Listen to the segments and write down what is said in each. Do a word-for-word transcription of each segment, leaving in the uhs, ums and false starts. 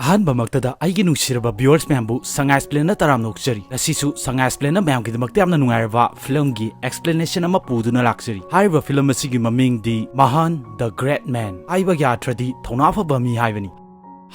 ꯑꯍꯥꯟꯕꯃꯛꯇꯗ ꯑꯩꯒꯤ ꯅꯨꯡꯁꯤꯔꯕ viewers ꯃꯌꯥꯝꯕꯨ ꯁꯉꯥꯏ Explainꯗ ꯇꯔꯥꯝꯅ ꯑꯣꯛꯆꯔꯤ꯫ ꯉꯁꯤꯁꯨ ꯁꯉꯥꯏ Explainꯅ ꯃꯌꯥꯝꯒꯤꯗꯃꯛꯇ ꯌꯥꯝꯅ ꯅꯨꯡꯉꯥꯏꯔꯕ filmꯒꯤ explanation ꯑꯃ ꯄꯨꯗꯨꯅ ꯂꯥꯛꯆꯔꯤ꯫ ꯍꯥꯏꯔꯤꯕ film ꯑꯁꯤꯒꯤ ꯃꯃꯤꯡꯗꯤ Mahan the Great Man ꯍꯥꯏꯕꯒꯤ ꯑꯥꯔꯊꯗꯤ ꯊꯧꯅꯥ ꯐꯕ ꯃꯤ ꯍꯥꯏꯕꯅꯤ꯫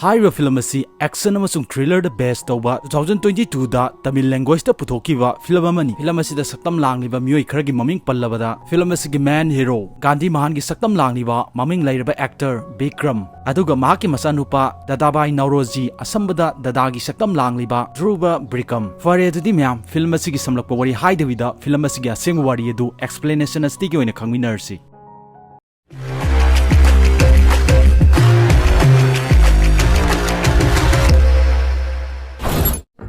ꯍꯥꯏꯔꯤꯕ film ꯑꯁꯤ action ꯑꯃꯁꯨꯡ thrillerꯗ base ꯇꯧꯕ two thousand twenty twoꯗ Tamil languageꯇ ꯄꯨꯊꯣꯛꯈꯤꯕ film ꯑꯃꯅꯤ꯫ Film ꯑꯁꯤꯗ ꯁꯛꯇꯝ ꯂꯥꯡꯂꯤꯕ ꯃꯤꯑꯣꯏ ꯈꯔꯒꯤ ꯃꯃꯤꯡ ꯄꯜꯂꯕꯗ, film ꯑꯁꯤꯒꯤ main hero ꯒꯥꯟꯙꯤ ꯃꯍꯥꯟꯒꯤ ꯁꯛꯇꯝ ꯂꯥꯡꯂꯤꯕ ꯃꯃꯤꯡ ꯂꯩꯔꯕ actor ꯕꯤꯀ꯭ꯔꯝ, ꯑꯗꯨꯒ ꯃꯍꯥꯛꯀꯤ ꯃꯆꯥꯅꯨꯄꯥ ꯗꯥꯗꯥꯕꯥꯏ ꯅꯧꯔꯣꯖꯤ, ꯑꯁꯝꯕꯗ ꯗꯥꯗꯥꯒꯤ ꯁꯛꯇꯝ ꯂꯥꯡꯂꯤꯕ ꯙ꯭ꯔꯨꯕ ꯕ꯭ꯔꯤꯀꯝ꯫ ꯐꯔꯦ, ꯑꯗꯨꯗꯤ ꯃꯌꯥꯝ, film ꯑꯁꯤꯒꯤ ꯁꯝꯂꯞꯄ ꯋꯥꯔꯤ ꯍꯥꯏꯗꯕꯤꯗ film ꯑꯁꯤꯒꯤ ꯑꯁꯦꯡꯕ ꯋꯥꯔꯤ ꯑꯗꯨ explanation ꯑꯁꯤꯗꯒꯤ ꯑꯣꯏꯅ ꯈꯪꯃꯤꯟꯅꯔꯁꯤ꯫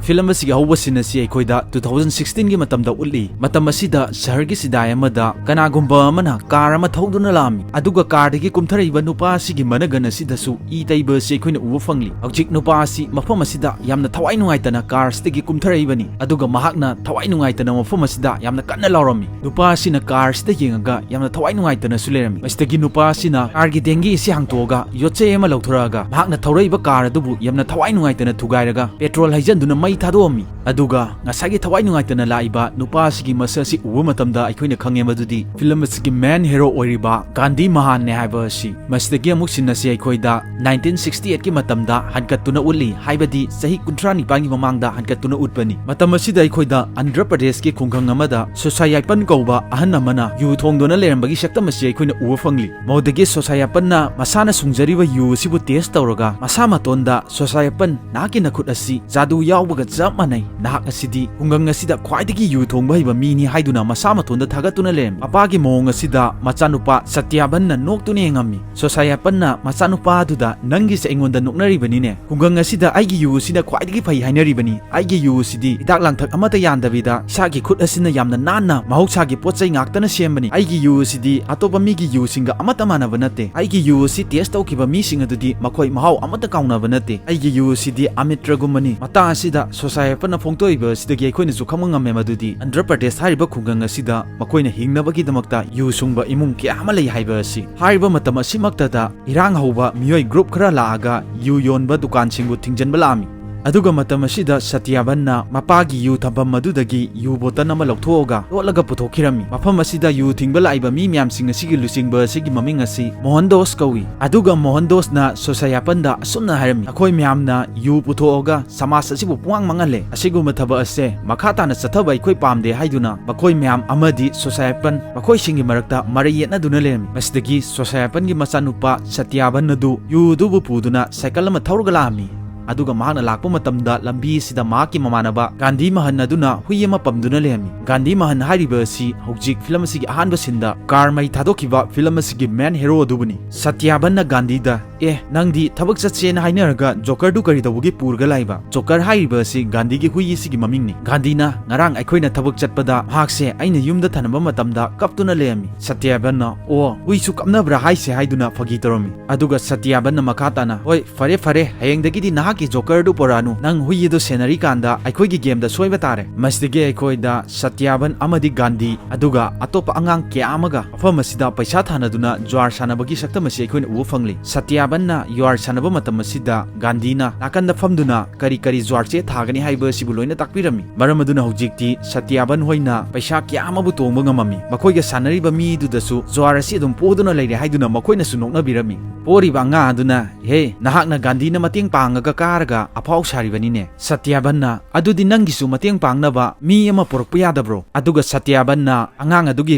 Film ꯑꯁꯤꯒꯤ ꯑꯍꯧꯕ scene ꯑꯁꯤ ꯑꯩꯈꯣꯏꯗ two thousand sixteenꯒꯤ ꯃꯇꯝꯗ ꯎꯠꯂꯤ꯫ ꯃꯇꯝ ꯑꯁꯤꯗ ꯁꯍꯔꯒꯤ ꯆꯤꯗꯥꯏ ꯑꯃꯗ ꯀꯅꯥꯒꯨꯝꯕ ꯑꯃꯅ car ꯑꯃ ꯊꯧꯗꯨꯅ ꯂꯥꯛꯑꯝꯃꯤ, ꯑꯗꯨꯒ carꯗꯒꯤ ꯀꯨꯝꯊꯔꯛꯏꯕ ꯅꯨꯄꯥ ꯑꯁꯤꯒꯤ ꯃꯅꯒꯟ ꯑꯁꯤꯗꯁꯨ ꯏ ꯇꯩꯕ ꯑꯁꯤ ꯑꯩꯈꯣꯏꯅ ꯎꯕ ꯐꯪꯂꯤ꯫ ꯍꯧꯖꯤꯛ ꯅꯨꯄꯥ ꯑꯁꯤ ꯃꯐꯝ ꯑꯁꯤꯗ ꯌꯥꯝꯅ ꯊꯋꯥꯏ ꯅꯨꯡꯉꯥꯏꯇꯅ car ꯑꯁꯤꯗꯒꯤ ꯀꯨꯝꯊꯔꯛꯏꯕꯅꯤ, ꯑꯗꯨꯒ ꯃꯍꯥꯛꯅ ꯊꯋꯥꯏ ꯅꯨꯡꯉꯥꯏꯇꯅ ꯃꯐꯝ ꯑꯁꯤꯗ ꯌꯥꯝꯅ ꯀꯟꯅ ꯂꯥꯎꯔꯝꯃꯤ꯫ ꯅꯨꯄꯥ ꯑꯁꯤꯅ car ꯑꯁꯤꯗ ꯌꯦꯡꯉꯒ ꯌꯥꯝꯅ ꯊꯋꯥꯏ ꯅꯨꯡꯉꯥꯏꯇꯅꯁꯨ ꯂꯩꯔꯝꯃꯤ꯫ ꯃꯁꯤꯗꯒꯤ ꯅꯨꯄꯥ ꯑꯁꯤꯅ carꯒꯤ ꯗꯦꯡꯒꯤ ꯑꯁꯤ ꯍꯥꯡꯇꯣꯛꯑꯒ ꯌꯣꯠꯆꯩ ꯑꯃ ꯂꯧꯊꯣꯔꯛꯑꯒ ꯃꯍꯥꯛꯅ ꯊꯧꯔꯛꯏꯕ car ꯑꯗꯨꯕꯨ ꯌꯥꯝꯅ ꯊꯋꯥꯏ ꯅꯨꯡꯉꯥꯏꯇꯅ ꯊꯨꯒꯥꯏꯔꯒ petrol ꯍꯩꯖꯤꯟꯗꯨꯅ ꯃꯩ ꯊꯥꯗꯣꯛꯑꯝꯃꯤ꯫ ꯑꯗꯨꯒ ꯉꯁꯥꯏꯒꯤ ꯊꯋꯥꯏ ꯅꯨꯡꯉꯥꯏꯇꯅ ꯂꯥꯛꯏꯕ ꯅꯨꯄꯥ ꯑꯁꯤꯒꯤ ꯃꯁꯛ ꯑꯁꯤ ꯎꯕ ꯃꯇꯝꯗ ꯑꯩꯈꯣꯏꯅ ꯈꯪꯉꯦ ꯃꯗꯨꯗꯤ film ꯑꯁꯤꯒꯤ main hero ꯑꯣꯏꯔꯤꯕ ꯒꯥꯟꯙꯤ ꯃꯍꯥꯟꯅꯦ ꯍꯥꯏꯕ ꯑꯁꯤ꯫ ꯃꯁꯤꯗꯒꯤ ꯑꯃꯨꯛ scene ꯑꯁꯤ ꯑꯩꯈꯣꯏꯗ nineteen sixty eightꯀꯤ ꯃꯇꯝꯗ ꯍꯟꯒꯠꯇꯨꯅ ꯎꯠꯂꯤ, ꯍꯥꯏꯕꯗꯤ ꯆꯍꯤ ꯀꯨꯟꯊ꯭ꯔꯥ ꯅꯤꯄꯥꯟꯒꯤ ꯃꯃꯥꯡꯗ ꯍꯟꯒꯠꯇꯨꯅ ꯎꯠꯄꯅꯤ꯫ ꯃꯇꯝ ꯑꯁꯤꯗ ꯑꯩꯈꯣꯏꯗ ꯑꯟꯙ꯭ꯔ ꯄ꯭ꯔꯗꯦꯁꯀꯤ ꯈꯨꯡꯒꯪ ꯑꯃꯗ ꯁꯣꯁꯥꯌꯥꯏꯄꯟ ꯀꯧꯕ ꯑꯍꯟ ꯑꯃꯅ ꯌꯨ ꯊꯣꯡꯗꯨꯅ ꯂꯩꯔꯝꯕꯒꯤ ꯁꯛꯇꯝ ꯑꯁꯤ ꯑꯩꯈꯣꯏꯅ ꯎꯕ ꯐꯪꯂꯤ꯫ ꯃꯗꯨꯗꯒꯤ ꯁꯣꯁꯥꯌꯥꯄꯟꯅ ꯃꯁꯥꯅ ꯁꯨꯡꯖꯔꯤꯕ ꯌꯨ ꯑꯁꯤꯕꯨ test ꯇꯧꯔꯒ ꯃꯁꯥ ꯃꯇꯣꯟꯗ, "ꯁꯣꯁꯥꯌꯥꯄꯟ, ꯅꯍꯥꯛꯀꯤ ꯅꯈꯨꯠ ꯑꯁꯤ ꯖꯥꯗꯨ ꯌꯥꯎꯕꯒ ꯆꯞ ꯃꯥꯟꯅꯩ꯫ ꯅꯍꯥꯛ ꯑꯁꯤꯗꯤ ꯈꯨꯡꯒꯪ ꯑꯁꯤꯗ ꯈ꯭ꯋꯥꯏꯗꯒꯤ ꯌꯨ ꯊꯣꯡꯕ ꯍꯩꯕ ꯃꯤꯅꯤ" ꯍꯥꯏꯗꯨꯅ ꯃꯁꯥ ꯃꯇꯣꯟꯗ ꯊꯥꯒꯠꯇꯨꯅ ꯂꯩꯔꯝꯃꯤ꯫ ꯃꯄꯥꯒꯤ ꯃꯑꯣꯡ ꯑꯁꯤꯗ ꯃꯆꯥꯅꯨꯄꯥ ꯁꯇ꯭ꯌꯥꯕꯟꯅ ꯅꯣꯛꯇꯨꯅ ꯌꯦꯡꯉꯝꯃꯤ꯫ ꯁꯣꯁꯥꯌꯥꯄꯟꯅ ꯃꯆꯥꯅꯨꯄꯥ ꯑꯗꯨꯗ, "ꯅꯪꯒꯤꯁꯦ ꯑꯩꯉꯣꯟꯗ ꯅꯣꯛꯅꯔꯤꯕꯅꯤꯅꯦ꯫ ꯈꯨꯡꯒꯪ ꯑꯁꯤꯗ ꯑꯩꯒꯤ ꯌꯨ ꯑꯁꯤꯅ ꯈ꯭ꯋꯥꯏꯗꯒꯤ ꯐꯩ ꯍꯥꯏꯅꯔꯤꯕꯅꯤ꯫ ꯑꯩꯒꯤ ꯌꯨ ꯑꯁꯤꯗꯤ ꯍꯤꯗꯥꯛ ꯂꯥꯡꯊꯛ ꯑꯃꯠꯇ ꯌꯥꯟꯗꯕꯤꯗ ꯏꯁꯥꯒꯤ ꯈꯨꯠ ꯑꯁꯤꯅ ꯌꯥꯝꯅ ꯅꯥꯟꯅ ꯃꯍꯧꯁꯥꯒꯤ ꯄꯣꯠ ꯆꯩ ꯉꯥꯛꯇꯅ ꯁꯦꯝꯕꯅꯤ꯫ ꯑꯩꯒꯤ ꯌꯨ ꯑꯁꯤꯗꯤ ꯑꯇꯣꯞꯄ ꯃꯤꯒꯤ ꯌꯨꯁꯤꯡꯒ ꯑꯃꯠꯇ ꯃꯥꯟꯅꯕ ꯅꯠꯇꯦ꯫ ꯑꯩꯒꯤ ꯌꯨ ꯑꯁꯤ test ꯇꯧꯈꯤꯕ ꯃꯤꯁꯤꯡ ꯑꯗꯨꯗꯤ ꯃꯈꯣꯏ ꯃꯍꯥꯎ ꯑꯃꯠꯇ ꯀꯥꯎꯅꯕ ꯅꯠꯇꯦ꯫ ꯑꯩꯒꯤ ꯌꯨ ꯑꯁꯤꯗꯤ ꯑꯃꯤꯇ꯭ꯔꯒꯨꯝꯕꯅꯤ"꯫ ꯃꯇꯥꯡ ꯑꯁꯤꯗ ꯁꯣꯁꯥꯌꯥꯄꯟꯅ ꯐꯣꯡꯗꯣꯛꯏꯕ ꯑꯁꯤꯗꯒꯤ ꯑꯩꯈꯣꯏꯅꯁꯨ ꯈꯪꯕ ꯉꯝꯃꯦ ꯃꯗꯨꯗꯤ ꯑꯟꯙ꯭ꯔ ꯄ꯭ꯔꯗꯦꯁ ꯍꯥꯏꯔꯤꯕ ꯈꯨꯡꯒꯪ ꯑꯁꯤꯗ ꯃꯈꯣꯏꯅ ꯍꯤꯡꯅꯕꯒꯤꯗꯃꯛꯇ ꯌꯨ ꯁꯨꯡꯕ ꯏꯃꯨꯡ ꯀꯌꯥ ꯑꯃ ꯂꯩ ꯍꯥꯏꯕ ꯑꯁꯤ꯫ ꯍꯥꯏꯔꯤꯕ ꯃꯇꯝ ꯑꯁꯤꯃꯛꯇꯗ ꯏꯔꯥꯡ ꯍꯧꯕ ꯃꯤꯑꯣꯏ ꯒ꯭ꯔꯨꯞ ꯈꯔ ꯂꯥꯛꯑꯒ ꯌꯨ ꯌꯣꯟꯕ ꯗꯨꯀꯥꯟꯁꯤꯡꯕꯨ ꯊꯤꯡꯖꯤꯟꯕ ꯂꯥꯛꯑꯝꯃꯤ꯫ ꯑꯗꯨꯒ ꯃꯇꯝ ꯑꯁꯤꯗ ꯁꯇ꯭ꯌꯥꯕꯟꯅ ꯃꯄꯥꯒꯤ ꯌꯨ ꯊꯝꯐꯝ ꯑꯗꯨꯗꯒꯤ ꯌꯨ ꯕꯣꯇꯜ ꯑꯃ ꯂꯧꯊꯣꯛꯑꯒ ꯇꯣꯠꯂꯒ ꯄꯨꯊꯣꯛꯈꯤꯔꯝꯃꯤ꯫ ꯃꯐꯝ ꯑꯁꯤꯗ ꯌꯨ ꯊꯤꯡꯕ ꯂꯥꯛꯏꯕ ꯃꯤ ꯃꯌꯥꯝꯁꯤꯡ ꯑꯁꯤꯒꯤ ꯂꯨꯆꯤꯡꯕ ꯑꯁꯤꯒꯤ ꯃꯃꯤꯡ ꯑꯁꯤ ꯃꯣꯍꯟꯗꯣꯁ ꯀꯧꯏ꯫ ꯑꯗꯨꯒ ꯃꯣꯍꯟꯗꯣꯁꯅ ꯁꯣꯁꯥꯌꯥꯄꯟꯗ ꯑꯁꯨꯝꯅ ꯍꯥꯏꯔꯝꯃꯤ, "ꯅꯈꯣꯏ ꯃꯌꯥꯝꯅ ꯌꯨ ꯄꯨꯊꯣꯛꯑꯒ ꯁꯃꯥꯖ ꯑꯁꯤꯕꯨ ꯄꯨꯡꯃꯥꯡ ꯃꯥꯡꯍꯜꯂꯦ꯫ ꯑꯁꯤꯒꯨꯝꯕ ꯊꯕꯛ ꯑꯁꯦ ꯃꯈꯥ ꯇꯥꯅ ꯆꯠꯊꯕ ꯑꯩꯈꯣꯏ ꯄꯥꯝꯗꯦ" ꯍꯥꯏꯗꯨꯅ ꯃꯈꯣꯏ ꯃꯌꯥꯝ ꯑꯃꯗꯤ ꯁꯣꯁꯥꯌꯥꯄꯟ ꯃꯈꯣꯏꯁꯤꯡꯒꯤ ꯃꯔꯛꯇ ꯃꯔꯩ ꯌꯦꯠꯅꯗꯨꯅ ꯂꯩꯔꯝꯃꯤ꯫ ꯃꯁꯤꯗꯒꯤ ꯁꯣꯁꯥꯌꯥꯄꯟꯒꯤ ꯃꯆꯥꯅꯨꯄꯥ ꯁꯇ꯭ꯌꯥꯕꯟ ꯑꯗꯨ ꯌꯨ ꯑꯗꯨꯕꯨ ꯄꯨꯗꯨꯅ ꯁꯥꯏꯀꯜ ꯑꯃ ꯊꯧꯔꯒ ꯂꯥꯛꯑꯝꯃꯤ꯫ ꯑꯗꯨꯒ ꯃꯍꯥꯛꯅ ꯂꯥꯛꯄ ꯃꯇꯝꯗ ꯂꯝꯕꯤ ꯑꯁꯤꯗ ꯃꯍꯥꯛꯀꯤ ꯃꯃꯥꯟꯅꯕ ꯒꯥꯟꯙꯤ ꯃꯍꯟ ꯑꯗꯨꯅ ꯍꯨꯏ ꯑꯃ ꯄꯝꯗꯨꯅ ꯂꯩꯔꯝꯃꯤ꯫ ꯒꯥꯟꯙꯤ ꯃꯍꯟ ꯍꯥꯏꯔꯤꯕ ꯑꯁꯤ ꯍꯧꯖꯤꯛ ꯐꯤꯂꯝ ꯑꯁꯤꯒꯤ ꯑꯍꯥꯟꯕ ꯁꯤꯟꯗ ꯀꯥꯔ ꯃꯩ ꯊꯥꯗꯣꯛꯈꯤꯕ ꯐꯤꯂꯝ ꯑꯁꯤꯒꯤ ꯃꯦꯟ ꯍꯦꯔꯣ ꯑꯗꯨꯕꯨꯅꯤ꯫ ꯁꯇ꯭ꯌꯥꯕꯟꯅ ꯒꯥꯟꯙꯤꯗ, "ꯑꯦ, ꯅꯪꯗꯤ ꯊꯕꯛ ꯆꯠꯁꯦꯅ ꯍꯥꯏꯅꯔꯒ ꯖꯣꯀꯔꯗꯨ ꯀꯔꯤ ꯇꯧꯕꯒꯤ ꯄꯨꯔꯒ ꯂꯥꯛꯏꯕ?" ꯖꯣꯀꯔ ꯍꯥꯏꯔꯤꯕ ꯑꯁꯤ ꯒꯥꯟꯙꯤꯒꯤ ꯍꯨꯏ ꯑꯁꯤꯒꯤ ꯃꯃꯤꯡꯅꯤ꯫ ꯒꯥꯟꯙꯤꯅ, "ꯉꯔꯥꯡ ꯑꯩꯈꯣꯏꯅ ꯊꯕꯛ ꯆꯠꯄꯗ ꯃꯍꯥꯛꯁꯦ ꯑꯩꯅ ꯌꯨꯝꯗ ꯊꯅꯝꯕ ꯃꯇꯝꯗ ꯀꯞꯇꯨꯅ ꯂꯩꯔꯝꯃꯤ꯫" ꯁꯇ꯭ꯌꯥꯕꯟꯅ, "ꯑꯣ, ꯍꯨꯏꯁꯨ ꯀꯞꯅꯕ꯭ꯔꯥ ꯍꯥꯏꯁꯦ?" ꯍꯥꯏꯗꯨꯅ ꯐꯥꯒꯤ ꯇꯧꯔꯝꯃꯤ꯫ ꯑꯗꯨꯒ ꯁꯇ꯭ꯌꯥꯕꯟꯅ ꯃꯈꯥ ꯇꯥꯅ, "ꯍꯣꯏ, ꯐꯔꯦ, ꯐꯔꯦ, ꯍꯌꯦꯡꯗꯒꯤꯗꯤ ꯅꯍꯥꯛꯀꯤ ꯖꯣꯀꯔꯗꯨ ꯄꯣꯔꯛꯑꯅꯨ꯫ ꯅꯪ ꯍꯨꯏ ꯑꯗꯨ ꯁꯦꯟꯅꯔꯤꯀꯥꯟꯗ ꯑꯩꯈꯣꯏꯒꯤ ꯒꯦꯝꯗ ꯁꯣꯏꯕ ꯇꯥꯔꯦ꯫" ꯃꯁꯤꯗꯒꯤ ꯑꯩꯈꯣꯏꯗ ꯁꯇ꯭ꯌꯥꯕꯟ ꯑꯃꯗꯤ ꯒꯥꯟꯙꯤ, ꯑꯗꯨꯒ ꯑꯇꯣꯞꯄ ꯑꯉꯥꯡ ꯀꯌꯥ ꯑꯃꯒ ꯃꯐꯝ ꯑꯁꯤꯗ ꯄꯩꯁꯥ ꯊꯥꯅꯗꯨꯅ ꯖ꯭ꯋꯥꯔ ꯁꯥꯟꯅꯕꯒꯤ ꯁꯛꯇꯝ ꯑꯁꯤ ꯑꯩꯈꯣꯏꯅ ꯎꯕ ꯐꯪꯂꯤ꯫ ꯁꯇ꯭ꯌꯥꯕꯟꯅ ꯖ꯭ꯋꯥꯔ ꯁꯥꯟꯅꯕ ꯃꯇꯝ ꯑꯁꯤꯗ ꯒꯥꯟꯙꯤꯅ ꯅꯥꯀꯟꯗ ꯐꯝꯗꯨꯅ ꯀꯔꯤ ꯀꯔꯤ ꯖ꯭ꯋꯥꯔꯁꯦ ꯊꯥꯒꯅꯤ ꯍꯥꯏꯕ ꯑꯁꯤꯕꯨ ꯂꯣꯏꯅ ꯇꯥꯛꯄꯤꯔꯝꯃꯤ꯫ ꯃꯔꯝ ꯑꯗꯨꯅ ꯍꯧꯖꯤꯛꯇꯤ ꯁꯇ꯭ꯌꯥꯕꯟ ꯍꯣꯏꯅ ꯄꯩꯁꯥ ꯀꯌꯥ ꯑꯃꯕꯨ ꯇꯣꯡꯕ ꯉꯝꯃꯝꯃꯤ꯫ ꯃꯈꯣꯏꯒ ꯁꯥꯟꯅꯔꯤꯕ ꯃꯤꯗꯨꯗꯁꯨ ꯖ꯭ꯋꯥꯔ ꯑꯁꯤ ꯑꯗꯨꯝ ꯄꯣꯗꯨꯅ ꯂꯩꯔꯦ ꯍꯥꯏꯗꯨꯅ ꯃꯈꯣꯏꯅꯁꯨ ꯅꯣꯛꯅꯕꯤꯔꯝꯃꯤ꯫ ꯄꯣꯔꯤꯕ ꯑꯉꯥꯡ ꯑꯗꯨꯅ, "ꯍꯦ, ꯅꯍꯥꯛꯅ ꯒꯥꯟꯙꯤꯅ ꯃꯇꯦꯡ ꯄꯥꯡꯉꯒ ꯀꯥꯔꯒ ꯑꯐꯥꯎ ꯁꯥꯔꯤꯕꯅꯤꯅꯦ꯫" ꯁꯇ꯭ꯌꯥꯕꯟꯅ, "ꯑꯗꯨꯗꯤ ꯅꯪꯒꯤꯁꯨ ꯃꯇꯦꯡ ꯄꯥꯡꯅꯕ ꯃꯤ ꯑꯃ ꯄꯨꯔꯛꯄ ꯌꯥꯗꯕ꯭ꯔꯣ?" ꯑꯗꯨꯒ ꯁꯇ꯭ꯌꯥꯕꯟꯅ ꯑꯉꯥꯡ ꯑꯗꯨꯒꯤ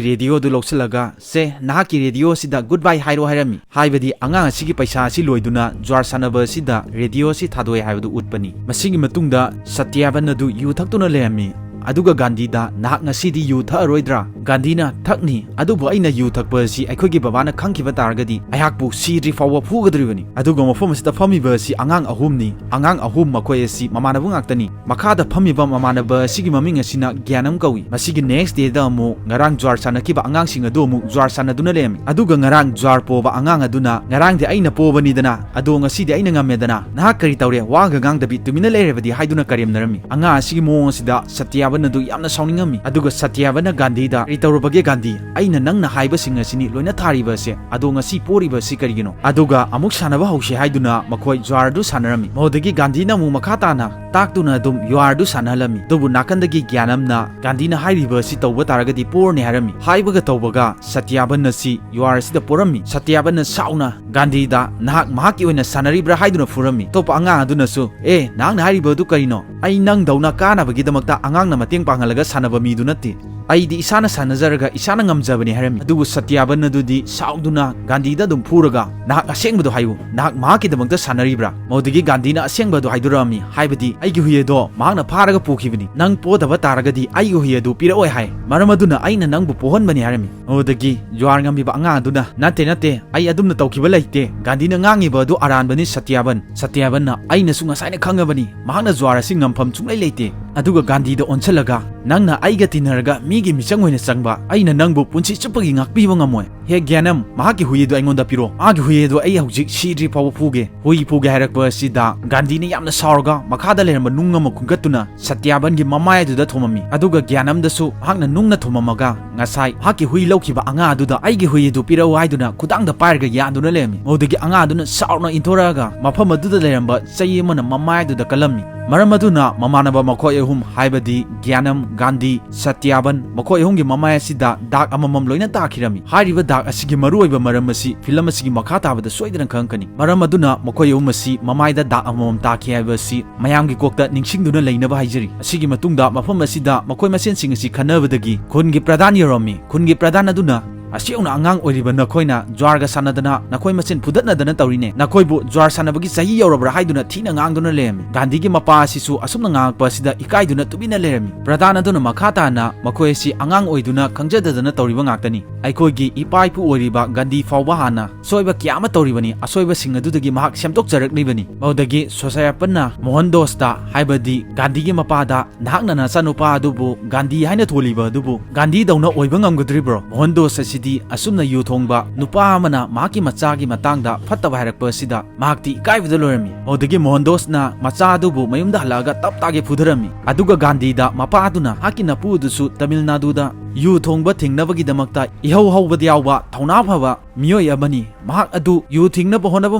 ꯔꯦꯗꯤꯑꯣ ꯑꯗꯨ ꯂꯧꯁꯤꯜꯂꯒ, "ꯁꯦ, ꯅꯍꯥꯛꯀꯤ ꯔꯦꯗꯤꯑꯣ ꯑꯁꯤꯗ ꯒꯨꯗ ꯕꯥꯏ ꯍꯥꯏꯔꯣ" ꯍꯥꯏꯔꯝꯃꯤ꯫ ꯍꯥꯏꯕꯗꯤ ꯑꯉꯥꯡ ꯑꯁꯤꯒꯤ ꯄꯩꯁꯥ ꯑꯁꯤ ꯂꯣꯏꯗꯨꯅ ꯖ꯭ꯋꯥꯔ ꯁꯥꯟꯅꯕ ꯑꯁꯤꯗ ꯔꯦꯗꯤꯑꯣ ꯑꯁꯤ ꯊꯥꯗꯣꯛꯑꯦ ꯍꯥꯏꯕꯗꯨ ꯎꯠꯄꯅꯤ꯫ ꯃꯁꯤꯒꯤ ꯃꯇꯨꯡꯗ ꯁꯇ꯭ꯌꯥꯕꯟ ꯑꯗꯨ ꯌꯨ ꯊꯛꯇꯨꯅ ꯂꯩꯔꯝꯃꯤ꯫ ꯑꯗꯨꯒ ꯒꯥꯟꯙꯤꯗ, "ꯅꯍꯥꯛ ꯉꯁꯤꯗꯤ ꯌꯨ ꯊꯛꯑꯔꯣꯏꯗ꯭ꯔꯥ?" ꯒꯥꯟꯙꯤꯅ, "ꯊꯛꯅꯤ, ꯑꯗꯨꯕꯨ ꯑꯩꯅ ꯌꯨ ꯊꯛꯄ ꯑꯁꯤ ꯑꯩꯈꯣꯏꯒꯤ ꯕꯕꯥꯅ ꯈꯪꯈꯤꯕ ꯇꯥꯔꯒꯗꯤ ꯑꯩꯍꯥꯛꯄꯨ ꯁꯤꯗ꯭ꯔꯤ ꯐꯥꯎꯕ ꯐꯨꯒꯗꯧꯔꯤꯕꯅꯤ꯫" ꯑꯗꯨꯒ ꯃꯐꯝ ꯑꯁꯤꯗ ꯐꯝꯃꯤꯕ ꯑꯁꯤ ꯑꯉꯥꯡ ꯑꯍꯨꯝꯅꯤ꯫ ꯑꯉꯥꯡ ꯑꯍꯨꯝ, ꯃꯈꯣꯏ ꯑꯁꯤ ꯃꯃꯥꯟꯅꯕ ꯉꯥꯛꯇꯅꯤ꯫ ꯃꯈꯥꯗ ꯐꯝꯃꯤꯕ ꯃꯃꯥꯟꯅꯕ ꯑꯁꯤꯒꯤ ꯃꯃꯤꯡ ꯑꯁꯤꯅ ꯒ꯭ꯌꯥꯅꯝ ꯀꯧꯏ꯫ ꯃꯁꯤꯒꯤ next dayꯗ ꯑꯃꯨꯛ ꯉꯔꯥꯡ ꯖ꯭ꯋꯥꯔ ꯁꯥꯟꯅꯈꯤꯕ ꯑꯉꯥꯡꯁꯤꯡ ꯑꯗꯨ ꯑꯃꯨꯛ ꯖ꯭ꯋꯥꯔ ꯁꯥꯟꯅꯗꯨꯅ ꯂꯩꯔꯝꯃꯤ꯫ ꯑꯗꯨꯒ ꯉꯔꯥꯡ ꯖ꯭ꯋꯥꯔ ꯄꯣꯕ ꯑꯉꯥꯡ ꯑꯗꯨꯅ, "ꯉꯔꯥꯡꯗꯤ ꯑꯩꯅ ꯄꯣꯕꯅꯤꯗꯅ, ꯑꯗꯣ ꯉꯁꯤꯗꯤ ꯑꯩꯅ ꯉꯝꯃꯦꯗꯅ, ꯅꯍꯥꯛ ꯀꯔꯤ ꯇꯧꯔꯦ? ꯋꯥꯒ ꯉꯥꯡꯗꯕꯤ ꯇꯨꯃꯤꯟꯅ ꯂꯩꯔꯕꯗꯤ?" ꯍꯥꯏꯗꯨꯅ ꯀꯔꯦꯝꯅꯔꯝꯃꯤ꯫ ꯑꯉꯥꯡ ꯑꯁꯤꯒꯤ ꯃꯑꯣꯡ ꯑꯁꯤꯗ ꯁꯇ꯭ꯌꯥꯕꯟ ꯑꯗꯨ ꯌꯥꯝꯅ ꯁꯥꯎꯅꯤꯡꯉꯝꯃꯤ꯫ ꯑꯗꯨꯒ ꯁꯇ꯭ꯌꯥꯕꯟꯅ ꯒꯥꯟꯙꯤꯗ, "ꯀꯔꯤ ꯇꯧꯔꯕꯒꯦ ꯒꯥꯟꯙꯤ? ꯑꯩꯅ ꯅꯪꯅ ꯍꯥꯏꯕꯁꯤꯡ ꯑꯁꯤꯅꯤ ꯂꯣꯏꯅ ꯊꯥꯔꯤꯕ ꯑꯁꯦ꯫ ꯑꯗꯣ ꯉꯁꯤ ꯄꯣꯔꯤꯕ ꯑꯁꯤ ꯀꯔꯤꯒꯤꯅꯣ?" ꯑꯗꯨꯒ ꯑꯃꯨꯛ ꯁꯥꯟꯅꯕ ꯍꯧꯁꯤ ꯍꯥꯏꯗꯨꯅ ꯃꯈꯣꯏ ꯖ꯭ꯋꯥꯔ ꯑꯗꯨ ꯁꯥꯟꯅꯔꯝꯃꯤ꯫ ꯃꯗꯨꯗꯒꯤ ꯒꯥꯟꯙꯤꯅ ꯑꯃꯨꯛ ꯃꯈꯥ ꯇꯥꯅ ꯇꯥꯛꯇꯨꯅ ꯑꯗꯨꯝ ꯖ꯭ꯋꯥꯔ ꯑꯗꯨ ꯁꯥꯟꯅꯍꯜꯂꯝꯃꯤ꯫ ꯑꯗꯨꯕꯨ ꯅꯥꯀꯟꯗꯒꯤ ꯒ꯭ꯌꯥꯅꯝꯅ ꯒꯥꯟꯙꯤꯅ ꯍꯥꯏꯔꯤꯕ ꯑꯁꯤ ꯇꯧꯕ ꯇꯥꯔꯒꯗꯤ ꯄꯣꯔꯅꯤ ꯍꯥꯏꯔꯝꯃꯤ꯫ ꯍꯥꯏꯕꯒ ꯇꯧꯕꯒ ꯁꯇ꯭ꯌꯥꯕꯟ ꯑꯁꯤ ꯖ꯭ꯋꯥꯔ ꯑꯁꯤꯗ ꯄꯣꯔꯝꯃꯤ꯫ ꯁꯇ꯭ꯌꯥꯕꯟꯅ ꯁꯥꯎꯅ ꯒꯥꯟꯙꯤꯗ, "ꯅꯍꯥꯛ ꯃꯍꯥꯛꯀꯤ ꯑꯣꯏꯅ ꯁꯥꯟꯅꯔꯤꯕ꯭ꯔꯥ?" ꯍꯥꯏꯗꯨꯅ ꯐꯨꯔꯝꯃꯤ꯫ ꯑꯇꯣꯞꯄ ꯑꯉꯥꯡ ꯑꯗꯨꯅꯁꯨ, "ꯑꯦ, ꯅꯍꯥꯛꯅ ꯍꯥꯏꯔꯤꯕ ꯑꯗꯨ ꯀꯔꯤꯅꯣ? ꯑꯩ ꯅꯪꯗꯧꯅ ꯀꯥꯅꯕꯒꯤꯗꯃꯛꯇ ꯑꯉꯥꯡꯅ ꯃꯇꯦꯡ ꯄꯥꯡꯍꯜꯂꯒ ꯁꯥꯟꯅꯕ ꯃꯤꯗꯨ ꯅꯠꯇꯦ꯫ ꯑꯩꯗꯤ ꯏꯁꯥꯅ ꯁꯥꯟꯅꯖꯔꯒ ꯏꯁꯥꯅ ꯉꯝꯖꯕꯅꯤ" ꯍꯥꯏꯔꯝꯃꯤ꯫ ꯑꯗꯨꯕꯨ ꯁꯇ꯭ꯌꯥꯕꯟ ꯑꯗꯨꯗꯤ ꯁꯥꯎꯗꯨꯅ ꯒꯥꯟꯙꯤꯗ ꯑꯗꯨꯝ ꯐꯨꯔꯒ, "ꯅꯍꯥꯛ ꯑꯁꯦꯡꯕꯗꯣ ꯍꯥꯏꯌꯨ, ꯅꯍꯥꯛ ꯃꯍꯥꯛꯀꯤꯗꯃꯛꯇ ꯁꯥꯟꯅꯔꯤꯕ꯭ꯔꯥ?" ꯃꯗꯨꯗꯒꯤ ꯒꯥꯟꯙꯤꯅ ꯑꯁꯦꯡꯕ ꯑꯗꯨ ꯍꯥꯏꯗꯣꯔꯛꯑꯝꯃꯤ, ꯍꯥꯏꯕꯗꯤ, "ꯑꯩꯒꯤ ꯍꯨꯏ ꯑꯗꯣ ꯃꯍꯥꯛꯅ ꯐꯥꯔꯒ ꯄꯨꯈꯤꯕꯅꯤ꯫ ꯅꯪ ꯄꯣꯗꯕ ꯇꯥꯔꯒꯗꯤ ꯑꯩꯒꯤ ꯍꯨꯏ ꯑꯗꯨ ꯄꯤꯔꯛꯑꯣꯏ ꯍꯥꯏ꯫ ꯃꯔꯝ ꯑꯗꯨꯅ ꯑꯩꯅ ꯅꯪꯕꯨ ꯄꯣꯍꯟꯕꯅꯤ" ꯍꯥꯏꯔꯝꯃꯤ꯫ ꯃꯗꯨꯗꯒꯤ ꯖ꯭ꯋꯥꯔ ꯉꯝꯃꯤꯕ ꯑꯉꯥꯡ ꯑꯗꯨꯅ, "ꯅꯠꯇꯦ, ꯅꯠꯇꯦ, ꯑꯩ ꯑꯗꯨꯝꯅ ꯇꯧꯈꯤꯕ ꯂꯩꯇꯦ꯫ ꯒꯥꯟꯙꯤꯅ ꯉꯥꯡꯉꯤꯕ ꯑꯗꯨ ꯑꯔꯥꯟꯕꯅꯤ, ꯁꯇ꯭ꯌꯥꯕꯟ꯫" ꯁꯇ꯭ꯌꯥꯕꯟꯅ, "ꯑꯩꯅꯁꯨ ꯉꯁꯥꯏꯅ ꯈꯪꯉꯕꯅꯤ, ꯃꯍꯥꯛꯅ ꯖ꯭ꯋꯥꯔ ꯑꯁꯤ ꯉꯝꯐꯝ ꯁꯨꯡꯂꯩ ꯂꯩꯇꯦ꯫" ꯑꯗꯨꯒ ꯒꯥꯟꯙꯤꯗ ꯑꯣꯟꯁꯤꯜꯂꯒ, "ꯅꯪꯅ ꯑꯩꯒ ꯇꯤꯟꯅꯔꯒ ꯃꯤꯒꯤ ꯃꯤꯆꯪ ꯑꯣꯏꯅ ꯆꯪꯕ, ꯑꯩꯅ ꯅꯪꯕꯨ ꯄꯨꯟꯁꯤ ꯆꯨꯞꯄꯒꯤ ꯉꯥꯛꯄꯤꯕ ꯉꯝꯃꯣꯏ꯫ ꯍꯦ ꯒ꯭ꯌꯥꯅꯝ, ꯃꯍꯥꯛꯀꯤ ꯍꯨꯏ ꯑꯗꯨ ꯑꯩꯉꯣꯟꯗ ꯄꯤꯔꯣ꯫ ꯃꯥꯒꯤ ꯍꯨꯏ ꯑꯗꯨ ꯑꯩ ꯍꯧꯖꯤꯛ ꯁꯤꯗ꯭ꯔꯤ ꯐꯥꯎꯕ ꯐꯨꯒꯦ꯫" ꯍꯨꯏ ꯐꯨꯒꯦ ꯍꯥꯏꯔꯛꯄ ꯑꯁꯤꯗ ꯒꯥꯟꯙꯤꯅ ꯌꯥꯝꯅ ꯁꯥꯎꯔꯒ ꯃꯈꯥꯗ ꯂꯩꯔꯝꯕ ꯅꯨꯡ ꯑꯃ ꯈꯨꯟꯒꯠꯇꯨꯅ ꯁꯇ꯭ꯌꯥꯕꯟꯒꯤ ꯃꯃꯥꯏ ꯑꯗꯨꯗ ꯊꯣꯝꯃꯝꯃꯤ꯫ ꯑꯗꯨꯒ ꯒ꯭ꯌꯥꯅꯝꯗꯁꯨ ꯃꯍꯥꯛꯅ ꯅꯨꯡꯅ ꯊꯣꯝꯃꯝꯃꯒ, "ꯉꯁꯥꯏ ꯃꯍꯥꯛꯀꯤ ꯍꯨꯏ ꯂꯧꯈꯤꯕ ꯑꯉꯥꯡ ꯑꯗꯨꯗ ꯑꯩꯒꯤ ꯍꯨꯏ ꯑꯗꯨ ꯄꯤꯔꯛꯎ" ꯍꯥꯏꯗꯨꯅ ꯈꯨꯗꯥꯡꯗ ꯄꯥꯏꯔꯒ ꯌꯥꯟꯗꯨꯅ ꯂꯩꯔꯝꯃꯤ꯫ ꯃꯗꯨꯗꯒꯤ ꯑꯉꯥꯡ ꯑꯗꯨꯅ ꯁꯥꯎꯅ ꯏꯟꯊꯣꯔꯛꯑꯒ ꯃꯐꯝ ꯑꯗꯨꯗ ꯂꯩꯔꯝꯕ ꯆꯩ ꯑꯃꯅ ꯃꯃꯥꯏ ꯑꯗꯨꯗ ꯀꯜꯂꯝꯃꯤ꯫ ꯃꯔꯝ ꯑꯗꯨꯅ ꯃꯃꯥꯟꯅꯕ ꯃꯈꯣꯏ ꯑꯍꯨꯝ, ꯍꯥꯏꯕꯗꯤ ꯒ꯭ꯌꯥꯅꯝ, ꯒꯥꯟꯙꯤ, ꯁꯇ꯭ꯌꯥꯕꯟ, ꯃꯈꯣꯏ ꯑꯍꯨꯝꯒꯤ ꯃꯃꯥꯏ ꯑꯁꯤꯗ ꯗꯥꯛ ꯑꯃꯃꯝ ꯂꯣꯏꯅ ꯇꯥꯈꯤꯔꯝꯃꯤ꯫ ꯍꯥꯏꯔꯤꯕ ꯗꯥꯛ ꯑꯁꯤꯒꯤ ꯃꯔꯨꯑꯣꯏꯕ ꯃꯔꯝ ꯑꯁꯤ ꯐꯤꯂꯝ ꯑꯁꯤꯒꯤ ꯃꯈꯥ ꯇꯥꯕꯗ ꯁꯣꯏꯗꯅ ꯈꯪꯉꯛꯀꯅꯤ꯫ ꯃꯔꯝ ꯑꯗꯨꯅ ꯃꯈꯣꯏ ꯑꯍꯨꯝ ꯑꯁꯤ ꯃꯃꯥꯏꯗ ꯗꯥꯛ ꯑꯃꯃꯝ ꯇꯥꯈꯤ ꯍꯥꯏꯕ ꯑꯁꯤ ꯃꯌꯥꯝꯒꯤ ꯀꯣꯛꯇ ꯅꯤꯡꯁꯤꯡꯗꯨꯅ ꯂꯩꯅꯕ ꯍꯥꯏꯖꯔꯤ꯫ ꯑꯁꯤꯒꯤ ꯃꯇꯨꯡꯗ ꯃꯐꯝ ꯑꯁꯤꯗ ꯃꯈꯣꯏ ꯃꯁꯦꯟꯁꯤꯡ ꯑꯁꯤ ꯈꯟꯅꯕꯗꯒꯤ ꯈꯨꯟꯒꯤ ꯄ꯭ꯔꯙꯥꯟ ꯌꯧꯔꯝꯃꯤ꯫ ꯈꯨꯟꯒꯤ ꯄ꯭ꯔꯙꯥꯟ ꯑꯗꯨꯅ "ꯑꯁꯤ ꯌꯧꯅ ꯑꯉꯥꯡ ꯑꯣꯏꯔꯤꯕ ꯅꯈꯣꯏꯅ ꯖ꯭ꯋꯥꯔꯒ ꯁꯥꯟꯅꯗꯅ ꯅꯈꯣꯏ ꯃꯁꯦꯟ ꯐꯨꯗꯠꯅꯗꯅ ꯇꯧꯔꯤꯅꯦ꯫ ꯅꯈꯣꯏꯕꯨ ꯖ꯭ꯋꯥꯔ ꯁꯥꯟꯅꯕꯒꯤ ꯆꯍꯤ ꯌꯧꯔꯕ꯭ꯔꯥ?" ꯍꯥꯏꯗꯨꯅ ꯊꯤꯅ ꯉꯥꯡꯗꯨꯅ ꯂꯩꯔꯝꯃꯤ꯫ ꯒꯥꯟꯙꯤꯒꯤ ꯃꯄꯥ ꯑꯁꯤꯁꯨ ꯑꯁꯨꯝꯅ ꯉꯥꯡꯉꯛꯄ ꯑꯁꯤꯗ ꯏꯀꯥꯏꯗꯨꯅ ꯇꯨꯃꯤꯟꯅ ꯂꯩꯔꯝꯃꯤ꯫ ꯄ꯭ꯔꯙꯥꯟ ꯑꯗꯨꯅ ꯃꯈꯥ ꯇꯥꯅ, "ꯃꯈꯣꯏ ꯑꯁꯤ ꯑꯉꯥꯡ ꯑꯣꯏꯗꯨꯅ ꯈꯪꯖꯗꯗꯅ ꯇꯧꯔꯤꯕ ꯉꯥꯛꯇꯅꯤ꯫ ꯑꯩꯈꯣꯏꯒꯤ ꯏꯄꯥ ꯏꯄꯨ ꯑꯣꯏꯔꯤꯕ ꯒꯥꯟꯙꯤ ꯐꯥꯎꯕ ꯍꯥꯟꯅ ꯑꯁꯣꯏꯕ ꯀꯌꯥ ꯑꯃ ꯇꯧꯔꯤꯕꯅꯤ꯫ ꯑꯁꯣꯏꯕꯁꯤꯡ ꯑꯗꯨꯗꯒꯤ ꯃꯍꯥꯛ ꯁꯦꯝꯗꯣꯛꯆꯔꯛꯂꯤꯕꯅꯤ"꯫ ꯃꯗꯨꯗꯒꯤ ꯁꯣꯁꯥꯌꯥꯄꯟꯅ ꯃꯣꯍꯟꯗꯣꯁꯇ, ꯍꯥꯏꯕꯗꯤ ꯒꯥꯟꯙꯤꯒꯤ ꯃꯄꯥꯗ, "ꯅꯍꯥꯛꯅ ꯅꯆꯥꯅꯨꯄꯥ ꯑꯗꯨꯕꯨ ꯒꯥꯟꯙꯤ ꯍꯥꯏꯅ ꯊꯣꯜꯂꯤꯕ ꯑꯗꯨꯕꯨ ꯒꯥꯟꯙꯤꯗꯧꯅ ꯑꯣꯏꯕ ꯉꯝꯒꯗ꯭ꯔꯤꯕ꯭ꯔꯣ? ꯃꯣꯍꯟꯗꯣꯁ ꯑꯁꯤꯗꯤ ꯑꯁꯨꯝꯅ ꯌꯨ ꯊꯣꯡꯕ ꯅꯨꯄꯥ ꯑꯃꯅ ꯃꯍꯥꯛꯀꯤ ꯃꯆꯥꯒꯤ ꯃꯇꯥꯡꯗ ꯐꯠꯇꯕ ꯍꯥꯏꯔꯛꯄ ꯑꯁꯤꯗ ꯃꯍꯥꯛꯇꯤ ꯏꯀꯥꯏꯕꯗ ꯂꯣꯏꯔꯝꯃꯤ"꯫ ꯃꯗꯨꯗꯒꯤ ꯃꯣꯍꯟꯗꯣꯁꯅ ꯃꯆꯥ ꯑꯗꯨꯕꯨ ꯃꯌꯨꯝꯗ ꯍꯜꯂꯛꯑꯒ ꯇꯞ ꯇꯥꯒꯦ ꯐꯨꯊꯔꯝꯃꯤ꯫ ꯑꯗꯨꯒ ꯒꯥꯟꯙꯤꯗ ꯃꯄꯥ ꯑꯗꯨꯅ ꯃꯍꯥꯛꯀꯤ ꯅꯄꯨ ꯑꯗꯨꯁꯨ ꯇꯥꯃꯤꯜ ꯅꯥꯗꯨꯗ ꯌꯨ ꯊꯣꯡꯕ ꯊꯤꯡꯅꯕꯒꯤꯗꯃꯛꯇ ꯏꯍꯧ ꯍꯧꯕꯗ ꯌꯥꯎꯕ ꯊꯧꯅꯥ ꯐꯕ ꯃꯤꯑꯣꯏ ꯑꯃꯅꯤ꯫ ꯃꯍꯥꯛ ꯑꯗꯨ ꯌꯨ ꯊꯤꯡꯅꯕ ꯍꯣꯠꯅꯕ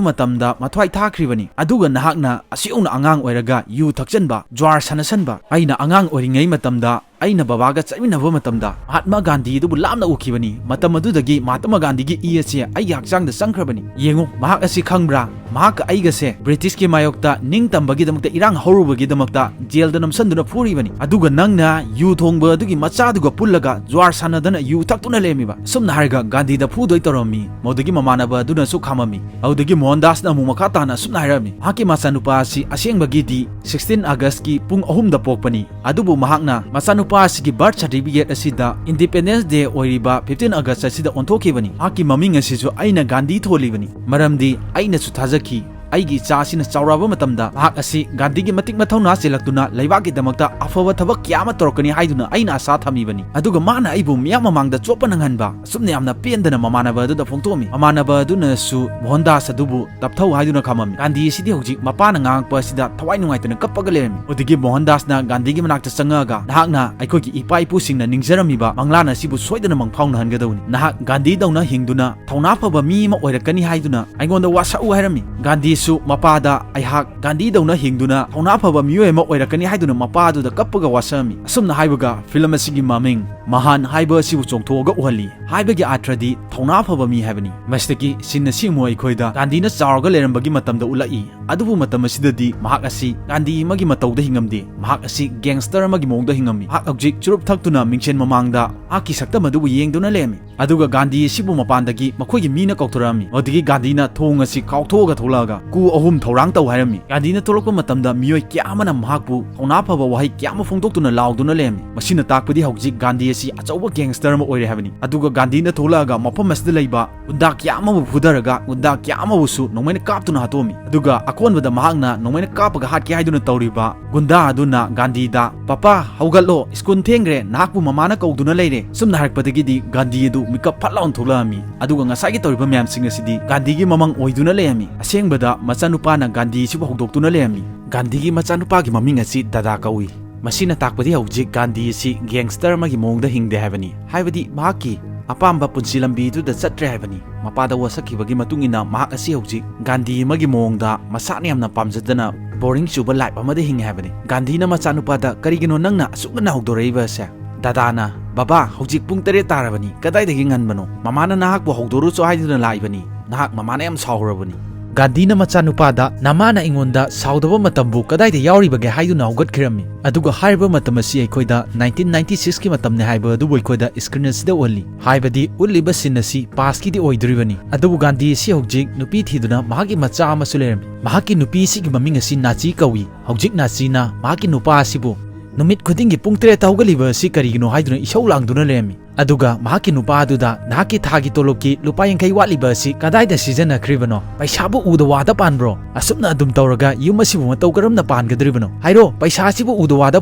ꯃꯇꯝꯗ ꯃꯊ꯭ꯋꯥꯏ ꯊꯥꯈ꯭ꯔꯤꯕꯅꯤ꯫ ꯑꯗꯨꯒ ꯅꯍꯥꯛꯅ ꯑꯁꯤ ꯌꯧꯅ ꯑꯉꯥꯡ ꯑꯣꯏꯔꯒ ꯌꯨ ꯊꯛꯆꯟꯕ, ꯖ꯭ꯋꯥꯔ ꯁꯥꯟꯅꯁꯟꯕ꯫ ꯑꯩꯅ ꯑꯉꯥꯡ ꯑꯣꯏꯔꯤꯉꯩ ꯃꯇꯝꯗ ꯑꯩꯅ ꯕꯕꯥꯒ ꯆꯠꯃꯤꯟꯅꯕ ꯃꯇꯝꯗ ꯃꯍꯥꯠꯃꯥ ꯒꯥꯟꯙꯤ ꯑꯗꯨꯕꯨ ꯂꯥꯞꯅ ꯎꯈꯤꯕꯅꯤ꯫ ꯃꯇꯝ ꯑꯗꯨꯗꯒꯤ ꯃꯍꯥꯠꯃꯥ ꯒꯥꯟꯙꯤꯒꯤ ꯏ ꯑꯁꯤ ꯑꯩꯒꯤ ꯍꯛꯆꯥꯡꯗ ꯆꯪꯈ꯭ꯔꯕꯅꯤ꯫ ꯌꯦꯡꯉꯨ, ꯃꯍꯥꯛ ꯑꯁꯤ ꯈꯪꯕ꯭ꯔꯥ? ꯃꯍꯥꯛꯀ ꯑꯩꯒꯁꯦ ꯕ꯭ꯔꯤꯇꯤꯁꯀꯤ ꯃꯥꯌꯣꯛꯇ ꯅꯤꯡꯇꯝꯕꯒꯤꯗꯃꯛꯇ ꯏꯔꯥꯡ ꯍꯧꯔꯨꯕꯒꯤꯗꯃꯛꯇ ꯖꯦꯜꯗ ꯅꯝꯁꯤꯟꯗꯨꯅ ꯐꯨꯔꯤꯕꯅꯤ꯫ ꯑꯗꯨꯒ ꯅꯪꯅ ꯌꯨ ꯊꯣꯡꯕ ꯑꯗꯨꯒꯤ ꯃꯆꯥꯗꯨꯒ ꯄꯨꯜꯂꯒ ꯖ꯭ꯋꯥꯔ ꯁꯥꯟꯅꯗꯅ ꯌꯨ ꯊꯛꯇꯨꯅ ꯂꯩꯔꯝꯃꯤꯕ꯫ ꯑꯁꯨꯝꯅ ꯍꯥꯏꯔꯒ ꯒꯥꯟꯙꯤꯗ ꯐꯨꯗꯣꯏ ꯇꯧꯔꯝꯃꯤ꯫ ꯃꯗꯨꯗꯒꯤ ꯃꯃꯥꯟꯅꯕ ꯑꯗꯨꯅꯁꯨ ꯈꯥꯝꯃꯝꯃꯤ꯫ ꯑꯗꯨꯗꯒꯤ ꯃꯣꯍꯟꯗꯥꯁꯅ ꯑꯃꯨꯛ ꯃꯈꯥ ꯇꯥꯅ ꯑꯁꯨꯝꯅ ꯍꯥꯏꯔꯝꯃꯤ, ꯃꯍꯥꯛꯀꯤ ꯃꯆꯥꯅꯨꯄꯥ ꯑꯁꯤ ꯑꯁꯦꯡꯕꯒꯤꯗꯤ ꯁꯤꯛꯁꯇꯤꯟ ꯑꯥꯒꯁꯀꯤ ꯄꯨꯡ ꯑꯍꯨꯝꯗ ꯄꯣꯛꯄꯅꯤ꯫ ꯑꯗꯨꯕꯨ ꯃꯍꯥꯛꯅ ꯃꯆꯥꯅꯨꯄꯥ ꯑꯁꯤꯒꯤ ꯕꯥꯔꯊ ꯁꯥꯔꯇꯤꯐꯤꯀꯦꯠ ꯑꯁꯤꯗ ꯏꯟꯗꯤꯄꯦꯟꯗꯦꯟꯁ ꯗꯦ ꯑꯣꯏꯔꯤꯕ ꯐꯤꯐꯇꯤꯟ ꯑꯥꯒꯁ ꯑꯁꯤꯗ ꯑꯣꯟꯊꯣꯛꯈꯤꯕꯅꯤ꯫ ꯃꯍꯥꯛꯀꯤ ꯃꯃꯤꯡ ꯑꯁꯤꯁꯨ ꯑꯩꯅ ꯒꯥꯟꯙꯤ ꯊꯣꯜꯂꯤꯕꯅꯤ, ꯃꯔꯝꯗꯤ ꯑꯩꯅꯁꯨ ꯊꯥꯖꯈꯤ꯫ ꯑꯩꯒꯤ ꯏꯆꯥ ꯑꯁꯤꯅ ꯆꯥꯎꯔꯛꯑꯕ ꯃꯇꯝꯗ ꯃꯍꯥꯛ ꯑꯁꯤ ꯒꯥꯟꯙꯤꯒꯤ ꯃꯇꯤꯛ ꯃꯊꯧꯅꯥ ꯆꯦꯜꯂꯛꯇꯨꯅ ꯂꯩꯕꯥꯛꯀꯤꯗꯃꯛꯇ ꯑꯐꯕ ꯊꯕꯛ ꯀꯌꯥ ꯑꯃ ꯇꯧꯔꯛꯀꯅꯤ ꯍꯥꯏꯗꯨꯅ ꯑꯩꯅ ꯑꯁꯥ ꯊꯝꯃꯤꯕꯅꯤ꯫ ꯑꯗꯨꯒ ꯃꯥꯅ ꯑꯩꯕꯨ ꯃꯤꯌꯥꯝ ꯃꯃꯥꯡꯗ ꯆꯣꯞꯄ ꯅꯪꯍꯟꯕ꯫ ꯑꯁꯨꯝꯅ ꯌꯥꯝꯅ ꯄꯦꯟꯗꯅ ꯃꯃꯥꯟꯅꯕ ꯑꯗꯨꯗ ꯐꯣꯡꯗꯣꯛꯑꯝꯃꯤ꯫ ꯃꯃꯥꯟꯅꯕ ꯑꯗꯨꯅꯁꯨ ꯃꯣꯍꯟꯗꯥꯁ ꯑꯗꯨꯕꯨ ꯇꯞꯊꯧ ꯍꯥꯏꯗꯨꯅ ꯈꯥꯝꯃꯝꯃꯤ꯫ ꯒꯥꯟꯙꯤ ꯑꯁꯤꯗꯤ ꯍꯧꯖꯤꯛ ꯃꯄꯥꯅ ꯉꯥꯡꯉꯛꯄ ꯑꯁꯤꯗ ꯊꯋꯥꯏ ꯅꯨꯡꯉꯥꯏꯇꯅ ꯀꯞꯄꯒ ꯂꯩꯔꯝꯃꯤ꯫ ꯑꯗꯨꯗꯒꯤ ꯃꯣꯍꯟꯗꯥꯁꯅ ꯒꯥꯟꯙꯤꯒꯤ ꯃꯅꯥꯛꯇ ꯆꯪꯉꯛꯑꯒ, "ꯅꯍꯥꯛꯅ ꯑꯩꯈꯣꯏꯒꯤ ꯏꯄꯥ ꯏꯄꯨꯁꯤꯡꯅ ꯅꯤꯡꯖꯔꯝꯃꯤꯕ ꯃꯪꯂꯥꯟ ꯑꯁꯤꯕꯨ ꯁꯣꯏꯗꯅ ꯃꯪꯐꯥꯎꯅꯍꯟꯒꯗꯧꯕꯅꯤ꯫ ꯅꯍꯥꯛ ꯒꯥꯟꯙꯤꯗꯧꯅ ꯍꯤꯡꯗꯨꯅ ꯊꯧꯅꯥ ꯐꯕ ꯃꯤ ꯑꯃ ꯑꯣꯏꯔꯛꯀꯅꯤ ꯍꯥꯏꯗꯨꯅ ꯑꯩꯉꯣꯟꯗ ꯋꯥꯁꯛꯎ" ꯍꯥꯏꯔꯝꯃꯤ꯫ ꯒꯥꯟꯙꯤꯁꯨ ꯁꯨ ꯃꯄꯥꯗ, "ꯑꯩꯍꯥꯛ ꯒꯥꯟꯙꯤꯗꯧꯅ ꯍꯤꯡꯗꯨꯅ ꯊꯧꯅꯥ ꯐꯕ ꯃꯤꯑꯣꯏ ꯑꯃ ꯑꯣꯏꯔꯛꯀꯅꯤ" ꯍꯥꯏꯗꯨꯅ ꯃꯄꯥꯗꯨꯗ ꯀꯞꯄꯒ ꯋꯥꯁꯛꯑꯝꯃꯤ꯫ ꯑꯁꯨꯝꯅ ꯍꯥꯏꯕꯒ ꯐꯤꯂꯝ ꯑꯁꯤꯒꯤ ꯃꯃꯤꯡ ꯃꯍꯥꯟ ꯍꯥꯏꯕ ꯑꯁꯤꯕꯨ ꯆꯣꯡꯊꯣꯛꯑꯒ ꯎꯍꯜꯂꯤ꯫ ꯍꯥꯏꯕꯒꯤ ꯑꯥꯔꯊ꯭ꯔꯗꯤ ꯊꯧꯅꯥ ꯐꯕ ꯃꯤ ꯍꯥꯏꯕꯅꯤ꯫ ꯃꯁꯤꯗꯒꯤ ꯁꯤꯟ ꯑꯁꯤ ꯑꯃꯨꯛ ꯑꯩꯈꯣꯏꯗ ꯒꯥꯟꯙꯤꯅ ꯆꯥꯎꯔꯒ ꯂꯩꯔꯝꯕꯒꯤ ꯃꯇꯝꯗ ꯎꯠꯂꯛꯏ꯫ ꯑꯗꯨꯕꯨ ꯃꯇꯝ ꯑꯁꯤꯗꯗꯤ ꯃꯍꯥꯛ ꯑꯁꯤ ꯒꯥꯟꯙꯤ ꯑꯃꯒꯤ ꯃꯇꯧꯗ ꯍꯤꯡꯉꯝꯗꯦ꯫ ꯃꯍꯥꯛ ꯑꯁꯤ ꯒꯦꯡꯁꯇꯔ ꯑꯃꯒꯤ ꯃꯑꯣꯡꯗ ꯍꯤꯡꯉꯝꯃꯤ꯫ ꯃꯍꯥꯛ ꯍꯧꯖꯤꯛ ꯆꯨꯔꯨꯞ ꯊꯛꯇꯨꯅ ꯃꯤꯡꯁꯦꯜ ꯃꯃꯥꯡꯗ ꯃꯍꯥꯛꯀꯤ ꯁꯛꯇꯝ ꯑꯗꯨꯕꯨ ꯌꯦꯡꯗꯨꯅ ꯂꯩꯔꯝꯃꯤ꯫ ꯑꯗꯨꯒ ꯒꯥꯟꯙꯤ ꯑꯁꯤꯕꯨ ꯃꯄꯥꯟꯗꯒꯤ ꯃꯈꯣꯏꯒꯤ ꯃꯤꯅ ꯀꯧꯊꯣꯔꯛꯑꯝꯃꯤ꯫ ꯑꯗꯨꯗꯒꯤ ꯒꯥꯟꯙꯤꯅ ꯊꯣꯡ ꯑꯁꯤ ꯀꯥꯎꯊꯣꯛꯑꯒ ꯊꯣꯛꯂꯛꯑꯒ ꯀꯨ ꯑꯍꯨꯝ ꯊꯧꯔꯥꯡ ꯇꯧ ꯍꯥꯏꯔꯝꯃꯤ꯫ ꯒꯥꯟꯙꯤꯅ ꯊꯣꯛꯂꯛꯄ ꯃꯇꯝꯗ ꯃꯤꯑꯣꯏ ꯀꯌꯥ ꯑꯃꯅ ꯃꯍꯥꯛꯄꯨ ꯊꯧꯅꯥ ꯐꯕ ꯋꯥꯍꯩ ꯀꯌꯥ ꯑꯃ ꯐꯣꯡꯗꯣꯛꯇꯨꯅ ꯂꯥꯎꯗꯨꯅ ꯂꯩꯔꯝꯃꯤ꯫ ꯃꯁꯤꯅ ꯇꯥꯛꯄꯗꯤ ꯍꯧꯖꯤꯛ ꯒꯥꯟꯙꯤ ꯑꯁꯤ ꯑꯆꯧꯕ ꯒꯦꯡꯁꯇꯔ ꯑꯃ ꯑꯣꯏꯔꯦ ꯍꯥꯏꯕꯅꯤ꯫ ꯑꯗꯨꯒ ꯒꯥꯟꯙꯤꯅ ꯊꯣꯛꯂꯛꯑꯒ ꯃꯐꯝ ꯑꯁꯤꯗ ꯂꯩꯕ ꯒꯨꯟꯗꯥ ꯀꯌꯥ ꯑꯃꯕꯨ ꯐꯨꯊꯔꯒ ꯒꯨꯟꯗꯥ ꯀꯌꯥ ꯑꯃꯕꯨꯁꯨ ꯅꯣꯡꯃꯩꯅ ꯀꯥꯞꯇꯨꯅ ꯍꯥꯠꯇꯣꯛꯑꯝꯃꯤ꯫ ꯑꯗꯨꯒ ꯑꯀꯣꯟꯕꯗ ꯃꯍꯥꯛꯅ ꯅꯣꯡꯃꯩꯅ ꯀꯥꯞꯄꯒ ꯍꯥꯠꯀꯦ ꯍꯥꯏꯗꯨꯅ ꯇꯧꯔꯤꯕ ꯒꯨꯟꯗꯥ ꯑꯗꯨꯅ ꯒꯥꯟꯙꯤꯗ, "ꯄꯄꯥ, ꯍꯧꯒꯠꯂꯣ, ꯁ꯭ꯀꯨꯜ ꯊꯦꯡꯈ꯭ꯔꯦ, ꯅꯍꯥꯛꯄꯨ ꯃꯃꯥꯅ ꯀꯧꯗꯨꯅ ꯂꯩꯔꯦ"꯫ ꯁꯨꯝꯅ ꯍꯥꯏꯔꯛꯄꯗꯒꯤꯗꯤ ꯒꯥꯟꯙꯤ ꯑꯗꯨ ꯃꯤꯀꯞ ꯐꯠ ꯂꯥꯎꯅ ꯊꯣꯛꯂꯛꯑꯝꯃꯤ꯫ ꯑꯗꯨꯒ ꯉꯁꯥꯏꯒꯤ ꯇꯧꯔꯤꯕ ꯃꯌꯥꯝꯁꯤꯡ ꯑꯁꯤꯗꯤ ꯒꯥꯟꯙꯤꯒꯤ ꯃꯃꯪ ꯑꯣꯏꯗꯨꯅ ꯂꯩꯔꯝꯃꯤ꯫ ꯑꯁꯦꯡꯕꯗ ꯃꯆꯥꯅꯨꯄꯥꯅ ꯒꯥꯟꯙꯤ ꯑꯁꯤꯕꯨ ꯍꯧꯗꯣꯛꯇꯨꯅ ꯂꯩꯔꯝꯃꯤ꯫ ꯒꯥꯟꯙꯤꯒꯤ ꯃꯆꯥꯅꯨꯄꯥꯒꯤ ꯃꯃꯤꯡ ꯑꯁꯤ ꯗꯥꯗꯥ ꯀꯧꯏ꯫ ꯃꯁꯤꯅ ꯇꯥꯛꯄꯗꯤ ꯍꯧꯖꯤꯛ ꯒꯥꯟꯙꯤ ꯑꯁꯤ ꯒꯦꯡꯁꯇꯔ ꯑꯃꯒꯤ ꯃꯑꯣꯡꯗ ꯍꯤꯡꯗꯦ ꯍꯥꯏꯕꯅꯤ꯫ ꯍꯥꯏꯕꯗꯤ ꯃꯍꯥꯛꯀꯤ ꯑꯄꯥꯝꯕ ꯄꯨꯟꯁꯤ ꯂꯝꯕꯤꯗꯨꯗ ꯆꯠꯇ꯭ꯔꯦ ꯍꯥꯏꯕꯅꯤ꯫ ꯃꯄꯥꯗ ꯋꯥꯁꯛꯈꯤꯕꯒꯤ ꯃꯇꯨꯡ ꯏꯟꯅ ꯃꯍꯥꯛ ꯑꯁꯤ ꯍꯧꯖꯤꯛ ꯒꯥꯟꯙꯤ ꯑꯃꯒꯤ ꯃꯑꯣꯡꯗ ꯃꯁꯥꯅ ꯌꯥꯝꯅ ꯄꯥꯝꯖꯗꯅ ꯕꯣꯔꯤꯡ ꯆꯨꯕ ꯂꯥꯏꯐ ꯑꯃꯗ ꯍꯤꯡꯉꯤ ꯍꯥꯏꯕꯅꯤ꯫ ꯒꯥꯟꯙꯤꯅ ꯃꯆꯥꯅꯨꯄꯥꯗ, "ꯀꯔꯤꯒꯤꯅꯣ ꯅꯪꯅ ꯑꯁꯨꯛ ꯉꯟꯅ ꯍꯧꯗꯣꯔꯛꯏꯕ ꯑꯁꯦ?" ꯗꯥꯗꯥꯅ, "ꯕꯕꯥ, ꯍꯧꯖꯤꯛ ꯄꯨꯡ ꯇꯔꯦꯠ ꯇꯥꯔꯕꯅꯤ, ꯀꯗꯥꯏꯗꯒꯤ ꯉꯟꯕꯅꯣ? ꯃꯃꯥꯅ ꯅꯍꯥꯛꯄꯨ ꯍꯧꯗꯣꯔꯨꯆꯣ ꯍꯥꯏꯗꯨꯅ ꯂꯥꯛꯏꯕꯅꯤ꯫ ꯅꯍꯥꯛ ꯃꯃꯥꯅ ꯌꯥꯝ ꯁꯥꯎꯔꯕꯅꯤ"꯫ ꯒꯥꯟꯙꯤꯅ ꯃꯆꯥꯅꯨꯄꯥꯗ, "ꯅꯃꯥꯅ ꯑꯩꯉꯣꯟꯗ ꯁꯥꯎꯗꯕ ꯃꯇꯝꯕꯨ ꯀꯗꯥꯏꯗ ꯌꯥꯎꯔꯤꯕꯒꯦ?" ꯍꯥꯏꯗꯨꯅ ꯍꯧꯒꯠꯈꯤꯔꯝꯃꯤ꯫ ꯑꯗꯨꯒ ꯍꯥꯏꯔꯤꯕ ꯃꯇꯝ ꯑꯁꯤ ꯑꯩꯈꯣꯏꯗ ꯅꯥꯏꯟꯇꯤꯟ ꯅꯥꯏꯟꯇꯤ ꯁꯤꯛꯁꯀꯤ ꯃꯇꯝꯅꯤ ꯍꯥꯏꯕ ꯑꯗꯨꯕꯨ ꯑꯩꯈꯣꯏꯗ ꯁ꯭ꯀ꯭ꯔꯤꯟ ꯑꯁꯤꯗ ꯎꯍꯜꯂꯤ꯫ ꯍꯥꯏꯕꯗꯤ ꯎꯠꯂꯤꯕ ꯁꯤꯟ ꯑꯁꯤ ꯄꯥꯁꯀꯤꯗꯤ ꯑꯣꯏꯗꯣꯔꯤꯕꯅꯤ꯫ ꯑꯗꯨꯕꯨ ꯒꯥꯟꯙꯤ ꯑꯁꯤ ꯍꯧꯖꯤꯛ ꯅꯨꯄꯤ ꯊꯤꯗꯨꯅ ꯃꯍꯥꯛꯀꯤ ꯃꯆꯥ ꯑꯃꯁꯨ ꯂꯩꯔꯝꯃꯤ꯫ ꯃꯍꯥꯛꯀꯤ ꯅꯨꯄꯤ ꯑꯁꯤꯒꯤ ꯃꯃꯤꯡ ꯑꯁꯤ ꯅꯥꯆꯤ ꯀꯧꯏ꯫ ꯍꯧꯖꯤꯛ ꯅꯥꯆꯤꯅ ꯃꯍꯥꯛꯀꯤ ꯅꯨꯄꯥ ꯑꯁꯤꯕꯨ ꯅꯨꯃꯤꯠ ꯈꯨꯗꯤꯡꯒꯤ ꯄꯨꯡ ꯇꯔꯦꯠꯇ ꯍꯧꯒꯠꯂꯤꯕ ꯑꯁꯤ ꯀꯔꯤꯒꯤꯅꯣ ꯍꯥꯏꯗꯨꯅ ꯏꯁꯧ ꯂꯥꯡꯗꯨꯅ ꯂꯩꯔꯝꯃꯤ꯫ ꯑꯗꯨꯒ ꯃꯍꯥꯛꯀꯤ ꯅꯨꯄꯥ ꯑꯗꯨꯗ, "ꯅꯍꯥꯛꯀꯤ ꯊꯥꯒꯤ ꯇꯣꯂꯣꯞꯀꯤ ꯂꯨꯄꯥ ꯌꯥꯡꯈꯩ ꯋꯥꯠꯂꯤꯕ ꯑꯁꯤ ꯀꯗꯥꯏꯗ ꯁꯤꯖꯤꯟꯅꯈ꯭ꯔꯤꯕꯅꯣ? ꯄꯩꯁꯥꯕꯨ ꯎꯗ ꯋꯥꯗ ꯄꯥꯟꯕ꯭ꯔꯣ? ꯑꯁꯨꯝꯅ ꯑꯗꯨꯝ ꯇꯧꯔꯒ ꯌꯨꯝ ꯑꯁꯤꯕꯨ ꯃꯇꯧ ꯀꯔꯝꯅ ꯄꯥꯟꯒꯗꯧꯔꯤꯕꯅꯣ? ꯍꯥꯏꯔꯣ, ꯄꯩꯁꯥ ꯑꯁꯤꯕꯨ ꯎꯗ ꯋꯥꯗ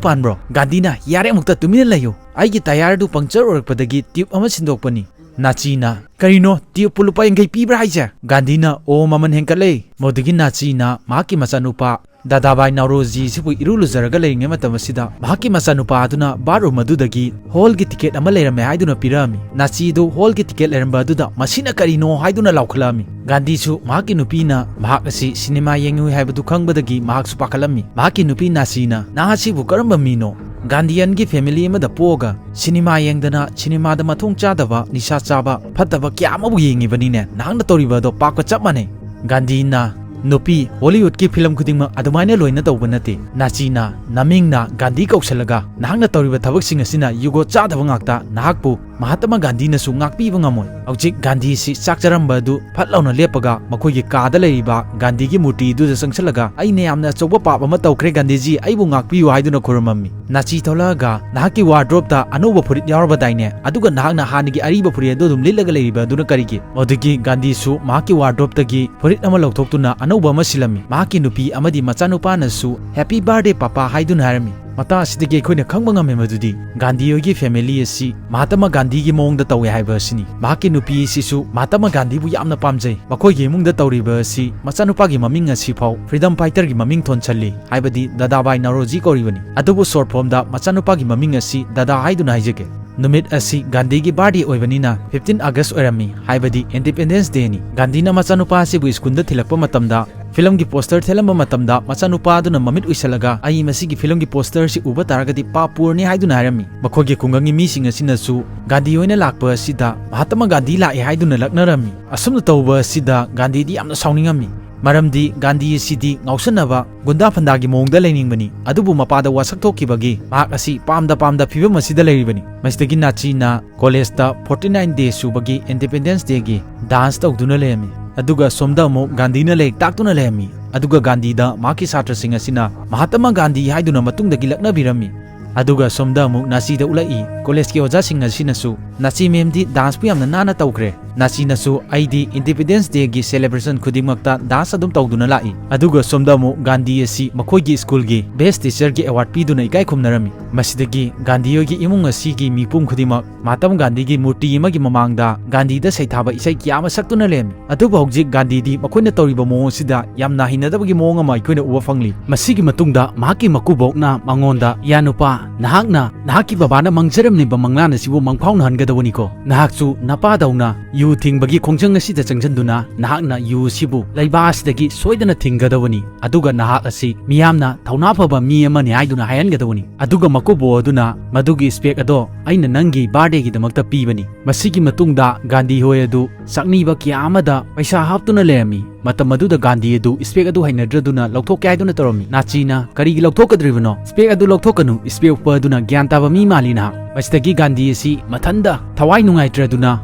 ꯄꯥꯟꯕ꯭ꯔꯣ?" ꯒꯥꯟꯙꯤꯅ, "ꯌꯥꯔꯦ, ꯑꯃꯨꯛꯇ ꯇꯨꯃꯤꯟꯅ ꯂꯩꯌꯨ꯫ ꯑꯩꯒꯤ ꯇꯌꯥꯔꯗꯨ ꯄꯪꯆꯔ ꯑꯣꯏꯔꯛꯄꯗꯒꯤ ꯇ꯭ꯌꯨꯕ ꯑꯃ ꯁꯤꯟꯗꯣꯛꯄꯅꯤ"꯫ ꯅꯥꯆꯤꯅ, "ꯀꯔꯤꯅꯣ, ꯇ꯭ꯌꯨꯕꯄꯨ ꯂꯨꯄꯥ ꯌꯥꯡꯈꯩ ꯄꯤꯕ꯭ꯔꯥ ꯍꯥꯏꯁꯦ?" ꯒꯥꯟꯙꯤꯅ, "ꯑꯣ, ꯃꯃꯜ ꯍꯦꯟꯀꯠꯂꯦ"꯫ ꯃꯗꯨꯗꯒꯤ ꯅꯥꯆꯤꯅ ꯃꯍꯥꯛꯀꯤ ꯃꯆꯥꯅꯨꯄꯥ ꯗꯥꯗꯥꯕꯥꯏ ꯅꯥꯎꯔꯣꯖꯤꯁꯤꯕꯨ ꯏꯔꯨ ꯂꯨꯖꯔꯒ ꯂꯩꯔꯤꯉꯩ ꯃꯇꯝ ꯑꯁꯤꯗ ꯃꯍꯥꯛꯀꯤ ꯃꯆꯥꯅꯨꯄꯥ ꯑꯗꯨꯅ ꯕꯥꯠꯔꯨꯝ ꯑꯗꯨꯗꯒꯤ ꯍꯣꯜꯒꯤ ꯇꯤꯀꯦꯠ ꯑꯃ ꯂꯩꯔꯝꯃꯦ ꯍꯥꯏꯗꯨꯅ ꯄꯤꯔꯛꯑꯝꯃꯤ꯫ ꯅꯥꯆꯤꯗꯨ ꯍꯣꯜꯒꯤ ꯇꯤꯀꯦꯠ ꯂꯩꯔꯝꯕ ꯑꯗꯨꯗ ꯃꯁꯤꯅ ꯀꯔꯤꯅꯣ ꯍꯥꯏꯗꯨꯅ ꯂꯥꯎꯈꯠꯂꯛꯑꯝꯃꯤ꯫ ꯒꯥꯟꯙꯤꯁꯨ ꯃꯍꯥꯛꯀꯤ ꯅꯨꯄꯤꯅ ꯃꯍꯥꯛ ꯑꯁꯤ ꯁꯤꯅꯦꯃꯥ ꯌꯦꯡꯉꯨꯏ ꯍꯥꯏꯕꯗꯨ ꯈꯪꯕꯗꯒꯤ ꯃꯍꯥꯛꯁꯨ ꯄꯥꯈꯠꯂꯝꯃꯤ꯫ ꯃꯍꯥꯛꯀꯤ ꯅꯨꯄꯤ ꯅꯥꯆꯤꯅ, "ꯅꯍꯥꯛ ꯑꯁꯤꯕꯨ ꯀꯔꯝꯕ ꯃꯤꯅꯣ? ꯒꯥꯟꯙꯤꯌꯟꯒꯤ ꯐꯦꯃꯤꯂꯤ ꯑꯃꯗ ꯄꯣꯛꯑꯒ ꯁꯤꯅꯦꯃꯥ ꯌꯦꯡꯗꯅ ꯁꯤꯅꯦꯃꯥꯗ ꯃꯊꯣꯡ ꯆꯥꯗꯕ, ꯅꯤꯁꯥ ꯆꯥꯕ, ꯐꯠꯇꯕ ꯀꯌꯥ ꯑꯃꯕꯨ ꯌꯦꯡꯉꯤꯕꯅꯤꯅꯦ꯫ ꯅꯍꯥꯛꯅ ꯇꯧꯔꯤꯕ ꯑꯗꯣ ꯄꯥꯞꯀ ꯆꯞ ꯃꯥꯟꯅꯩ꯫" ꯒꯥꯟꯙꯤꯅ, "ꯅꯨꯄꯤ, ꯍꯣꯂꯤꯋꯨꯗꯀꯤ ꯐꯤꯂꯝ ꯈꯨꯗꯤꯡꯃꯛ ꯑꯗꯨꯃꯥꯏꯅ ꯂꯣꯏꯅ ꯇꯧꯕ ꯅꯠꯇꯦ꯫" ꯅꯥꯆꯤꯅ, "ꯅꯃꯤꯡꯅ ꯒꯥꯟꯙꯤ ꯀꯧꯁꯜꯂꯒ ꯅꯍꯥꯛꯅ ꯇꯧꯔꯤꯕ ꯊꯕꯛꯁꯤꯡ ꯑꯁꯤꯅ ꯌꯨꯒꯣ ꯆꯥꯗꯕ ꯉꯥꯛꯇ꯫ ꯅꯍꯥꯛꯄꯨ ꯃꯍꯥꯇꯃꯥ ꯒꯥꯟꯙꯤꯅꯁꯨ ꯉꯥꯛꯄꯤꯕ ꯉꯝꯃꯣꯏ꯫" ꯍꯧꯖꯤꯛ ꯒꯥꯟꯙꯤꯁꯤ ꯆꯥꯛ ꯆꯥꯔꯝꯕ ꯑꯗꯨ ꯐꯠ ꯂꯥꯎꯅ ꯂꯦꯞꯄꯒ ꯃꯈꯣꯏꯒꯤ ꯀꯥꯗ ꯂꯩꯔꯤꯕ ꯒꯥꯟꯙꯤꯒꯤ ꯃꯨꯔꯇꯤꯗꯨꯗ ꯆꯪꯁꯤꯜꯂꯒ, "ꯑꯩꯅ ꯌꯥꯝꯅ ꯑꯆꯧꯕ ꯄꯥꯞ ꯑꯃ ꯇꯧꯈ꯭ꯔꯦ ꯒꯥꯟꯙꯤꯖꯤ, ꯑꯩꯕꯨ ꯉꯥꯛꯄꯤꯌꯨ" ꯍꯥꯏꯗꯨꯅ ꯈꯨꯔꯨꯝꯃꯝꯃꯤ꯫ ꯅꯥꯆꯤ ꯊꯣꯛꯂꯛꯑꯒ, "ꯅꯍꯥꯛꯀꯤ ꯋꯥꯔꯗ꯭ꯔꯣꯞꯇ ꯑꯅꯧꯕ ꯐꯨꯔꯤꯠ ꯌꯥꯎꯔꯕꯗꯥꯏꯅꯦ? ꯑꯗꯨꯒ ꯅꯍꯥꯛꯅ ꯍꯥꯟꯅꯒꯤ ꯑꯔꯤꯕ ꯐꯨꯔꯤꯠ ꯑꯗꯨ ꯑꯗꯨꯝ ꯂꯤꯠꯂꯒ ꯂꯩꯔꯤꯕ ꯑꯗꯨꯅ ꯀꯔꯤꯒꯤ?" ꯃꯗꯨꯒꯤ ꯒꯥꯟꯙꯤꯁꯨ ꯃꯍꯥꯛꯀꯤ ꯋꯥꯔꯗ꯭ꯔꯣꯞꯇꯒꯤ ꯐꯨꯔꯤꯠ ꯑꯃ ꯂꯧꯊꯣꯛꯇꯨꯅ ꯑꯅꯧꯕ ꯑꯃ ꯁꯤꯜꯂꯝꯃꯤ꯫ ꯃꯍꯥꯛꯀꯤ ꯅꯨꯄꯤ ꯑꯃꯗꯤ ꯃꯆꯥꯅꯨꯄꯥꯅꯁꯨ "Happy birthday, ꯄꯥꯄꯥ" ꯍꯥꯏꯗꯨꯅ ꯍꯥꯏꯔꯝꯃꯤ꯫ ꯃꯇꯥꯡ ꯑꯁꯤꯗꯒꯤ ꯑꯩꯈꯣꯏꯅ ꯈꯪꯕ ꯉꯝꯃꯦ ꯃꯗꯨꯗꯤ ꯒꯥꯟꯙꯤ ꯍꯣꯏꯒꯤ ꯐꯦꯃꯤꯂꯤ ꯑꯁꯤ ꯃꯍꯥꯇꯃꯥ ꯒꯥꯟꯙꯤꯒꯤ ꯃꯑꯣꯡꯗ ꯇꯧꯋꯦ ꯍꯥꯏꯕ ꯑꯁꯤꯅꯤ꯫ ꯃꯍꯥꯛꯀꯤ ꯅꯨꯄꯤ ꯑꯁꯤꯁꯨ ꯃꯍꯥꯇꯃꯥ ꯒꯥꯟꯙꯤꯕꯨ ꯌꯥꯝꯅ ꯄꯥꯝꯖꯩ꯫ ꯃꯈꯣꯏꯒꯤ ꯏꯃꯨꯡꯗ ꯇꯧꯔꯤꯕ ꯑꯁꯤ ꯃꯆꯥꯅꯨꯄꯥꯒꯤ ꯃꯃꯤꯡ ꯑꯁꯤ ꯐꯥꯎ ꯐ꯭ꯔꯤꯗꯝ ꯐꯥꯏꯇꯔꯒꯤ ꯃꯃꯤꯡ ꯊꯣꯟꯁꯜꯂꯤ, ꯍꯥꯏꯕꯗꯤ ꯗꯥꯗꯥꯕꯥꯏ ꯅꯥꯎꯔꯣꯖꯤ ꯀꯧꯔꯤꯕꯅꯤ꯫ ꯑꯗꯨꯕꯨ ꯁꯣꯔꯠ ꯐꯣꯝꯗ ꯃꯆꯥꯅꯨꯄꯥꯒꯤ ꯃꯃꯤꯡ ꯑꯁꯤ ꯗꯥꯗꯥ ꯍꯥꯏꯗꯨꯅ ꯍꯥꯏꯖꯒꯦ꯫ ꯅꯨꯃꯤꯠ ꯑꯁꯤ ꯒꯥꯟꯙꯤꯒꯤ ꯕꯥꯔꯗꯦ ꯑꯣꯏꯕꯅꯤꯅ ꯐꯤꯐꯇꯤꯟ ꯑꯥꯒꯁ ꯑꯣꯏꯔꯝꯃꯤ, ꯍꯥꯏꯕꯗꯤ ꯏꯟꯗꯤꯄꯦꯟꯗꯦꯟꯁ ꯗꯦꯅꯤ꯫ ꯒꯥꯟꯙꯤꯅ ꯃꯆꯥꯅꯨꯄꯥ ꯑꯁꯤꯕꯨ ꯁ꯭ꯀꯨꯜꯗ ꯊꯤꯜꯂꯛꯄ ꯃꯇꯝꯗ, ꯐꯤꯂꯝꯒꯤ ꯄꯣꯁꯇꯔ ꯊꯦꯠꯂꯝꯕ ꯃꯇꯝꯗ, ꯃꯆꯥꯅꯨꯄꯥ ꯑꯗꯨꯅ ꯃꯃꯤꯠ ꯎꯏꯁꯜꯂꯒ, "ꯑꯩ ꯃꯁꯤꯒꯤ ꯐꯤꯂꯝꯒꯤ ꯄꯣꯁꯇꯔꯁꯤ ꯎꯕ ꯇꯥꯔꯒꯗꯤ ꯄꯥꯞ ꯄꯨꯔꯅꯤ" ꯍꯥꯏꯗꯨꯅ ꯍꯥꯏꯔꯝꯃꯤ꯫ ꯃꯈꯣꯏꯒꯤ ꯈꯨꯡꯒꯪꯒꯤ ꯃꯤꯁꯤꯡ ꯑꯁꯤꯅꯁꯨ ꯒꯥꯟꯙꯤ ꯍꯣꯏꯅ ꯂꯥꯛꯄ ꯑꯁꯤꯗ ꯃꯍꯥꯇꯃꯥ ꯒꯥꯟꯙꯤ ꯂꯥꯛꯑꯦ ꯍꯥꯏꯗꯨꯅ ꯂꯛꯅꯔꯝꯃꯤ꯫ ꯑꯁꯨꯝꯅ ꯇꯧꯕ ꯑꯁꯤꯗ ꯒꯥꯟꯙꯤꯗꯤ ꯌꯥꯝꯅ ꯁꯥꯎꯅꯤꯡꯉꯝꯃꯤ꯫ ꯃꯔꯝꯗꯤ ꯒꯥꯟꯙꯤ ꯑꯁꯤꯗꯤ ꯉꯥꯎꯁꯟꯅꯕ, ꯒꯨꯟꯗꯥ ꯐꯟꯗꯥꯒꯤ ꯃꯑꯣꯡꯗ ꯂꯩꯅꯤꯡꯕꯅꯤ꯫ ꯑꯗꯨꯕꯨ ꯃꯄꯥꯗ ꯋꯥꯁꯛ ꯊꯣꯛꯈꯤꯕꯒꯤ ꯃꯍꯥꯛ ꯑꯁꯤ ꯄꯥꯝꯗ ꯄꯥꯝꯗ ꯐꯤꯕꯝ ꯑꯁꯤꯗ ꯂꯩꯔꯤꯕꯅꯤ꯫ ꯃꯁꯤꯗꯒꯤ ꯅꯥꯆꯤꯅ ꯀꯣꯂꯦꯖꯇ ꯐꯣꯔꯇꯤ ꯅꯥꯏꯟ ꯗꯦ ꯁꯨꯕꯒꯤ ꯏꯟꯗꯤꯄꯦꯟꯗꯦꯟꯁ ꯗꯦꯒꯤ ꯗꯥꯟꯁ ꯇꯧꯗꯨꯅ ꯂꯩꯔꯝꯃꯤ꯫ ꯑꯗꯨꯒ ꯁꯣꯝꯗ ꯑꯃꯨꯛ ꯒꯥꯟꯙꯤꯅ ꯂꯥꯏꯔꯤꯛ ꯇꯥꯛꯇꯨꯅ ꯂꯩꯔꯝꯃꯤ꯫ ꯑꯗꯨꯒ ꯒꯥꯟꯙꯤꯗ ꯃꯍꯥꯛꯀꯤ ꯁꯥꯇ꯭ꯔꯁꯤꯡ ꯑꯁꯤꯅ ꯃꯍꯥꯇꯃꯥ ꯒꯥꯟꯙꯤ ꯍꯥꯏꯗꯨꯅ ꯃꯇꯨꯡꯗꯒꯤ ꯂꯛꯅꯕꯤꯔꯝꯃꯤ꯫ ꯑꯗꯨꯒ ꯁꯣꯝꯗ ꯑꯃꯨꯛ ꯅꯥꯆꯤꯗ ꯎꯠꯂꯛꯏ, ꯀꯣꯂꯦꯖꯀꯤ ꯑꯣꯖꯥꯁꯤꯡ ꯑꯁꯤꯅꯁꯨ ꯅꯥꯆꯤ ꯃꯦꯝꯗꯤ ꯗꯥꯟꯁꯄꯨ ꯌꯥꯝꯅ ꯅꯥꯟꯅ ꯇꯧꯈ꯭ꯔꯦ꯫ ꯅꯥꯆꯤꯅꯁꯨ ꯑꯩꯗꯤ ꯏꯟꯗꯤꯄꯦꯟꯗꯦꯟꯁ ꯗꯦꯒꯤ ꯁꯦꯂꯦꯕ꯭ꯔꯦꯁꯟ ꯈꯨꯗꯤꯡꯃꯛꯇ ꯗꯥꯟꯁ ꯑꯗꯨꯝ ꯇꯧꯗꯨꯅ ꯂꯥꯛꯏ꯫ ꯑꯗꯨꯒ ꯁꯣꯝꯗ ꯑꯃꯨꯛ ꯒꯥꯟꯙꯤ ꯑꯁꯤ ꯃꯈꯣꯏꯒꯤ ꯁ꯭ꯀꯨꯜꯒꯤ ꯕꯦꯁ ꯇꯤꯆꯔꯒꯤ ꯑꯦꯋꯥꯔꯗ ꯄꯤꯗꯨꯅ ꯏꯀꯥꯏ ꯈꯨꯝꯅꯔꯝꯃꯤ꯫ ꯃꯁꯤꯗꯒꯤ ꯒꯥꯟꯙꯤ ꯍꯣꯏꯒꯤ ꯏꯃꯨꯡ ꯑꯁꯤꯒꯤ ꯃꯤꯄꯨꯝ ꯈꯨꯗꯤꯡꯃꯛ ꯃꯍꯥꯇꯃ ꯒꯥꯟꯙꯤꯒꯤ ꯃꯨꯔꯇꯤ ꯑꯃꯒꯤ ꯃꯃꯥꯡꯗ ꯒꯥꯟꯙꯤꯗ ꯁꯩꯊꯥꯕ ꯏꯁꯩ ꯀꯌꯥ ꯑꯃ ꯁꯛꯇꯨꯅ ꯂꯩꯔꯝꯃꯤ꯫ ꯑꯗꯨꯕꯨ ꯍꯧꯖꯤꯛ ꯒꯥꯟꯙꯤꯗꯤ ꯃꯈꯣꯏꯅ ꯇꯧꯔꯤꯕ ꯃꯑꯣꯡ ꯑꯁꯤꯗ ꯌꯥꯝꯅ ꯍꯩꯅꯗꯕꯒꯤ ꯃꯑꯣꯡ ꯑꯃ ꯑꯩꯈꯣꯏꯅ ꯎꯕ ꯐꯪꯂꯤ꯫ ꯃꯁꯤꯒꯤ ꯃꯇꯨꯡꯗ ꯃꯍꯥꯛꯀꯤ ꯃꯀꯨꯕꯣꯛꯅ ꯃꯉꯣꯟꯗ, "ꯏꯌꯥ ꯅꯨꯄꯥ, ꯅꯍꯥꯛꯅ ꯅꯍꯥꯛꯀꯤ ꯕꯕꯥꯅ ꯃꯪꯖꯔꯝꯂꯤꯕ ꯃꯪꯂꯥꯟ ꯑꯁꯤꯕꯨ ꯃꯪꯐꯥꯎꯅꯍꯟꯒꯗꯕꯅꯤꯀꯣ꯫ ꯅꯍꯥꯛꯁꯨ ꯅꯄꯥꯗꯧꯅ ꯌꯨ ꯊꯤꯡꯕꯒꯤ ꯈꯣꯡꯖꯪ ꯑꯁꯤꯗ ꯆꯪꯁꯤꯟꯗꯨꯅ ꯅꯍꯥꯛꯅ ꯌꯨ ꯑꯁꯤꯕꯨ ꯂꯩꯕꯥꯛ ꯑꯁꯤꯗꯒꯤ ꯁꯣꯏꯗꯅ ꯊꯤꯡꯒꯗꯕꯅꯤ꯫ ꯑꯗꯨꯒ ꯅꯍꯥꯛ ꯑꯁꯤ ꯃꯤꯌꯥꯝꯅ ꯊꯧꯅꯥ ꯐꯕ ꯃꯤ ꯑꯃꯅꯤ ꯍꯥꯏꯗꯨꯅ ꯍꯥꯏꯍꯟꯒꯗꯕꯅꯤ꯫" ꯑꯗꯨꯒ ꯃꯀꯨꯕꯣꯛ ꯑꯗꯨꯅ, "ꯃꯗꯨꯒꯤ ꯏꯁꯄꯦꯛ ꯑꯗꯣ ꯑꯩꯅ ꯅꯪꯒꯤ ꯕꯥꯔꯗꯦꯒꯤꯗꯃꯛꯇ ꯄꯤꯕꯅꯤ꯫" ꯃꯁꯤꯒꯤ ꯃꯇꯨꯡꯗ ꯒꯥꯟꯙꯤ ꯍꯣꯏ ꯑꯗꯨ ꯆꯥꯛꯅꯤꯕ ꯀꯌꯥ ꯑꯃꯗ ꯄꯩꯁꯥ ꯍꯥꯞꯇꯨꯅ ꯂꯩꯔꯝꯃꯤ꯫ ꯃꯇꯝ ꯑꯗꯨꯗ ꯒꯥꯟꯙꯤ ꯑꯗꯨ ꯏꯁꯄꯦꯛ ꯑꯗꯨ ꯍꯩꯅꯗ꯭ꯔꯗꯨꯅ ꯂꯧꯊꯣꯛꯀꯦ ꯍꯥꯏꯗꯨꯅ ꯇꯧꯔꯝꯃꯤ꯫ ꯅꯥꯆꯤꯅ, "ꯀꯔꯤꯒꯤ ꯂꯧꯊꯣꯛꯀꯗꯧꯔꯤꯕꯅꯣ? ꯏꯁꯄꯦꯛ ꯑꯗꯨ ꯂꯧꯊꯣꯛꯀꯅꯨ, ꯏꯁꯄꯦꯛ ꯎꯞꯄ ꯑꯗꯨꯅ ꯒ꯭ꯌꯥꯟ ꯇꯥꯕ ꯃꯤ ꯃꯥꯜꯂꯤ ꯅꯍꯥꯛ꯫" ꯃꯁꯤꯗꯒꯤ ꯒꯥꯟꯙꯤ ꯑꯁꯤ ꯃꯊꯟꯗ ꯊꯋꯥꯏ ꯅꯨꯡꯉꯥꯏꯇ꯭ꯔꯗꯨꯅ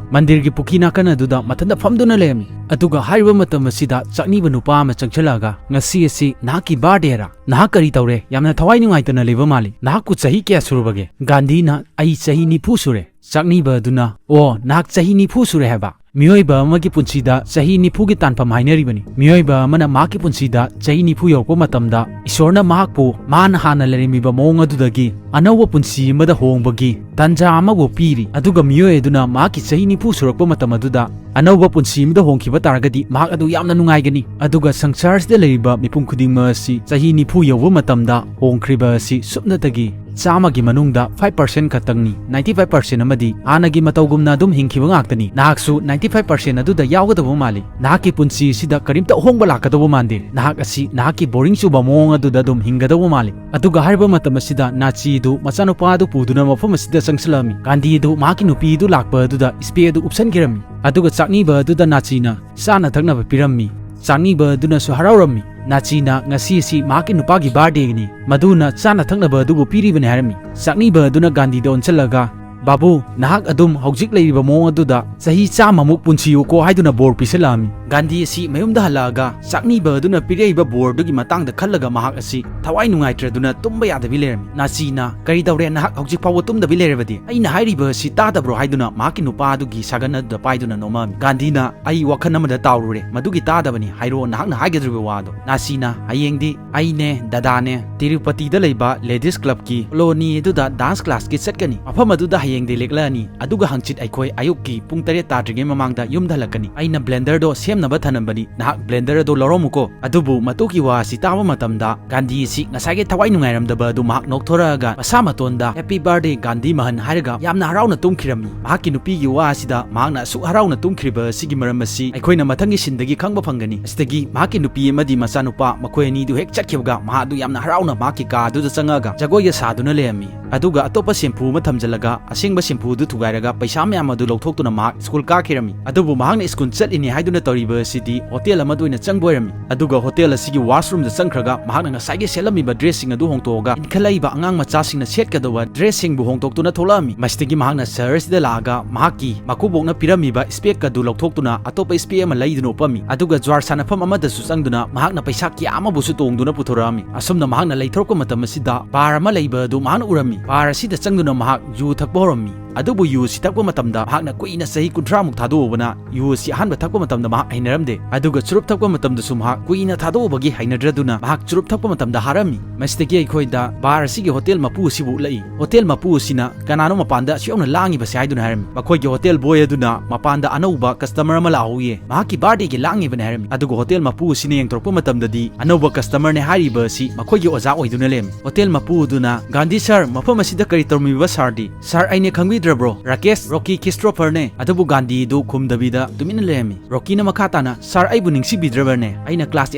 ꯃꯟꯗꯤꯔꯒꯤ ꯄꯨꯈ꯭ꯔꯤ ꯅꯥꯀꯟ ꯑꯗꯨꯗ ꯃꯊꯟꯗ ꯐꯝꯗꯨꯅ ꯂꯩꯔꯝꯃꯤ꯫ ꯑꯗꯨꯒ ꯍꯥꯏꯔꯤꯕ ꯃꯇꯝ ꯑꯁꯤꯗ ꯆꯥꯛꯅꯤꯕ ꯅꯨꯄꯥ ꯑꯃ ꯆꯪꯁꯤꯜꯂꯛꯑꯒ, "ꯉꯁꯤ ꯑꯁꯤ ꯅꯍꯥꯛꯀꯤ ꯕꯥꯔꯗꯦꯔꯥ? ꯅꯍꯥꯛ ꯀꯔꯤ ꯇꯧꯔꯦ? ꯌꯥꯝꯅ ꯊꯋꯥꯏ ꯅꯨꯡꯉꯥꯏꯇꯅ ꯂꯩꯕ ꯃꯥꯜꯂꯤ꯫ ꯅꯍꯥꯛꯄꯨ ꯆꯍꯤ ꯀꯌꯥ ꯁꯨꯔꯕꯒꯦ?" ꯒꯥꯟꯙꯤꯅ, "ꯑꯩ ꯆꯍꯤ ꯅꯤꯐꯨ ꯁꯨꯔꯦ꯫" ꯆꯥꯛꯅꯤꯕ ꯑꯗꯨꯅ, "ꯑꯣ, ꯅꯍꯥꯛ ꯆꯍꯤ ꯅꯤꯐꯨ ꯁꯨꯔꯦ ꯍꯥꯏꯕ? ꯃꯤꯑꯣꯏꯕ ꯑꯃꯒꯤ ꯄꯨꯟꯁꯤꯗ ꯆꯍꯤ ꯅꯤꯐꯨꯒꯤ ꯇꯥꯟꯐꯝ ꯍꯥꯏꯅꯔꯤꯕꯅꯤ꯫ ꯃꯤꯑꯣꯏꯕ ꯑꯃꯅ ꯃꯍꯥꯛꯀꯤ ꯄꯨꯟꯁꯤꯗ ꯆꯍꯤ ꯅꯤꯐꯨ ꯌꯧꯔꯛꯄ ꯃꯇꯝꯗ, ꯏꯁꯣꯔꯅ ꯃꯍꯥꯛꯄꯨ ꯃꯥꯅ ꯍꯥꯟꯅ ꯂꯩꯔꯝꯃꯤꯕ ꯃꯑꯣꯡ ꯑꯗꯨꯗꯒꯤ ꯑꯅꯧꯕ ꯄꯨꯟꯁꯤ ꯑꯃꯗ ꯍꯣꯡꯕꯒꯤ ꯇꯥꯟꯖꯥ ꯑꯃꯕꯨ ꯄꯤꯔꯤ꯫ ꯑꯗꯨꯒ ꯃꯤꯑꯣꯏ ꯑꯗꯨꯅ ꯃꯍꯥꯛꯀꯤ ꯆꯍꯤ ꯅꯤꯐꯨ ꯁꯨꯔꯛꯄ ꯃꯇꯝ ꯑꯗꯨꯗ ꯑꯅꯧꯕ ꯄꯨꯟꯁꯤ ꯑꯃꯗ ꯍꯣꯡꯈꯤꯕ ꯇꯥꯔꯒꯗꯤ, ꯃꯍꯥꯛ ꯑꯗꯨ ꯌꯥꯝꯅ ꯅꯨꯡꯉꯥꯏꯒꯅꯤ꯫ ꯑꯗꯨꯒ ꯁꯪꯁꯥꯔꯁꯤꯗ ꯂꯩꯔꯤꯕ ꯃꯤꯄꯨꯝ ꯈꯨꯗꯤꯡꯃꯛ ꯑꯁꯤ ꯆꯍꯤ ꯅꯤꯐꯨ ꯌꯧꯕ ꯃꯇꯝꯗ ꯍꯣꯡꯈ꯭ꯔꯤꯕ ꯑꯁꯤ ꯁꯨꯞꯅꯇꯒꯤ ꯆꯥꯝꯃꯒꯤ ꯃꯅꯨꯡꯗ ꯐꯥꯏꯚ ꯄꯥꯔꯁꯦꯟ ꯈꯛꯇꯪꯅꯤ꯫ ꯅꯥꯏꯟꯇꯤ ꯐꯥꯏꯚ ꯄꯥꯔꯁꯦꯟ ꯑꯃꯗꯤ ꯍꯥꯟꯅꯒꯤ ꯃꯇꯧꯒꯨꯝꯅ ꯑꯗꯨꯝ ꯍꯤꯡꯈꯤꯕ ꯉꯥꯛꯇꯅꯤ꯫ ꯅꯍꯥꯛꯁꯨ ꯅꯥꯏꯟꯇꯤ ꯐꯥꯏꯚ ꯄꯥꯔꯁꯦꯟ ꯑꯗꯨꯗ ꯌꯥꯎꯒꯗꯕ ꯃꯥꯜꯂꯤ꯫ ꯅꯍꯥꯛꯀꯤ ꯄꯨꯟꯁꯤ ꯑꯁꯤꯗ ꯀꯔꯤꯝꯇ ꯑꯍꯣꯡꯕ ꯂꯥꯛꯀꯗꯧꯕ ꯃꯥꯟꯗꯦ꯫ ꯅꯍꯥꯛ ꯑꯁꯤ ꯅꯍꯥꯛꯀꯤ ꯕꯣꯔꯤꯡ ꯆꯨꯕ ꯃꯑꯣꯡ ꯑꯗꯨꯗ ꯑꯗꯨꯝ ꯍꯤꯡꯒꯗꯧꯕ ꯃꯥꯜꯂꯤ꯫ ꯑꯗꯨꯒ ꯍꯥꯏꯔꯤꯕ ꯃꯇꯝ ꯑꯁꯤꯗ ꯅꯥꯆꯤ ꯑꯗꯨ ꯃꯆꯥꯅꯨꯄꯥ ꯑꯗꯨ ꯄꯨꯗꯨꯅ ꯃꯐꯝ ꯑꯁꯤꯗ ꯆꯪꯁꯤꯜꯂꯛꯂꯝꯃꯤ꯫ ꯒꯥꯟꯙꯤ ꯑꯗꯨ ꯃꯍꯥꯛꯀꯤ ꯅꯨꯄꯤ ꯑꯗꯨ ꯂꯥꯛꯄ ꯑꯗꯨꯗ ꯏꯁꯄꯦꯛ ꯑꯗꯨ ꯎꯞꯁꯟꯈꯤꯔꯝꯃꯤ꯫ ꯑꯗꯨꯒ ꯆꯥꯛꯅꯤꯕ ꯑꯗꯨꯗ ꯅꯥꯆꯤꯅ ꯆꯥꯅ ꯊꯛꯅꯕ ꯄꯤꯔꯝꯃꯤ꯫ ꯆꯥꯛꯅꯤꯕ ꯑꯗꯨꯅꯁꯨ ꯍꯔꯥꯎꯔꯝꯃꯤ꯫ ꯅꯥꯆꯤꯅ, "ꯉꯁꯤ ꯑꯁꯤ ꯃꯍꯥꯛꯀꯤ ꯅꯨꯄꯥꯒꯤ ꯕꯥꯔꯗꯦꯅꯤ, ꯃꯗꯨꯅ ꯆꯥꯅ ꯊꯛꯅꯕ ꯑꯗꯨꯕꯨ ꯄꯤꯔꯤꯕꯅꯤ" ꯍꯥꯏꯔꯝꯃꯤ꯫ ꯆꯥꯛꯅꯤꯕ ꯑꯗꯨꯅ ꯒꯥꯟꯙꯤꯗ ꯑꯣꯟꯁꯤꯜꯂꯒ, "ꯕꯥꯕꯨ, ꯅꯍꯥꯛ ꯑꯗꯨꯝ ꯍꯧꯖꯤꯛ ꯂꯩꯔꯤꯕ ꯃꯑꯣꯡ ꯑꯗꯨꯗ ꯆꯍꯤ ꯆꯥꯝꯃꯃꯨꯛ ꯄꯨꯟꯁꯤꯌꯨꯀꯣ" ꯍꯥꯏꯗꯨꯅ ꯕꯣꯔ ꯄꯤꯁꯤꯜꯂꯛꯑꯝꯃꯤ꯫ ꯒꯥꯟꯙꯤ ꯑꯁꯤ ꯃꯌꯨꯝꯗ ꯍꯜꯂꯛꯑꯒ ꯆꯥꯛꯅꯤꯕ ꯑꯗꯨꯅ ꯄꯤꯔꯛꯏꯕ ꯕꯣꯔꯗꯨꯒꯤ ꯃꯇꯥꯡꯗ ꯈꯜꯂꯒ ꯃꯍꯥꯛ ꯑꯁꯤ ꯊꯋꯥꯏ ꯅꯨꯡꯉꯥꯏꯇ꯭ꯔꯗꯨꯅ ꯇꯨꯝꯕ ꯌꯥꯗꯕꯤ ꯂꯩꯔꯝꯃꯤ꯫ ꯅꯥꯆꯤꯅ, "ꯀꯔꯤ ꯇꯧꯔꯦ? ꯅꯍꯥꯛ ꯍꯧꯖꯤꯛ ꯐꯥꯎꯕ ꯇꯨꯝꯗꯕꯤ ꯂꯩꯔꯕꯗꯤ? ꯑꯩꯅ ꯍꯥꯏꯔꯤꯕ ꯑꯁꯤ ꯇꯥꯗꯕ꯭ꯔꯣ?" ꯍꯥꯏꯗꯨꯅ ꯃꯍꯥꯛꯀꯤ ꯅꯨꯄꯥ ꯑꯗꯨꯒꯤ ꯁꯥꯒꯟ ꯑꯗꯨꯗ ꯄꯥꯏꯗꯨꯅ ꯅꯣꯝꯃꯛꯑꯝꯃꯤ꯫ ꯒꯥꯟꯙꯤꯅ, "ꯑꯩ ꯋꯥꯈꯜ ꯑꯃꯗ ꯇꯥꯎꯔꯨꯔꯦ, ꯃꯗꯨꯒꯤ ꯇꯥꯗꯕꯅꯤ꯫ ꯍꯥꯏꯔꯛꯑꯣ ꯅꯍꯥꯛꯅ ꯍꯥꯏꯒꯗꯧꯔꯤꯕ ꯋꯥꯗꯣ꯫" ꯅꯥꯆꯤꯅ, "ꯍꯌꯦꯡꯗꯤ ꯑꯩꯅꯦ, ꯗꯗꯥꯅꯦ, ꯇꯤꯔꯨꯄꯇꯤꯗ ꯂꯩꯕ ꯂꯦꯗꯤꯁ ꯀ꯭ꯂꯕꯀꯤ ꯀꯣꯂꯣꯅꯤ ꯑꯗꯨꯗ ꯗꯥꯟꯁ ꯀ꯭ꯂꯥꯁꯀꯤ ꯆꯠꯀꯅꯤ꯫ ꯃꯐꯝ ꯑꯗꯨꯗ ꯍꯌꯦꯡꯗꯤ ꯂꯦꯛꯂꯛꯑꯅꯤ, ꯑꯗꯨꯒ ꯍꯪꯆꯤꯠ ꯑꯩꯈꯣꯏ ꯑꯌꯨꯛꯀꯤ ꯄꯨꯡ ꯇꯔꯦꯠ ꯇꯥꯗ꯭ꯔꯤꯉꯩ ꯃꯃꯥꯡꯗ ꯌꯨꯝꯗ ꯍꯜꯂꯛꯀꯅꯤ꯫ ꯑꯩꯅ ꯕ꯭ꯂꯦꯟꯗꯔꯗꯣ ꯁꯦꯝꯅꯕ ꯊꯅꯝꯕꯅꯤ, ꯅꯍꯥꯛ ꯕ꯭ꯂꯦꯟꯗꯔ ꯑꯗꯨ ꯂꯧꯔꯝꯃꯨꯀꯣ꯫" ꯑꯗꯨꯕꯨ ꯃꯇꯨꯒꯤ ꯋꯥ ꯑꯁꯤ ꯇꯥꯕ ꯃꯇꯝꯗ ꯒꯥꯟꯙꯤ ꯑꯁꯤ ꯉꯁꯥꯏꯒꯤ ꯊꯋꯥꯏ ꯅꯨꯡꯉꯥꯏꯔꯝꯗꯕ ꯑꯗꯨ ꯃꯍꯥꯛ ꯅꯣꯛꯊꯣꯔꯛꯑꯒ ꯃꯁꯥ ꯃꯇꯣꯟꯗ "Happy birthday, ꯒꯥꯟꯙꯤ ꯃꯍꯟ" ꯍꯥꯏꯔꯒ ꯌꯥꯝꯅ ꯍꯔꯥꯎꯅ ꯇꯨꯝꯈꯤꯔꯝꯃꯤ꯫ ꯃꯍꯥꯛꯀꯤ ꯅꯨꯄꯤꯒꯤ ꯋꯥ ꯑꯁꯤꯗ ꯃꯍꯥꯛꯅ ꯑꯁꯨꯛ ꯍꯔꯥꯎꯅ ꯇꯨꯝꯈ꯭ꯔꯤꯕ ꯑꯁꯤꯒꯤ ꯃꯔꯝ ꯑꯁꯤ ꯑꯩꯈꯣꯏꯅ ꯃꯊꯪꯒꯤ ꯁꯤꯟꯗꯒꯤ ꯈꯪꯕ ꯐꯪꯒꯅꯤ꯫ ꯑꯁꯤꯗꯒꯤ ꯃꯍꯥꯛꯀꯤ ꯅꯨꯄꯤ ꯑꯃꯗꯤ ꯃꯆꯥꯅꯨꯄꯥ ꯃꯈꯣꯏ ꯑꯅꯤꯗꯨ ꯍꯦꯛ ꯆꯠꯈꯤꯕꯒ ꯃꯍꯥꯛ ꯑꯗꯨ ꯌꯥꯝꯅ ꯍꯔꯥꯎꯅ ꯃꯍꯥꯛꯀꯤ ꯀꯥ ꯑꯗꯨꯗ ꯆꯪꯉꯛꯑꯒ ꯖꯒꯣꯏꯒ ꯁꯥꯗꯨꯅ ꯂꯩꯔꯝꯃꯤ꯫ ꯑꯗꯨꯒ ꯑꯇꯣꯞꯄ ꯁꯦꯝꯄꯨ ꯑꯃ ꯊꯝꯖꯤꯜꯂꯒ ꯑꯁꯦꯡꯕ ꯁꯦꯝꯄꯨ ꯑꯗꯨ ꯊꯨꯒꯥꯏꯔꯒ ꯄꯩꯁꯥ ꯃꯌꯥꯝ ꯑꯗꯨ ꯂꯧꯊꯣꯛꯇꯨꯅ ꯃꯍꯥꯛ ꯁ꯭ꯀꯨꯜ ꯀꯥꯈꯤꯔꯝꯃꯤ꯫ ꯑꯗꯨꯕꯨ ꯃꯍꯥꯛꯅ ꯁ꯭ꯀꯨꯜ ꯆꯠꯂꯤꯅꯦ ꯍꯥꯏꯗꯨꯅ ꯇꯧꯔꯤꯕ ꯑꯁꯤꯗꯤ ꯍꯣꯇꯦꯜ ꯑꯃꯗ ꯑꯣꯏꯅ ꯆꯪꯕ ꯑꯣꯏꯔꯝꯃꯤ꯫ ꯑꯗꯨꯒ ꯍꯣꯇꯦꯜ ꯑꯁꯤꯒꯤ ꯋꯥꯁꯔꯨꯝꯗ ꯆꯪꯈ꯭ꯔꯒ ꯃꯍꯥꯛꯅ ꯉꯁꯥꯏꯒꯤ ꯁꯦꯠꯂꯝꯃꯤꯕ ꯗ꯭ꯔꯦꯁꯁꯤꯡ ꯑꯗꯨ ꯍꯣꯡꯇꯣꯛꯑꯒ ꯏꯟꯈꯠꯂꯛꯏꯕ ꯑꯉꯥꯡ ꯃꯆꯥꯁꯤꯡꯅ ꯁꯦꯠꯀꯗꯧꯕ ꯗ꯭ꯔꯦꯁꯁꯤꯡꯕꯨ ꯍꯣꯡꯇꯣꯛꯇꯨꯅ ꯊꯣꯛꯂꯛꯑꯝꯃꯤ꯫ ꯃꯁꯤꯗꯒꯤ ꯃꯍꯥꯛꯅ ꯁꯍꯔꯁꯤꯗ ꯂꯥꯛꯑꯒ ꯃꯍꯥꯛꯀꯤ ꯃꯀꯨꯕꯣꯛꯅ ꯄꯤꯔꯝꯃꯤꯕ ꯁ꯭ꯄꯦꯛ ꯑꯗꯨ ꯂꯧꯊꯣꯛꯇꯨꯅ ꯑꯇꯣꯞꯄ ꯁ꯭ꯄꯦꯛ ꯑꯃ ꯂꯩꯗꯨꯅ ꯎꯞꯄꯝꯃꯤ꯫ ꯑꯗꯨꯒ ꯖ꯭ꯋꯥꯔ ꯁꯥꯟꯅꯐꯝ ꯑꯃꯗꯁꯨ ꯆꯪꯗꯨꯅ ꯃꯍꯥꯛꯅ ꯄꯩꯁꯥ ꯀꯌꯥ ꯑꯃꯕꯨꯁꯨ ꯇꯣꯡꯗꯨꯅ ꯄꯨꯊꯣꯔꯛꯑꯝꯃꯤ꯫ ꯑꯁꯨꯝꯅ ꯃꯍꯥꯛꯅ ꯂꯩꯊꯣꯔꯛꯄ ꯃꯇꯝ ꯑꯁꯤꯗ ꯕꯥꯔ ꯑꯃ ꯂꯩꯕ ꯑꯗꯨ ꯃꯍꯥꯛꯅ ꯎꯔꯝꯃꯤ꯫ ꯕꯥꯔ ꯑꯁꯤꯗ ꯆꯪꯗꯨꯅ ꯃꯍꯥꯛ ꯌꯨ ꯊꯛꯄ ꯍꯧꯔꯝꯃꯤ꯫ ꯑꯗꯨꯕꯨ ꯌꯨ ꯑꯁꯤ ꯊꯛꯄ ꯃꯇꯝꯗ ꯃꯍꯥꯛꯅ ꯀꯨꯏꯅ ꯆꯍꯤ ꯀꯨꯟꯊ꯭ꯔꯥꯃꯨꯛ ꯊꯥꯗꯣꯛꯎꯕꯅ ꯌꯨ ꯑꯁꯤ ꯑꯍꯥꯟꯕ ꯊꯛꯄ ꯃꯇꯝꯗ ꯃꯍꯥꯛ ꯍꯩꯅꯔꯝꯗꯦ꯫ ꯑꯗꯨꯒ ꯆꯨꯔꯨꯞ ꯊꯛꯄ ꯃꯇꯝꯗꯁꯨ ꯃꯍꯥꯛ ꯀꯨꯏꯅ ꯊꯥꯗꯣꯛꯎꯕꯒꯤ ꯍꯩꯅꯗ꯭ꯔꯗꯨꯅ ꯃꯍꯥꯛ ꯆꯨꯔꯨꯞ ꯊꯛꯄ ꯃꯇꯝꯗ ꯍꯥꯔꯝꯃꯤ꯫ ꯃꯁꯤꯗꯒꯤ ꯑꯩꯈꯣꯏꯗ ꯕꯥꯔ ꯑꯁꯤꯒꯤ ꯍꯣꯇꯦꯜ ꯃꯄꯨ ꯑꯁꯤꯕꯨ ꯎꯠꯂꯛꯏ꯫ ꯍꯣꯇꯦꯜ ꯃꯄꯨ ꯑꯁꯤꯅ ꯀꯅꯥꯅꯣ ꯃꯄꯥꯟꯗ ꯑꯁꯨꯛ ꯌꯥꯝꯅ ꯂꯥꯡꯉꯤꯕꯁꯦ ꯍꯥꯏꯗꯨꯅ ꯍꯥꯏꯔꯝꯃꯤ꯫ ꯃꯈꯣꯏꯒꯤ ꯍꯣꯇꯦꯜ ꯕꯣꯏ ꯑꯗꯨꯅ ꯃꯄꯥꯟꯗ ꯑꯅꯧꯕ ꯀꯁꯇꯃꯔ ꯑꯃ ꯂꯥꯛꯍꯧꯏꯌꯦ, ꯃꯍꯥꯛꯀꯤ ꯕꯥꯔꯗꯦꯒꯤ ꯂꯥꯡꯉꯤꯕꯅꯦ ꯍꯥꯏꯔꯝꯃꯤ꯫ ꯑꯗꯨꯒ ꯍꯣꯇꯦꯜ ꯃꯄꯨ ꯑꯁꯤꯅ ꯌꯦꯡꯊꯣꯔꯛꯄ ꯃꯇꯝꯗꯗꯤ ꯑꯅꯧꯕ ꯀꯁꯇꯃꯔꯅꯦ ꯍꯥꯏꯔꯤꯕ ꯑꯁꯤ ꯃꯈꯣꯏꯒꯤ ꯑꯣꯖꯥ ꯑꯣꯏꯗꯨꯅ ꯂꯩꯔꯝꯃꯤ꯫ ꯍꯣꯇꯦꯜ ꯃꯄꯨ ꯑꯗꯨꯅ, "ꯒꯥꯟꯙꯤ ꯁꯥꯔ, ꯃꯐꯝ ꯑꯁꯤꯗ ꯀꯔꯤ ꯇꯧꯔꯝꯃꯤꯕ ꯁꯥꯔꯗꯤ?" "ꯁꯥꯔ, ꯑꯩꯅꯦ, ꯈꯪꯕꯤꯗ꯭ꯔꯕ꯭ꯔꯣ? ꯔꯥꯀꯦꯁ, ꯔꯣꯀꯤ ꯈ꯭ꯔꯤꯁꯇꯣꯐꯔꯅꯦ꯫" ꯑꯗꯨꯕꯨ ꯒꯥꯟꯙꯤꯗꯨ ꯈꯨꯝꯗꯕꯤꯗ ꯇꯨꯃꯤꯟꯅ ꯂꯩꯔꯝꯃꯤ꯫ ꯔꯣꯀꯤꯅ ꯃꯈꯥ ꯇꯥꯅ, "ꯁꯥꯔ, ꯑꯩꯕꯨ ꯅꯤꯡꯁꯤꯡꯕꯤꯗ꯭ꯔꯕꯅꯦ? ꯑꯩꯅ ꯀ꯭ꯂꯥꯁ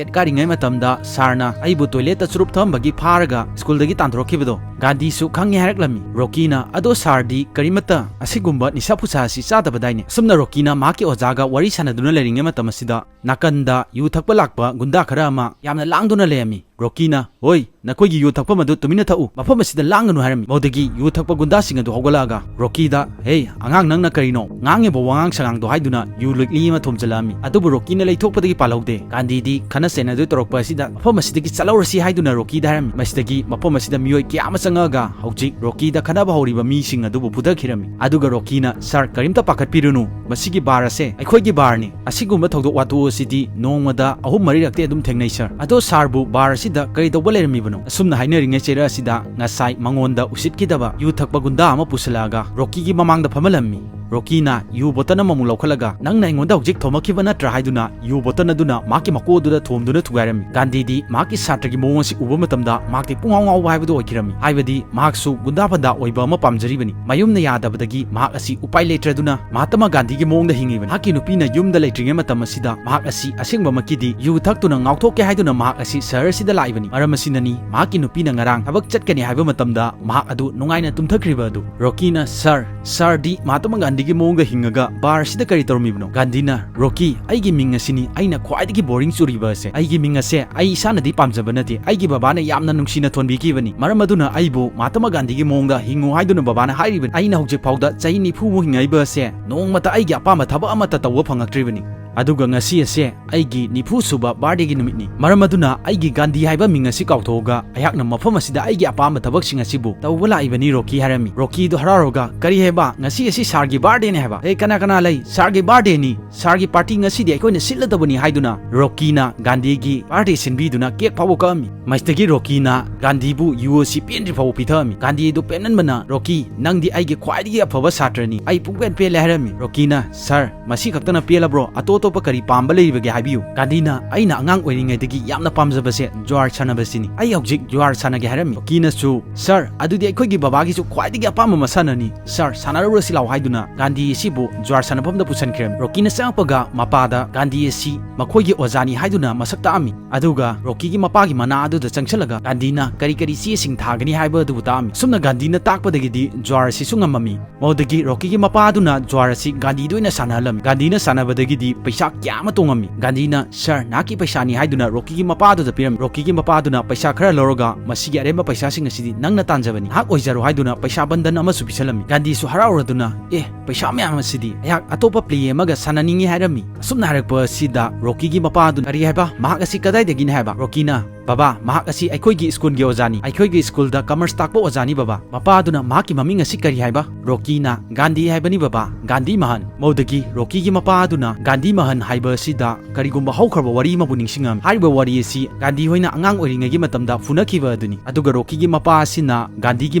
ꯑꯦꯠ ꯀꯥꯔꯤꯉꯩ ꯃꯇꯝꯗ ꯁꯥꯔꯅ ꯑꯩꯕꯨ ꯇꯣꯏꯂꯦꯠꯇ ꯆꯨꯔꯨꯞ ꯊꯛꯑꯝꯕꯒꯤ ꯐꯥꯔꯒ ꯁ꯭ꯀꯨꯜꯗꯒꯤ ꯇꯥꯟꯊꯣꯔꯛꯈꯤꯕꯗꯣ?" ꯒꯥꯟꯙꯤꯁꯨ ꯈꯪꯉꯦ ꯍꯥꯏꯔꯛꯂꯝꯃꯤ꯫ ꯔꯣꯀꯤꯅ, "ꯑꯗꯣ ꯁꯥꯔꯗꯤ ꯀꯔꯤꯃꯠꯇ ꯑꯁꯤꯒꯨꯝꯕ ꯅꯤꯁꯥ ꯄꯨꯁꯥ ꯑꯁꯤ ꯆꯥꯗꯕꯗꯥꯏꯅꯦ?" ꯑꯁꯨꯝꯅ ꯔꯣꯀꯤꯅ ꯃꯍꯥꯛꯀꯤ ꯑꯣꯖꯥꯒ ꯋꯥꯔꯤ ꯁꯥꯟꯅꯗꯨꯅ ꯂꯩꯔꯤꯉꯩ ꯃꯇꯝ ꯑꯁꯤꯗ ꯅꯥꯀꯟꯗ ꯌꯨ ꯊꯛꯄ ꯂꯥꯛꯄ ꯒꯨꯟꯗꯥ ꯈꯔ ꯑꯃ ꯌꯥꯝꯅ ꯂꯥꯡꯗꯨꯅ ꯂꯩꯔꯝꯃꯤ꯫ ꯔꯣꯀꯤꯅ, "ꯍꯣꯏ, ꯅꯈꯣꯏꯒꯤ ꯌꯨ ꯊꯛꯐꯝ ꯑꯗꯨ ꯇꯨꯃꯤꯟꯅ ꯊꯛꯎ, ꯃꯐꯝ ꯑꯁꯤꯗ ꯂꯥꯡꯒꯅꯨ" ꯍꯥꯏꯔꯝꯃꯤ꯫ ꯃꯗꯨꯗꯒꯤ ꯌꯨ ꯊꯛꯄ ꯒꯨꯟꯗꯥꯁꯤꯡ ꯑꯗꯨ ꯍꯧꯒꯠꯂꯛꯑꯒ ꯔꯣꯀꯤꯗ, "ꯍꯦ ꯑꯉꯥꯡ, ꯅꯪꯅ ꯀꯔꯤꯅꯣ ꯉꯥꯡꯉꯤꯕ ꯋꯥꯉꯥꯡ ꯁꯉꯥꯡꯗꯣ?" ꯍꯥꯏꯗꯨꯅ ꯌꯨ ꯂꯤꯛꯂꯤ ꯑꯃ ꯊꯣꯝꯖꯤꯜꯂꯛꯑꯝꯃꯤ꯫ ꯑꯗꯨꯕꯨ ꯔꯣꯀꯤꯅ ꯂꯩꯊꯣꯛꯄꯗꯒꯤ ꯄꯥꯜꯍꯧꯗꯦ꯫ ꯒꯥꯟꯙꯤꯗꯤ ꯈꯠꯅ ꯆꯩꯅꯗꯣꯏ ꯇꯧꯔꯛꯄ ꯑꯁꯤꯗ ꯃꯐꯝ ꯑꯁꯤꯗꯒꯤ ꯆꯠꯍꯧꯔꯁꯤ ꯍꯥꯏꯗꯨꯅ ꯔꯣꯀꯤꯗ ꯍꯥꯏꯔꯝꯃꯤ꯫ ꯃꯁꯤꯗꯒꯤ ꯃꯐꯝ ꯑꯁꯤꯗ ꯃꯤꯑꯣꯏ ꯀꯌꯥ ꯑꯃ ꯆꯪꯉꯛꯑꯒ ꯍꯧꯖꯤꯛ ꯔꯣꯀꯤꯗ ꯈꯠꯅꯕ ꯍꯧꯔꯤꯕ ꯃꯤꯁꯤꯡ ꯑꯗꯨꯕꯨ ꯐꯨꯊꯈꯤꯔꯝꯃꯤ꯫ ꯑꯗꯨꯒ ꯔꯣꯀꯤꯅ, "ꯁꯥꯔ, ꯀꯔꯤꯝꯇ ꯄꯥꯈꯠꯄꯤꯔꯨꯅꯨ, ꯃꯁꯤꯒꯤ ꯕꯥꯔ ꯑꯁꯦ ꯑꯩꯈꯣꯏꯒꯤ ꯕꯥꯔꯅꯤ꯫ ꯑꯁꯤꯒꯨꯝꯕ ꯊꯧꯗꯣꯛ ꯋꯥꯊꯣꯛ ꯑꯁꯤꯗꯤ ꯅꯣꯡꯃꯗ ꯑꯍꯨꯝ ꯃꯔꯤꯔꯛꯇꯤ ꯑꯗꯨꯝ ꯊꯦꯡꯅꯩ, ꯁꯥꯔ꯫ ꯑꯗꯣ ꯁꯥꯔꯕꯨ ꯕꯥꯔ ꯑꯁꯤꯗ ꯀꯔꯤ ꯇꯧꯕ ꯂꯩꯔꯝꯃꯤꯕꯅꯣ?" ꯑꯁꯨꯝꯅ ꯍꯥꯏꯅꯔꯤꯉꯩ ꯆꯩꯔꯛ ꯑꯁꯤꯗ ꯉꯁꯥꯏ ꯃꯉꯣꯟꯗ ꯎꯁꯤꯠꯈꯤꯗꯕ ꯌꯨ ꯊꯛꯄ ꯒꯨꯟꯗꯥ ꯑꯃ ꯄꯨꯁꯤꯜꯂꯛꯑꯒ ꯔꯣꯀꯤꯒꯤ ꯃꯃꯥꯡꯗ ꯐꯝꯍꯜꯂꯝꯃꯤ꯫ ꯔꯣꯀꯤꯅ ꯌꯨ ꯕꯣꯇꯜ ꯑꯃꯃꯨꯛ ꯂꯧꯈꯠꯂꯒ, "ꯅꯪꯅ ꯑꯩꯉꯣꯟꯗ ꯍꯧꯖꯤꯛ ꯊꯣꯝꯃꯛꯈꯤꯕ ꯅꯠꯇ꯭ꯔꯥ?" ꯍꯥꯏꯗꯨꯅ ꯌꯨ ꯕꯣꯇꯜ ꯑꯗꯨꯅ ꯃꯍꯥꯛꯀꯤ ꯃꯀꯣꯛ ꯑꯗꯨꯗ ꯊꯣꯝꯗꯨꯅ ꯊꯨꯒꯥꯏꯔꯝꯃꯤ꯫ ꯒꯥꯟꯙꯤꯗꯤ ꯃꯍꯥꯛꯀꯤ ꯁꯥꯇ꯭ꯔꯒꯤ ꯃꯑꯣꯡ ꯑꯁꯤ ꯎꯕ ꯃꯇꯝꯗ ꯃꯍꯥꯛꯇꯤ ꯄꯨꯡꯉꯥꯎ ꯉꯥꯎꯕ ꯍꯥꯏꯕꯗꯨ ꯑꯣꯏꯈꯤꯔꯝꯃꯤ꯫ ꯍꯥꯏꯕꯗꯤ ꯃꯍꯥꯛꯁꯨ ꯒꯨꯟꯗꯥ ꯐꯟꯗꯥ ꯑꯣꯏꯕ ꯑꯃ ꯄꯥꯝꯖꯔꯤꯕꯅꯤ꯫ ꯃꯌꯨꯝꯅ ꯌꯥꯗꯕꯗꯒꯤ ꯃꯍꯥꯛ ꯑꯁꯤ ꯎꯄꯥꯏ ꯂꯩꯇ꯭ꯔꯗꯨꯅ ꯃꯍꯥꯇꯃꯥ ꯒꯥꯟꯙꯤꯒꯤ ꯃꯑꯣꯡꯗ ꯍꯤꯡꯉꯤꯕꯅꯤ꯫ ꯃꯍꯥꯛꯀꯤ ꯅꯨꯄꯤꯅ ꯌꯨꯝꯗ ꯂꯩꯇ꯭ꯔꯤꯉꯩ ꯃꯇꯝ ꯑꯁꯤꯗ ꯃꯍꯥꯛ ꯑꯁꯤ ꯑꯁꯦꯡꯕꯃꯛꯀꯤꯗꯤ ꯌꯨ ꯊꯛꯇꯨꯅ ꯉꯥꯎꯊꯣꯛꯀꯦ ꯍꯥꯏꯗꯨꯅ ꯃꯍꯥꯛ ꯑꯁꯤ ꯁꯍꯔ ꯑꯁꯤꯗ ꯂꯥꯛꯏꯕꯅꯤ꯫ ꯃꯔꯝ ꯑꯁꯤꯅꯅꯤ ꯃꯍꯥꯛꯀꯤ ꯅꯨꯄꯤꯅ ꯉꯔꯥꯡ ꯊꯕꯛ ꯆꯠꯀꯅꯤ ꯍꯥꯏꯕ ꯃꯇꯝꯗ ꯃꯍꯥꯛ ꯑꯗꯨ ꯅꯨꯡꯉꯥꯏꯅ ꯇꯨꯝꯊꯈ꯭ꯔꯤꯕ ꯑꯗꯨ꯫ ꯔꯣꯀꯤꯅ, "ꯁꯥꯔ, ꯁꯥꯔꯗꯤ ꯃꯍꯥꯇꯃꯥ ꯒꯥꯟꯙꯤꯒꯤ ꯃꯑꯣꯡꯗ ꯍꯤꯡꯉꯒ ꯕꯥꯔ ꯑꯁꯤꯗ ꯀꯔꯤ ꯇꯧꯔꯝꯃꯤꯕꯅꯣ?" ꯒꯥꯟꯙꯤꯅ, "ꯔꯣꯀꯤ, ꯑꯩꯒꯤ ꯃꯤꯡ ꯑꯁꯤꯅꯤ ꯑꯩꯅ ꯈ꯭ꯋꯥꯏꯗꯒꯤ ꯕꯣꯔꯤꯡ ꯆꯨꯔꯤꯕ ꯑꯁꯦ꯫ ꯑꯩꯒꯤ ꯃꯤꯡ ꯑꯁꯦ ꯑꯩ ꯏꯁꯥꯅꯗꯤ ꯄꯥꯝꯖꯕ ꯅꯠꯇꯦ, ꯑꯩꯒꯤ ꯕꯕꯥꯅ ꯌꯥꯝꯅ ꯅꯨꯡꯁꯤꯅ ꯊꯣꯟꯕꯤꯈꯤꯕꯅꯤ꯫ ꯃꯔꯝ ꯑꯗꯨꯅ ꯑꯩꯕꯨ ꯃꯍꯥꯇꯃꯥ ꯒꯥꯟꯙꯤꯒꯤ ꯃꯑꯣꯡꯗ ꯍꯤꯡꯉꯨ ꯍꯥꯏꯗꯨꯅ ꯕꯕꯥꯅ ꯍꯥꯏꯔꯤꯕꯅꯤ꯫ ꯑꯩꯅ ꯍꯧꯖꯤꯛ ꯐꯥꯎꯗ ꯆꯍꯤ ꯅꯤꯐꯨ ꯃꯨꯛ ꯍꯤꯡꯉꯛꯏꯕ ꯑꯁꯦ ꯅꯣꯡꯃꯇ ꯑꯩꯒꯤ ꯑꯄꯥꯝꯕ ꯊꯕꯛ ꯑꯃꯠꯇ ꯇꯧꯕ ꯐꯪꯉꯛꯇ꯭ꯔꯤꯕꯅꯤ꯫ ꯑꯗꯨꯒ ꯉꯁꯤ ꯑꯁꯦ ꯑꯩꯒꯤ ꯅꯤꯐꯨ ꯁꯨꯕ ꯕꯥꯔꯗꯦꯒꯤ ꯅꯨꯃꯤꯠꯅꯤ꯫ ꯃꯔꯝ ꯑꯗꯨꯅ ꯑꯩꯒꯤ ꯒꯥꯟꯙꯤ ꯍꯥꯏꯕ ꯃꯤꯡ ꯑꯁꯤ ꯀꯥꯎꯊꯣꯛꯑꯒ ꯑꯩꯍꯥꯛꯅ ꯃꯐꯝ ꯑꯁꯤꯗ ꯑꯩꯒꯤ ꯑꯄꯥꯝꯕ ꯊꯕꯛꯁꯤꯡ ꯑꯁꯤꯕꯨ ꯇꯧꯕ ꯂꯥꯛꯏꯕꯅꯤ", ꯔꯣꯀꯤ ꯍꯥꯏꯔꯝꯃꯤ꯫ ꯔꯣꯀꯤꯗꯨ ꯍꯔꯥꯎꯔꯒ, "ꯀꯔꯤ ꯍꯥꯏꯕ? ꯉꯁꯤ ꯑꯁꯤ ꯁꯥꯔꯒꯤ ꯕꯥꯔꯗꯦꯅꯤ ꯍꯥꯏꯕ? ꯑꯦ, ꯀꯅꯥ ꯀꯅꯥ ꯂꯩ? ꯁꯥꯔꯒꯤ ꯕꯥꯔꯗꯦꯅꯤ꯫ ꯁꯥꯔꯒꯤ ꯄꯥꯔꯇꯤ ꯉꯁꯤꯗꯤ ꯑꯩꯈꯣꯏꯅ ꯁꯤꯜꯂꯗꯕꯅꯤ" ꯍꯥꯏꯗꯨꯅ ꯔꯣꯀꯤꯅ ꯒꯥꯟꯙꯤꯒꯤ ꯕꯥꯔꯗꯦ ꯁꯤꯟꯕꯤꯗꯨꯅ ꯀꯦꯛ ꯐꯥꯎꯕ ꯀꯛꯑꯝꯃꯤ꯫ ꯃꯁꯤꯗꯒꯤ ꯔꯣꯀꯤꯅ ꯒꯥꯟꯙꯤꯕꯨ ꯌꯨ ꯑꯁꯤ ꯄꯦꯟꯗ꯭ꯔꯤ ꯐꯥꯎꯕ ꯄꯤꯊꯛꯑꯝꯃꯤ꯫ ꯒꯥꯟꯙꯤ ꯑꯗꯨ ꯄꯦꯟꯃꯟꯕꯅ, "ꯔꯣꯀꯤ, ꯅꯪꯗꯤ ꯑꯩꯒꯤ ꯈ꯭ꯋꯥꯏꯗꯒꯤ ꯑꯐꯕ ꯁꯥꯇ꯭ꯔꯅꯤ꯫ ꯑꯩ ꯄꯨꯡꯄꯦꯟ ꯄꯦꯜꯂꯦ" ꯍꯥꯏꯔꯝꯃꯤ꯫ ꯔꯣꯀꯤꯅ, "ꯁꯥꯔ, ꯃꯁꯤ ꯈꯛꯇꯅ ꯄꯦꯜꯂꯕ꯭ꯔꯣ? ꯑꯇꯣꯞ ꯑꯇꯣꯞꯄ ꯀꯔꯤ ꯄꯥꯝꯕ ꯂꯩꯔꯤꯕꯒꯦ ꯍꯥꯏꯕꯤꯌꯨ꯫" ꯒꯥꯟꯙꯤꯅ, "ꯑꯩꯅ ꯑꯉꯥꯡ ꯑꯣꯏꯔꯤꯉꯩꯗꯒꯤ ꯌꯥꯝꯅ ꯄꯥꯝꯖꯕꯁꯦ ꯖꯨꯋꯥꯔ ꯁꯥꯟꯅꯕꯁꯤꯅꯤ꯫ ꯑꯩ ꯍꯧꯖꯤꯛ ꯖꯨꯋꯥꯔ ꯁꯥꯟꯅꯒꯦ" ꯍꯥꯏꯔꯝꯃꯤ꯫ ꯔꯣꯀꯤꯅꯁꯨ, "ꯁꯥꯔ, ꯑꯗꯨꯗꯤ ꯑꯩꯈꯣꯏꯒꯤ ꯕꯕꯥꯒꯤꯁꯨ ꯈ꯭ꯋꯥꯏꯗꯒꯤ ꯑꯄꯥꯝꯕ ꯃꯁꯥꯟꯅꯅꯤ꯫ ꯁꯥꯔ, ꯁꯥꯟꯅꯔꯨꯔꯁꯤ ꯂꯥꯎ" ꯍꯥꯏꯗꯨꯅ ꯒꯥꯟꯙꯤ ꯑꯁꯤꯕꯨ ꯖꯨꯋꯥꯔ ꯁꯥꯟꯅꯐꯝꯗ ꯄꯨꯁꯤꯟꯈ꯭ꯔꯦ꯫ ꯔꯣꯀꯤꯅ ꯆꯪꯉꯛꯄꯒ ꯃꯄꯥꯗ ꯒꯥꯟꯙꯤ ꯑꯁꯤ ꯃꯈꯣꯏꯒꯤ ꯑꯣꯖꯥꯅꯤ ꯍꯥꯏꯗꯨꯅ ꯃꯁꯛ ꯇꯥꯛꯑꯝꯃꯤ꯫ ꯑꯗꯨꯒ ꯔꯣꯀꯤꯒꯤ ꯃꯄꯥꯒꯤ ꯃꯅꯥ ꯑꯗꯨꯗ ꯆꯪꯁꯤꯜꯂꯒ ꯒꯥꯟꯙꯤꯅ ꯀꯔꯤ ꯀꯔꯤ ꯆꯦꯁꯤꯡ ꯊꯥꯒꯅꯤ ꯍꯥꯏꯕ ꯑꯗꯨꯕꯨ ꯇꯥꯛꯑꯝꯃꯤ꯫ ꯁꯨꯝꯅ ꯒꯥꯟꯙꯤꯅ ꯇꯥꯛꯄꯗꯒꯤꯗꯤ ꯖꯨꯋꯥꯔ ꯑꯁꯤꯁꯨ ꯉꯝꯃꯝꯃꯤ꯫ ꯃꯗꯨꯗꯒꯤ ꯔꯣꯀꯤꯒꯤ ꯃꯄꯥ ꯑꯗꯨꯅ ꯖꯨꯋꯥꯔ ꯑꯁꯤ ꯒꯥꯟꯙꯤꯗ ꯑꯣꯏꯅ ꯁꯥꯟꯅꯍꯜꯂꯝꯃꯤ꯫ ꯒꯥꯟꯙꯤꯅ ꯁꯥꯟꯅꯕꯗꯒꯤꯗꯤ ꯄꯩꯁꯥ ꯄꯩꯁꯥ ꯀꯌꯥ ꯑꯃ ꯇꯣꯡꯉꯝꯃꯤ꯫ ꯒꯥꯟꯙꯤꯅ, "ꯁꯥꯔ, ꯅꯍꯥꯛꯀꯤ ꯄꯩꯁꯥꯅꯤ" ꯍꯥꯏꯗꯨꯅ ꯔꯣꯀꯤꯒꯤ ꯃꯄꯥꯗꯨꯗ ꯄꯤꯔꯝꯃꯤ꯫ ꯔꯣꯀꯤꯒꯤ ꯃꯄꯥꯗꯨꯅ ꯄꯩꯁꯥ ꯈꯔ ꯂꯧꯔꯒ, "ꯃꯁꯤꯒꯤ ꯑꯔꯦꯝꯕ ꯄꯩꯁꯥꯁꯤꯡ ꯑꯁꯤꯗꯤ ꯅꯪꯅ ꯇꯥꯟꯖꯕꯅꯤ, ꯅꯍꯥꯛ ꯑꯣꯏꯖꯔꯣ" ꯍꯥꯏꯗꯨꯅ ꯄꯩꯁꯥ ꯕꯟꯗꯟ ꯑꯃꯁꯨ ꯄꯤꯁꯜꯂꯝꯃꯤ꯫ ꯒꯥꯟꯙꯤꯁꯨ ꯍꯔꯥꯎꯔꯗꯨꯅ, "ꯑꯦ, ꯄꯩꯁꯥ ꯃꯌꯥꯝ ꯑꯁꯤꯗꯤ, ꯑꯩꯍꯥꯛ ꯑꯇꯣꯞꯄ ꯄ꯭ꯂꯦ ꯑꯃꯒ ꯁꯥꯟꯅꯅꯤꯡꯉꯤ" ꯍꯥꯏꯔꯝꯃꯤ꯫ ꯑꯁꯨꯝꯅ ꯍꯥꯏꯔꯛꯄ ꯑꯁꯤꯗ ꯔꯣꯀꯤꯒꯤ ꯃꯄꯥꯗꯨꯅ, "ꯀꯔꯤ ꯍꯥꯏꯕ? ꯃꯍꯥꯛ ꯑꯁꯤ ꯀꯗꯥꯏꯗꯒꯤꯅꯤ ꯍꯥꯏꯕ?" ꯔꯣꯀꯤꯅ, "ꯕꯕꯥ, ꯃꯍꯥꯛ ꯑꯁꯤ ꯑꯩꯈꯣꯏꯒꯤ ꯁ꯭ꯀꯨꯜꯒꯤ ꯑꯣꯖꯥꯅꯤ, ꯑꯩꯈꯣꯏꯒꯤ ꯁ꯭ꯀꯨꯜꯗ ꯀꯃꯔꯁ ꯇꯥꯛꯄ ꯑꯣꯖꯥꯅꯤ ꯕꯕꯥ꯫" ꯃꯄꯥꯗꯨꯅ, "ꯃꯍꯥꯛꯀꯤ ꯃꯃꯤꯡ ꯑꯁꯤ ꯀꯔꯤ ꯍꯥꯏꯕ?" ꯔꯣꯀꯤꯅ, "ꯒꯥꯟꯙꯤ ꯍꯥꯏꯕꯅꯤ ꯕꯕꯥ, ꯒꯥꯟꯙꯤ ꯃꯍꯟ꯫" ꯃꯧꯗꯒꯤ ꯔꯣꯀꯤꯒꯤ ꯃꯄꯥ ꯑꯗꯨꯅ ꯒꯥꯟꯙꯤ ꯃꯍꯟ ꯍꯥꯏꯕ ꯑꯁꯤꯗ ꯀꯔꯤꯒꯨꯝꯕ ꯍꯧꯈ꯭ꯔꯕ ꯋꯥꯔꯤ ꯑꯃꯕꯨ ꯅꯤꯡꯁꯤꯡꯉꯝꯃꯤ꯫ ꯍꯥꯏꯔꯤꯕ ꯋꯥꯔꯤ ꯑꯁꯤ ꯒꯥꯟꯙꯤ ꯍꯣꯏꯅ ꯑꯉꯥꯡ ꯑꯣꯏꯔꯤꯉꯩꯒꯤ ꯃꯇꯝꯗ ꯐꯨꯅꯈꯤꯕ ꯑꯗꯨꯅꯤ꯫ ꯑꯗꯨꯒ ꯔꯣꯀꯤꯒꯤ ꯃꯄꯥ ꯑꯁꯤꯅ ꯒꯥꯟꯙꯤꯒꯤ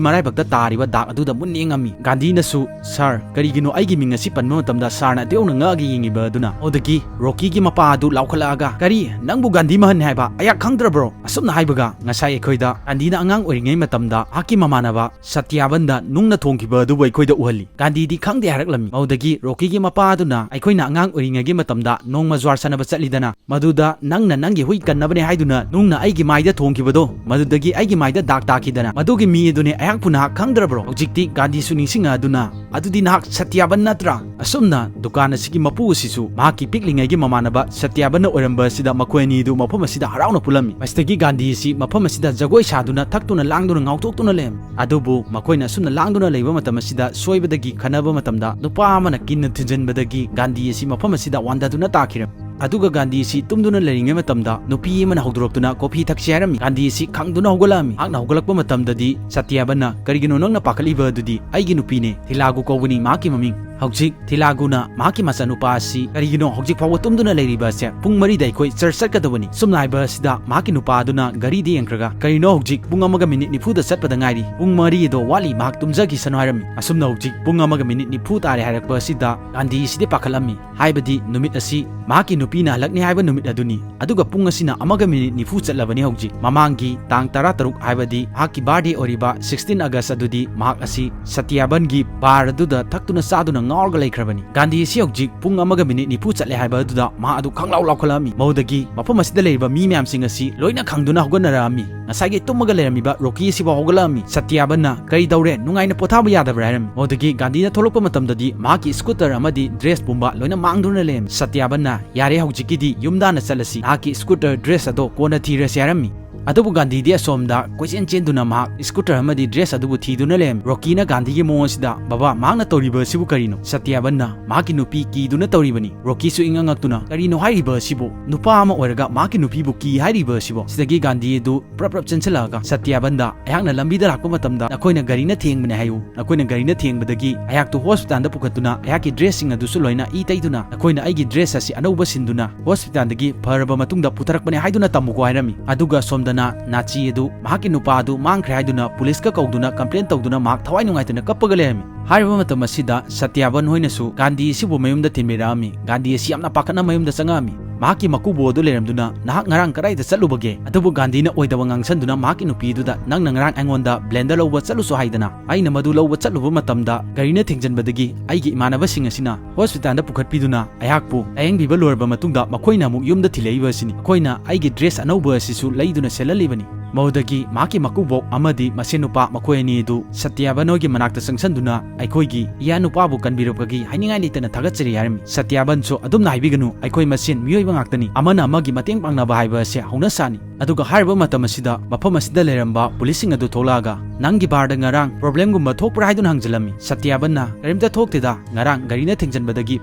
ꯃꯔꯥꯏꯕꯛꯇ ꯇꯥꯔꯤꯕ ꯗꯥꯛ ꯑꯗꯨꯗ ꯃꯨꯟꯅ ꯌꯦꯡꯉꯝꯃꯤ꯫ ꯒꯥꯟꯙꯤꯅꯁꯨ, "ꯁꯥꯔ, ꯀꯔꯤꯒꯤꯅꯣ ꯑꯩꯒꯤ ꯃꯤꯡ ꯑꯁꯤ ꯄꯟꯕ ꯃꯇꯝꯗ ꯁꯥꯔꯅ ꯑꯗꯨ ꯌꯧꯅ ꯉꯛꯑꯒ ꯌꯦꯡꯉꯤꯕ?" ꯑꯗꯨꯅ꯫ ꯃꯗꯨꯗꯒꯤ ꯔꯣꯀꯤꯒꯤ ꯃꯄꯥ ꯑꯗꯨ ꯂꯥꯎꯈꯠꯂꯛꯑꯒ, "ꯀꯔꯤ? ꯅꯪꯕꯨ ꯒꯥꯟꯙꯤ ꯃꯍꯟ ꯍꯥꯏꯕ ꯑꯩꯍꯥꯛ ꯈꯪꯗ꯭ꯔꯕ꯭ꯔꯣ?" ꯑꯁꯨꯝꯅ ꯍꯥꯏꯕꯒ, ꯉꯁꯥꯏ ꯑꯩꯈꯣꯏꯗ ꯒꯥꯟꯙꯤꯅ ꯑꯉꯥꯡ ꯑꯣꯏꯔꯤꯉꯩ ꯃꯇꯝꯗ ꯃꯍꯥꯛꯀꯤ ꯃꯃꯥꯟꯅꯕ ꯁꯇ꯭ꯌꯥꯕꯟꯗ ꯅꯨꯡꯅ ꯊꯣꯡꯈꯤꯕ ꯑꯗꯨꯕꯨ ꯑꯩꯈꯣꯏꯗ ꯎꯍꯜꯂꯤ꯫ ꯒꯥꯟꯙꯤꯗꯤ ꯈꯪꯗꯦ ꯍꯥꯏꯔꯛꯂꯝꯃꯤ꯫ ꯃꯗꯨꯗꯒꯤ ꯔꯣꯀꯤꯒꯤ ꯃꯄꯥ ꯑꯗꯨꯅ, "ꯑꯩꯈꯣꯏꯅ ꯑꯉꯥꯡ ꯑꯣꯏꯔꯤꯉꯩꯒꯤ ꯃꯇꯝꯗ ꯅꯣꯡꯃ ꯖ꯭ꯋꯥꯔ ꯁꯥꯟꯅꯕ ꯆꯠꯂꯤꯗꯅ, ꯃꯗꯨꯗ ꯅꯪꯅ ꯅꯪꯒꯤ ꯍꯨꯏ ꯀꯟꯅꯕꯅꯦ ꯍꯥꯏꯗꯨꯅ ꯅꯨꯡꯅ ꯑꯩꯒꯤ ꯃꯥꯏꯗ ꯊꯣꯡꯈꯤꯕꯗꯣ, ꯃꯗꯨꯗꯒꯤ ꯑꯩꯒꯤ ꯃꯥꯏꯗ ꯗꯥꯛ ꯇꯥꯈꯤꯗꯅ, ꯃꯗꯨꯒꯤ ꯃꯤ ꯑꯗꯨꯅꯦ ꯑꯩꯍꯥꯛꯄꯨ ꯅꯍꯥꯛ ꯈꯪꯗ꯭ꯔꯕ꯭ꯔꯣ?" ꯍꯧꯖꯤꯛꯇꯤ ꯒꯥꯟꯙꯤꯁꯨ ꯅꯤꯡꯁꯤꯡꯉꯛꯑꯗꯨꯅ, "ꯑꯗꯨꯗꯤ ꯅꯍꯥꯛ ꯁꯇ꯭ꯌꯥꯕꯟ ꯅꯠꯇ꯭ꯔꯥ?" ꯑꯁꯨꯝꯅ ꯗꯨꯀꯥꯟ ꯑꯁꯤꯒꯤ ꯃꯄꯨ ꯑꯁꯤꯁꯨ ꯃꯍꯥꯛꯀꯤ ꯄꯤꯛꯂꯤꯉꯩꯒꯤ ꯃꯃꯥꯟꯅꯕ ꯁꯇ꯭ꯌꯥꯕꯟꯅ ꯑꯣꯏꯔꯝꯕ ꯑꯁꯤꯗ ꯃꯈꯣꯏ ꯑꯅꯤꯗꯨ ꯃꯐꯝ ꯑꯁꯤꯗ ꯍꯔꯥꯎꯅ ꯄꯨꯜꯂꯝꯃꯤ꯫ ꯃꯁꯤꯗꯒꯤ ꯒꯥꯟꯙꯤ ꯑꯁꯤ ꯃꯐꯝ ꯑꯁꯤꯗ ꯖꯒꯣꯏ ꯁꯥꯗꯨꯅ, ꯊꯛꯇꯨꯅ, ꯂꯥꯡꯗꯨꯅ, ꯉꯥꯎꯊꯣꯛꯇꯨꯅ ꯂꯩꯔꯝꯃꯤ꯫ ꯑꯗꯨꯕꯨ ꯃꯈꯣꯏꯅ ꯑꯁꯨꯝꯅ ꯂꯥꯡꯗꯨꯅ ꯂꯩꯕ ꯃꯇꯝ ꯑꯁꯤꯗ ꯁꯣꯏꯕꯗꯒꯤ ꯈꯠꯅꯕ ꯃꯇꯝꯗ ꯅꯨꯄꯥ ꯑꯃꯅ ꯀꯤꯟꯅ ꯊꯤꯟꯖꯤꯟꯕꯗꯒꯤ ꯒꯥꯟꯙꯤ ꯑꯁꯤ ꯃꯐꯝ ꯑꯁꯤꯗ ꯋꯥꯟꯊꯗꯨꯅ ꯇꯥꯈꯤꯔꯝꯃꯤ꯫ ꯑꯗꯨꯒ ꯒꯥꯟꯙꯤ ꯑꯁꯤ ꯇꯨꯝꯗꯨꯅ ꯂꯩꯔꯤꯉꯩ ꯃꯇꯝꯗ ꯅꯨꯄꯤ ꯑꯃꯅ ꯍꯧꯗꯣꯔꯛꯇꯨꯅ ꯀꯣꯐꯤ ꯊꯛꯁꯤ ꯍꯥꯏꯔꯝꯃꯤ꯫ ꯒꯥꯟꯙꯤ ꯑꯁꯤ ꯈꯪꯗꯨꯅ ꯍꯧꯒꯠꯂꯛꯑꯝꯃꯤ꯫ ꯃꯍꯥꯛꯅ ꯍꯧꯒꯠꯂꯛꯄ ꯃꯇꯝꯗꯗꯤ ꯁꯇ꯭ꯌꯥꯕꯟꯅ, "ꯀꯔꯤꯒꯤꯅꯣ ꯅꯪꯅ ꯄꯥꯈꯠꯂꯤꯕ ꯑꯗꯨꯗꯤ? ꯑꯩꯒꯤ ꯅꯨꯄꯤꯅꯦ, ꯊꯤꯂꯥꯒꯨ ꯀꯧꯕꯅꯤ ꯃꯍꯥꯛꯀꯤ ꯃꯃꯤꯡ꯫ ꯍꯧꯖꯤꯛ ꯊꯤꯂꯥꯒꯨꯅ ꯃꯍꯥꯛꯀꯤ ꯃꯆꯥꯅꯨꯄꯥ ꯑꯁꯤ, ꯀꯔꯤꯒꯤꯅꯣ ꯍꯧꯖꯤꯛ ꯐꯥꯎꯕ ꯇꯨꯝꯗꯨꯅ ꯂꯩꯔꯤꯕ ꯑꯁꯦ? ꯄꯨꯡ ꯃꯔꯤꯗ ꯑꯩꯈꯣꯏ ꯆꯔꯆ ꯆꯠꯀꯗꯕꯅꯤ꯫" ꯁꯨꯝꯅ ꯍꯥꯏꯕ ꯑꯁꯤꯗ ꯃꯍꯥꯛꯀꯤ ꯅꯨꯄꯥ ꯑꯗꯨꯅ ꯒꯥꯔꯤꯗ ꯌꯦꯡꯈ꯭ꯔꯒ, "ꯀꯔꯤꯅꯣ ꯍꯧꯖꯤꯛ ꯄꯨꯡ ꯑꯃꯒ ꯃꯤꯅꯤꯠ ꯅꯤꯐꯨꯗ ꯆꯠꯄꯗ ꯉꯥꯏꯔꯤ, ꯄꯨꯡ ꯃꯔꯤ ꯑꯗꯣ ꯋꯥꯠꯂꯤ, ꯃꯍꯥꯛ ꯇꯨꯝꯖꯈꯤꯁꯅꯨ" ꯍꯥꯏꯔꯝꯃꯤ꯫ ꯑꯁꯨꯝꯅ ꯍꯧꯖꯤꯛ ꯄꯨꯡ ꯑꯃꯒ ꯃꯤꯅꯤꯠ ꯅꯤꯐꯨ ꯇꯥꯔꯦ ꯍꯥꯏꯔꯛꯄ ꯑꯁꯤꯗ ꯒꯥꯟꯙꯤ ꯑꯁꯤꯗꯤ ꯄꯥꯈꯠꯂꯝꯃꯤ꯫ ꯍꯥꯏꯕꯗꯤ ꯅꯨꯃꯤꯠ ꯑꯁꯤ ꯃꯍꯥꯛꯀꯤ ꯅꯨꯄꯤꯅ ꯍꯜꯂꯛꯅꯤ ꯍꯥꯏꯕ ꯅꯨꯃꯤꯠ ꯑꯗꯨꯅꯤ꯫ ꯑꯗꯨꯒ ꯄꯨꯡ ꯑꯁꯤꯅ ꯑꯃꯒ ꯃꯤꯅꯤꯠ ꯅꯤꯐꯨ ꯆꯠꯂꯕꯅꯤ ꯍꯧꯖꯤꯛ꯫ ꯃꯃꯥꯡꯒꯤ ꯇꯥꯡ ꯇꯔꯥꯇꯔꯨꯛ, ꯍꯥꯏꯕꯗꯤ ꯃꯍꯥꯛꯀꯤ ꯕꯥꯔꯗꯦ ꯑꯣꯏꯔꯤꯕ sixteen August ꯑꯗꯨꯗꯤ ꯃꯍꯥꯛ ꯑꯁꯤ ꯁꯇ꯭ꯌꯥꯕꯟꯒꯤ ꯕꯥꯔ ꯑꯗꯨꯗ ꯊꯛꯇꯨꯅ ꯆꯥꯗꯨꯅ ꯉꯥꯎꯔꯒ ꯂꯩꯈ꯭ꯔꯕꯅꯤ꯫ ꯒꯥꯟꯙꯤ ꯑꯁꯤ ꯍꯧꯖꯤꯛ ꯄꯨꯡ ꯑꯃꯒ ꯃꯤꯅꯤꯠ ꯅꯤꯐꯨ ꯆꯠꯂꯦ ꯍꯥꯏꯕ ꯑꯗꯨꯗ ꯃꯍꯥꯛ ꯑꯗꯨ ꯈꯪꯂꯥꯎ ꯂꯥꯎꯈꯠꯂꯛꯑꯝꯃꯤ꯫ ꯃꯗꯨꯗꯒꯤ ꯃꯐꯝ ꯑꯁꯤꯗ ꯂꯩꯔꯤꯕ ꯃꯤ ꯃꯌꯥꯝꯁꯤꯡ ꯑꯁꯤ ꯂꯣꯏꯅ ꯈꯪꯗꯨꯅ ꯍꯧꯒꯠꯅꯔꯛꯑꯝꯃꯤ꯫ ꯉꯁꯥꯏꯒꯤ ꯇꯨꯝꯃꯒ ꯂꯩꯔꯝꯃꯤꯕ ꯔꯣꯀꯤ ꯑꯁꯤꯐꯥꯎ ꯍꯧꯒꯠꯂꯛꯑꯝꯃꯤ꯫ ꯁꯇ꯭ꯌꯥꯕꯟꯅ "ꯀꯔꯤ ꯇꯧꯔꯦ? ꯅꯨꯡꯉꯥꯏꯅ ꯄꯣꯊꯥꯕ ꯌꯥꯗꯕ꯭ꯔꯥ?" ꯍꯥꯏꯔꯝꯃꯤ꯫ ꯃꯗꯨꯗꯒꯤ ꯒꯥꯟꯙꯤꯅ ꯊꯣꯛꯂꯛꯄ ꯃꯇꯝꯗꯗꯤ ꯃꯍꯥꯛꯀꯤ ꯁ꯭ꯀꯨꯇꯔ ꯑꯃꯗꯤ ꯗ꯭ꯔꯦꯁ ꯄꯨꯝꯕ ꯂꯣꯏꯅ ꯃꯥꯡꯗꯨꯅ ꯂꯩꯔꯝꯃꯤ꯫ ꯁꯇ꯭ꯌꯥꯕꯟꯅ "ꯌꯥꯔꯦ, ꯍꯧꯖꯤꯛꯀꯤꯗꯤ ꯌꯨꯝꯗ ꯍꯥꯟꯅ ꯆꯠꯂꯁꯤ, ꯅꯍꯥꯛꯀꯤ ꯁ꯭ꯀꯨꯇꯔ ꯗ꯭ꯔꯦꯁ ꯑꯗꯣ ꯀꯣꯟꯅ ꯊꯤꯔꯁꯤ" ꯍꯥꯏꯔꯝꯃꯤ꯫ ꯑꯗꯨꯕꯨ ꯒꯥꯟꯙꯤꯗꯤ ꯑꯁꯣꯝꯗ ꯀꯣꯏꯆꯦꯟ ꯆꯦꯟꯗꯨꯅ ꯃꯍꯥꯛ ꯁ꯭ꯀꯨꯇꯔ ꯑꯃꯗꯤ ꯗ꯭ꯔꯦꯁ ꯑꯗꯨꯕꯨ ꯊꯤꯗꯨꯅ ꯂꯩꯔꯝꯃꯤ꯫ ꯔꯣꯀꯤꯅ ꯒꯥꯟꯙꯤꯒꯤ ꯃꯑꯣꯡ ꯑꯁꯤꯗ, "ꯕꯕꯥ, ꯃꯍꯥꯛꯅ ꯇꯧꯔꯤꯕ ꯑꯁꯤꯕꯨ ꯀꯔꯤꯅꯣ?" ꯁꯇ꯭ꯌꯥꯕꯟꯅ ꯃꯍꯥꯛꯀꯤ ꯅꯨꯄꯤ ꯀꯤꯗꯨꯅ ꯇꯧꯔꯤꯕꯅꯤ꯫ ꯔꯣꯀꯤꯁꯨ ꯏꯉꯛ ꯉꯛꯇꯨꯅ, "ꯀꯔꯤꯅꯣ ꯍꯥꯏꯔꯤꯕ ꯑꯁꯤꯕꯨ? ꯅꯨꯄꯥ ꯑꯃ ꯑꯣꯏꯔꯒ ꯃꯍꯥꯛꯀꯤ ꯅꯨꯄꯤꯕꯨ ꯀꯤ ꯍꯥꯏꯔꯤꯕ ꯑꯁꯤꯕꯣ?" ꯁꯤꯗꯒꯤ ꯒꯥꯟꯙꯤ ꯑꯗꯨ ꯄ꯭ꯔꯞ ꯄ꯭ꯔꯞ ꯆꯦꯟꯁꯤꯜꯂꯛꯑꯒ ꯁꯇ꯭ꯌꯥꯕꯟꯗ, "ꯑꯩꯍꯥꯛꯅ ꯂꯝꯕꯤꯗ ꯂꯥꯛꯄ ꯃꯇꯝꯗ ꯅꯈꯣꯏꯅ ꯒꯥꯔꯤꯅ ꯊꯦꯡꯕꯅꯦ ꯍꯥꯏꯌꯨ꯫ ꯅꯈꯣꯏꯅ ꯒꯥꯔꯤꯅ ꯊꯦꯡꯕꯗꯒꯤ ꯑꯩꯍꯥꯛꯇꯨ ꯍꯣꯁꯄꯤꯇꯥꯜꯗ ꯄꯨꯈꯠꯇꯨꯅ ꯑꯩꯍꯥꯛꯀꯤ ꯗ꯭ꯔꯦꯁꯁꯤꯡ ꯑꯗꯨꯁꯨ ꯂꯣꯏꯅ ꯏ ꯇꯩꯗꯨꯅ ꯅꯈꯣꯏꯅ ꯑꯩꯒꯤ ꯗ꯭ꯔꯦꯁ ꯑꯁꯤ ꯑꯅꯧꯕ ꯁꯤꯟꯗꯨꯅ ꯍꯣꯁꯄꯤꯇꯥꯜꯗꯒꯤ ꯐꯔꯕ ꯃꯇꯨꯡꯗ ꯄꯨꯊꯔꯛꯄꯅꯦ ꯍꯥꯏꯗꯨꯅ ꯇꯝꯃꯨꯀꯣ" ꯍꯥꯏꯔꯝꯃꯤ꯫ ꯑꯗꯨꯒ ꯁꯣꯝꯗꯅ ꯅꯥꯆꯤ ꯑꯗꯨ ꯃꯍꯥꯛꯀꯤ ꯅꯨꯄꯥ ꯑꯗꯨ ꯃꯥꯡꯈ꯭ꯔꯦ ꯍꯥꯏꯗꯨꯅ ꯄꯨꯂꯤꯁꯀ ꯀꯧꯗꯨꯅ ꯀꯝꯄ꯭ꯂꯦꯟ ꯇꯧꯗꯨꯅ ꯃꯍꯥꯛ ꯊꯋꯥꯏ ꯅꯨꯡꯉꯥꯏꯇꯅ ꯀꯞꯄꯒ ꯂꯩꯔꯝꯃꯤ꯫ ꯍꯥꯏꯔꯤꯕ ꯃꯇꯝ ꯑꯁꯤꯗ ꯁꯇ꯭ꯌꯥꯕꯟ ꯍꯣꯏꯅꯁꯨ ꯒꯥꯟꯙꯤ ꯑꯁꯤꯕꯨ ꯃꯌꯨꯝꯗ ꯊꯤꯟꯕꯤꯔꯛꯑꯝꯃꯤ꯫ ꯒꯥꯟꯙꯤ ꯑꯁꯤ ꯌꯥꯝꯅ ꯄꯥꯈꯠꯅ ꯃꯌꯨꯝꯗ ꯆꯪꯉꯛꯑꯝꯃꯤ꯫ ꯃꯍꯥꯛꯀꯤ ꯃꯀꯨꯕꯣꯛ ꯑꯗꯨ ꯂꯩꯔꯝꯗꯨꯅ, "ꯅꯍꯥꯛ ꯉꯔꯥꯡ ꯀꯗꯥꯏꯗ ꯆꯠꯂꯨꯕꯒꯦ?" ꯑꯗꯨꯕꯨ ꯒꯥꯟꯙꯤꯅ ꯑꯣꯏꯗꯕ ꯉꯥꯡꯁꯟꯗꯨꯅ ꯃꯍꯥꯛꯀꯤ ꯅꯨꯄꯤ ꯑꯗꯨꯗ, "ꯅꯪꯅ ꯉꯔꯥꯡ ꯑꯩꯉꯣꯟꯗ ꯕ꯭ꯂꯦꯟꯗꯔ ꯂꯧꯕ ꯆꯠꯂꯨꯁꯨ ꯍꯥꯏꯗꯅ, ꯑꯩꯅ ꯃꯗꯨ ꯂꯧꯕ ꯆꯠꯂꯨꯕ ꯃꯇꯝꯗ ꯒꯥꯔꯤꯅ ꯊꯦꯡꯖꯤꯟꯕꯗꯒꯤ ꯑꯩꯒꯤ ꯏꯃꯥꯟꯅꯕꯁꯤꯡ ꯑꯁꯤꯅ ꯍꯣꯁꯄꯤꯇꯥꯜꯗ ꯄꯨꯈꯠꯄꯤꯗꯨꯅ ꯑꯩꯍꯥꯛꯄꯨ ꯂꯥꯌꯦꯡꯕꯤꯕ ꯂꯣꯏꯔꯕ ꯃꯇꯨꯡꯗ ꯃꯈꯣꯏꯅ ꯑꯃꯨꯛ ꯌꯨꯝꯗ ꯊꯤꯜꯂꯛꯏꯕ ꯑꯁꯤꯅꯤ꯫ ꯃꯈꯣꯏꯅ ꯑꯩꯒꯤ ꯗ꯭ꯔꯦꯁ ꯑꯅꯧꯕ ꯑꯁꯤꯁꯨ ꯂꯩꯗꯨꯅ ꯁꯦꯠꯍꯜꯂꯤꯕꯅꯤ"꯫ ꯃꯗꯨꯗꯒꯤ ꯃꯍꯥꯛꯀꯤ ꯃꯀꯨꯕꯣꯛ ꯑꯃꯗꯤ ꯃꯁꯦꯟ ꯅꯨꯄꯥ ꯃꯈꯣꯏ ꯑꯅꯤ ꯑꯗꯨ ꯁꯇ꯭ꯌꯥꯕꯟ ꯍꯣꯏꯒꯤ ꯃꯅꯥꯛꯇ ꯆꯪꯁꯟꯗꯨꯅ, "ꯑꯩꯈꯣꯏꯒꯤ ꯏꯌꯥ ꯅꯨꯄꯥꯕꯨ ꯀꯟꯕꯤꯔꯛꯄꯒꯤ ꯍꯥꯏꯅꯤꯡꯉꯥꯏ ꯂꯩꯇꯅ ꯊꯥꯒꯠꯆꯔꯤ" ꯍꯥꯏꯔꯝꯃꯤ꯫ ꯁꯇ꯭ꯌꯥꯕꯟꯁꯨ, "ꯑꯗꯨꯝꯅ ꯍꯥꯏꯕꯤꯒꯅꯨ, ꯑꯩꯈꯣꯏ ꯃꯁꯦꯟ ꯃꯤꯑꯣꯏꯕ ꯉꯥꯛꯇꯅꯤ, ꯑꯃꯅ ꯑꯃꯒꯤ ꯃꯇꯦꯡ ꯄꯥꯡꯅꯕ ꯍꯥꯏꯕ ꯑꯁꯦ ꯍꯧꯅꯁꯥꯅꯤ"꯫ ꯑꯗꯨꯒ ꯍꯥꯏꯔꯤꯕ ꯃꯇꯝ ꯑꯁꯤꯗ ꯃꯐꯝ ꯑꯁꯤꯗ ꯂꯩꯔꯝꯕ ꯄꯨꯂꯤꯁꯁꯤꯡ ꯑꯗꯨ ꯊꯣꯛꯂꯛꯑꯒ, "ꯅꯪꯒꯤ ꯕꯥꯔꯗ ꯉꯔꯥꯡ ꯄ꯭ꯔꯣꯕ꯭ꯂꯦꯝꯒꯨꯝꯕ ꯊꯣꯛꯄ꯭ꯔꯥ?" ꯍꯥꯏꯗꯨꯅ ꯍꯪꯖꯜꯂꯝꯃꯤ꯫ ꯁꯇ꯭ꯌꯥꯕꯟꯅ, "ꯀꯔꯤꯝꯇ ꯊꯣꯛꯇꯦꯗ, ꯉꯔꯥꯡ ꯒꯥꯔꯤꯅ ꯊꯦꯡꯖꯟꯕꯗꯒꯤ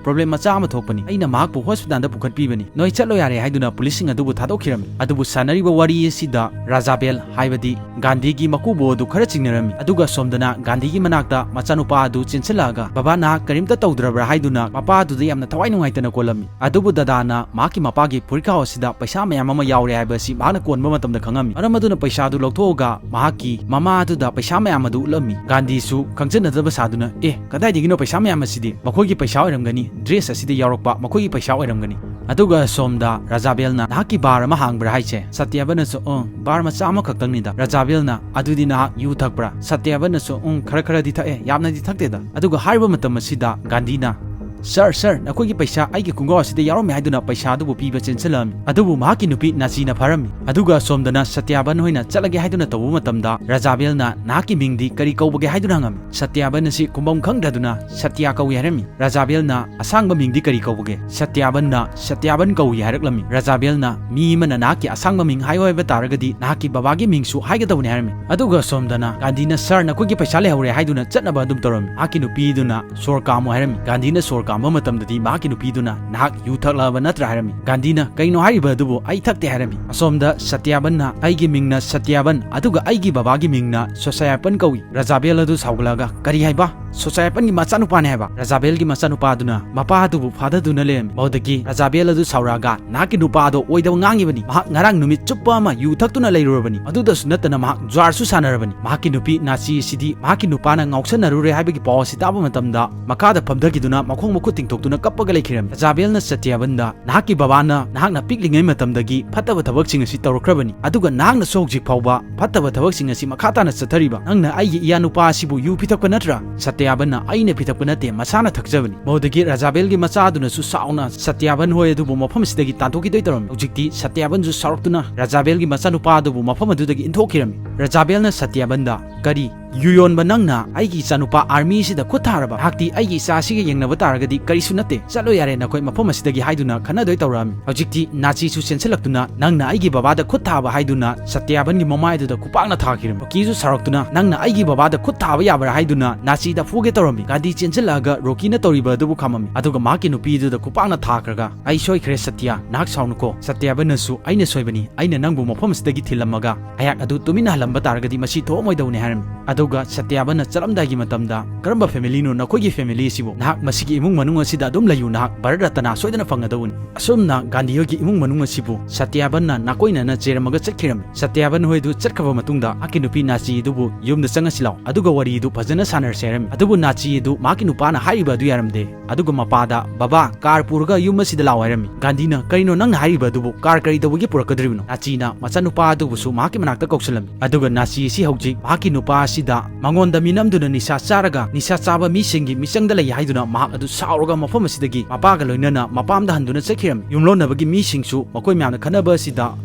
ꯄ꯭ꯔꯣꯕ꯭ꯂꯦꯝ ꯃꯆꯥ ꯑꯃ ꯊꯣꯛꯄꯅꯤ꯫ ꯑꯩꯅ ꯃꯍꯥꯛꯄꯨ ꯍꯣꯁꯄꯤꯇꯥꯜꯗ ꯄꯨꯈꯠꯄꯤꯕꯅꯤ꯫ ꯅꯣꯏ ꯆꯠꯂꯣ ꯌꯥꯔꯦ" ꯍꯥꯏꯗꯨꯅ ꯄꯨꯂꯤꯁꯁꯤꯡ ꯑꯗꯨꯕꯨ ꯊꯥꯗꯣꯛꯈꯤꯔꯝꯃꯤ꯫ ꯑꯗꯨꯕꯨ ꯁꯥꯟꯅꯔꯤꯕ ꯋꯥꯔꯤ ꯑꯁꯤꯗ ꯔꯥꯖꯥꯕꯦꯜ, ꯍꯥꯏꯕꯗꯤ ꯒꯥꯟꯙꯤꯒꯤ ꯃꯀꯨꯕꯣꯛ ꯑꯗꯨ ꯈꯔ ꯆꯤꯡꯅꯔꯝꯃꯤ꯫ ꯑꯗꯨꯒ ꯁꯣꯝꯗꯅ ꯒꯥꯟꯙꯤꯒꯤ ꯃꯅꯥꯛꯇ ꯃꯆꯥꯅꯨꯄꯥ ꯑꯗꯨ ꯆꯦꯟꯁꯤꯜꯂꯛꯑꯒ, "ꯕꯕꯥ, ꯅꯍꯥꯛ ꯀꯔꯤꯝꯇ ꯇꯧꯗ꯭ꯔꯕ꯭ꯔꯥ?" ꯍꯥꯏꯗꯨꯅ ꯃꯄꯥ ꯑꯗꯨꯗ ꯌꯥꯝꯅ ꯊꯋꯥꯏ ꯅꯨꯡꯉꯥꯏꯇꯅ ꯀꯣꯜꯂꯝꯃꯤ꯫ ꯑꯗꯨꯕꯨ ꯗꯗꯥꯅ ꯃꯍꯥꯛꯀꯤ ꯃꯄꯥꯒꯤ ꯐꯨꯔꯤꯠꯈꯥꯎ ꯑꯁꯤꯗ ꯄꯩꯁꯥ ꯃꯌꯥꯝ ꯑꯃ ꯌꯥꯎꯔꯦ ꯍꯥꯏꯕ ꯑꯁꯤ ꯃꯍꯥꯛꯅ ꯀꯣꯟꯕ ꯃꯇꯝꯗ ꯈꯪꯉꯝꯃꯤ꯫ ꯃꯔꯝ ꯑꯗꯨꯅ ꯄꯩꯁꯥ ꯑꯗꯨ ꯂꯧꯊꯣꯛꯑꯒ ꯃꯍꯥꯛꯀꯤ ꯃꯃꯥ ꯑꯗꯨꯗ ꯄꯩꯁꯥ ꯃꯌꯥꯝ ꯑꯗꯨ ꯎꯠꯂꯝꯃꯤ꯫ ꯒꯥꯟꯙꯤꯁꯨ ꯈꯪꯖꯟꯅꯗꯕ ꯁꯥꯗꯨꯅ, "ꯑꯦ, ꯀꯗꯥꯏꯗꯒꯤꯅꯣ ꯄꯩꯁꯥ ꯃꯌꯥꯝ ꯑꯁꯤꯗꯤ? ꯃꯈꯣꯏꯒꯤ ꯄꯩꯁꯥ ꯑꯣꯏꯔꯝꯒꯅꯤ, ꯗ꯭ꯔꯦꯁ ꯑꯁꯤꯗ ꯌꯥꯎꯔꯛꯄ ꯃꯈꯣꯏꯒꯤ ꯄꯩꯁꯥ ꯑꯣꯏꯔꯝꯒꯅꯤ"꯫ ꯑꯗꯨꯒ ꯁꯣꯝꯗ ꯔꯖꯥꯕꯦꯜꯅ, "ꯅꯍꯥꯛꯀꯤ ꯕꯥꯔ ꯑꯃ ꯍꯥꯡꯕ꯭ꯔꯥ ꯍꯥꯏꯁꯦ?" ꯁꯇ꯭ꯌꯥꯕꯟꯅꯁꯨ, "ꯑꯪ, ꯕꯥꯔ ꯃꯆꯥ ꯑꯃꯈꯛꯇꯪꯅꯤꯗ꯫" ꯔꯖꯥꯕꯦꯜꯅ, "ꯑꯗꯨꯗꯤ ꯅꯍꯥꯛ ꯌꯨ ꯊꯛꯄ꯭ꯔꯥ?" ꯁꯇ꯭ꯌꯥꯕꯟꯅꯁꯨ, "ꯎꯝ, ꯈꯔ ꯈꯔꯗꯤ ꯊꯛꯑꯦ, ꯌꯥꯝꯅꯗꯤ ꯊꯛꯇꯦꯗ꯫" ꯑꯗꯨꯒ ꯍꯥꯏꯔꯤꯕ ꯃꯇꯝ ꯑꯁꯤꯗ ꯒꯥꯟꯙꯤꯅ, "ꯁꯥꯔ, ꯁꯥꯔ, ꯅꯈꯣꯏꯒꯤ ꯄꯩꯁꯥ ꯑꯩꯒꯤ ꯈꯣꯡꯒ꯭ꯔꯥꯎ ꯑꯁꯤꯗ ꯌꯥꯎꯔꯝꯃꯦ" ꯍꯥꯏꯗꯨꯅ ꯄꯩꯁꯥ ꯑꯗꯨꯕꯨ ꯄꯤꯕ ꯆꯦꯟꯁꯤꯜꯂꯛꯑꯝꯃꯤ꯫ ꯑꯗꯨꯕꯨ ꯃꯍꯥꯛꯀꯤ ꯅꯨꯄꯤ ꯅꯥꯆꯤꯅ ꯐꯥꯔꯝꯃꯤ꯫ ꯑꯗꯨꯒ ꯁꯣꯝꯗꯅ ꯁꯇ꯭ꯌꯥꯕꯟ ꯍꯣꯏꯅ ꯆꯠꯂꯒꯦ ꯍꯥꯏꯗꯨꯅ ꯇꯧꯕ ꯃꯇꯝꯗ ꯔꯖꯥꯕꯦꯜꯅ, "ꯅꯍꯥꯛꯀꯤ ꯃꯤꯡꯗꯤ ꯀꯔꯤ ꯀꯧꯕꯒꯦ?" ꯍꯥꯏꯗꯨꯅ ꯍꯪꯉꯝꯃꯤ꯫ ꯁꯇ꯭ꯌꯥꯕꯟ ꯑꯁꯤ ꯈꯨꯝꯐꯝ ꯈꯪꯗꯗꯨꯅ ꯁꯇ꯭ꯌꯥ ꯀꯧꯏ ꯍꯥꯏꯔꯝꯃꯤ꯫ ꯔꯖꯥꯕꯦꯜꯅ, "ꯑꯁꯥꯡꯕ ꯃꯤꯡꯗꯤ ꯀꯔꯤ ꯀꯧꯕꯒꯦ?" ꯁꯇ꯭ꯌꯥꯕꯟꯅ, "ꯁꯇ꯭ꯌꯥꯕꯟ ꯀꯧꯏ" ꯍꯥꯏꯔꯛꯂꯝꯃꯤ꯫ ꯔꯖꯥꯕꯦꯜꯅ, "ꯃꯤ ꯑꯃꯅ ꯅꯍꯥꯛꯀꯤ ꯑꯁꯥꯡꯕ ꯃꯤꯡ ꯍꯥꯏꯌꯣ ꯍꯥꯏꯕ ꯇꯥꯔꯒꯗꯤ ꯅꯍꯥꯛꯀꯤ ꯕꯕꯥꯒꯤ ꯃꯤꯡꯁꯨ ꯍꯥꯏꯒꯗꯕꯅꯤ" ꯍꯥꯏꯔꯝꯃꯤ꯫ ꯑꯗꯨꯒ ꯁꯣꯝꯗꯅ ꯒꯥꯟꯙꯤꯅ, "ꯁꯥꯔ, ꯅꯈꯣꯏꯒꯤ ꯄꯩꯁꯥ ꯂꯩꯍꯧꯔꯦ" ꯍꯥꯏꯗꯨꯅ ꯆꯠꯅꯕ ꯑꯗꯨꯝ ꯇꯧꯔꯝꯃꯤ꯫ ꯃꯍꯥꯛꯀꯤ ꯅꯨꯄꯤꯗꯨꯅ, "ꯁꯣꯔ ꯀꯥꯝꯃꯨ" ꯍꯥꯏꯔꯝꯃꯤ꯫ ꯒꯥꯟꯙꯤꯅ ꯁꯣꯔ ꯀꯥꯝꯕ ꯃꯇꯝꯗꯗꯤ ꯃꯍꯥꯛꯀꯤ ꯅꯨꯄꯤꯗꯨꯅ, "ꯅꯍꯥꯛ ꯌꯨ ꯊꯛꯂꯛꯑꯕ ꯅꯠꯇ꯭ꯔꯥ?" ꯍꯥꯏꯔꯝꯃꯤ꯫ ꯒꯥꯟꯙꯤꯅ, "ꯀꯩꯅꯣ ꯍꯥꯏꯔꯤꯕ ꯑꯗꯨꯕꯨ? ꯑꯩ ꯊꯛꯇꯦ" ꯍꯥꯏꯔꯝꯃꯤ꯫ ꯑꯁꯣꯝꯗ ꯁꯇ꯭ꯌꯥꯕꯟꯅ, "ꯑꯩꯒꯤ ꯃꯤꯡꯅ ꯁꯇ꯭ꯌꯥꯕꯟ, ꯑꯗꯨꯒ ꯑꯩꯒꯤ ꯕꯕꯥꯒꯤ ꯃꯤꯡꯅ ꯁꯣꯁꯥꯌꯥꯄꯟ ꯀꯧꯏ꯫" ꯔꯖꯥꯕꯦꯜ ꯑꯗꯨ ꯁꯥꯎꯒꯠꯂꯛꯑꯒ, "ꯀꯔꯤ ꯍꯥꯏꯕ? ꯁꯣꯁꯥꯌꯥꯄꯟꯒꯤ ꯃꯆꯥꯅꯨꯄꯥꯅꯦ ꯍꯥꯏꯕ?" ꯔꯖꯥꯕꯦꯜꯒꯤ ꯃꯆꯥꯅꯨꯄꯥꯗꯨꯅ ꯃꯄꯥ ꯑꯗꯨꯕꯨ ꯐꯥꯗꯗꯨꯅ ꯂꯩꯔꯝꯃꯤ꯫ ꯃꯗꯨꯗꯒꯤ ꯔꯖꯥꯕꯦꯜ ꯑꯗꯨ ꯁꯥꯎꯔꯛꯑꯒ, "ꯅꯍꯥꯛꯀꯤ ꯅꯨꯄꯥ ꯑꯗꯣ ꯑꯣꯏꯗꯕ ꯉꯥꯡꯉꯤꯕꯅꯤ꯫ ꯃꯍꯥꯛ ꯉꯔꯥꯡ ꯅꯨꯃꯤꯠ ꯆꯨꯞꯄ ꯑꯃ ꯌꯨ ꯊꯛꯇꯨꯅ ꯂꯩꯔꯨꯔꯕꯅꯤ꯫ ꯑꯗꯨꯗꯁꯨ ꯅꯠꯇꯅ ꯃꯍꯥꯛ ꯖ꯭ꯋꯥꯔꯁꯨ ꯁꯥꯟꯅꯔꯕꯅꯤ꯫ ꯃꯍꯥꯛꯀꯤ ꯅꯨꯄꯤ ꯅꯥꯆꯤ ꯑꯁꯤꯗꯤ ꯃꯍꯥꯛꯀꯤ ꯅꯨꯄꯥꯅ ꯉꯥꯎꯁꯟꯅꯔꯨꯔꯦ ꯍꯥꯏꯕꯒꯤ ꯄꯥꯎ ꯑꯁꯤ ꯇꯥꯕ ꯃꯇꯝꯗ ꯃꯈꯥꯗ ꯐꯝꯊꯈꯤꯗꯨꯅ ꯃꯈꯣꯡ ꯃꯈꯨꯠ ꯇꯤꯡꯊꯣꯛꯇꯨꯅ ꯀꯞꯄꯒ ꯂꯩꯈꯤꯔꯝꯃꯤ꯫" ꯔꯖꯥꯕꯦꯜꯅ ꯁꯇ꯭ꯌꯥꯕꯟꯗ, "ꯅꯍꯥꯛꯀꯤ ꯕꯕꯥꯅ ꯅꯍꯥꯛꯅ ꯄꯤꯛꯂꯤꯉꯩ ꯃꯇꯝꯗꯒꯤ ꯐꯠꯇꯕ ꯊꯕꯛꯁꯤꯡ ꯑꯁꯤ ꯇꯧꯔꯛꯈ꯭ꯔꯕꯅꯤ, ꯑꯗꯨꯒ ꯅꯍꯥꯛꯅꯁꯨ ꯍꯧꯖꯤꯛ ꯐꯥꯎꯕ ꯐꯠꯇꯕ ꯊꯕꯛꯁꯤꯡ ꯑꯁꯤ ꯃꯈꯥ ꯇꯥꯅ ꯆꯠꯊꯔꯤꯕ꯫ ꯅꯪꯅ ꯑꯩꯒꯤ ꯏꯌꯥ ꯅꯨꯄꯥ ꯑꯁꯤꯕꯨ ꯌꯨ ꯄꯤꯊꯛꯄ ꯅꯠꯇ꯭ꯔꯥ?" ꯁꯇ꯭ꯌꯥꯕꯟꯅ, "ꯑꯩꯅ ꯄꯤꯊꯛꯄ ꯅꯠꯇꯦ, ꯃꯁꯥꯅ ꯊꯛꯆꯕꯅꯤ꯫" ꯃꯗꯨꯗꯒꯤ ꯔꯖꯥꯕꯦꯜꯒꯤ ꯃꯆꯥꯗꯨꯅꯁꯨ ꯁꯥꯎꯅ ꯁꯇ꯭ꯌꯥꯕꯟ ꯍꯣꯏ ꯑꯗꯨꯕꯨ ꯃꯐꯝ ꯑꯁꯤꯗꯒꯤ ꯇꯥꯟꯊꯣꯛꯈꯤꯗꯣꯏ ꯇꯧꯔꯝꯃꯤ꯫ ꯍꯧꯖꯤꯛꯇꯤ ꯁꯇ꯭ꯌꯥꯕꯟꯁꯨ ꯁꯥꯎꯔꯛꯇꯨꯅ ꯔꯖꯥꯕꯦꯜꯒꯤ ꯃꯆꯥꯅꯨꯄꯥ ꯑꯗꯨꯕꯨ ꯃꯐꯝ ꯑꯗꯨꯗꯒꯤ ꯏꯟꯊꯣꯛꯈꯤꯔꯝꯃꯤ꯫ ꯔꯖꯥꯕꯦꯜꯅ ꯁꯇ꯭ꯌꯥꯕꯟꯗ, "ꯀꯔꯤ? ꯌꯨ ꯌꯣꯟꯕ ꯅꯪꯅ ꯑꯩꯒꯤ ꯏꯆꯥꯅꯨꯄꯥ ꯑꯥꯔꯃꯤ ꯑꯁꯤꯗ ꯈꯨꯠ ꯊꯥꯔꯕ? ꯅꯍꯥꯛꯇꯤ ꯑꯩꯒꯤ ꯏꯆꯥ ꯑꯁꯤꯒ ꯌꯦꯡꯅꯕ ꯇꯥꯔꯒꯗꯤ ꯀꯔꯤꯁꯨ ꯅꯠꯇꯦ꯫ ꯆꯠꯂꯣ ꯌꯥꯔꯦ ꯅꯈꯣꯏ ꯃꯐꯝ ꯑꯁꯤꯗꯒꯤ" ꯍꯥꯏꯗꯨꯅ ꯈꯠꯅꯗꯣꯏ ꯇꯧꯔꯛꯑꯝꯃꯤ꯫ ꯍꯧꯖꯤꯛꯇꯤ ꯅꯥꯆꯤꯁꯨ ꯆꯦꯟꯁꯤꯜꯂꯛꯇꯨꯅ, "ꯅꯪꯅ ꯑꯩꯒꯤ ꯕꯕꯥꯗ ꯈꯨꯠ ꯊꯥꯕ" ꯍꯥꯏꯗꯨꯅ ꯁꯇ꯭ꯌꯥꯕꯟꯒꯤ ꯃꯃꯥꯏꯗꯨꯗ ꯈꯨꯄꯥꯛꯅ ꯊꯥꯈꯤꯔꯝꯃꯤ꯫ ꯔꯣꯀꯤꯁꯨ ꯁꯥꯎꯔꯛꯇꯨꯅ, "ꯅꯪꯅ ꯑꯩꯒꯤ ꯕꯕꯥꯗ ꯈꯨꯠ ꯊꯥꯕ ꯌꯥꯕ꯭ꯔꯥ?" ꯍꯥꯏꯗꯨꯅ ꯅꯥꯆꯤꯗ ꯐꯨꯒꯦ ꯇꯧꯔꯝꯃꯤ꯫ ꯒꯥꯟꯙꯤ ꯆꯦꯟꯁꯤꯜꯂꯛꯑꯒ ꯔꯣꯀꯤꯅ ꯇꯧꯔꯤꯕ ꯑꯗꯨꯕꯨ ꯈꯥꯝꯃꯝꯃꯤ꯫ ꯑꯗꯨꯒ ꯃꯍꯥꯛꯀꯤ ꯅꯨꯄꯤꯗꯨꯗ ꯈꯨꯄꯥꯛꯅ ꯊꯥꯈ꯭ꯔꯒ, "ꯑꯩ ꯁꯣꯏꯈ꯭ꯔꯦ ꯁꯇ꯭ꯌꯥ, ꯅꯍꯥꯛ ꯁꯥꯎꯅꯨꯀꯣ꯫" ꯁꯇ꯭ꯌꯥꯕꯟꯅꯁꯨ, "ꯑꯩꯅ ꯁꯣꯏꯕꯅꯤ, ꯑꯩꯅ ꯅꯪꯕꯨ ꯃꯐꯝ ꯑꯁꯤꯗꯒꯤ ꯊꯤꯜꯂꯝꯃꯒ ꯑꯩꯍꯥꯛ ꯑꯗꯨ ꯇꯨꯃꯤꯟꯅ ꯍꯜꯂꯝꯕ ꯇꯥꯔꯒꯗꯤ ꯃꯁꯤ ꯊꯣꯛꯑꯝꯃꯣꯏꯗꯧꯅꯤ" ꯍꯥꯏꯔꯝꯃꯤ꯫ ꯑꯗꯨ ꯑꯗꯨꯒ ꯁꯇ꯭ꯌꯥꯕꯟꯅ ꯆꯠꯂꯝꯗꯥꯏꯒꯤ ꯃꯇꯝꯗ, "ꯀꯔꯝꯕ family ꯅꯣ ꯅꯈꯣꯏꯒꯤ family ꯑꯁꯤꯕꯨ? ꯅꯍꯥꯛ ꯃꯁꯤꯒꯤ ꯏꯃꯨꯡ ꯃꯅꯨꯡ ꯑꯁꯤꯗ ꯑꯗꯨꯝ ꯂꯩꯌꯨ, ꯅꯍꯥꯛ ꯚꯥꯔꯠ ꯔꯠꯇꯅꯥ ꯁꯣꯏꯗꯅ ꯐꯪꯒꯗꯧꯕꯅꯤ"꯫ ꯑꯁꯨꯝꯅ ꯒꯥꯟꯙꯤ ꯍꯣꯏꯒꯤ ꯏꯃꯨꯡ ꯃꯅꯨꯡ ꯑꯁꯤꯕꯨ ꯁꯇ꯭ꯌꯥꯕꯟꯅ ꯅꯥꯀꯣꯏꯅꯅ ꯆꯦꯔꯝꯃꯒ ꯆꯠꯈꯤꯔꯝꯃꯤ꯫ ꯁꯇ꯭ꯌꯥꯕꯟ ꯍꯣꯏꯗꯨ ꯆꯠꯈ꯭ꯔꯕ ꯃꯇꯨꯡꯗ, "ꯃꯍꯥꯛꯀꯤ ꯅꯨꯄꯤ ꯅꯥꯆꯤ ꯑꯗꯨꯕꯨ ꯌꯨꯝꯗ ꯆꯪꯉꯁꯤ ꯂꯥꯎ, ꯑꯗꯨꯒ ꯋꯥꯔꯤꯗꯨ ꯐꯖꯅ ꯁꯥꯟꯅꯔꯁꯦ" ꯍꯥꯏꯔꯝꯃꯤ꯫ ꯑꯗꯨꯕꯨ ꯅꯥꯆꯤ ꯑꯗꯨ ꯃꯍꯥꯛꯀꯤ ꯅꯨꯄꯥꯅ ꯍꯥꯏꯔꯤꯕ ꯑꯗꯨ ꯌꯥꯔꯝꯗꯦ꯫ ꯑꯗꯨꯒ ꯃꯄꯥꯗ, "ꯕꯕꯥ, car ꯄꯨꯔꯒ ꯌꯨꯝ ꯑꯁꯤꯗ ꯂꯥꯛꯑꯣ" ꯍꯥꯏꯔꯝꯃꯤ꯫ ꯒꯥꯟꯙꯤꯅ, "ꯀꯔꯤꯅꯣ ꯅꯪꯅ ꯍꯥꯏꯔꯤꯕ ꯑꯗꯨꯕꯨ? Car ꯀꯔꯤ ꯇꯧꯕꯒꯤ ꯄꯨꯔꯛꯀꯗꯧꯔꯤꯕꯅꯣ?" ꯅꯥꯆꯤꯅ ꯃꯆꯥꯅꯨꯄꯥ ꯑꯗꯨꯕꯨꯁꯨ ꯃꯍꯥꯛꯀꯤ ꯃꯅꯥꯛꯇ ꯀꯧꯁꯤꯜꯂꯝꯃꯤ꯫ ꯑꯗꯨꯒ ꯅꯥꯆꯤ ꯑꯁꯤ ꯍꯧꯖꯤꯛ ꯃꯍꯥꯛꯀꯤ ꯅꯨꯄꯥ ꯑꯁꯤꯗ ꯃꯉꯣꯟꯗ ꯃꯤꯅꯝꯗꯨꯅ ꯅꯤꯁꯥ ꯆꯥꯔꯒ, ꯅꯤꯁꯥ ꯆꯥꯕ ꯃꯤꯁꯤꯡꯒꯤ ꯃꯤꯆꯪꯗ ꯂꯩ ꯍꯥꯏꯗꯨꯅ, ꯃꯍꯥꯛ ꯑꯗꯨ ꯁꯥꯎꯔꯒ ꯃꯐꯝ ꯑꯁꯤꯗꯒꯤ ꯃꯄꯥꯒ ꯂꯣꯏꯅꯅ ꯃꯄꯥꯝꯗ ꯍꯟꯗꯨꯅ ꯆꯠꯈꯤꯔꯝꯃꯤ꯫ ꯌꯨꯝꯂꯣꯟꯅꯕꯒꯤ ꯃꯤꯁꯤꯡꯁꯨ ꯃꯈꯣꯏ ꯃꯌꯥꯝꯅ ꯈꯠꯅꯕ ꯑꯁꯤꯗ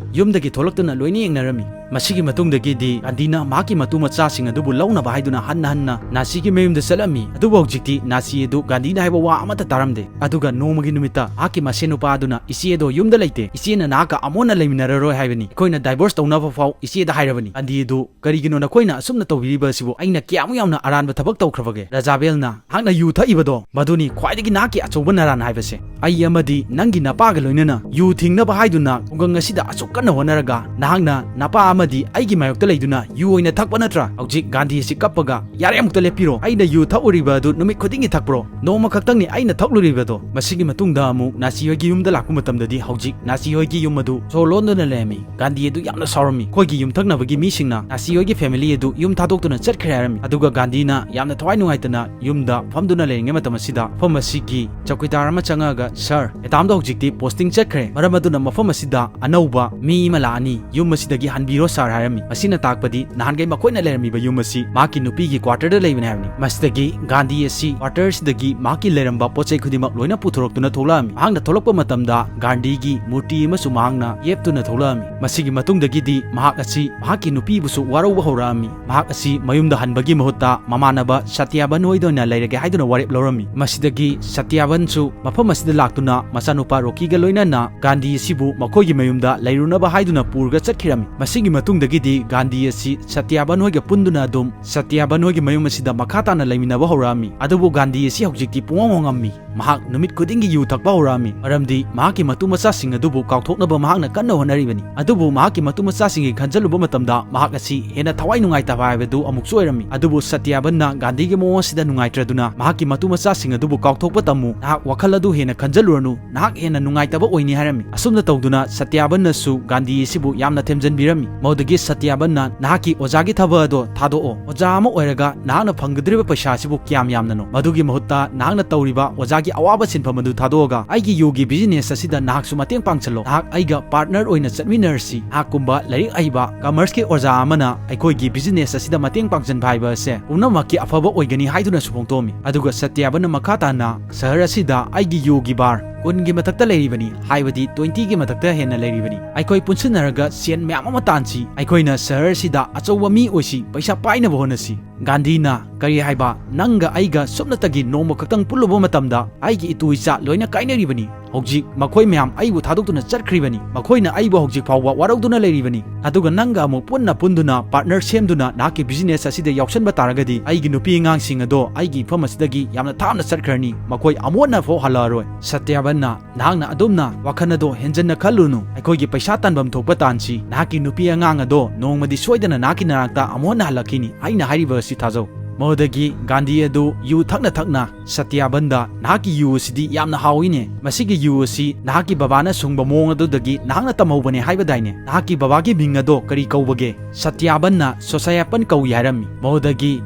ꯌꯨꯝꯗꯒꯤ ꯊꯣꯛꯂꯛꯇꯨꯅ ꯂꯣꯏꯅ ꯌꯦꯡꯅꯔꯝꯃꯤ꯫ ꯃꯁꯤꯒꯤ ꯃꯇꯨꯡꯗꯒꯤꯗꯤ ꯒꯥꯟꯙꯤꯅ ꯃꯍꯥꯛꯀꯤ ꯃꯇꯨ ꯃꯆꯥꯁꯤꯡ ꯑꯗꯨꯕꯨ ꯂꯧꯅꯕ ꯍꯥꯏꯗꯨꯅ ꯍꯟꯅ ꯍꯟꯅ ꯅꯥꯆꯤꯒꯤ ꯃꯌꯨꯝꯗ ꯆꯠꯂꯝꯃꯤ꯫ ꯑꯗꯨꯕꯨ ꯍꯧꯖꯤꯛꯇꯤ ꯅꯥꯆꯤ ꯑꯗꯨ ꯒꯥꯟꯙꯤꯅ ꯍꯥꯏꯕ ꯋꯥ ꯑꯃꯠꯇ ꯇꯥꯔꯝꯗꯦ꯫ ꯑꯗꯨꯒ ꯅꯣꯡꯃꯒꯤ ꯅꯨꯃꯤꯠꯇ ꯃꯍꯥꯛꯀꯤ ꯃꯁꯦꯟ ꯅꯨꯄꯥ ꯑꯗꯨꯅ, "ꯏꯆꯦꯗꯣ ꯌꯨꯝꯗ ꯂꯩꯇꯦ, ꯏꯆꯦꯅ ꯅꯍꯥꯛꯀ ꯑꯃꯨꯛ ꯍꯟꯅ ꯂꯩꯃꯤꯟꯅꯔꯔꯣꯏ ꯍꯥꯏꯕꯅꯤ, ꯑꯩꯈꯣꯏꯅ divorce ꯇꯧꯅꯕ ꯐꯥꯎ ꯏꯆꯦꯗ ꯍꯥꯏꯔꯕꯅꯤ"꯫ ꯒꯥꯟꯙꯤ ꯑꯗꯨ, "ꯀꯔꯤꯒꯤꯅꯣ ꯅꯈꯣꯏꯅ ꯑꯁꯨꯝꯅ ꯇꯧꯕꯤꯔꯤꯕ ꯑꯁꯤꯕꯨ? ꯑꯩꯅ ꯀꯌꯥꯃꯨꯛ ꯌꯥꯝꯅ ꯑꯔꯥꯟꯕ ꯊꯕꯛ ꯇꯧꯈ꯭ꯔꯕꯒꯦ?" ꯔꯖꯥꯕꯦꯜꯅ, "ꯅꯍꯥꯛꯅ ꯌꯨ ꯊꯛꯏꯕꯗꯣ, ꯃꯗꯨꯅꯤ ꯈ꯭ꯋꯥꯏꯗꯒꯤ ꯅꯍꯥꯛꯀꯤ ꯑꯆꯧꯕ ꯅꯔꯥꯟ ꯍꯥꯏꯕꯁꯦ꯫ ꯑꯩ ꯑꯃꯗꯤ ꯅꯪꯒꯤ ꯅꯄꯥꯒ ꯂꯣꯏꯅꯅ ꯌꯨ ꯊꯤꯡꯅꯕ ꯍꯥꯏꯗꯨꯅ ꯈꯨꯡꯒꯪ ꯑꯁꯤꯗ ꯑꯁꯨꯛ ꯀꯟꯅ ꯍꯣꯠꯅꯔꯒ, ꯅꯍꯥꯛꯅ ꯅꯄꯥ ꯑꯃꯗꯤ ꯑꯩꯒꯤ ꯃꯥꯌꯣꯛꯇ ꯂꯩꯗꯨꯅ ꯌꯨ ꯑꯣꯏꯅ ꯊꯛꯄ ꯅꯠꯇ꯭ꯔꯥ?" ꯍꯧꯖꯤꯛ ꯒꯥꯟꯙꯤ ꯑꯁꯤ ꯀꯞꯄꯒ, "ꯌꯥꯔꯦ, ꯑꯃꯨꯛꯇ ꯂꯦꯞꯄꯤꯔꯣ꯫ ꯑꯩꯅ ꯌꯨ ꯊꯛꯎꯔꯤꯕ ꯑꯗꯨ ꯅꯨꯃꯤꯠ ꯈꯨꯗꯤꯡꯒꯤ ꯊꯛꯄ꯭ꯔꯣ? ꯅꯣꯡꯃ ꯈꯛꯇꯪꯅꯤ ꯑꯩꯅ ꯊꯛꯂꯨꯔꯤꯕꯗꯣ"꯫ ꯃꯁꯤꯒꯤ ꯃꯇꯨꯡꯗ ꯑꯃꯨꯛ ꯅꯥꯆꯤ ꯍꯣꯏꯒꯤ ꯌꯨꯝꯗ ꯂꯥꯛꯄ ꯃꯇꯝꯗꯗꯤ, ꯍꯧꯖꯤꯛ ꯅꯥꯆꯤ ꯍꯣꯏꯒꯤ ꯌꯨꯝ ꯑꯗꯨ ꯁꯣ ꯂꯣꯟꯗꯨꯅ ꯂꯩꯔꯝꯃꯤ꯫ ꯒꯥꯟꯙꯤ ꯑꯗꯨ ꯌꯥꯝꯅ ꯁꯥꯎꯔꯝꯃꯤ꯫ "ꯑꯩꯈꯣꯏꯒꯤ ꯌꯨꯝꯊꯪꯅꯕꯒꯤ ꯃꯤꯁꯤꯡꯅ ꯅꯥꯆꯤ ꯍꯣꯏꯒꯤ family ꯑꯗꯨ ꯌꯨꯝ ꯊꯥꯗꯣꯛꯇꯨꯅ ꯆꯠꯈ꯭ꯔꯦ" ꯍꯥꯏꯔꯝꯃꯤ꯫ ꯑꯗꯨꯒ ꯒꯥꯟꯙꯤꯅ ꯌꯥꯝꯅ ꯊꯋꯥꯏ ꯅꯨꯡꯉꯥꯏꯇꯅ ꯌꯨꯝꯗ ꯐꯝꯗꯨꯅ ꯂꯩꯔꯤꯉꯩ ꯃꯇꯝ ꯑꯁꯤꯗ, ꯃꯐꯝ ꯑꯁꯤꯒꯤ ꯆꯧꯀꯤꯗꯥꯔ ꯑꯃ ꯆꯪꯉꯛꯑꯒ, "Sir, madam ꯗꯣ ꯍꯧꯖꯤꯛꯇꯤ posting ꯆꯠꯈ꯭ꯔꯦ, ꯃꯔꯝ ꯑꯗꯨꯅ ꯃꯐꯝ ꯑꯁꯤꯗ ꯑꯅꯧꯕ ꯃꯤ ꯑꯃ ꯂꯥꯛꯑꯅꯤ, ꯌꯨꯝ ꯑꯁꯤꯗꯒꯤ ꯍꯟꯕꯤꯔꯣ sir" ꯍꯥꯏꯔꯝꯃꯤ꯫ ꯃꯁꯤꯅ ꯇꯥꯛꯄꯗꯤ ꯅꯍꯥꯟꯈꯩ ꯃꯈꯣꯏꯅ ꯂꯩꯔꯝꯃꯤꯕ ꯌꯨꯝ ꯑꯁꯤ ꯃꯍꯥꯛꯀꯤ ꯅꯨꯄꯤꯒꯤ quarter ꯗ ꯂꯩꯕꯅꯤ ꯍꯥꯏꯕꯅꯤ꯫ ꯃꯁꯤꯗꯒꯤ ꯒꯥꯟꯙꯤ ꯑꯁꯤ quarter ꯁꯤꯗꯒꯤ ꯃꯍꯥꯛꯀꯤ ꯂꯩꯔꯝꯕ ꯄꯣꯠ ꯆꯩ ꯈꯨꯗꯤꯡꯃꯛ ꯂꯣꯏꯅ ꯄꯨꯊꯣꯔꯛꯇꯨꯅ ꯊꯣꯛꯂꯛꯑꯝꯃꯤ꯫ ꯃꯍꯥꯛꯅ ꯊꯣꯛꯂꯛꯄ ꯃꯇꯝꯗ ꯒꯥꯟꯙꯤꯒꯤ ꯃꯨꯔꯇꯤ ꯑꯃꯁꯨ ꯃꯍꯥꯛꯅ ꯌꯦꯞꯇꯨꯅ ꯊꯣꯛꯂꯛꯑꯝꯃꯤ꯫ ꯃꯁꯤꯒꯤ ꯃꯇꯨꯡꯗꯒꯤꯗꯤ ꯃꯍꯥꯛ ꯑꯁꯤ ꯃꯍꯥꯛꯀꯤ ꯅꯨꯄꯤꯕꯨꯁꯨ ꯋꯥꯔꯧꯕ ꯍꯧꯔꯛꯑꯝꯃꯤ꯫ ꯃꯍꯥꯛ ꯑꯁꯤ ꯃꯌꯨꯝꯗ ꯍꯟꯕꯒꯤ ꯃꯍꯨꯠꯇ ꯃꯃꯥꯟꯅꯕ ꯁꯇ꯭ꯌꯥꯕꯟ ꯍꯣꯏꯗ ꯑꯣꯏꯅ ꯂꯩꯔꯒꯦ ꯍꯥꯏꯗꯨꯅ ꯋꯥꯔꯦꯞ ꯂꯧꯔꯝꯃꯤ꯫ ꯃꯁꯤꯗꯒꯤ ꯁꯇ꯭ꯌꯥꯕꯟꯁꯨ ꯃꯐꯝ ꯑꯁꯤꯗ ꯂꯥꯛꯇꯨꯅ ꯃꯆꯥꯅꯨꯄꯥ ꯔꯣꯀꯤꯒ ꯂꯣꯏꯅꯅ ꯒꯥꯟꯙꯤ ꯑꯁꯤꯕꯨ ꯃꯈꯣꯏꯒꯤ ꯃꯌꯨꯝꯗ ꯂꯩꯔꯨꯅꯕ ꯍꯥꯏꯗꯨꯅ ꯄꯨꯔꯒ ꯆꯠꯈꯤꯔꯝꯃꯤ꯫ ꯃꯁꯤꯒꯤ ꯃꯇꯨꯡꯗꯒꯤꯗꯤ ꯒꯥꯟꯙꯤ ꯑꯁꯤ ꯁꯇ꯭ꯌꯥꯕꯟ ꯍꯣꯏꯒ ꯄꯨꯟꯗꯨꯅ ꯑꯗꯨꯝ ꯁꯇ꯭ꯌꯥꯕꯟ ꯍꯣꯏꯒꯤ ꯃꯌꯨꯝ ꯑꯁꯤꯗ ꯃꯈꯥ ꯇꯥꯅ ꯂꯩꯃꯤꯟꯅꯕ ꯍꯧꯔꯛꯑꯝꯃꯤ꯫ ꯑꯗꯨꯕꯨ ꯒꯥꯟꯙꯤ ꯑꯁꯤ ꯍꯧꯖꯤꯛꯇꯤ ꯄꯨꯡꯍꯣꯡ ꯍꯣꯡꯉꯝꯃꯤ꯫ ꯃꯍꯥꯛ ꯅꯨꯃꯤꯠ ꯈꯨꯗꯤꯡꯒꯤ ꯌꯨ ꯊꯛꯄ ꯍꯧꯔꯛꯑꯝꯃꯤ, ꯃꯔꯝꯗꯤ ꯃꯍꯥꯛꯀꯤ ꯃꯇꯨ ꯃꯆꯥꯁꯤꯡ ꯑꯗꯨꯕꯨ ꯀꯥꯎꯊꯣꯛꯅꯕ ꯃꯍꯥꯛꯅ ꯀꯟꯅ ꯍꯣꯠꯅꯔꯤꯕꯅꯤ꯫ ꯑꯗꯨꯕꯨ ꯃꯍꯥꯛꯀꯤ ꯃꯇꯨ ꯃꯆꯥꯁꯤꯡꯒꯤ ꯈꯟꯖꯜꯂꯨꯕ ꯃꯇꯝꯗ ꯃꯍꯥꯛ ꯑꯁꯤ ꯍꯦꯟꯅ ꯊꯋꯥꯏ ꯅꯨꯡꯉꯥꯏꯇꯕ ꯍꯥꯏꯕꯗꯨ ꯑꯃꯨꯛꯁꯨ ꯑꯣꯏꯔꯝꯃꯤ꯫ ꯑꯗꯨꯕꯨ ꯁꯇ꯭ꯌꯥꯕꯟꯅ ꯒꯥꯟꯙꯤꯒꯤ ꯃꯑꯣꯡ ꯑꯁꯤꯗ ꯅꯨꯡꯉꯥꯏꯇ꯭ꯔꯗꯨꯅ ꯃꯍꯥꯛꯀꯤ ꯃꯇꯨ ꯃꯆꯥꯁꯤꯡ ꯑꯗꯨꯕꯨ ꯀꯥꯎꯊꯣꯛꯄ ꯇꯝꯃꯨ, ꯅꯍꯥꯛ ꯋꯥꯈꯜ ꯑꯗꯨ ꯍꯦꯟꯅ ꯈꯟꯖꯜꯂꯨꯔꯅꯨ, ꯅꯍꯥꯛ ꯍꯦꯟꯅ ꯅꯨꯡꯉꯥꯏꯇꯕ ꯑꯣꯏꯅꯤ ꯍꯥꯏꯔꯝꯃꯤ꯫ ꯑꯁꯨꯝꯅ ꯇꯧꯗꯨꯅ ꯁꯇ꯭ꯌꯥꯕꯟꯅꯁꯨ ꯒꯥꯟꯙꯤ ꯑꯁꯤꯕꯨ ꯌꯥꯝꯅ ꯊꯦꯝꯖꯤꯟꯕꯤꯔꯝꯃꯤ꯫ ꯃꯗꯨꯗꯒꯤ ꯁꯇ꯭ꯌꯥꯕꯟꯅ ꯅꯍꯥꯛꯀꯤ ꯑꯣꯖꯥꯒꯤ ꯊꯕꯛ ꯑꯗꯣ ꯊꯥꯗꯣꯛꯑꯣ꯫ ꯑꯣꯖꯥ ꯑꯃ ꯑꯣꯏꯔꯒ ꯅꯍꯥꯛꯅ ꯐꯪꯒꯗꯧꯔꯤꯕ ꯄꯩꯁꯥ ꯑꯁꯤꯕꯨ ꯀꯌꯥꯝ ꯌꯥꯝꯅꯅꯣ? ꯃꯗꯨꯒꯤ ꯃꯍꯨꯠꯇ ꯅꯍꯥꯛꯅ ꯇꯧꯔꯤꯕ ꯑꯣꯖꯥꯒꯤ ꯑꯋꯥꯕ ꯁꯤꯟꯐꯝ ꯑꯗꯨ ꯊꯥꯗꯣꯛꯑꯒ ꯑꯩꯒꯤ ꯌꯨꯒꯤ business ꯑꯁꯤꯗ ꯅꯍꯥꯛꯁꯨ ꯃꯇꯦꯡ ꯄꯥꯡꯁꯤꯜꯂꯣ꯫ ꯅꯍꯥꯛ ꯑꯩꯒ partner ꯑꯣꯏꯅ ꯆꯠꯃꯤꯟꯅꯔꯁꯤ꯫ ꯅꯍꯥꯛꯀꯨꯝꯕ ꯂꯥꯏꯔꯤꯛ ꯍꯩꯕ commerceꯀꯤ ꯑꯣꯖꯥ ꯑꯃꯅ ꯑꯩꯈꯣꯏꯒꯤ business ꯑꯁꯤꯗ ꯃꯇꯦꯡ ꯄꯥꯡꯁꯤꯟꯕ ꯍꯥꯏꯕ ꯑꯁꯦ ꯄꯨꯝꯅꯃꯛꯀꯤ ꯑꯐꯕ ꯑꯣꯏꯒꯅꯤ ꯍꯥꯏꯗꯨꯅꯁꯨ ꯐꯣꯡꯗꯣꯛꯑꯝꯃꯤ꯫ ꯑꯗꯨꯒ ꯁꯇ꯭ꯌꯥꯕꯟꯅ ꯃꯈꯥ ꯇꯥꯅ ꯁꯍꯔ ꯑꯁꯤꯗ ꯑꯩꯒꯤ ꯌꯨꯒꯤ bar ꯀꯨꯟꯒꯤ ꯃꯊꯛꯇ ꯂꯩꯔꯤꯕꯅꯤ, ꯍꯥꯏꯕꯗꯤ twentyꯒꯤ ꯃꯊꯛꯇ ꯍꯦꯟꯅ ꯂꯩꯔꯤꯕꯅꯤ꯫ ꯑꯩꯈꯣꯏ ꯄꯨꯟꯁꯤꯟꯅꯔꯒ ꯁꯦꯟ ꯃꯌꯥꯝ ꯑꯃ ꯇꯥꯟꯁꯤ꯫ ꯑꯩꯈꯣꯏꯅ ꯁꯍꯔ ꯑꯁꯤꯗ ꯑꯆꯧꯕ ꯃꯤ ꯑꯣꯏꯁꯤ, ꯄꯩꯁꯥ ꯄꯥꯏꯅꯕ ꯍꯣꯠꯅꯁꯤ꯫ ꯒꯥꯟꯙꯤꯅ, ꯀꯔꯤ ꯍꯥꯏꯕ? ꯅꯪꯒ ꯑꯩꯒ ꯁꯨꯞꯅꯇꯒꯤ ꯅꯣꯡꯃ ꯈꯛꯇꯪ ꯄꯨꯜꯂꯨꯕ ꯃꯇꯝꯗ ꯑꯩꯒꯤ ꯏꯇꯨ ꯏꯆꯥ ꯂꯣꯏꯅ ꯀꯥꯏꯅꯔꯤꯕꯅꯤ꯫ ꯍꯧꯖꯤꯛ ꯃꯈꯣꯏ ꯃꯌꯥꯝ ꯑꯩꯕꯨ ꯊꯥꯗꯣꯛꯇꯨꯅ ꯆꯠꯈ꯭ꯔꯤꯕꯅꯤ꯫ ꯃꯈꯣꯏꯅ ꯑꯩꯕꯨ ꯍꯧꯖꯤꯛ ꯐꯥꯎꯕ ꯋꯥꯔꯧꯗꯨꯅ ꯂꯩꯔꯤꯕꯅꯤ꯫ ꯑꯗꯨꯒ ꯅꯪꯒ ꯑꯃꯨꯛ ꯄꯨꯟꯅ ꯄꯨꯟꯗꯨꯅ partner ꯁꯦꯝꯗꯨꯅ ꯅꯍꯥꯛꯀꯤ business ꯑꯁꯤꯗ ꯌꯥꯎꯁꯟꯕ ꯇꯥꯔꯒꯗꯤ ꯑꯩꯒꯤ ꯅꯨꯄꯤ ꯑꯉꯥꯡꯁꯤꯡ ꯑꯗꯣ ꯑꯩꯒꯤ ꯏꯐꯝ ꯑꯁꯤꯗꯒꯤ ꯌꯥꯝꯅ ꯊꯥꯞꯅ ꯆꯠꯈ꯭ꯔꯅꯤ꯫ ꯃꯈꯣꯏ ꯑꯃꯨꯛ ꯍꯟꯅ ꯐꯥꯎ ꯍꯜꯂꯛꯑꯔꯣꯏ꯫ ꯁꯇ꯭ꯌꯥꯕꯟꯅ, ꯅꯍꯥꯛꯅ ꯑꯗꯨꯝꯅ ꯋꯥꯈꯜ ꯑꯗꯣ ꯍꯦꯟꯖꯟꯅ ꯈꯜꯂꯨꯅꯨ꯫ ꯑꯩꯈꯣꯏꯒꯤ ꯄꯩꯁꯥ ꯇꯥꯟꯐꯝ ꯊꯣꯛꯄ ꯇꯥꯟꯁꯤ꯫ ꯅꯍꯥꯛꯀꯤ ꯅꯨꯄꯤ ꯑꯉꯥꯡ ꯑꯗꯣ ꯅꯣꯡꯃꯗꯤ ꯁꯣꯏꯗꯅ ꯅꯍꯥꯛꯀꯤ ꯅꯥꯛꯇ ꯑꯃꯨꯛ ꯍꯟꯅ ꯍꯜꯂꯛꯈꯤꯅꯤ꯫ ꯑꯩꯅ ꯍꯥꯏꯔꯤꯕ ꯑꯁꯤ ꯊꯥꯖꯧ꯫ ꯃꯗꯨꯗꯒꯤ ꯒꯥꯟꯙꯤ ꯑꯗꯨ ꯌꯨ ꯊꯛꯅ ꯊꯛꯅ ꯁꯇ꯭ꯌꯥꯕꯟꯗ, ꯅꯍꯥꯛꯀꯤ ꯌꯨ ꯑꯁꯤꯗꯤ ꯌꯥꯝꯅ ꯍꯥꯎꯏꯅꯦ꯫ ꯃꯁꯤꯒꯤ ꯌꯨ ꯑꯁꯤ ꯅꯍꯥꯛꯀꯤ ꯕꯕꯥꯅ ꯁꯨꯡꯕ ꯃꯑꯣꯡ ꯑꯗꯨꯗꯒꯤ ꯅꯍꯥꯛꯅ ꯇꯝꯍꯧꯕꯅꯦ ꯍꯥꯏꯕꯗꯥꯏꯅꯦ? ꯅꯍꯥꯛꯀꯤ ꯕꯕꯥꯒꯤ ꯃꯤꯡ ꯑꯗꯣ ꯀꯔꯤ ꯀꯧꯕꯒꯦ? ꯁꯇ꯭ꯌꯥꯕꯟꯅ ꯁꯣꯁꯥꯌꯥꯄꯟ ꯀꯧꯏ ꯍꯥꯏꯔꯝꯃꯤ꯫ ꯃꯗꯨꯗꯒꯤ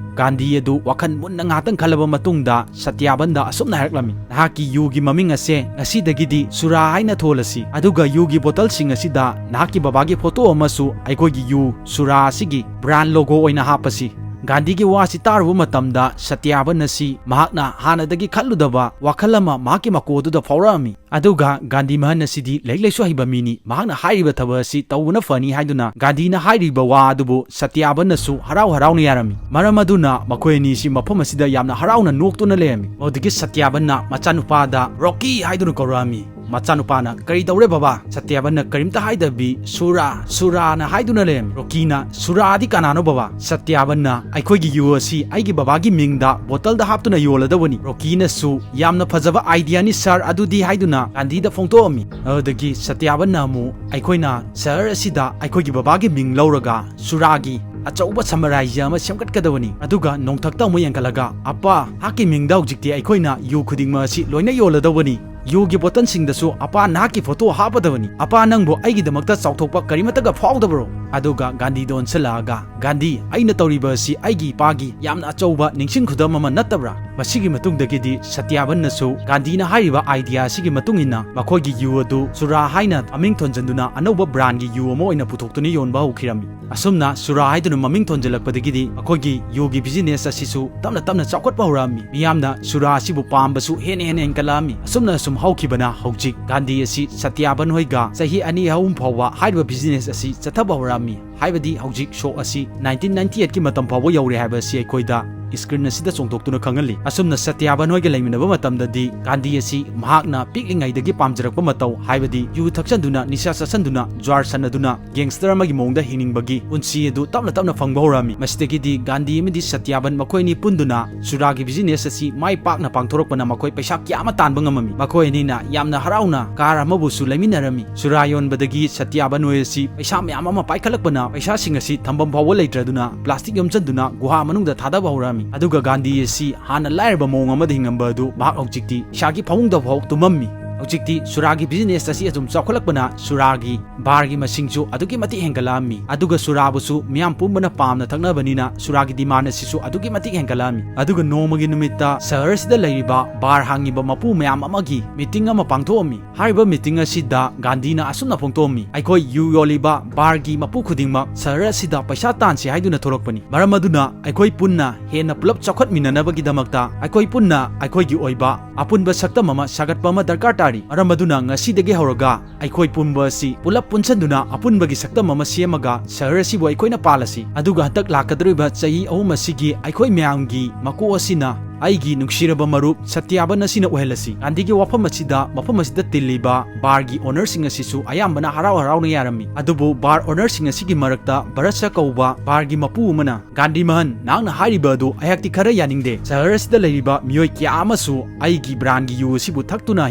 ꯒꯥꯟꯙꯤ ꯑꯗꯨ ꯋꯥꯈꯜ ꯃꯨꯟꯅ ꯉꯥꯏꯍꯥꯛꯇꯪ ꯈꯜꯂꯕ ꯃꯇꯨꯡꯗ ꯁꯇ꯭ꯌꯥꯕꯟꯗ ꯑꯁꯨꯝꯅ ꯍꯥꯏꯔꯛꯂꯝꯃꯤ, ꯅꯍꯥꯛꯀꯤ ꯌꯨꯒꯤ ꯃꯃꯤꯡ ꯑꯁꯦ ꯉꯁꯤꯗꯒꯤꯗꯤ ꯁꯨꯔꯥ ꯍꯥꯏꯅ ꯊꯣꯜꯂꯁꯤ, ꯑꯗꯨꯒ ꯌꯨꯒꯤ ꯕꯣꯇꯜꯁꯤꯡ ꯑꯁꯤꯗ ꯅꯍꯥꯛꯀꯤ ꯕꯕꯥꯒꯤ ꯐꯣꯇꯣ ꯑꯃꯁꯨ ꯑꯩꯈꯣꯏꯒꯤ ꯌꯨ ꯁꯨꯔꯥ ꯑꯁꯤꯒꯤ brand logo ꯑꯣꯏꯅ ꯍꯥꯞꯄꯁꯤ꯫ ꯒꯥꯟꯙꯤꯒꯤ ꯋꯥꯁꯤ ꯇꯥꯔꯨꯕ ꯃꯇꯝꯗ ꯁꯇ꯭ꯌꯥꯕꯟ ꯑꯁꯤ ꯃꯍꯥꯛꯅ ꯍꯥꯟꯅꯗꯒꯤ ꯈꯜꯂꯨꯗꯕ ꯋꯥꯈꯜ ꯑꯃ ꯃꯍꯥꯛꯀꯤ ꯃꯀꯣꯛ ꯑꯗꯨꯗ ꯐꯥꯎꯔꯛꯑꯝꯃꯤ꯫ ꯑꯗꯨꯒ ꯒꯥꯟꯙꯤ ꯃꯍꯟ ꯑꯁꯤꯗꯤ ꯂꯥꯏꯔꯤꯛ ꯂꯥꯏꯁꯨ ꯍꯩꯕ ꯃꯤꯅꯤ, ꯃꯍꯥꯛꯅ ꯍꯥꯏꯔꯤꯕ ꯊꯕꯛ ꯑꯁꯤ ꯇꯧꯕꯅ ꯐꯅꯤ ꯍꯥꯏꯗꯨꯅ ꯒꯥꯟꯙꯤꯅ ꯍꯥꯏꯔꯤꯕ ꯋꯥ ꯑꯗꯨꯕꯨ ꯁꯇ꯭ꯌꯥꯕꯟꯅꯁꯨ ꯍꯔꯥꯎ ꯍꯔꯥꯎꯅ ꯌꯥꯔꯝꯃꯤ꯫ ꯃꯔꯝ ꯑꯗꯨꯅ ꯃꯈꯣꯏ ꯑꯅꯤꯁꯤ ꯃꯐꯝ ꯑꯁꯤꯗ ꯌꯥꯝꯅ ꯍꯔꯥꯎꯅ ꯅꯣꯛꯇꯨꯅ ꯂꯩꯔꯝꯃꯤ꯫ ꯃꯗꯨꯗꯒꯤ ꯁꯇ꯭ꯌꯥꯕꯟꯅ ꯃꯆꯥꯅꯨꯄꯥꯗ ꯔꯣꯀꯤ ꯍꯥꯏꯗꯨꯅ ꯀꯧꯔꯛꯑꯝꯃꯤ꯫ ꯃꯆꯥꯅꯨꯄꯥꯅ, "ꯀꯔꯤ ꯇꯧꯔꯦ ꯕꯕꯥ?" ꯁꯇ꯭ꯌꯥꯕꯟꯅ ꯀꯔꯤꯝꯇ ꯍꯥꯏꯗꯕꯤ, "ꯁꯨꯔꯥ, ꯁꯨꯔꯥꯅ" ꯍꯥꯏꯗꯨꯅ ꯂꯩꯔꯝꯃꯤ꯫ ꯔꯣꯀꯤꯅ, "ꯁꯨꯔꯥꯗꯤ ꯀꯅꯥꯅꯣ ꯕꯕꯥ?" ꯁꯇ꯭ꯌꯥꯕꯟꯅ, "ꯑꯩꯈꯣꯏꯒꯤ ꯌꯨ ꯑꯁꯤ ꯑꯩꯒꯤ ꯕꯕꯥꯒꯤ ꯃꯤꯡꯗ ꯕꯣꯇꯜꯗ ꯍꯥꯞꯇꯨꯅ ꯌꯣꯜꯂꯗꯕꯅꯤ꯫" ꯔꯣꯀꯤꯅꯁꯨ, "ꯌꯥꯝꯅ ꯐꯖꯕ ꯑꯥꯏꯗꯤꯌꯥꯅꯤ ꯁꯥꯔ ꯑꯗꯨꯗꯤ" ꯍꯥꯏꯗꯨꯅ ꯒꯥꯟꯙꯤꯗ ꯐꯣꯡꯗꯣꯛꯑꯝꯃꯤ꯫ ꯑꯗꯨꯗꯒꯤ ꯁꯇ꯭ꯌꯥꯕꯟꯅ ꯑꯃꯨꯛ, "ꯑꯩꯈꯣꯏꯅ ꯁꯍꯔ ꯑꯁꯤꯗ ꯑꯩꯈꯣꯏꯒꯤ ꯕꯕꯥꯒꯤ ꯃꯤꯡ ꯂꯧꯔꯒ ꯁꯨꯔꯥꯒꯤ ꯑꯆꯧꯕ ꯁꯥꯝꯔꯥꯖ꯭ꯌ ꯑꯃ ꯁꯦꯝꯒꯠꯀꯗꯕꯅꯤ꯫ ꯑꯗꯨꯒ ꯅꯣꯡꯊꯛꯇ ꯑꯃꯨꯛ ꯌꯦꯡꯈꯠꯂꯒ, 'ꯑꯄꯥ, ꯅꯍꯥꯛꯀꯤ ꯃꯤꯡꯗ ꯍꯧꯖꯤꯛꯇꯤ ꯑꯩꯈꯣꯏꯅ ꯌꯨ ꯈꯨꯗꯤꯡꯃꯛ ꯑꯁꯤ ꯂꯣꯏꯅ ꯌꯣꯜꯂꯗꯧꯕꯅꯤ꯫ ꯌꯨꯒꯤ ꯕꯣꯇꯜꯁꯤꯡꯗꯁꯨ ꯑꯄꯥ ꯅꯍꯥꯛꯀꯤ ꯐꯣꯇꯣ ꯍꯥꯞꯄꯗꯕꯅꯤ꯫ ꯑꯄꯥ, ꯅꯪꯕꯨ ꯑꯩꯒꯤꯗꯃꯛꯇ ꯆꯥꯎꯊꯣꯛꯄ ꯀꯔꯤꯃꯠꯇꯒ ꯐꯥꯎꯗꯕ꯭ꯔꯣ?'" ꯑꯗꯨꯒ ꯒꯥꯟꯙꯤꯗ ꯑꯣꯟꯁꯤꯜꯂꯛꯑꯒ, "ꯒꯥꯟꯙꯤ, ꯑꯩꯅ ꯇꯧꯔꯤꯕ ꯑꯁꯤ ꯑꯩꯒꯤ ꯏꯄꯥꯒꯤ ꯌꯥꯝꯅ ꯑꯆꯧꯕ ꯅꯤꯡꯁꯤꯡ ꯈꯨꯗꯝ ꯑꯃ ꯅꯠꯇꯕ꯭ꯔꯥ?" ꯃꯁꯤꯒꯤ ꯃꯇꯨꯡꯗꯒꯤꯗꯤ ꯁꯇ꯭ꯌꯥꯕꯟꯅꯁꯨ ꯒꯥꯟꯙꯤꯅ ꯍꯥꯏꯔꯤꯕ ꯑꯥꯏꯗꯤꯌꯥ ꯑꯁꯤꯒꯤ ꯃꯇꯨꯡ ꯏꯟꯅ ꯃꯈꯣꯏꯒꯤ ꯌꯨ ꯑꯗꯨ ꯁꯨꯔꯥ ꯍꯥꯏꯅ ꯃꯃꯤꯡ ꯊꯣꯟꯖꯟꯗꯨꯅ ꯑꯅꯧꯕ ꯕ꯭ꯔꯥꯟꯒꯤ ꯌꯨ ꯑꯃ ꯑꯣꯏꯅ ꯄꯨꯊꯣꯛꯇꯨꯅ ꯌꯣꯟꯕ ꯍꯧꯈꯤꯔꯝꯃꯤ꯫ ꯑꯁꯨꯝꯅ ꯁꯨꯔꯥ ꯍꯥꯏꯗꯨꯅ ꯃꯃꯤꯡ ꯊꯣꯟꯖꯜꯂꯛꯄꯗꯒꯤꯗꯤ ꯃꯈꯣꯏꯒꯤ ꯌꯨꯒꯤ ꯕꯤꯖꯤꯅꯦꯁ ꯑꯁꯤꯁꯨ ꯇꯞꯅ ꯇꯞꯅ ꯆꯥꯎꯈꯠꯄ ꯍꯧꯔꯛꯑꯝꯃꯤ꯫ ꯃꯤꯌꯥꯝꯅ ꯁꯨꯔꯥ ꯑꯁꯤꯕꯨ ꯄꯥꯝꯕꯁꯨ ꯍꯦꯟꯅ ꯍꯦꯟꯅ ꯍꯦꯟꯒꯠꯂꯛꯑꯝꯃꯤ꯫ ꯑꯁꯨꯝꯅ ꯑꯁꯨꯝ ꯍꯧꯈꯤꯕꯅ ꯍꯧꯖꯤꯛ ꯒꯥꯟꯙꯤ ꯑꯁꯤ ꯁꯇ꯭ꯌꯥꯕꯟ ꯍꯣꯏꯒ ꯆꯍꯤ ꯑꯅꯤ ꯑꯍꯨꯝ ꯐꯥꯎꯕ ꯍꯥꯏꯔꯤꯕ ꯕꯤꯖꯤꯅꯦꯁ ꯑꯁꯤ ꯆꯠꯊꯕ ꯍꯧꯔꯛꯑꯝꯃꯤ꯫ ꯍꯥꯏꯕꯗꯤ ꯍꯧꯖꯤꯛ ꯁꯣꯛ ꯑꯁꯤ nineteen ninety eight ꯀꯤ ꯃꯇꯝ ꯐꯥꯎꯕ ꯌꯧꯔꯦ ꯍꯥꯏꯕ ꯑꯁꯤ ꯑꯩꯈꯣꯏꯗ ꯁ꯭ꯀ꯭ꯔꯤꯟ ꯑꯁꯤꯗ ꯆꯣꯡꯊꯣꯛꯇꯨꯅ ꯈꯪꯍꯜꯂꯤ꯫ ꯑꯁꯨꯝꯅ ꯁꯇ꯭ꯌꯥꯕꯟ ꯍꯣꯏꯒ ꯂꯩꯃꯤꯟꯅꯕ ꯃꯇꯝꯗꯗꯤ ꯒꯥꯟꯙꯤ ꯑꯁꯤ ꯃꯍꯥꯛꯅ ꯄꯤꯛꯂꯤꯉꯩꯗꯒꯤ ꯄꯥꯝꯖꯔꯛꯄ ꯃꯇꯧ, ꯍꯥꯏꯕꯗꯤ ꯌꯨ ꯊꯛꯆꯟꯗꯨꯅ, ꯅꯤꯁꯥ ꯆꯥꯁꯟꯗꯨꯅ, ꯖ꯭ꯋꯥꯔ ꯁꯥꯟꯅꯗꯨꯅ, ꯒꯦꯡꯁꯇꯔ ꯑꯃꯒꯤ ꯃꯑꯣꯡꯗ ꯍꯤꯡꯅꯤꯡꯕꯒꯤ ꯄꯨꯟꯁꯤ ꯑꯗꯨ ꯇꯞꯅ ꯇꯞꯅ ꯐꯪꯕ ꯍꯧꯔꯛꯑꯝꯃꯤ꯫ ꯃꯁꯤꯗꯒꯤꯗꯤ ꯒꯥꯟꯙꯤ ꯑꯃꯗꯤ ꯁꯇ꯭ꯌꯥꯕꯟ ꯃꯈꯣꯏ ꯑꯅꯤ ꯄꯨꯟꯗꯨꯅ ꯁꯨꯔꯥꯒꯤ ꯕꯤꯖꯤꯅꯦꯁ ꯑꯁꯤ ꯃꯥꯏ ꯄꯥꯛꯅ ꯄꯥꯡꯊꯣꯔꯛꯄꯅ ꯃꯈꯣꯏ ꯄꯩꯁꯥ ꯀꯌꯥ ꯑꯃ ꯇꯥꯟꯕ ꯉꯝꯃꯝꯃꯤ꯫ ꯃꯈꯣꯏ ꯑꯅꯤꯅ ꯌꯥꯝꯅ ꯍꯔꯥꯎꯅ ꯀꯥꯔ ꯑꯃꯕꯨꯁꯨ ꯂꯩꯃꯤꯟꯅꯔꯝꯃꯤ꯫ ꯁꯨꯔꯥ ꯌꯣꯟꯕꯗꯒꯤ ꯁꯇ꯭ꯌꯥꯕꯟ ꯍꯣꯏ ꯑꯁꯤ ꯄꯩꯁꯥ ꯃꯌꯥꯝ ꯑꯃ ꯄꯥꯏꯈꯠꯂꯛꯄꯅ ꯄꯩꯁꯥꯁꯤꯡ ꯑꯁꯤ ꯊꯝꯐꯝ ꯐꯥꯎꯕ ꯂꯩꯇ꯭ꯔꯗꯨꯅ ꯄ꯭ꯂꯥꯁꯇꯤꯛ ꯌꯣꯝꯁꯤꯟꯗꯨꯅ ꯒꯨꯍꯥ ꯃꯅꯨꯡꯗ ꯊꯥꯗꯕ ꯍꯧꯔꯛꯑꯝꯃꯤ꯫ ꯑꯗꯨꯒ ꯒꯥꯟꯙꯤ ꯑꯁꯤ ꯍꯥꯟꯅ ꯂꯥꯏꯔꯕ ꯃꯑꯣꯡ ꯑꯃꯗ ꯍꯤꯡꯉꯝꯕ ꯑꯗꯨ ꯃꯍꯥꯛ ꯍꯧꯖꯤꯛꯇꯤ ꯄꯩꯁꯥꯒꯤ ꯐꯃꯨꯡꯗ ꯐꯥꯎ ꯇꯨꯝꯃꯝꯃꯤ꯫ ꯍꯧꯖꯤꯛꯇꯤ ꯁꯨꯔꯥꯒꯤ ꯕꯤꯖꯤꯅꯦꯁ ꯑꯁꯤ ꯑꯗꯨꯝ ꯆꯥꯎꯈꯠꯂꯛꯄꯅ ꯁꯨꯔꯥꯒꯤ ꯕꯥꯔꯒꯤ ꯃꯁꯤꯡꯁꯨ ꯑꯗꯨꯛꯀꯤ ꯃꯇꯤꯛ ꯍꯦꯟꯒꯠꯂꯛꯑꯝꯃꯤ꯫ ꯑꯗꯨꯒ ꯁꯨꯔꯥꯕꯨꯁꯨ ꯃꯤꯌꯥꯝ ꯄꯨꯝꯕꯅ ꯄꯥꯝꯅ ꯊꯛꯅꯕꯅꯤꯅ ꯁꯨꯔꯥꯒꯤ ꯗꯤꯃꯥꯟ ꯑꯁꯤꯁꯨ ꯑꯗꯨꯛꯀꯤ ꯃꯇꯤꯛ ꯍꯦꯟꯒꯠꯂꯛꯑꯝꯃꯤ꯫ ꯑꯗꯨꯒ ꯅꯣꯡꯃꯒꯤ ꯅꯨꯃꯤꯠꯇ ꯁꯍꯔ ꯑꯁꯤꯗ ꯂꯩꯔꯤꯕ ꯕꯥꯔ ꯍꯥꯡꯉꯤꯕ ꯃꯄꯨ ꯃꯌꯥꯝ ꯑꯃꯒꯤ ꯃꯤꯇꯤꯡ ꯑꯃ ꯄꯥꯡꯊꯣꯛꯑꯝꯃꯤ꯫ ꯍꯥꯏꯔꯤꯕ ꯃꯤꯇꯤꯡ ꯑꯁꯤꯗ ꯒꯥꯟꯙꯤꯅ ꯑꯁꯨꯝꯅ ꯐꯣꯡꯗꯣꯛꯑꯝꯃꯤ, "ꯑꯩꯈꯣꯏ ꯌꯨ ꯌꯣꯜꯂꯤꯕ ꯕꯥꯔꯒꯤ ꯃꯄꯨ ꯈꯨꯗꯤꯡꯃꯛ ꯁꯍꯔ ꯑꯁꯤꯗ ꯄꯩꯁꯥ ꯇꯥꯟꯁꯤ ꯍꯥꯏꯗꯨꯅ ꯊꯣꯛꯂꯛꯄꯅꯤ꯫ ꯃꯔꯝ ꯑꯗꯨꯅ ꯑꯩꯈꯣꯏ ꯄꯨꯟꯅ ꯍꯦꯟꯅ ꯄꯨꯂꯞ ꯆꯥꯎꯈꯠꯃꯤꯟꯅꯅꯕꯒꯤꯗꯃꯛꯇ ꯑꯩꯈꯣꯏ ꯄꯨꯟꯅ ꯑꯩꯈꯣꯏꯒꯤ ꯑꯣꯏꯕ ꯑꯄꯨꯟꯕ ꯁꯛꯇꯝ ꯑꯃ ꯁꯥꯒꯠꯄ ꯑꯃ ꯗꯔꯀꯥꯔ ꯇꯥꯔꯤ꯫ ꯃꯔꯝ ꯑꯗꯨꯅ ꯉꯁꯤꯗꯒꯤ ꯍꯧꯔꯒ ꯑꯩꯈꯣꯏ ꯄꯨꯝꯕ ꯑꯁꯤ ꯄꯨꯂꯞ ꯄꯨꯟꯁꯤꯟꯗꯨꯅ ꯑꯄꯨꯟꯕꯒꯤ ꯁꯛꯇꯝ ꯑꯃ ꯁꯦꯝꯃꯒ ꯁꯍꯔ ꯑꯁꯤꯕꯨ ꯑꯩꯈꯣꯏꯅ ꯄꯥꯜꯂꯁꯤ꯫ ꯑꯗꯨꯒ ꯍꯟꯗꯛ ꯂꯥꯛꯀꯗꯧꯔꯤꯕ ꯆꯍꯤ ꯑꯍꯨꯝ ꯑꯁꯤꯒꯤ ꯑꯩꯈꯣꯏ ꯃꯌꯥꯝꯒꯤ ꯃꯀꯣꯛ ꯑꯁꯤꯅ ꯑꯩꯒꯤ ꯅꯨꯡꯁꯤꯔꯕ ꯃꯔꯨꯞ ꯁꯇ꯭ꯌꯥꯕꯟ ꯑꯁꯤꯅ ꯑꯣꯏꯍꯜꯂꯁꯤ꯫ ꯒꯥꯟꯙꯤꯒꯤ ꯋꯥꯐꯝ ꯑꯁꯤꯗ ꯃꯐꯝ ꯑꯁꯤꯗ ꯇꯤꯜꯂꯤꯕ ꯕꯥꯔꯒꯤ ownerꯁꯤꯡ ꯑꯁꯤꯁꯨ ꯑꯌꯥꯝꯕꯅ ꯍꯔꯥꯎ ꯍꯔꯥꯎꯅ ꯌꯥꯔꯝꯃꯤ꯫ ꯑꯗꯨꯕꯨ ꯕꯥꯔ ownerꯁꯤꯡ ꯑꯁꯤꯒꯤ ꯃꯔꯛꯇ ꯚꯔꯠꯁ ꯀꯧꯕ ꯕꯥꯔꯒꯤ ꯃꯄꯨ ꯑꯃꯅ, "ꯒꯥꯟꯙꯤ ꯃꯍꯟ, ꯅꯍꯥꯛꯅ ꯍꯥꯏꯔꯤꯕ ꯑꯗꯨ ꯑꯩꯍꯥꯛꯇꯤ ꯈꯔ ꯌꯥꯅꯤꯡꯗꯦ꯫ ꯁꯍꯔ ꯑꯁꯤꯗ ꯂꯩꯔꯤꯕ ꯃꯤꯑꯣꯏ ꯀꯌꯥ ꯑꯃꯁꯨ ꯑꯩꯒꯤ brandꯒꯤ ꯌꯨ ꯑꯁꯤꯕꯨ ꯊꯛꯇꯨꯅ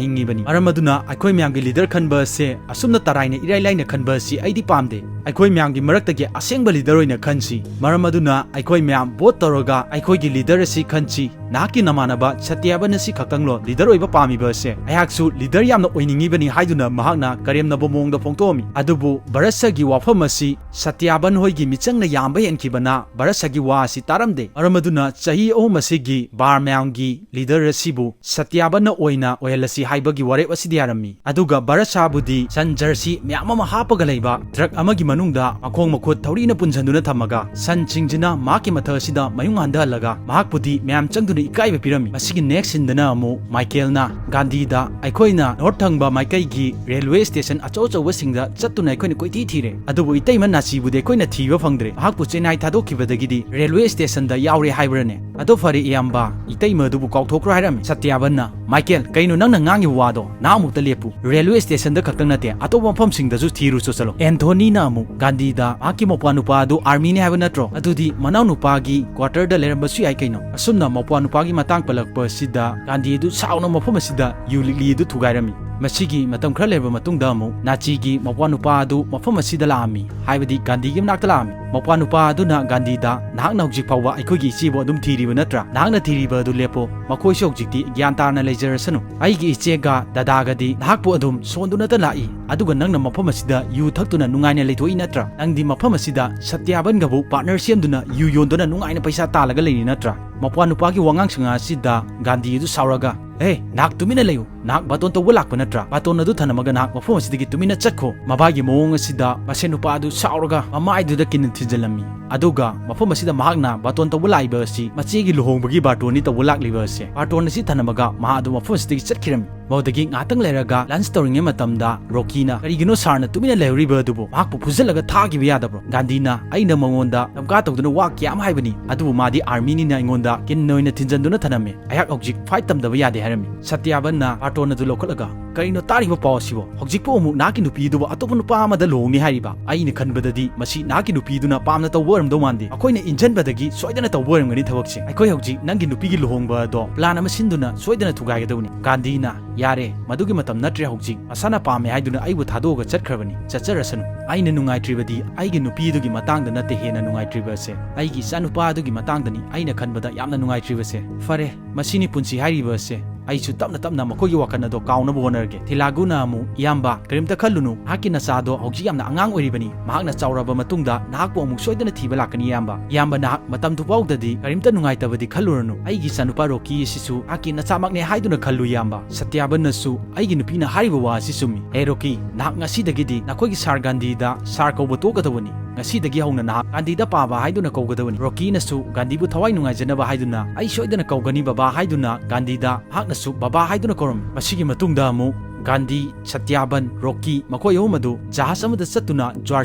ꯍꯤꯡꯉꯤꯕꯅꯤ꯫ ꯃꯔꯝ ꯑꯗꯨꯅ ꯑꯩꯈꯣꯏ ꯃꯌꯥꯝꯒꯤ leader ꯈꯟꯕ ꯑꯁꯦ ꯑꯁꯨꯝꯅ ꯇꯔꯥꯏꯅ ꯏꯔꯥꯏ ꯂꯥꯏꯅ ꯈꯟꯕ ꯑꯁꯤ ꯑꯩꯗꯤ ꯄꯥꯝꯗꯦ꯫ ꯑꯩꯈꯣꯏ ꯃꯌꯥꯝꯒꯤ ꯃꯔꯛꯇꯒꯤ ꯑꯁꯦꯡꯕ leader ꯑꯣꯏꯅ ꯈꯟꯁꯤ꯫ ꯃꯔꯝ ꯑꯗꯨꯅ ꯑꯩꯈꯣꯏ ꯃꯌꯥꯝ vote ꯇꯧꯔꯒ ꯑꯩꯈꯣꯏꯒꯤ leader ꯑꯁꯤ ꯈꯟꯁꯤ꯫ ꯅꯍꯥꯛꯀꯤ ꯅꯃꯥꯟꯅꯕ ꯁꯇ꯭ꯌꯥꯕꯟ ꯑꯁꯤ ꯈꯛꯇꯪꯂꯣ leader ꯑꯣꯏꯕ ꯄꯥꯝꯃꯤꯕ ꯑꯁꯦ? ꯑꯩꯍꯥꯛꯁꯨ leader ꯌꯥꯝꯅ ꯑꯣꯏꯅꯤꯡꯉꯤꯕꯅꯤ" ꯍꯥꯏꯗꯨꯅ ꯃꯍꯥꯛꯅ ꯀꯔꯦꯝꯅꯕ ꯃꯑꯣꯡꯗ ꯐꯣꯡꯗꯣꯛꯑꯝꯃꯤ꯫ ꯑꯗꯨꯕꯨ ꯚꯔꯠꯁꯒꯤ ꯋꯥꯐꯝ ꯑꯁꯤ ꯁꯇ꯭ꯌꯥꯕꯟ ꯍꯣꯏꯒꯤ ꯃꯤꯆꯪꯅ ꯌꯥꯝꯕ ꯍꯦꯟꯈꯤꯕꯅ ꯚꯔꯠꯁꯒꯤ ꯋꯥ ꯑꯁꯤ ꯇꯥꯔꯝꯗꯦ꯫ ꯃꯔꯝ ꯑꯗꯨꯅ ꯆꯍꯤ ꯑꯍꯨꯝ ꯑꯁꯤꯒꯤ ꯕꯥꯔ ꯃꯌꯥꯝꯒꯤ leader ꯑꯁꯤꯕꯨ ꯁꯇ꯭ꯌꯥꯕꯟꯅ ꯑꯣꯏꯅ ꯑꯣꯏꯍꯜꯂꯁꯤ ꯍꯥꯏꯕꯒꯤ ꯋꯥꯔꯦꯞ ꯑꯁꯤꯗ ꯌꯥꯔꯝꯃꯤ꯫ ꯑꯗꯨꯒ ꯚꯔꯠꯁꯥꯕꯨꯗꯤ ꯁꯟ ꯖꯔꯁꯤ ꯃꯌꯥꯝ ꯑꯃ ꯍꯥꯞꯄꯒ ꯂꯩꯕ truck ꯑꯃꯒꯤ ꯃꯅꯨꯡꯗ ꯃꯈꯣꯡ ꯃꯈꯨꯠ ꯊꯧꯔꯤꯅ ꯄꯨꯟꯁꯤꯟꯗꯨꯅ ꯊꯝꯃꯒ ꯁꯟꯁꯤꯡꯁꯤꯅ ꯃꯍꯥꯛꯀꯤ ꯃꯊꯛ ꯑꯁꯤꯗ ꯃꯌꯨꯡ ꯍꯟꯊꯍꯜꯂꯒ ꯃꯍꯥꯛꯄꯨꯗꯤ ꯃꯌꯥꯝ ꯆꯪꯗꯨꯅ ꯏꯀꯥꯏꯕ ꯄꯤꯔꯝꯃꯤ꯫ ꯃꯁꯤꯒꯤ next sceneꯗꯅ ꯑꯃꯨꯛ ꯃꯥꯏꯀꯦꯜꯅ ꯒꯥꯟꯙꯤꯗ, "ꯑꯩꯈꯣꯏꯅ north ꯊꯪꯕ ꯃꯥꯏꯀꯩꯒꯤ railway station ꯑꯆꯧ ꯑꯆꯧꯕꯁꯤꯡꯗ ꯆꯠꯇꯨꯅ ꯑꯩꯈꯣꯏꯅ ꯀꯣꯏꯊꯤ ꯊꯤꯔꯦ, ꯑꯗꯨꯕꯨ ꯏꯇꯩꯃ ꯅꯥꯆꯤꯕꯨꯗꯤ ꯑꯩꯈꯣꯏꯅ ꯊꯤꯕ ꯐꯪꯗ꯭ꯔꯦ꯫ ꯃꯍꯥꯛꯄꯨ ꯆꯦꯟꯅꯥꯏ ꯊꯥꯗꯣꯛꯈꯤꯕꯗꯒꯤꯗꯤ railway stationꯗ ꯌꯥꯎꯔꯦ ꯍꯥꯏꯕ꯭ꯔꯅꯦ?" "ꯑꯗꯣ ꯐꯔꯦ ꯏꯌꯥꯝꯕ, ꯏꯇꯩꯃ ꯑꯗꯨꯕꯨ ꯀꯥꯎꯊꯣꯛꯈ꯭ꯔꯣ" ꯍꯥꯏꯔꯝꯃꯤ꯫ ꯁꯇ꯭ꯌꯥꯕꯟꯅ, "ꯃꯥꯏꯀꯦꯜ, ꯀꯩꯅꯣ ꯅꯪꯅ ꯉꯥꯡꯉꯤꯕ ꯋꯥꯗꯣ? ꯅꯍꯥꯛꯃꯨꯛꯇ ꯂꯦꯞꯄꯨ꯫ Railway stationꯗ ꯈꯛꯇꯪ ꯅꯠꯇꯦ, ꯑꯇꯣꯞꯄ ꯃꯐꯝꯁꯤꯡꯗꯁꯨ ꯊꯤꯔꯨꯆꯣ ꯆꯠꯂꯣ꯫" ꯑꯦꯟꯊꯣꯅꯤꯅ ꯑꯃꯨꯛ ꯒꯥꯟꯙꯤꯗ, "ꯃꯍꯥꯛꯀꯤ ꯃꯧꯄ꯭ꯋꯥ ꯅꯨꯄꯥ ꯑꯗꯨ armyꯅꯤ ꯍꯥꯏꯕ ꯅꯠꯇ꯭ꯔꯣ? ꯑꯗꯨꯗꯤ ꯃꯅꯥꯎ ꯅꯨꯄꯥꯒꯤ quarterꯗ ꯂꯩꯔꯝꯕꯁꯨ ꯌꯥꯏ ꯀꯩꯅꯣ?" ꯑꯁꯨꯝꯅ ꯃꯧꯄ꯭ꯋꯥ ꯅꯨꯄꯥꯒꯤ ꯃꯇꯥꯡ ꯄꯜꯂꯛꯄ ꯑꯁꯤꯗ ꯒꯥꯟꯙꯤ ꯑꯗꯨ ꯁꯥꯎꯅ ꯃꯐꯝ ꯑꯁꯤꯗ ꯌꯨ ꯂꯤꯛꯂꯤ ꯑꯗꯨ ꯊꯨꯒꯥꯏꯔꯝꯃꯤ꯫ ꯃꯁꯤꯒꯤ ꯃꯇꯝ ꯈꯔ ꯂꯩꯔꯕ ꯃꯇꯨꯡꯗ ꯑꯃꯨꯛ ꯅꯥꯆꯤꯒꯤ ꯃꯧꯄ꯭ꯋꯥ ꯅꯨꯄꯥ ꯑꯗꯨ ꯃꯐꯝ ꯑꯁꯤꯗ ꯂꯥꯛꯑꯝꯃꯤ, ꯍꯥꯏꯕꯗꯤ ꯒꯥꯟꯙꯤꯒꯤ ꯃꯅꯥꯛꯇ ꯂꯥꯛꯑꯝꯃꯤ꯫ ꯃꯧꯄ꯭ꯋꯥ ꯅꯨꯄꯥ ꯑꯗꯨꯅ ꯒꯥꯟꯙꯤꯗ, "ꯅꯍꯥꯛꯅ ꯍꯧꯖꯤꯛ ꯐꯥꯎꯕ ꯑꯩꯈꯣꯏꯒꯤ ꯏꯆꯦꯕꯨ ꯑꯗꯨꯝ ꯊꯤꯔꯤꯕ ꯅꯠꯇ꯭ꯔꯥ? ꯅꯍꯥꯛꯅ ꯊꯤꯔꯤꯕ ꯑꯗꯨ ꯂꯦꯞꯄꯣ꯫ ꯃꯈꯣꯏꯁꯨ ꯍꯧꯖꯤꯛꯇꯤ ꯒ꯭ꯌꯥꯟ ꯇꯥꯅ ꯂꯩꯖꯔꯁꯅꯨ꯫ ꯑꯩꯒꯤ ꯏꯆꯦꯒ ꯗꯗꯥꯒꯗꯤ ꯅꯍꯥꯛꯄꯨ ꯑꯗꯨꯝ ꯁꯣꯟꯗꯨꯅꯇ ꯂꯥꯛꯏ, ꯑꯗꯨꯒ ꯅꯪꯅ ꯃꯐꯝ ꯑꯁꯤꯗ ꯌꯨ ꯊꯛꯇꯨꯅ ꯅꯨꯡꯉꯥꯏꯅ ꯂꯩꯊꯣꯛꯏ ꯅꯠꯇ꯭ꯔꯥ? ꯅꯪꯗꯤ ꯃꯐꯝ ꯑꯁꯤꯗ ꯁꯇ꯭ꯌꯥꯕꯟꯒꯕꯨ partner ꯁꯦꯝꯗꯨꯅ ꯌꯨ ꯌꯣꯟꯗꯨꯅ ꯅꯨꯡꯉꯥꯏꯅ ꯄꯩꯁꯥ ꯇꯥꯜꯂꯒ ꯂꯩꯔꯤ ꯅꯠꯇ꯭ꯔꯥ?" ꯃꯧꯄ꯭ꯋꯥ ꯅꯨꯄꯥꯒꯤ ꯋꯥꯉꯥꯡ ꯁꯉꯥꯡ ꯑꯁꯤꯗ ꯒꯥꯟꯙꯤ ꯑꯗꯨ ꯁꯥꯎꯔꯒ, "ꯑꯦ, ꯅꯍꯥꯛ ꯇꯨꯃꯤꯟꯅ ꯂꯩꯌꯨ꯫ ꯅꯍꯥꯛ ꯕꯥꯇꯣꯟ ꯇꯧꯕ ꯂꯥꯛꯄ ꯅꯠꯇ꯭ꯔꯥ? ꯕꯥꯇꯣꯟ ꯑꯗꯨ ꯊꯅꯝꯃꯒ ꯅꯍꯥꯛ ꯃꯐꯝ ꯑꯁꯤꯗꯒꯤ ꯇꯨꯃꯤꯟꯅ ꯆꯠꯈꯣ꯫" ꯃꯕꯥꯏꯒꯤ ꯃꯑꯣꯡ ꯑꯁꯤꯗ ꯃꯁꯦꯟ ꯅꯨꯄꯥ ꯑꯗꯨ ꯁꯥꯎꯔꯒ ꯃꯃꯥꯏꯗꯨꯗ ꯀꯤꯟꯅ ꯊꯤꯟꯖꯤꯜꯂꯝꯃꯤ꯫ ꯑꯗꯨꯒ ꯃꯐꯝ ꯑꯁꯤꯗ ꯃꯍꯥꯛꯅ ꯕꯥꯇꯣꯟ ꯇꯧꯕ ꯂꯥꯛꯏꯕ ꯑꯁꯤ ꯃꯆꯦꯒꯤ ꯂꯨꯍꯣꯡꯕꯒꯤ ꯕꯥꯇꯣꯟꯅꯤ ꯇꯧꯕ ꯂꯥꯛꯂꯤꯕ ꯑꯁꯦ꯫ ꯕꯥꯇꯣꯟ ꯑꯁꯤ ꯊꯅꯝꯃꯒ ꯃꯍꯥꯛ ꯑꯗꯨ ꯃꯐꯝ ꯑꯁꯤꯗꯒꯤ ꯆꯠꯈꯤꯔꯝꯃꯤ꯫ ꯃꯗꯨꯗꯒꯤ ꯉꯥꯏꯍꯥꯛꯇꯪ ꯂꯩꯔꯒ lunch ꯇꯧꯔꯤꯉꯩ ꯃꯇꯝꯗ ꯔꯣꯀꯤꯅ, "ꯀꯔꯤꯒꯤꯅꯣ ꯁꯥꯔꯅ ꯇꯨꯃꯤꯟꯅ ꯂꯩꯍꯧꯔꯤꯕ ꯑꯗꯨꯕꯨ? ꯃꯍꯥꯛꯄꯨ ꯐꯨꯖꯜꯂꯒ ꯊꯥꯈꯤꯕ ꯌꯥꯗꯕ꯭ꯔꯣ?" ꯒꯥꯟꯙꯤꯅ, "ꯑꯩꯅ ꯃꯉꯣꯟꯗ ꯗꯝꯀꯥ ꯇꯧꯗꯨꯅ ꯋꯥ ꯀꯌꯥ ꯑꯃ ꯍꯥꯏꯕꯅꯤ, ꯑꯗꯨꯕꯨ ꯃꯥꯗꯤ armyꯅꯤꯅ ꯑꯩꯉꯣꯟꯗ ꯀꯤꯟ ꯑꯣꯏꯅ ꯊꯤꯟꯖꯟꯗꯨꯅ ꯊꯅꯝꯃꯦ꯫ ꯑꯩꯍꯥꯛ ꯍꯧꯖꯤꯛ fight ꯇꯝꯗꯕ ꯌꯥꯗꯦ" ꯍꯥꯏꯔꯝꯃꯤ꯫ ꯁꯇ꯭ꯌꯥꯕꯟꯅ ꯕꯥꯔꯇꯣꯟ ꯑꯗꯨ ꯂꯧꯈꯠꯂꯒ, "ꯀꯔꯤꯅꯣ ꯇꯥꯔꯤꯕ ꯄꯥꯎ ꯑꯁꯤꯕꯣ? ꯍꯧꯖꯤꯛꯄꯨ ꯑꯃꯨꯛ ꯅꯍꯥꯛꯀꯤ ꯅꯨꯄꯤꯗꯨꯕꯨ ꯑꯇꯣꯞꯄ ꯅꯨꯄꯥ ꯑꯃꯗ ꯂꯨꯍꯣꯡꯅꯤ ꯍꯥꯏꯔꯤꯕ? ꯑꯩꯅ ꯈꯟꯕꯗꯗꯤ ꯃꯁꯤ ꯅꯍꯥꯛꯀꯤ ꯅꯨꯄꯤꯗꯨꯅ ꯄꯥꯝꯅ ꯇꯧꯕ ꯑꯣꯏꯔꯝꯗꯧ ꯃꯥꯟꯗꯦ꯫ ꯑꯩꯈꯣꯏꯅ ꯏꯟꯖꯟꯕꯗꯒꯤ ꯁꯣꯏꯗꯅ ꯇꯧꯕ ꯑꯣꯏꯔꯝꯒꯅꯤ ꯊꯕꯛꯁꯦ꯫ ꯑꯩꯈꯣꯏ ꯍꯧꯖꯤꯛ ꯅꯪꯒꯤ ꯅꯨꯄꯤꯒꯤ ꯂꯨꯍꯣꯡꯕ ꯑꯗꯣ plan ꯑꯃ ꯁꯤꯟꯗꯨꯅ ꯁꯣꯏꯗꯅ ꯊꯨꯒꯥꯏꯒꯗꯕꯅꯤ꯫" ꯒꯥꯟꯙꯤꯅ, "ꯌꯥꯔꯦ, ꯃꯗꯨꯒꯤ ꯃꯇꯝ ꯅꯠꯇ꯭ꯔꯦ ꯍꯧꯖꯤꯛ꯫ ꯃꯁꯥꯅ ꯄꯥꯝꯃꯦ ꯍꯥꯏꯗꯨꯅ ꯑꯩꯕꯨ ꯊꯥꯗꯣꯛꯑꯒ ꯆꯠꯈ꯭ꯔꯕꯅꯤ꯫ ꯆꯠꯆꯔꯁꯅꯨ꯫ ꯑꯩꯅ ꯅꯨꯡꯉꯥꯏꯇ꯭ꯔꯤꯕꯗꯤ ꯑꯩꯒꯤ ꯅꯨꯄꯤ ꯑꯗꯨꯒꯤ ꯃꯇꯥꯡꯗ ꯅꯠꯇꯦ, ꯍꯦꯟꯅ ꯅꯨꯡꯉꯥꯏꯇ꯭ꯔꯤꯕ ꯑꯁꯦ ꯑꯩꯒꯤ ꯏꯆꯥꯅꯨꯄꯥ ꯑꯗꯨꯒꯤ ꯃꯇꯥꯡꯗꯅꯤ ꯑꯩꯅ ꯈꯟꯕꯗ ꯌꯥꯝꯅ ꯅꯨꯡꯉꯥꯏꯇ꯭ꯔꯤꯕꯁꯦ꯫ ꯐꯔꯦ, ꯃꯁꯤꯅꯤ ꯄꯨꯟꯁꯤ ꯍꯥꯏꯔꯤꯕ ꯑꯁꯦ꯫ ꯑꯩꯁꯨ ꯇꯞꯅ ꯇꯞꯅ ꯃꯈꯣꯏꯒꯤ ꯋꯥꯈꯜ ꯑꯗꯣ ꯀꯥꯎꯅꯕ ꯍꯣꯠꯅꯔꯒꯦ꯫" ꯊꯤꯂꯥꯒꯨꯅ ꯑꯃꯨꯛ, "ꯏꯌꯥꯝꯕ, ꯀꯔꯤꯝꯇ ꯈꯜꯂꯨꯅꯨ꯫ ꯅꯍꯥꯛꯀꯤ ꯅꯆꯥꯗꯣ ꯍꯧꯖꯤꯛ ꯌꯥꯝꯅ ꯑꯉꯥꯡ ꯑꯣꯏꯔꯤꯕꯅꯤ꯫ ꯃꯍꯥꯛꯅ ꯆꯥꯎꯔꯕ ꯃꯇꯨꯡꯗ ꯅꯍꯥꯛꯄꯨ ꯑꯃꯨꯛ ꯁꯣꯏꯗꯅ ꯊꯤꯕ ꯂꯥꯛꯀꯅꯤ, ꯏꯌꯥꯝꯕ꯫ ꯏꯌꯥꯝꯕ, ꯅꯍꯥꯛ ꯃꯇꯝꯗꯨ ꯐꯥꯎꯗꯗꯤ ꯀꯔꯤꯝꯇ ꯅꯨꯡꯉꯥꯏꯇꯕꯗꯤ ꯈꯜꯂꯨꯔꯅꯨ꯫ ꯑꯩꯒꯤ ꯏꯆꯥꯅꯨꯄꯥ ꯔꯣꯀꯤ ꯑꯁꯤꯁꯨ ꯅꯍꯥꯛꯀꯤ ꯅꯆꯥꯃꯛꯅꯦ ꯍꯥꯏꯗꯨꯅ ꯈꯜꯂꯨ, ꯏꯌꯥꯝꯕ꯫" ꯁꯇ꯭ꯌꯥꯕꯟꯅꯁꯨ, "ꯑꯩꯒꯤ ꯅꯨꯄꯤꯅ ꯍꯥꯏꯔꯤꯕ ꯋꯥ ꯑꯁꯤ ꯆꯨꯝꯃꯤ꯫ ꯍꯦ ꯔꯣꯀꯤ, ꯅꯍꯥꯛ ꯉꯁꯤꯗꯒꯤꯗꯤ ꯅꯈꯣꯏꯒꯤ ꯁꯥꯔ ꯒꯥꯟꯙꯤꯗ ꯁꯥꯔ ꯀꯧꯕ ꯇꯣꯛꯀꯗꯧꯕꯅꯤ꯫ ꯉꯁꯤꯗꯒꯤ ꯍꯧꯅ ꯅꯍꯥꯛ ꯒꯥꯟꯙꯤꯗ ꯄꯥꯕ ꯍꯥꯏꯗꯨꯅ ꯀꯧꯒꯗꯕꯅꯤ꯫" ꯔꯣꯀꯤꯅꯁꯨ ꯒꯥꯟꯙꯤꯕꯨ ꯊꯋꯥꯏ ꯅꯨꯡꯉꯥꯏꯖꯅꯕ ꯍꯥꯏꯗꯨꯅ, "ꯑꯩ ꯁꯣꯏꯗꯅ ꯀꯧꯒꯅꯤ ꯕꯕꯥ" ꯍꯥꯏꯗꯨꯅ ꯒꯥꯟꯙꯤꯗ ꯃꯍꯥꯛꯅꯁꯨ ꯕꯕꯥ ꯍꯥꯏꯗꯨꯅ ꯀꯧꯔꯝꯃꯤ꯫ ꯃꯁꯤꯒꯤ ꯃꯇꯨꯡꯗ ꯑꯃꯨꯛ ꯒꯥꯟꯙꯤ, ꯁꯇ꯭ꯌꯥꯕꯟ, ꯔꯣꯀꯤ ꯃꯈꯣꯏ ꯑꯍꯨꯝ ꯑꯗꯨ ꯖꯍꯥꯖ ꯑꯃꯗ ꯆꯠꯇꯨꯅ ꯖ꯭ꯋꯥꯔ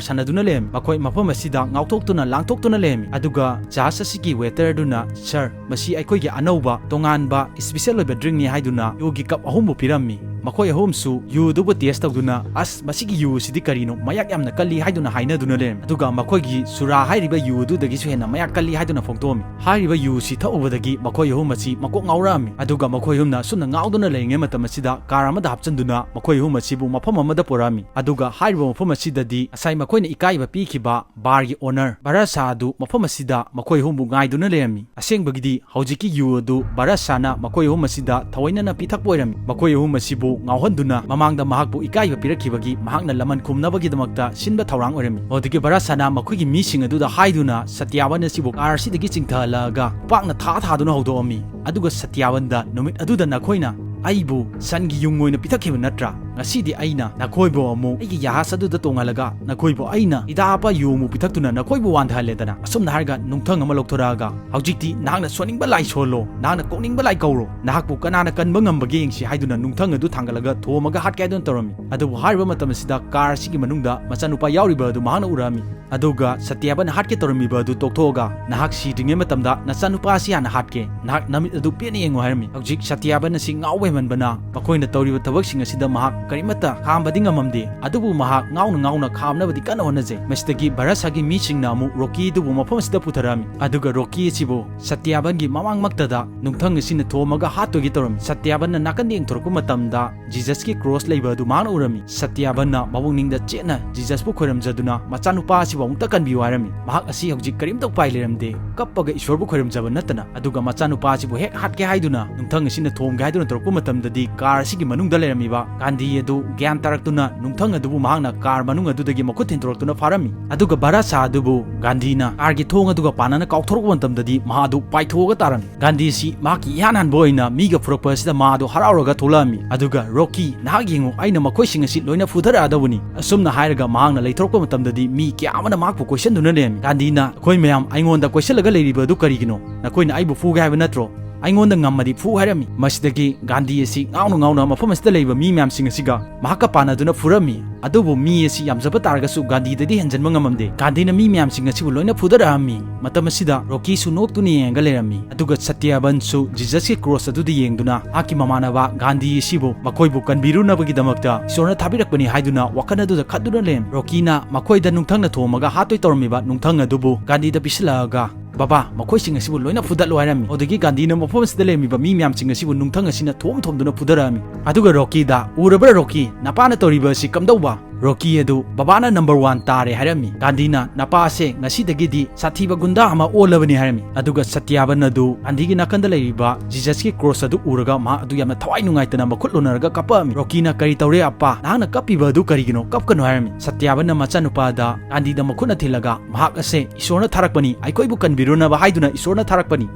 ꯁꯥꯟꯅꯗꯨꯅ ꯂꯩꯔꯝꯃꯤ꯫ ꯃꯈꯣꯏ ꯃꯐꯝ ꯑꯁꯤꯗ ꯉꯥꯎꯊꯣꯛꯇꯨꯅ ꯂꯥꯡꯊꯣꯛꯇꯨꯅ ꯂꯩꯔꯝꯃꯤ꯫ ꯑꯗꯨꯒ ꯖꯍꯥꯖ ꯑꯁꯤꯒꯤ waiter ꯑꯗꯨꯅ, "ꯁꯥꯔ, ꯃꯁꯤ ꯑꯩꯈꯣꯏꯒꯤ ꯑꯅꯧꯕ ꯇꯣꯉꯥꯟꯕ special ꯑꯣꯏꯕ drink ꯅꯤ" ꯍꯥꯏꯗꯨꯅ ꯌꯨꯒꯤ cup ꯑꯍꯨꯝꯕꯨ ꯄꯤꯔꯝꯃꯤ꯫ ꯃꯈꯣꯏ ꯑꯍꯨꯝꯁꯨ ꯌꯨ ꯑꯗꯨꯕꯨ taste ꯇꯧꯗꯨꯅ, "ꯑꯁ, ꯃꯁꯤꯒꯤ ꯌꯨ ꯑꯁꯤꯗꯤ ꯀꯔꯤꯅꯣ? ꯃꯌꯥꯛ ꯌꯥꯝꯅ ꯀꯜꯂꯤ" ꯍꯥꯏꯗꯨꯅ ꯍꯥꯏꯅꯗꯨꯅ ꯂꯩꯔꯝꯃꯤ꯫ ꯑꯗꯨꯒ ꯃꯈꯣꯏꯒꯤ ꯆꯨꯔꯥ ꯍꯥꯏꯔꯤꯕ ꯌꯨ ꯑꯗꯨꯗꯒꯤꯁꯨ ꯍꯦꯟꯅ ꯃꯌꯥꯛ ꯀꯜꯂꯤ ꯍꯥꯏꯗꯨꯅ ꯐꯣꯡꯗꯣꯛꯑꯝꯃꯤ꯫ ꯍꯥꯏꯔꯤꯕ ꯌꯨ ꯑꯁꯤ ꯊꯛꯎꯕꯗꯒꯤ ꯃꯈꯣꯏ ꯑꯍꯨꯝ ꯑꯁꯤ ꯃꯀꯣꯛ ꯉꯥꯎꯔꯛꯑꯝꯃꯤ꯫ ꯑꯗꯨꯒ ꯃꯈꯣꯏ ꯑꯍꯨꯝꯅ ꯑꯁꯨꯝꯅ ꯉꯥꯎꯗꯨꯅ ꯂꯩꯔꯤꯉꯩ ꯃꯇꯝ ꯑꯁꯤꯗ car ꯑꯃꯗ ꯍꯥꯞꯆꯤꯟꯗꯨꯅ ꯃꯈꯣꯏ ꯑꯍꯨꯝ ꯑꯁꯤꯕꯨ ꯃꯐꯝ ꯑꯃꯗ ꯄꯨꯔꯛꯑꯝꯃꯤ꯫ ꯑꯗꯨꯒ ꯍꯥꯏꯔꯤꯕ ꯃꯐꯝ ꯑꯁꯤꯗꯗꯤ ꯉꯁꯥꯏ ꯃꯈꯣꯏꯅ ꯏꯀꯥꯏꯕ ꯄꯤꯈꯤꯕ bar ꯒꯤ owner ꯚꯥꯔꯠ ꯁꯥ ꯑꯗꯨ ꯃꯐꯝ ꯑꯁꯤꯗ ꯃꯈꯣꯏ ꯑꯍꯨꯝꯕꯨ ꯉꯥꯏꯗꯨꯅ ꯂꯩꯔꯝꯃꯤ꯫ ꯑꯁꯦꯡꯕꯒꯤꯗꯤ ꯍꯧꯖꯤꯛꯀꯤ ꯌꯨ ꯑꯗꯨ ꯚꯥꯔꯠ ꯁꯥꯅ ꯃꯈꯣꯏ ꯑꯍꯨꯝ ꯑꯁꯤꯗ ꯊꯑꯣꯏꯅꯅ ꯄꯤꯊꯛꯄ ꯑꯣꯏꯔꯝꯃꯤ꯫ ꯃꯈꯣꯏ ꯑꯍꯨꯝ ꯑꯁꯤꯕꯨ ꯉꯥꯎꯍꯟꯗꯨꯅ ꯃꯃꯥꯡꯗ ꯃꯍꯥꯛꯄꯨ ꯏꯀꯥꯏꯕ ꯄꯤꯔꯛꯈꯤꯕꯒꯤ ꯃꯍꯥꯛꯅ ꯂꯃꯟ ꯈꯨꯝꯅꯕꯒꯤꯗꯃꯛꯇ ꯁꯤꯟꯕ ꯊꯧꯔꯥꯡ ꯑꯣꯏꯔꯝꯃꯤ꯫ ꯑꯗꯨꯗꯒꯤ ꯚꯥꯔꯠ ꯁꯥꯅ ꯃꯈꯣꯏꯒꯤ ꯃꯤꯁꯤꯡ ꯑꯗꯨꯗ ꯍꯥꯏꯗꯨꯅ ꯁꯇ꯭ꯌꯥꯕꯟ ꯑꯁꯤꯕꯨ car ꯑꯁꯤꯗꯒꯤ ꯆꯤꯡꯊꯍꯜꯂꯛꯑꯒ ꯈꯨꯄꯥꯛꯅ ꯊꯥ ꯊꯥꯗꯨꯅ ꯍꯧꯗꯣꯛꯑꯝꯃꯤ꯫ ꯑꯗꯨꯒ ꯁꯇ꯭ꯌꯥꯕꯟꯗ, "ꯅꯨꯃꯤꯠ ꯑꯗꯨꯗ ꯅꯈꯣꯏꯅ ꯑꯩꯕꯨ ꯁꯟꯒꯤ ꯌꯨꯡ ꯑꯣꯏꯅ ꯄꯤꯊꯛꯈꯤꯕ ꯅꯠꯇ꯭ꯔꯥ? ꯉꯁꯤꯗꯤ ꯑꯩꯅ ꯅꯈꯣꯏꯕꯨ ꯑꯃꯨꯛ ꯑꯩꯒꯤ ꯖꯍꯥꯖ ꯑꯗꯨꯗ ꯇꯣꯡꯍꯜꯂꯒ ꯅꯈꯣꯏꯕꯨ ꯑꯩꯅ ꯍꯤꯗꯥꯛ ꯍꯥꯞꯄ ꯌꯨ ꯑꯃꯨꯛ ꯄꯤꯊꯛꯇꯨꯅ ꯅꯈꯣꯏꯕꯨ ꯋꯥꯟꯊꯍꯜꯂꯦꯗꯅ꯫ ꯑꯁꯨꯝꯅ ꯍꯥꯏꯔꯒ ꯅꯨꯡꯊꯪ ꯑꯃ ꯂꯧꯊꯣꯔꯛꯑꯒ, "ꯍꯧꯖꯤꯛꯇꯤ ꯅꯍꯥꯛꯅ ꯁꯣꯟꯅꯤꯡꯕ ꯂꯥꯏ ꯁꯣꯜꯂꯣ, ꯅꯍꯥꯛꯅ ꯀꯧꯅꯤꯡꯕ ꯂꯥꯏ ꯀꯧꯔꯣ, ꯅꯍꯥꯛꯄꯨ ꯀꯅꯥꯅ ꯀꯟꯕ ꯉꯝꯕꯒꯦ ꯌꯦꯡꯁꯤ" ꯍꯥꯏꯗꯨꯅ ꯅꯨꯡꯊꯪ ꯑꯗꯨ ꯊꯥꯡꯒꯠꯂꯒ ꯊꯣꯝꯃꯒ ꯍꯥꯠꯀꯦ ꯍꯥꯏꯗꯨꯅ ꯇꯧꯔꯝꯃꯤ꯫ ꯑꯗꯨꯕꯨ ꯍꯥꯏꯔꯤꯕ ꯃꯇꯝ ꯑꯁꯤꯗ ꯀꯥꯔ ꯑꯁꯤꯒꯤ ꯃꯅꯨꯡꯗ ꯃꯆꯥꯅꯨꯄꯥ ꯌꯥꯎꯔꯤꯕ ꯑꯗꯨ ꯃꯍꯥꯛꯅ ꯎꯔꯛꯑꯝꯃꯤ꯫ ꯑꯗꯨꯒ ꯁꯇ꯭ꯌꯥꯕꯟꯅ ꯍꯥꯠꯀꯦ ꯇꯧꯔꯝꯃꯤꯕ ꯑꯗꯨ ꯇꯣꯛꯊꯣꯛꯑꯒ, "ꯅꯍꯥꯛ ꯁꯤꯗ꯭ꯔꯤꯉꯩ ꯃꯇꯝꯗ ꯅꯆꯥꯅꯨꯄꯥ ꯑꯁꯤ ꯍꯥꯟꯅ ꯍꯥꯠꯀꯦ, ꯅꯍꯥꯛ ꯅꯃꯤꯠ ꯑꯗꯨ ꯄꯦꯟꯅ ꯌꯦꯡꯉꯨ" ꯍꯥꯏꯔꯝꯃꯤ꯫ ꯍꯧꯖꯤꯛ ꯁꯇ꯭ꯌꯥꯕꯟ ꯑꯁꯤ ꯉꯥꯎꯕ ꯍꯦꯟꯃꯟꯕꯅ ꯃꯈꯣꯏꯅ ꯇꯧꯔꯤꯕ ꯊꯕꯛꯁꯤꯡ ꯑꯁꯤꯗ ꯃꯍꯥꯛ ꯀꯔꯤꯃꯠꯇ ꯈꯥꯝꯕꯗꯤ ꯉꯝꯃꯝꯗꯦ, ꯑꯗꯨꯕꯨ ꯃꯍꯥꯛ ꯉꯥꯎꯅ ꯉꯥꯎꯅ ꯈꯥꯝꯅꯕꯗꯤ ꯀꯟꯅ ꯍꯣꯠꯅꯖꯩ꯫ ꯃꯁꯤꯗꯒꯤ ꯚꯥꯔꯠꯁꯥꯒꯤ ꯃꯤꯁꯤꯡꯅ ꯑꯃꯨꯛ ꯔꯣꯀꯤ ꯑꯗꯨꯕꯨ ꯃꯐꯝ ꯑꯁꯤꯗ ꯄꯨꯊꯔꯛꯑꯝꯃꯤ꯫ ꯑꯗꯨꯒ ꯔꯣꯀꯤ ꯑꯁꯤꯕꯨ ꯁꯇ꯭ꯌꯥꯕꯟꯒꯤ ꯃꯃꯥꯡꯃꯛꯇꯗ ꯅꯨꯡꯊꯪ ꯑꯁꯤꯅ ꯊꯣꯝꯃꯒ ꯍꯥꯠꯇꯣꯏꯒꯤ ꯇꯧꯔꯝꯃꯤ꯫ ꯁꯇ꯭ꯌꯥꯕꯟꯅ ꯅꯥꯀꯟꯗ ꯌꯦꯡꯊꯣꯔꯛꯄ ꯃꯇꯝꯗ ꯖꯤꯖꯁꯀꯤ ꯀ꯭ꯔꯣꯁ ꯂꯩꯕ ꯑꯗꯨ ꯃꯍꯥꯛꯅ ꯎꯔꯝꯃꯤ꯫ ꯁꯇ꯭ꯌꯥꯕꯟꯅ ꯃꯕꯨꯛꯅꯤꯡꯗ ꯆꯦꯠꯅ ꯖꯤꯖꯁꯄꯨ ꯈꯣꯏꯔꯝꯖꯗꯨꯅ, "ꯃꯆꯥꯅꯨꯄꯥ ꯑꯁꯤꯕꯨ ꯑꯃꯨꯛꯇ ꯀꯟꯕꯤꯌꯨ" ꯍꯥꯏꯔꯝꯃꯤ꯫ ꯃꯍꯥꯛ ꯑꯁꯤ ꯍꯧꯖꯤꯛ ꯀꯔꯤꯝꯇ ꯎꯄꯥꯏ ꯂꯩꯔꯝꯗꯦ, ꯀꯞꯄꯒ ꯏꯁꯣꯔꯕꯨ ꯈꯣꯏꯔꯝꯖꯕ ꯅꯠꯇꯅ꯫ ꯑꯗꯨꯒ ꯃꯆꯥꯅꯨꯄꯥ ꯑꯁꯤꯕꯨ ꯍꯦꯛ ꯍꯥꯠꯀꯦ ꯍꯥꯏꯗꯨꯅ ꯅꯨꯡꯊꯪ ꯑꯁꯤꯅ ꯊꯣꯝꯒꯦ ꯍꯥꯏꯗꯨꯅ ꯇꯧꯔꯛꯄ ꯃꯇꯝꯗꯗꯤ ꯀꯥꯔ ꯑꯁꯤꯒꯤ ꯃꯅꯨꯡꯗ ꯂꯩꯔꯝꯃꯤꯕ ꯒꯥꯟꯙꯤ ꯑꯗꯨ ꯒ꯭ꯌꯥꯟ ꯇꯥꯔꯛꯇꯨꯅ ꯅꯨꯡꯊꯪ ꯑꯗꯨꯕꯨ ꯃꯍꯥꯛꯅ ꯀꯥꯔ ꯃꯅꯨꯡ ꯑꯗꯨꯗꯒꯤ ꯃꯈꯨꯠ ꯊꯤꯟꯗꯣꯔꯛꯇꯨꯅ ꯐꯥꯔꯝꯃꯤ꯫ ꯑꯗꯨꯒ ꯚꯥꯔꯠꯁꯥ ꯑꯗꯨꯕꯨ ꯒꯥꯟꯙꯤꯅ ꯀꯥꯔꯒꯤ ꯊꯣꯡ ꯑꯗꯨꯒ ꯄꯥꯟꯅꯅ ꯀꯥꯎꯊꯣꯔꯛꯄ ꯃꯇꯝꯗꯗꯤ ꯃꯍꯥꯛ ꯑꯗꯨ ꯄꯥꯏꯊꯣꯛꯑꯒ ꯇꯥꯔꯝꯃꯤ꯫ ꯒꯥꯟꯙꯤꯁꯤ ꯃꯍꯥꯛꯀꯤ ꯏꯍꯥꯟ ꯍꯥꯟꯕ ꯑꯣꯏꯅ ꯃꯤꯒ ꯐꯨꯔꯛꯄ ꯑꯁꯤꯗ ꯃꯥꯗꯣ ꯍꯔꯥꯎꯔꯒ ꯊꯣꯛꯂꯛꯑꯝꯃꯤ꯫ ꯑꯗꯨꯒ, "ꯔꯣꯀꯤ, ꯅꯍꯥꯛ ꯌꯦꯡꯉꯨ, ꯑꯩꯅ ꯃꯈꯣꯏꯁꯤꯡ ꯑꯁꯤ ꯂꯣꯏꯅ ꯐꯨꯊꯔꯛꯑꯗꯧꯕꯅꯤ" ꯑꯁꯨꯝꯅ ꯍꯥꯏꯔꯒ ꯃꯍꯥꯛꯅ ꯂꯩꯊꯣꯔꯛꯄ ꯃꯇꯝꯗꯗꯤ ꯃꯤ ꯀꯌꯥ ꯑꯃꯅ ꯃꯍꯥꯛꯄꯨ ꯀꯣꯏꯁꯟꯗꯨꯅ ꯂꯩꯔꯝꯃꯤ꯫ ꯒꯥꯟꯙꯤꯅ, "ꯑꯩꯈꯣꯏ ꯃꯌꯥꯝ ꯑꯩꯉꯣꯟꯗ ꯀꯣꯏꯁꯜꯂꯒ ꯂꯩꯔꯤꯕ ꯑꯗꯨ ꯀꯔꯤꯒꯤꯅꯣ? ꯅꯈꯣꯏꯅ ꯑꯩꯕꯨ ꯐꯨꯒꯦ ꯍꯥꯏꯕ ꯅꯠꯇ꯭ꯔꯣ? ꯑꯩꯉꯣꯟꯗ ꯉꯝꯃꯗꯤ ꯐꯨ" ꯍꯥꯏꯔꯝꯃꯤ꯫ ꯃꯁꯤꯗꯒꯤ ꯒꯥꯟꯙꯤ ꯑꯁꯤ ꯉꯥꯎꯅ ꯉꯥꯎꯅ ꯃꯐꯝ ꯑꯁꯤꯗ ꯂꯩꯕ ꯃꯤ ꯃꯌꯥꯝꯁꯤꯡ ꯑꯁꯤꯒ ꯃꯍꯥꯛꯀ ꯄꯥꯟꯅꯗꯨꯅ ꯐꯨꯔꯝꯃꯤ꯫ ꯑꯗꯨꯕꯨ ꯃꯤ ꯑꯁꯤ ꯌꯥꯝꯖꯕ ꯇꯥꯔꯒꯁꯨ ꯒꯥꯟꯙꯤꯗꯗꯤ ꯍꯦꯟꯖꯟꯕ ꯉꯝꯃꯝꯗꯦ꯫ ꯒꯥꯟꯙꯤꯅ ꯃꯤ ꯃꯌꯥꯝꯁꯤꯡ ꯑꯁꯤꯕꯨ ꯂꯣꯏꯅ ꯐꯨꯗꯔꯛꯑꯝꯃꯤ꯫ ꯃꯇꯝ ꯑꯁꯤꯗ ꯔꯣꯀꯤꯁꯨ ꯅꯣꯛꯇꯨꯅ ꯌꯦꯡꯉꯒ ꯂꯩꯔꯝꯃꯤ꯫ ꯑꯗꯨꯒ ꯁꯇ꯭ꯌꯥꯕꯟꯁꯨ ꯖꯤꯖꯁꯀꯤ ꯀ꯭ꯔꯣꯁ ꯑꯗꯨꯗ ꯌꯦꯡꯗꯨꯅ ꯃꯍꯥꯛꯀꯤ ꯃꯃꯥꯟꯅꯕ ꯒꯥꯟꯙꯤ ꯑꯁꯤꯕꯨ ꯃꯈꯣꯏꯕꯨ ꯀꯟꯕꯤꯔꯨꯅꯕꯒꯤꯗꯃꯛꯇ ꯏꯁꯣꯔꯅ ꯊꯥꯕꯤꯔꯛꯄꯅꯤ ꯍꯥꯏꯗꯨꯅ ꯋꯥꯈꯜ ꯑꯗꯨꯗ ꯈꯟꯗꯨꯅ ꯂꯩꯔꯝꯃꯤ꯫ ꯔꯣꯀꯤꯅ ꯃꯈꯣꯏꯗ ꯅꯨꯡꯊꯪꯅ ꯊꯣꯝꯃꯒ ꯍꯥꯠꯇꯣꯏ ꯇꯧꯔꯝꯃꯤꯕ ꯅꯨꯡꯊꯪ ꯑꯗꯨꯕꯨ ꯒꯥꯟꯙꯤꯗ ꯄꯤꯁꯤꯜꯂꯛꯑꯒ, "ꯕꯕꯥ, ꯃꯈꯣꯏꯁꯤꯡ ꯑꯁꯤꯕꯨ ꯂꯣꯏꯅ ꯐꯨꯗꯠꯂꯣ" ꯍꯥꯏꯔꯝꯃꯤ꯫ ꯑꯗꯨꯗꯒꯤ ꯒꯥꯟꯙꯤꯅ ꯃꯐꯝ ꯑꯁꯤꯗ ꯂꯩꯔꯝꯃꯤꯕ ꯃꯤ ꯃꯌꯥꯝꯁꯤꯡ ꯑꯁꯤꯕꯨ ꯅꯨꯡꯊꯪ ꯑꯁꯤꯅ ꯊꯣꯝ ꯊꯣꯝꯗꯨꯅ ꯐꯨꯗꯔꯛꯑꯝꯃꯤ꯫ ꯑꯗꯨꯒ ꯔꯣꯀꯤꯗ, "ꯎꯔꯕ꯭ꯔꯥ ꯔꯣꯀꯤ, ꯅꯄꯥꯅ ꯇꯧꯔꯤꯕ ꯑꯁꯤ ꯀꯝꯗꯧꯕ?" ꯔꯣꯀꯤ ꯑꯗꯨ ꯕꯕꯥꯅ ꯅꯝꯕꯔ ꯋꯥꯟ ꯇꯥꯔꯦ ꯍꯥꯏꯔꯝꯃꯤ꯫ ꯒꯥꯟꯙꯤꯅ, "ꯅꯄꯥꯁꯦ ꯉꯁꯤꯗꯒꯤꯗꯤ ꯁꯥꯊꯤꯕ ꯒꯨꯟꯗꯥ ꯑꯃ ꯑꯣꯜꯂꯕꯅꯤ" ꯍꯥꯏꯔꯝꯃꯤ꯫ ꯑꯗꯨꯒ ꯁꯇ꯭ꯌꯥꯕꯟ ꯑꯗꯨ ꯒꯥꯟꯙꯤꯒꯤ ꯅꯥꯀꯟꯗ ꯂꯩꯔꯤꯕ ꯖꯤꯖꯁꯀꯤ ꯀ꯭ꯔꯣꯁ ꯑꯗꯨ ꯎꯔꯒ ꯃꯍꯥꯛ ꯑꯗꯨ ꯌꯥꯝꯅ ꯊꯋꯥꯏ ꯅꯨꯡꯉꯥꯏꯇꯅ ꯃꯈꯨꯠ ꯂꯣꯟꯅꯔꯒ ꯀꯞꯄꯛꯑꯝꯃꯤ꯫ ꯔꯣꯀꯤꯅ, "ꯀꯔꯤ ꯇꯧꯔꯦ ꯑꯄꯥ? ꯅꯍꯥꯛꯅ ꯀꯞꯄꯤꯕ ꯑꯗꯨ ꯀꯔꯤꯒꯤꯅꯣ? ꯀꯞꯀꯅꯨ" ꯍꯥꯏꯔꯝꯃꯤ꯫ ꯁꯇ꯭ꯌꯥꯕꯟꯅ ꯃꯆꯥꯅꯨꯄꯥꯗ ꯒꯥꯟꯙꯤꯗ ꯃꯈꯨꯠꯅ ꯊꯤꯜꯂꯒ, "ꯃꯍꯥꯛ ꯑꯁꯦ ꯏꯁꯣꯔꯅ ꯊꯥꯔꯛꯄꯅꯤ, ꯑꯩꯈꯣꯏꯕꯨ ꯀꯟꯕꯤꯔꯨꯅꯕ ꯍꯥꯏꯗꯨꯅ ꯏꯁꯣꯔꯅ ꯊꯥꯔꯛꯄꯅꯤ"꯫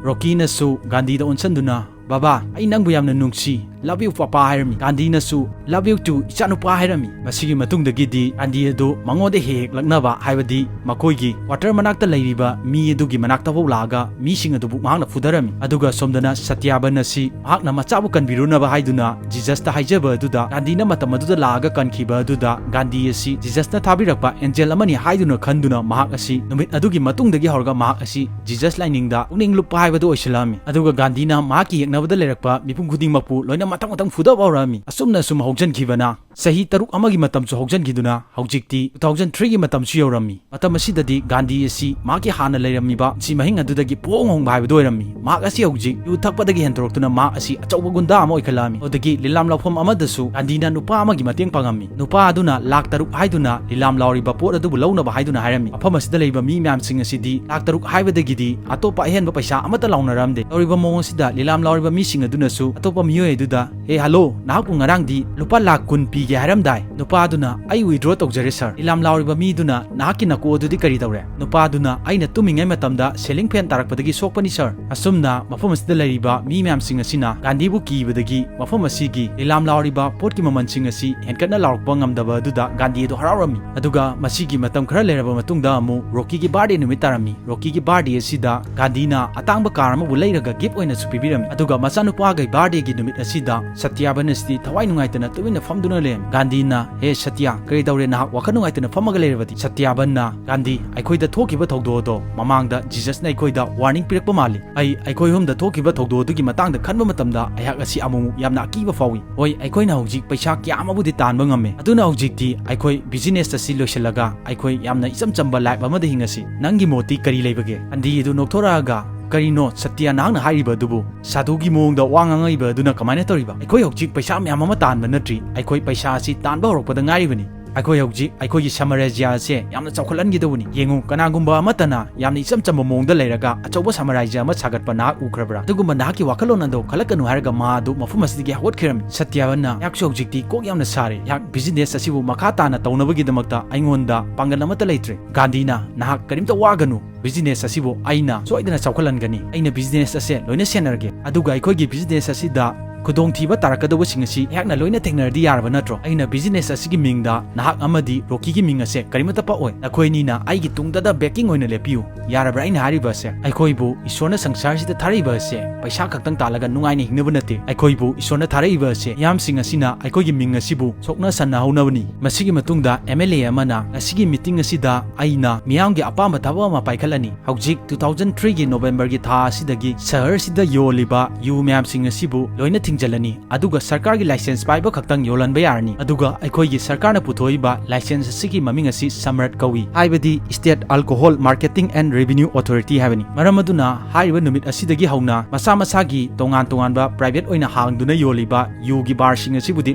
ꯔꯣꯀꯤꯅꯁꯨ ꯒꯥꯟꯙꯤꯗ ꯑꯣꯟꯁꯟꯗꯨꯅ, "ꯕꯕꯥ, ꯑꯩ ꯅꯪꯕꯨ ꯌꯥꯝꯅ ꯅꯨꯡꯁꯤ, "Love you, ꯄꯄꯥ" ꯍꯥꯏꯔꯝꯃꯤ꯫ ꯒꯥꯟꯙꯤꯅꯁꯨ "Love you too, ꯏꯆꯥꯅꯨꯄꯥ" ꯍꯥꯏꯔꯝꯃꯤ꯫ ꯃꯁꯤꯒꯤ ꯃꯇꯨꯡꯗꯒꯤꯗꯤ ꯒꯥꯟꯙꯤ ꯑꯗꯨ ꯃꯉꯣꯟꯗ ꯍꯦꯛ ꯍꯦꯛ ꯂꯛꯅꯕ, ꯍꯥꯏꯕꯗꯤ ꯃꯈꯣꯏꯒꯤ quarter ꯃꯅꯥꯛꯇ ꯂꯩꯔꯤꯕ ꯃꯤ ꯑꯗꯨꯒꯤ ꯃꯅꯥꯛꯇ ꯐꯥꯎ ꯂꯥꯛꯑꯒ ꯃꯤꯁꯤꯡ ꯑꯗꯨꯕꯨ ꯃꯍꯥꯛꯅ ꯐꯨꯊꯔꯝꯃꯤ꯫ ꯑꯗꯨꯒ ꯁꯣꯝꯗꯅ ꯁꯇ꯭ꯌꯥꯕꯟ ꯑꯁꯤ ꯃꯍꯥꯛꯅ ꯃꯆꯥꯕꯨ ꯀꯟꯕꯤꯔꯨꯅꯕ ꯍꯥꯏꯗꯨꯅ ꯖꯤꯖꯁꯇ ꯍꯥꯏꯖꯕ ꯑꯗꯨꯗ, ꯒꯥꯟꯙꯤꯅ ꯃꯇꯝ ꯑꯗꯨꯗ ꯂꯥꯛꯑꯒ ꯀꯟꯈꯤꯕ ꯑꯗꯨꯗ, ꯒꯥꯟꯙꯤ ꯑꯁꯤ ꯖꯤꯖꯁꯅ ꯊꯥꯕꯤꯔꯛꯄ ꯑꯦꯟꯖꯦꯜ ꯑꯃꯅꯤ ꯍꯥꯏꯗꯨꯅ ꯈꯟꯗꯨꯅ ꯃꯍꯥꯛ ꯑꯁꯤ ꯅꯨꯃꯤꯠ ꯑꯗꯨꯒꯤ ꯃꯇꯨꯡꯗꯒꯤ ꯍꯧꯔꯒ ꯃꯍꯥꯛ ꯑꯁꯤ ꯖꯤꯖꯁ ꯂꯥꯏꯅꯤꯡꯗ ꯄꯨꯛꯅꯤꯡ ꯂꯨꯞꯄ ꯍꯥꯏꯕꯗꯨ ꯑꯣꯏꯁꯤꯜꯂꯛꯑꯝꯃꯤ꯫ ꯑꯗꯨꯒ ꯒꯥꯟꯙꯤꯅ ꯃꯍꯥꯛꯀꯤ ꯌꯦꯛꯅꯕꯗ ꯂꯩꯔꯛꯄ ꯃꯤꯄꯨꯝ ꯈꯨꯗꯤꯡꯃꯛꯄꯨ ꯂꯣꯏꯅ ꯃꯊꯪ ꯃꯊꯪ ꯐꯨꯗꯕ ꯍꯧꯔꯛꯑꯝꯃꯤ꯫ ꯑꯁꯨꯝꯅ ꯑꯁꯨꯝ ꯍꯧꯖꯟꯈꯤꯕꯅ ꯆꯍꯤ ꯇꯔꯨꯛ ꯑꯃꯒꯤ ꯃꯇꯝꯁꯨ ꯍꯧꯖꯟꯈꯤꯗꯨꯅ ꯍꯧꯖꯤꯛꯇꯤ two thousand three ꯒꯤ ꯃꯇꯝꯁꯨ ꯌꯧꯔꯝꯃꯤ꯫ ꯃꯇꯝ ꯑꯁꯤꯗꯗꯤ ꯒꯥꯟꯙꯤ ꯑꯁꯤ ꯃꯍꯥꯛꯀꯤ ꯍꯥꯟꯅ ꯂꯩꯔꯝꯃꯤꯕ ꯄꯨꯟꯁꯤ ꯃꯍꯤꯡ ꯑꯗꯨꯗꯒꯤ ꯄꯨꯍꯣꯡ ꯍꯣꯡꯕ ꯍꯥꯏꯕꯗꯨ ꯑꯣꯏꯔꯝꯃꯤ꯫ ꯃꯍꯥꯛ ꯑꯁꯤ ꯍꯧꯖꯤꯛ ꯌꯨ ꯊꯛꯄꯗꯒꯤ ꯍꯦꯟꯗꯣꯔꯛꯇꯨꯅ ꯃꯍꯥꯛ ꯑꯁꯤ ꯑꯆꯧꯕ ꯒꯨꯟꯗꯥ ꯑꯃ ꯑꯣꯏꯈꯠꯂꯛꯑꯝꯃꯤ꯫ ꯑꯗꯨꯗꯒꯤ ꯂꯤꯂꯥꯝ ꯂꯥꯎꯐꯝ ꯑꯃꯗꯁꯨ ꯒꯥꯟꯙꯤꯅ ꯅꯨꯄꯥ ꯑꯃꯒꯤ ꯃꯇꯦꯡ ꯄꯥꯡꯉꯝꯃꯤ꯫ ꯅꯨꯄꯥ ꯑꯗꯨꯅ ꯂꯥꯈ ꯇꯔꯨꯛ ꯍꯥꯏꯗꯨꯅ ꯂꯤꯂꯥꯝ ꯂꯥꯎꯔꯤꯕ ꯄꯣꯠ ꯑꯗꯨꯕꯨ ꯂꯧꯅꯕ ꯍꯥꯏꯗꯨꯅ ꯍꯥꯏꯔꯝꯃꯤ꯫ ꯃꯐꯝ ꯑꯁꯤꯗ ꯂꯩꯕ ꯃꯤ ꯃꯌꯥꯝꯁꯤꯡ ꯑꯁꯤꯗꯤ ꯂꯥꯈ ꯇꯔꯨꯛ ꯍꯥꯏꯕꯗꯒꯤꯗꯤ ꯑꯇꯣꯞꯄ ꯑꯍꯦꯟꯕ ꯄꯩꯁꯥ ꯑꯃꯠꯇ ꯂꯥꯎꯅꯔꯝꯗꯦ꯫ ꯇꯧꯔꯤꯕ ꯃꯑꯣꯡ ꯑꯁꯤꯗ ꯂꯤꯂꯥꯝ ꯂꯥꯎꯔꯤꯕ ꯃꯤꯁꯤꯡ ꯑꯗꯨꯅꯁꯨ ꯑꯇꯣꯞꯄ ꯃꯤꯑꯣꯏ ꯑꯗꯨꯗ, "ꯍꯦ, ꯍꯜꯂꯣ, ꯅꯍꯥꯛꯄꯨ ꯉꯔꯥꯡꯗꯤ ꯂꯨꯄꯥ ꯂꯥꯈ ꯀꯨꯟ ꯄꯤꯒꯦ ꯍꯥꯏꯔꯝꯗꯥꯏ?" ꯅꯨꯄꯥ ꯑꯗꯨꯅ, "ꯑꯩ withdraw ꯇꯧꯖꯔꯦ, ꯁꯥꯔ꯫" ꯂꯤꯂꯥꯝ ꯂꯥꯎꯔꯤꯕ ꯃꯤꯗꯨꯅ, "ꯅꯍꯥꯛꯀꯤ ꯅꯀꯣꯛ ꯑꯗꯨꯗꯤ ꯀꯔꯤ ꯇꯧꯔꯦ?" ꯅꯨꯄꯥ ꯑꯗꯨꯅ, "ꯑꯩꯅ ꯇꯨꯝꯃꯤꯉꯩ ꯃꯇꯝꯗ ceiling fan ꯇꯥꯔꯛꯄꯗꯒꯤ ꯁꯣꯛꯄꯅꯤ, ꯁꯥꯔ꯫" ꯑꯁꯨꯝꯅ ꯃꯐꯝ ꯑꯁꯤꯗ ꯂꯩꯔꯤꯕ ꯃꯤ ꯃꯌꯥꯝꯁꯤꯡ ꯑꯁꯤꯅ ꯒꯥꯟꯙꯤꯕꯨ ꯀꯤꯕꯗꯒꯤ ꯃꯐꯝ ꯑꯁꯤꯒꯤ ꯂꯤꯂꯥꯝ ꯂꯥꯎꯔꯤꯕ ꯄꯣꯠꯀꯤ ꯃꯃꯜꯁꯤꯡ ꯑꯁꯤ ꯍꯦꯟꯒꯠꯅ ꯂꯥꯎꯔꯛꯄ ꯉꯝꯗꯕ ꯑꯗꯨꯗ ꯒꯥꯟꯙꯤ ꯑꯗꯨ ꯍꯔꯥꯎꯔꯝꯃꯤ꯫ ꯑꯗꯨꯒ ꯃꯁꯤꯒꯤ ꯃꯇꯝ ꯈꯔ ꯂꯩꯔꯕ ꯃꯇꯨꯡꯗ ꯑꯃꯨꯛ ꯔꯣꯀꯤꯒꯤ birthday ꯅꯨꯃꯤꯠ ꯇꯥꯔꯝꯃꯤ꯫ ꯔꯣꯀꯤꯒꯤ birthday ꯑꯁꯤꯗ ꯒꯥꯟꯙꯤꯅ ꯑꯇꯥꯡꯕ car ꯑꯃꯕꯨ ꯂꯩꯔꯒ gift ꯑꯣꯏꯅꯁꯨ ꯄꯤꯕꯤꯔꯝꯃꯤ꯫ ꯑꯗꯨꯒ ꯃꯆꯥꯅꯨꯄꯥꯒꯤ birthday ꯒꯤ ꯅꯨꯃꯤꯠ ꯑꯁꯤꯗ ꯁꯇ꯭ꯌꯥꯕꯟ ꯑꯁꯤꯗꯤ ꯊꯋꯥꯏ ꯅꯨꯡꯉꯥꯏꯇꯅ ꯇꯨꯃꯤꯟꯅ ꯐꯝꯗꯨꯅ ꯂꯩꯔꯝꯃꯤ꯫ ꯒꯥꯟꯙꯤꯅ, "ꯍꯦ ꯁꯇ꯭ꯌꯥ, ꯀꯔꯤ ꯇꯧꯔꯦ? ꯅꯍꯥꯛ ꯋꯥꯈꯜ ꯅꯨꯡꯉꯥꯏꯇꯅ ꯐꯝꯃꯒ ꯂꯩꯔꯕꯗꯤ?" ꯁꯇ꯭ꯌꯥꯕꯟꯅ, "ꯒꯥꯟꯙꯤ, ꯑꯩꯈꯣꯏꯗ ꯊꯣꯛꯈꯤꯕ ꯊꯧꯗꯣꯛ ꯑꯗꯣ ꯃꯃꯥꯡꯗ ꯖꯤꯖꯁꯅ ꯑꯩꯈꯣꯏꯗ warning ꯄꯤꯔꯛꯄ ꯃꯥꯜꯂꯤ꯫ ꯑꯩ ꯑꯩꯈꯣꯏ ꯑꯍꯨꯝꯗ ꯊꯣꯛꯈꯤꯕ ꯊꯧꯗꯣꯛ ꯑꯗꯨꯒꯤ ꯃꯇꯥꯡꯗ ꯈꯟꯕ ꯃꯇꯝꯗ ꯑꯩꯍꯥꯛ ꯑꯁꯤ ꯑꯃꯨꯛꯃꯨꯛ ꯌꯥꯝꯅ ꯑꯀꯤꯕ ꯐꯥꯎꯏ꯫ ꯍꯣꯏ, ꯑꯩꯈꯣꯏꯅ ꯍꯧꯖꯤꯛ ꯄꯩꯁꯥ ꯀꯌꯥ ꯑꯃꯕꯨꯗꯤ ꯇꯥꯟꯕ ꯉꯝꯃꯦ, ꯑꯗꯨꯅ ꯍꯧꯖꯤꯛꯇꯤ ꯑꯩꯈꯣꯏ business ꯑꯁꯤ ꯂꯣꯏꯁꯤꯜꯂꯒ ꯑꯩꯈꯣꯏ ꯌꯥꯝꯅ ꯏꯆꯝ ꯆꯝꯕ life ꯑꯃꯗ ꯍꯤꯡꯉꯁꯤ꯫ ꯅꯪꯒꯤ ꯃꯣꯠꯇꯤ ꯀꯔꯤ ꯂꯩꯕꯒꯦ?" ꯒꯥꯟꯙꯤ ꯑꯗꯨ ꯅꯣꯛꯊꯣꯔꯛꯑꯒ, "ꯀꯔꯤꯅꯣ ꯁꯇ꯭ꯌ ꯅꯍꯥꯛꯅ ꯍꯥꯏꯔꯤꯕ ꯑꯗꯨꯕꯨ? ꯁꯥꯙꯨꯒꯤ ꯃꯑꯣꯡꯗ ꯋꯥ ꯉꯥꯡꯉꯛꯏꯕ ꯑꯗꯨꯅ ꯀꯃꯥꯏꯅ ꯇꯧꯔꯤꯕ? ꯑꯩꯈꯣꯏ ꯍꯧꯖꯤꯛ ꯄꯩꯁꯥ ꯃꯌꯥꯝ ꯑꯃ ꯇꯥꯟꯕ ꯅꯠꯇ꯭ꯔꯤ, ꯑꯩꯈꯣꯏ ꯄꯩꯁꯥ ꯑꯁꯤ ꯇꯥꯟꯕ ꯍꯧꯔꯛꯄꯗ ꯉꯥꯏꯔꯤꯕꯅꯤ꯫ ꯑꯩꯈꯣꯏ ꯍꯧꯖꯤꯛ ꯑꯩꯈꯣꯏꯒꯤ ꯁꯥꯝꯔꯥꯖ꯭ꯌ ꯑꯁꯦ ꯌꯥꯝꯅ ꯆꯥꯎꯈꯠꯍꯟꯒꯗꯧꯕꯅꯤ꯫ ꯌꯦꯡꯉꯨ, ꯀꯅꯥꯒꯨꯝꯕ ꯑꯃꯠꯇꯅ ꯌꯥꯝꯅ ꯏꯆꯝ ꯆꯝꯕ ꯃꯑꯣꯡꯗ ꯂꯩꯔꯒ ꯑꯆꯧꯕ ꯁꯥꯝꯔꯥꯖ꯭ꯌ ꯑꯃ ꯁꯥꯒꯠꯄ ꯅꯍꯥꯛ ꯎꯈ꯭ꯔꯕ꯭ꯔꯥ? ꯑꯗꯨꯒꯨꯝꯕ ꯅꯍꯥꯛꯀꯤ ꯋꯥꯈꯜꯂꯣꯟ ꯑꯗꯣ ꯈꯜꯂꯛꯀꯅꯨ" ꯍꯥꯏꯔꯒ ꯃꯥ ꯑꯗꯨ ꯃꯐꯝ ꯑꯁꯤꯗꯒꯤ ꯍꯧꯒꯠꯈꯤꯔꯝꯃꯤ꯫ ꯁꯇ꯭ꯌꯥꯕꯟꯅ, "ꯑꯩꯍꯥꯛꯁꯨ ꯍꯧꯖꯤꯛꯇꯤ ꯀꯣꯛ ꯌꯥꯝꯅ ꯁꯥꯔꯦ꯫ ꯑꯩꯍꯥꯛ business ꯑꯁꯤꯕꯨ ꯃꯈꯥ ꯇꯥꯅ ꯇꯧꯅꯕꯒꯤꯗꯃꯛꯇ ꯑꯩꯉꯣꯟꯗ ꯄꯥꯡꯒꯜ ꯑꯃꯠꯇ ꯂꯩꯇ꯭ꯔꯦ꯫" ꯒꯥꯟꯙꯤꯅ, "ꯅꯍꯥꯛ ꯀꯔꯤꯝꯇ ꯋꯥꯒꯅꯨ꯫ Business ꯑꯁꯤꯕꯨ ꯑꯩꯅ ꯁꯣꯏꯗꯅ ꯆꯥꯎꯈꯠꯍꯟꯒꯅꯤ꯫ ꯑꯩꯅ business ꯑꯁꯦ ꯂꯣꯏꯅ ꯁꯦꯟꯅꯔꯒꯦ꯫ ꯑꯗꯨꯒ ꯑꯩꯈꯣꯏꯒꯤ business ꯑꯁꯤꯗ ꯈꯨꯗꯣꯡꯊꯤꯕ ꯇꯥꯔꯛꯀꯗꯧꯕꯁꯤꯡ ꯑꯁꯤ ꯑꯩꯍꯥꯛꯅ ꯂꯣꯏꯅ ꯊꯦꯡꯅꯔꯗꯤ ꯌꯥꯔꯕ ꯅꯠꯇ꯭ꯔꯣ? ꯑꯩꯅ business ꯑꯁꯤꯒꯤ ꯃꯤꯡꯗ ꯅꯍꯥꯛ ꯑꯃꯗꯤ ꯔꯣꯀꯤꯒꯤ ꯃꯤꯡ ꯑꯁꯦ ꯀꯔꯤꯃꯠꯇ ꯄꯛꯑꯣꯏ꯫ ꯅꯈꯣꯏ ꯑꯅꯤꯅ ꯑꯩꯒꯤ ꯇꯨꯡꯗꯗ backing ꯑꯣꯏꯅ ꯂꯦꯞꯄꯤꯌꯨ꯫ ꯌꯥꯔꯕ꯭ꯔꯥ ꯑꯩꯅ ꯍꯥꯏꯔꯤꯕ ꯑꯁꯦ? ꯑꯩꯈꯣꯏꯕꯨ ꯏꯁꯣꯔꯅ ꯁꯪꯁꯥꯔꯁꯤꯗ ꯊꯥꯔꯛꯏꯕ ꯑꯁꯦ ꯄꯩꯁꯥ ꯈꯛꯇꯪ ꯇꯥꯜꯂꯒ ꯅꯨꯡꯉꯥꯏꯅ ꯍꯤꯡꯅꯕ ꯅꯠꯇꯦ꯫ ꯑꯩꯈꯣꯏꯕꯨ ꯏꯁꯣꯔꯅ ꯊꯥꯔꯛꯏꯕ ꯑꯁꯦ ꯃꯤꯌꯥꯝꯁꯤꯡ ꯑꯁꯤꯅ ꯑꯩꯈꯣꯏꯒꯤ ꯃꯤꯡ ꯑꯁꯤꯕꯨ ꯁꯣꯛꯅ ꯁꯟꯅꯍꯧꯅꯕꯅꯤ꯫ ꯃꯁꯤꯒꯤ ꯃꯇꯨꯡꯗ M L A ꯑꯃꯅ ꯉꯁꯤꯒꯤ meeting ꯑꯁꯤꯗ ꯑꯩꯅ ꯃꯤꯌꯥꯝꯒꯤ ꯑꯄꯥꯝꯕ ꯊꯕꯛ ꯑꯃ ꯄꯥꯏꯈꯠꯂꯅꯤ꯫ ꯍꯧꯖꯤꯛ two thousand three ꯒꯤ November ꯒꯤ ꯊꯥ ꯑꯁꯤꯗꯒꯤ ꯁꯍꯔꯁꯤꯗ ꯌꯣꯜꯂꯤꯕ ꯌꯨ ꯃꯌꯥꯝꯁꯤꯡ ꯑꯁꯤꯕꯨ ꯂꯣꯏꯅ ꯊꯤꯡꯖꯤꯜꯂꯅꯤ꯫ ꯑꯗꯨꯒ ꯁꯔꯀꯥꯔꯒꯤ license ꯄꯥꯏꯕ ꯈꯛꯇꯪ ꯌꯣꯜꯍꯟꯕ ꯌꯥꯔꯅꯤ꯫ ꯑꯗꯨꯒ ꯑꯩꯈꯣꯏꯒꯤ ꯁꯔꯀꯥꯔꯅ ꯄꯨꯊꯣꯛꯏꯕ license ꯑꯁꯤꯒꯤ ꯃꯃꯤꯡ ꯑꯁꯤ ꯁꯝꯔꯠ ꯀꯧꯏ, ꯍꯥꯏꯕꯗꯤ State Alcohol Marketing and Revenue Authority ꯍꯥꯏꯕꯅꯤ꯫ ꯃꯔꯝ ꯑꯗꯨꯅ ꯍꯥꯏꯔꯤꯕ ꯅꯨꯃꯤꯠ ꯑꯁꯤꯗꯒꯤ ꯍꯧꯅ ꯃꯁꯥ ꯃꯁꯥꯒꯤ ꯇꯣꯉꯥꯟ ꯇꯣꯉꯥꯟꯕ private ꯑꯣꯏꯅ ꯍꯥꯡꯗꯨꯅ ꯌꯣꯜꯂꯤꯕ ꯌꯨꯒꯤ barꯁꯤꯡ ꯑꯁꯤꯕꯨꯗꯤ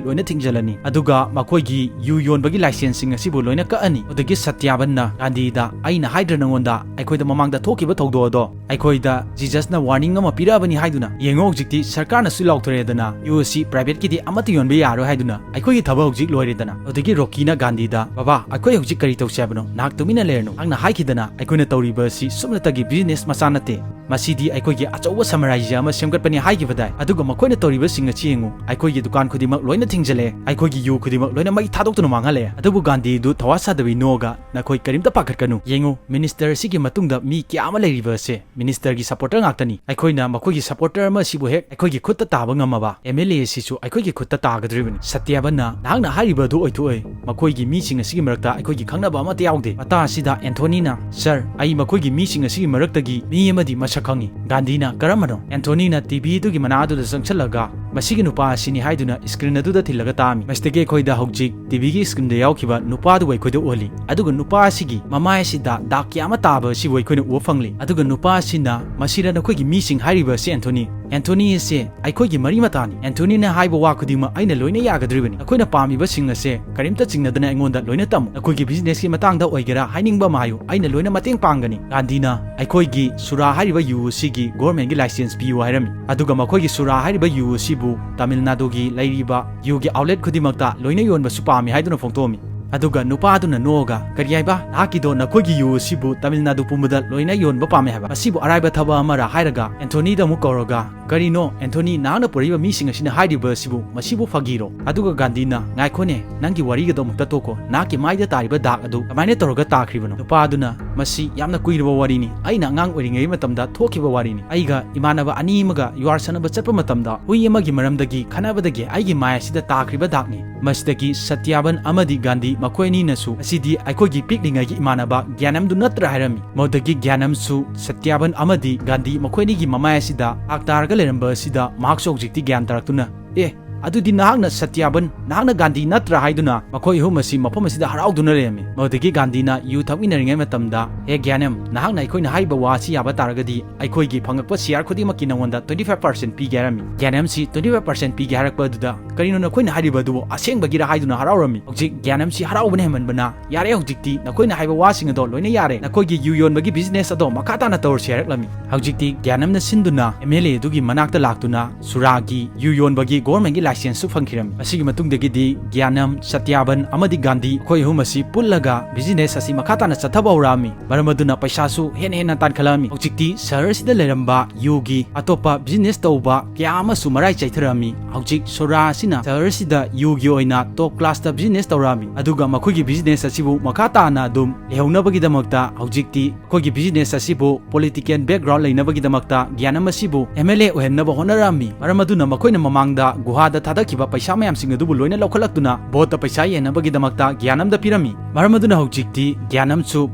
ꯂꯣꯏꯅ ꯊꯤꯡꯖꯤꯜꯂꯅꯤ꯫ ꯑꯗꯨꯒ ꯃꯈꯣꯏꯒꯤ ꯌꯨ ꯌꯣꯟꯕꯒꯤ licenseꯁꯤꯡ ꯑꯁꯤꯕꯨ ꯂꯣꯏꯅ ꯀꯛꯑꯅꯤ꯫ ꯑꯗꯨꯗꯒꯤ ꯁꯇ꯭ꯌꯥꯕꯟꯅ ꯒꯥꯟꯙꯤꯗ, "ꯑꯩꯅ ꯍꯥꯏꯗ꯭ꯔ ꯅꯉꯣꯟꯗ ꯑꯩꯈꯣꯏꯗ ꯃꯃꯥꯡꯗ ꯊꯣꯛꯈꯤꯕ ꯊꯧꯗꯣꯛ ꯑꯗꯣ? ꯑꯩꯈꯣꯏꯗ ꯖꯤꯖꯁꯅ warning ꯑꯃ ꯄꯤꯔꯛꯑꯕꯅꯤ ꯍꯥꯏꯗꯨꯅ꯫ ꯌꯦꯡꯉꯣ, ꯍꯧꯖꯤꯛꯇꯤ ꯁꯔꯀꯥꯔꯅꯁꯨ ꯂꯥꯎꯊꯣꯔꯛꯑꯦꯗꯅ, ꯌꯨ ꯑꯁꯤ privateꯀꯤꯗꯤ ꯑꯃꯠꯇ ꯌꯣꯟꯕ ꯌꯥꯔꯣꯏ ꯍꯥꯏꯗꯨꯅ꯫ ꯑꯩꯈꯣꯏꯒꯤ ꯊꯕꯛ ꯍꯧꯖꯤꯛ ꯂꯣꯏꯔꯦꯗꯅ"꯫ ꯑꯗꯨꯗꯒꯤ ꯔꯣꯀꯤꯅ ꯒꯥꯟꯙꯤꯗ, "ꯕꯕꯥ, ꯑꯩꯈꯣꯏ ꯍꯧꯖꯤꯛ ꯀꯔꯤ ꯇꯧꯁꯦ ꯍꯥꯏꯕꯅꯣ? ꯅꯍꯥꯛ ꯇꯨꯃꯤꯟꯅ ꯂꯩꯔꯅꯨ꯫ ꯅꯍꯥꯛꯅ ꯍꯥꯏꯈꯤꯗꯅ ꯑꯩꯈꯣꯏꯅ ꯇꯧꯔꯤꯕ ꯑꯁꯤ ꯁꯨꯞꯅꯇꯒꯤ business ꯃꯆꯥ ꯅꯠꯇꯦ꯫ ꯃꯁꯤꯗꯤ ꯑꯩꯈꯣꯏꯒꯤ ꯑꯆꯧꯕ ꯁꯥꯝꯔꯥꯖ꯭ꯌ ꯑꯃ ꯁꯦꯝꯒꯠꯄꯅꯤ ꯍꯥꯏꯈꯤꯕꯗꯥꯏ? ꯑꯗꯨꯒ ꯃꯈꯣꯏꯅ ꯇꯧꯔꯤꯕꯁꯤꯡ ꯑꯁꯤ ꯌꯦꯡꯉꯨ꯫ ꯑꯩꯈꯣꯏꯒꯤ ꯗꯨꯀꯥꯟ ꯈꯨꯗꯤꯡꯃꯛ ꯂꯣꯏꯅ ꯊꯤꯡꯖꯤꯜꯂꯦ꯫ ꯑꯩꯈꯣꯏꯒꯤ ꯌꯨ ꯈꯨꯗꯤꯡꯃꯛ ꯂꯣꯏꯅ ꯃꯩ ꯊꯥꯗꯣꯛꯇꯨꯅ ꯃꯥꯡꯍꯜꯂꯦ"꯫ ꯑꯗꯨꯕꯨ ꯒꯥꯟꯙꯤꯗꯨ ꯊꯋꯥ ꯁꯥꯗꯕꯤ ꯅꯣꯛꯑꯒ, "ꯅꯈꯣꯏ ꯀꯔꯤꯝꯇ ꯄꯥꯈꯠꯀꯅꯨ꯫ ꯌꯦꯡꯉꯨ, minister ꯑꯁꯤꯒꯤ ꯃꯇꯨꯡꯗ ꯃꯤ ꯀꯌꯥ ꯑꯃ ꯂꯩꯔꯤꯕ ꯑꯁꯦ minister ꯒꯤ supporter ꯉꯥꯛꯇꯅꯤ꯫ ꯑꯩꯈꯣꯏꯅ ꯃꯈꯣꯏꯒꯤ supporter ꯑꯃ ꯑꯁꯤꯕꯨ ꯍꯦꯛ ꯑꯩꯈꯣꯏꯒꯤ ꯈꯨꯠꯇ ꯇꯥꯕ ꯉꯝꯃꯕ, M L A ꯑꯁꯤꯁꯨ ꯑꯩꯈꯣꯏꯒꯤ ꯈꯨꯠꯇ ꯇꯥꯒꯗꯧꯔꯤꯕꯅꯤ"꯫ ꯁꯇ꯭ꯌꯥꯕꯟꯅ, "ꯅꯍꯥꯛꯅ ꯍꯥꯏꯔꯤꯕ ꯑꯗꯨ ꯑꯣꯏꯊꯣꯛꯑꯣꯏ꯫ ꯃꯈꯣꯏꯒꯤ ꯃꯤꯁꯤꯡ ꯑꯁꯤꯒꯤ ꯃꯔꯛꯇ ꯑꯩꯈꯣꯏꯒꯤ ꯈꯪꯅꯕ ꯑꯃꯠꯇ ꯌꯥꯎꯗꯦ"꯫ ꯃꯇꯥꯡ ꯑꯁꯤꯗ ꯑꯦꯟꯊꯣꯅꯤꯅ, "Sir, ꯑꯩ ꯃꯈꯣꯏꯒꯤ ꯃꯤꯁꯤꯡ ꯑꯁꯤꯒꯤ ꯃꯔꯛꯇꯒꯤ ꯃꯤ ꯑꯃꯗꯤ ꯃꯁꯛ ꯈꯪꯏ"꯫ ꯒꯥꯟꯙꯤꯅ, "ꯀꯔꯝꯕꯅꯣ?" ꯑꯦꯟꯊꯣꯅꯤꯅ T V ꯑꯗꯨꯒꯤ ꯃꯅꯥꯛ ꯑꯗꯨꯗ ꯆꯪꯁꯤꯜꯂꯒ, "ꯃꯁꯤꯒꯤ ꯅꯨꯄꯥ ꯑꯁꯤꯅꯤ" ꯍꯥꯏꯗꯨꯅ screen ꯑꯗꯨꯗ ꯊꯤꯜꯂꯒ ꯇꯥꯛꯑꯝꯃꯤ꯫ ꯃꯁꯤꯗꯒꯤ ꯑꯩꯈꯣꯏꯗ ꯍꯧꯖꯤꯛ T V ꯒꯤ screen ꯗ ꯌꯥꯎꯈꯤꯕ ꯅꯨꯄꯥꯗꯨꯕꯨ ꯑꯩꯈꯣꯏꯗ ꯎꯍꯜꯂꯤ꯫ ꯑꯗꯨꯒ ꯅꯨꯄꯥ ꯑꯁꯤꯒꯤ ꯃꯃꯥꯏ ꯑꯁꯤꯗ ꯗꯥꯛ ꯀꯌꯥ ꯑꯃ ꯇꯥꯕ ꯑꯁꯤꯕꯨ ꯑꯩꯈꯣꯏꯅ ꯎꯕ ꯐꯪꯂꯤ꯫ ꯑꯗꯨꯒ ꯅꯨꯄꯥ ꯑꯁꯤꯅ, "ꯃꯁꯤꯔ ꯅꯈꯣꯏꯒꯤ ꯃꯤꯁꯤꯡ ꯍꯥꯏꯔꯤꯕ ꯑꯁꯤ ꯑꯦꯟꯊꯣꯅꯤ? ꯑꯦꯟꯊꯣꯅꯤ ꯑꯁꯤ ꯑꯩꯈꯣꯏꯒꯤ ꯃꯔꯤ ꯃꯇꯥꯅꯤ꯫ ꯑꯦꯟꯊꯣꯅꯤꯅ ꯍꯥꯏꯕ ꯋꯥ ꯈꯨꯗꯤꯡꯃꯛ ꯑꯩꯅ ꯂꯣꯏꯅ ꯌꯥꯒꯗꯧꯔꯤꯕꯅꯤ꯫ ꯅꯈꯣꯏꯅ ꯄꯥꯝꯃꯤꯕꯁꯤꯡ ꯑꯁꯦ ꯀꯔꯤꯝꯇ ꯆꯤꯡꯅꯗꯅ ꯑꯩꯉꯣꯟꯗ ꯂꯣꯏꯅ ꯇꯝꯃꯨ꯫ ꯅꯈꯣꯏꯒꯤ business ꯀꯤ ꯃꯇꯥꯡꯗ ꯑꯣꯏꯒꯦꯔꯥ, ꯍꯥꯏꯅꯤꯡꯕ ꯑꯃ ꯍꯥꯏꯌꯨ, ꯑꯩꯅ ꯂꯣꯏꯅ ꯃꯇꯦꯡ ꯄꯥꯡꯒꯅꯤ"꯫ ꯒꯥꯟꯙꯤꯅ, "ꯑꯩꯈꯣꯏꯒꯤ ꯁꯨꯔꯥ ꯍꯥꯏꯔꯤꯕ ꯌꯨ ꯑꯁꯤꯒꯤ government ꯀꯤ license ꯄꯤꯌꯨ" ꯍꯥꯏꯔꯝꯃꯤ꯫ ꯑꯗꯨꯒ ꯃꯈꯣꯏꯒꯤ ꯁꯨꯔꯥ ꯍꯥꯏꯔꯤꯕ ꯌꯨ ꯑꯁꯤꯕꯨ ꯇꯥꯃꯤꯜ ꯅꯥꯗꯨꯒꯤ ꯂꯩꯔꯤꯕ ꯌꯨꯒꯤ outlet ꯈꯨꯗꯤꯡꯃꯛꯇ ꯂꯣꯏꯅ ꯌꯣꯟꯕꯁꯨ ꯄꯥꯝꯃꯤ ꯍꯥꯏꯗꯨꯅ ꯐꯣꯡꯗꯣꯛꯑꯝꯃꯤ꯫ ꯑꯗꯨꯒ ꯅꯨꯄꯥꯗꯨꯅ ꯅꯣꯛꯑꯒ, "ꯀꯔꯤ ꯍꯥꯏꯕ? ꯅꯍꯥꯛꯀꯤꯗꯣ ꯅꯈꯣꯏꯒꯤ ꯌꯨ ꯑꯁꯤꯕꯨ ꯇꯥꯃꯤꯜ ꯅꯥꯗꯨ ꯄꯨꯝꯕꯗ ꯂꯣꯏꯅ ꯌꯣꯟꯕ ꯄꯥꯝꯃꯦ ꯍꯥꯏꯕ? ꯃꯁꯤꯕꯨ ꯑꯔꯥꯏꯕ ꯊꯕꯛ ꯑꯃꯔ?" ꯍꯥꯏꯔꯒ ꯑꯦꯟꯊꯣꯅꯤꯗ ꯑꯃꯨꯛ ꯀꯧꯔꯒ, "ꯀꯔꯤꯅꯣ, ꯑꯦꯟꯊꯣꯅꯤ, ꯅꯍꯥꯛꯅ ꯄꯨꯔꯛꯏꯕ ꯃꯤꯁꯤꯡ ꯑꯁꯤꯅ ꯍꯥꯏꯔꯤꯕ ꯑꯁꯤꯕꯨ? ꯃꯁꯤꯕꯨ ꯐꯥꯒꯤꯔꯣ?" ꯑꯗꯨꯒ ꯒꯥꯟꯙꯤꯅ, "ꯉꯥꯏꯈꯣꯅꯦ, ꯅꯪꯒꯤ ꯋꯥꯔꯤꯒꯗꯣ ꯑꯃꯨꯛꯇ ꯇꯣꯛꯈꯣ꯫ ꯅꯍꯥꯛꯀꯤ ꯃꯥꯏꯗ ꯇꯥꯔꯤꯕ ꯗꯥꯛ ꯑꯗꯨ ꯀꯃꯥꯏꯅ ꯇꯧꯔꯒ ꯇꯥꯈ꯭ꯔꯤꯕꯅꯣ?" ꯅꯨꯄꯥ ꯑꯗꯨꯅ, "ꯃꯁꯤ ꯌꯥꯝꯅ ꯀꯨꯏꯔꯕ ꯋꯥꯔꯤꯅꯤ꯫ ꯑꯩꯅ ꯑꯉꯥꯡ ꯑꯣꯏꯔꯤꯉꯩ ꯃꯇꯝꯗ ꯊꯣꯛꯈꯤꯕ ꯋꯥꯔꯤꯅꯤ꯫ ꯑꯩꯒ ꯏꯃꯥꯟꯅꯕ ꯑꯅꯤ ꯑꯃꯒ ꯌꯨꯍꯥꯔ ꯁꯥꯟꯅꯕ ꯆꯠꯄ ꯃꯇꯝꯗ ꯍꯨꯏ ꯑꯃꯒꯤ ꯃꯔꯝꯗꯒꯤ ꯈꯠꯅꯕꯗꯒꯤ ꯑꯩꯒꯤ ꯃꯥꯏ ꯑꯁꯤꯗ ꯇꯥꯈ꯭ꯔꯤꯕ ꯗꯥꯛꯅꯤ꯫ ꯃꯁꯤꯗꯒꯤ ꯁꯇ꯭ꯌꯥꯕꯟ ꯑꯃꯗꯤ ꯒꯥꯟꯙꯤ ꯃꯈꯣꯏ ꯑꯅꯤꯅꯁꯨ, 'ꯑꯁꯤꯗꯤ ꯑꯩꯈꯣꯏꯒꯤ ꯄꯤꯛꯂꯤꯉꯩꯒꯤ ꯏꯃꯥꯟꯅꯕ ꯒ꯭ꯌꯥꯅꯝꯗꯨ ꯅꯠꯇ꯭ꯔꯥ?' ꯍꯥꯏꯔꯝꯃꯤ꯫ ꯃꯗꯨꯗꯒꯤ ꯒ꯭ꯌꯥꯅꯝꯁꯨ ꯁꯇ꯭ꯌꯥꯕꯟ ꯑꯃꯗꯤ ꯒꯥꯟꯙꯤ ꯃꯈꯣꯏ ꯑꯅꯤꯒꯤ ꯃꯃꯥꯏ ꯑꯁꯤꯗ ꯗꯥꯛ ꯇꯥꯔꯒ ꯂꯩꯔꯝꯕ ꯑꯁꯤꯗ ꯃꯍꯥꯛꯁꯨ ꯍꯧꯖꯤꯛꯇꯤ ꯒ꯭ꯌꯥꯟ ꯇꯥꯔꯛꯇꯨꯅ, "ꯑꯦ, ꯑꯗꯨꯗꯤ ꯅꯍꯥꯛꯅ ꯁꯇ꯭ꯌꯥꯕꯟ, ꯅꯍꯥꯛꯅ ꯒꯥꯟꯙꯤ ꯅꯠꯇ꯭ꯔꯥ?" ꯍꯥꯏꯗꯨꯅ ꯃꯈꯣꯏ ꯑꯍꯨꯝ ꯑꯁꯤ ꯃꯐꯝ ꯑꯁꯤꯗ ꯍꯔꯥꯎꯗꯨꯅ ꯂꯩꯔꯝꯃꯤ꯫ ꯃꯗꯨꯗꯒꯤ ꯒꯥꯟꯙꯤꯅ ꯌꯨ ꯊꯛꯃꯤꯟꯅꯔꯤꯉꯩ ꯃꯇꯝꯗ, "ꯑꯦ ꯒ꯭ꯌꯥꯅꯝ, ꯅꯍꯥꯛꯅ ꯑꯩꯈꯣꯏꯅ ꯍꯥꯏꯔꯤꯕ ꯋꯥ ꯑꯁꯤ ꯌꯥꯕ ꯇꯥꯔꯒꯗꯤ ꯑꯩꯈꯣꯏꯒꯤ ꯐꯪꯂꯛꯄ ꯁꯤꯌꯥꯔ ꯈꯨꯗꯤꯡꯃꯛꯀꯤ ꯅꯉꯣꯟꯗ twenty five percent ꯄꯤꯒꯦ" ꯍꯥꯏꯔꯝꯃꯤ꯫ ꯒ꯭ꯌꯥꯅꯝꯁꯤ twenty five percent ꯄꯤꯒꯦ ꯍꯥꯏꯔꯛꯄ ꯑꯗꯨꯗ, "ꯀꯔꯤꯅꯣ ꯅꯈꯣꯏꯅ ꯍꯥꯏꯔꯤꯕ ꯑꯗꯨꯕꯨ? ꯑꯁꯦꯡꯕꯒꯤꯔꯥ?" ꯍꯥꯏꯗꯨꯅ ꯍꯔꯥꯎꯔꯝꯃꯤ꯫ ꯍꯧꯖꯤꯛ ꯒ꯭ꯌꯥꯅꯝꯁꯤ ꯍꯔꯥꯎꯕꯅ ꯍꯦꯟꯃꯟꯕꯅ, "ꯌꯥꯔꯦ, ꯍꯧꯖꯤꯛꯇꯤ ꯅꯈꯣꯏꯅ ꯍꯥꯏꯕ ꯋꯥꯁꯤꯡ ꯑꯗꯣ ꯂꯣꯏꯅ ꯌꯥꯔꯦ꯫ ꯅꯈꯣꯏꯒꯤ ꯌꯨ ꯌꯣꯟꯕꯒꯤ ꯕꯤꯖꯤꯅꯦꯁ ꯑꯗꯣ ꯃꯈꯥ ꯇꯥꯅ ꯇꯧꯔꯁꯤ" ꯍꯥꯏꯔꯛꯂꯝꯃꯤ꯫ ꯍꯧꯖꯤꯛꯇꯤ ꯒ꯭ꯌꯥꯅꯝꯅ ꯁꯤꯟꯗꯨꯅ ꯑꯦꯝ ꯑꯦꯜ ꯑꯦ ꯑꯗꯨꯒꯤ ꯃꯅꯥꯛꯇ ꯂꯥꯛꯇꯨꯅ ꯁꯨꯔꯥꯒꯤ ꯌꯨ ꯌꯣꯟꯕꯒꯤ ꯒꯣꯚꯔꯟꯃꯦꯟꯠꯀꯤ ꯂꯥꯏꯁꯦꯟꯁꯁꯨ ꯐꯪꯈꯤꯔꯝꯃꯤ꯫ ꯃꯁꯤꯒꯤ ꯃꯇꯨꯡꯗꯒꯤꯗꯤ ꯒ꯭ꯌꯥꯅꯝ, ꯁꯇ꯭ꯌꯥꯕꯟ ꯑꯃꯗꯤ ꯒꯥꯟꯙꯤ ꯃꯈꯣꯏ ꯑꯍꯨꯝ ꯑꯁꯤ ꯄꯨꯜꯂꯒ ꯕꯤꯖꯤꯅꯦꯁ ꯑꯁꯤ ꯃꯈꯥ ꯇꯥꯅ ꯆꯠꯊꯕ ꯍꯧꯔꯛꯂꯝꯃꯤ꯫ ꯃꯔꯝ ꯑꯗꯨꯅ ꯄꯩꯁꯥꯁꯨ ꯍꯦꯟꯅ ꯍꯦꯟꯅ ꯇꯥꯟꯈꯠꯂꯛꯂꯝꯃꯤ꯫ ꯍꯧꯖꯤꯛꯇꯤ ꯁꯍꯔ ꯑꯁꯤꯗ ꯂꯩꯔꯝꯕ ꯌꯨꯒꯤ ꯑꯇꯣꯞꯄ ꯕꯤꯖꯤꯅꯦꯁ ꯇꯧꯕ ꯀꯌꯥ ꯑꯃꯁꯨ ꯃꯔꯥꯏ ꯆꯥꯏꯊꯔꯛꯂꯝꯃꯤ꯫ ꯍꯧꯖꯤꯛ ꯁꯨꯔꯥ ꯑꯁꯤꯅ ꯁꯍꯔ ꯑꯁꯤꯗ ꯌꯨꯒꯤ ꯑꯣꯏꯅ ꯇꯣꯞ ꯀ꯭ꯂꯥꯁꯇ ꯕꯤꯖꯤꯅꯦꯁ ꯇꯧꯔꯛꯂꯝꯃꯤ꯫ ꯑꯗꯨꯒ ꯃꯈꯣꯏꯒꯤ ꯕꯤꯖꯤꯅꯦꯁ ꯑꯁꯤꯕꯨ ꯃꯈꯥ ꯇꯥꯅ ꯑꯗꯨꯝ ꯂꯩꯍꯧꯅꯕꯒꯤꯗꯃꯛꯇ ꯍꯧꯖꯤꯛꯇꯤ ꯑꯩꯈꯣꯏꯒꯤ ꯕꯤꯖꯤꯅꯦꯁ ꯑꯁꯤꯕꯨ ꯄꯣꯂꯤꯇꯤꯀꯦꯜ ꯕꯦꯛꯒ꯭ꯔꯥꯎꯟ ꯂꯩꯅꯕꯒꯤꯗꯃꯛꯇ ꯒ꯭ꯌꯥꯅꯝ ꯑꯁꯤꯕꯨ ꯑꯦꯝ ꯑꯦꯜ ꯑꯦ ꯑꯣꯏꯍꯟꯅꯕ ꯍꯣꯠꯅꯔꯛꯂꯝꯃꯤ꯫ ꯃꯔꯝ ꯑꯗꯨꯅ ꯃꯈꯣꯏꯅ ꯃꯃꯥꯡꯗ ꯒꯨꯍꯥꯗ ꯊꯥꯗꯈꯤꯕ ꯄꯩꯁꯥ ꯃꯌꯥꯝꯁꯤꯡ ꯑꯗꯨꯕꯨ ꯂꯣꯏꯅ ꯂꯧꯈꯠꯂꯛꯇꯨꯅ ꯚꯣꯠꯇ ꯄꯩꯁꯥ ꯌꯦꯟꯅꯕꯒꯤꯗꯃꯛꯇ ꯒ꯭ꯌꯥꯅꯝꯗ ꯄꯤꯔꯝꯃꯤ꯫ ꯃꯔꯝ ꯑꯗꯨꯅ ꯍꯧꯖꯤꯛꯇꯤ ꯒ꯭ꯌꯥꯅꯝꯁꯨ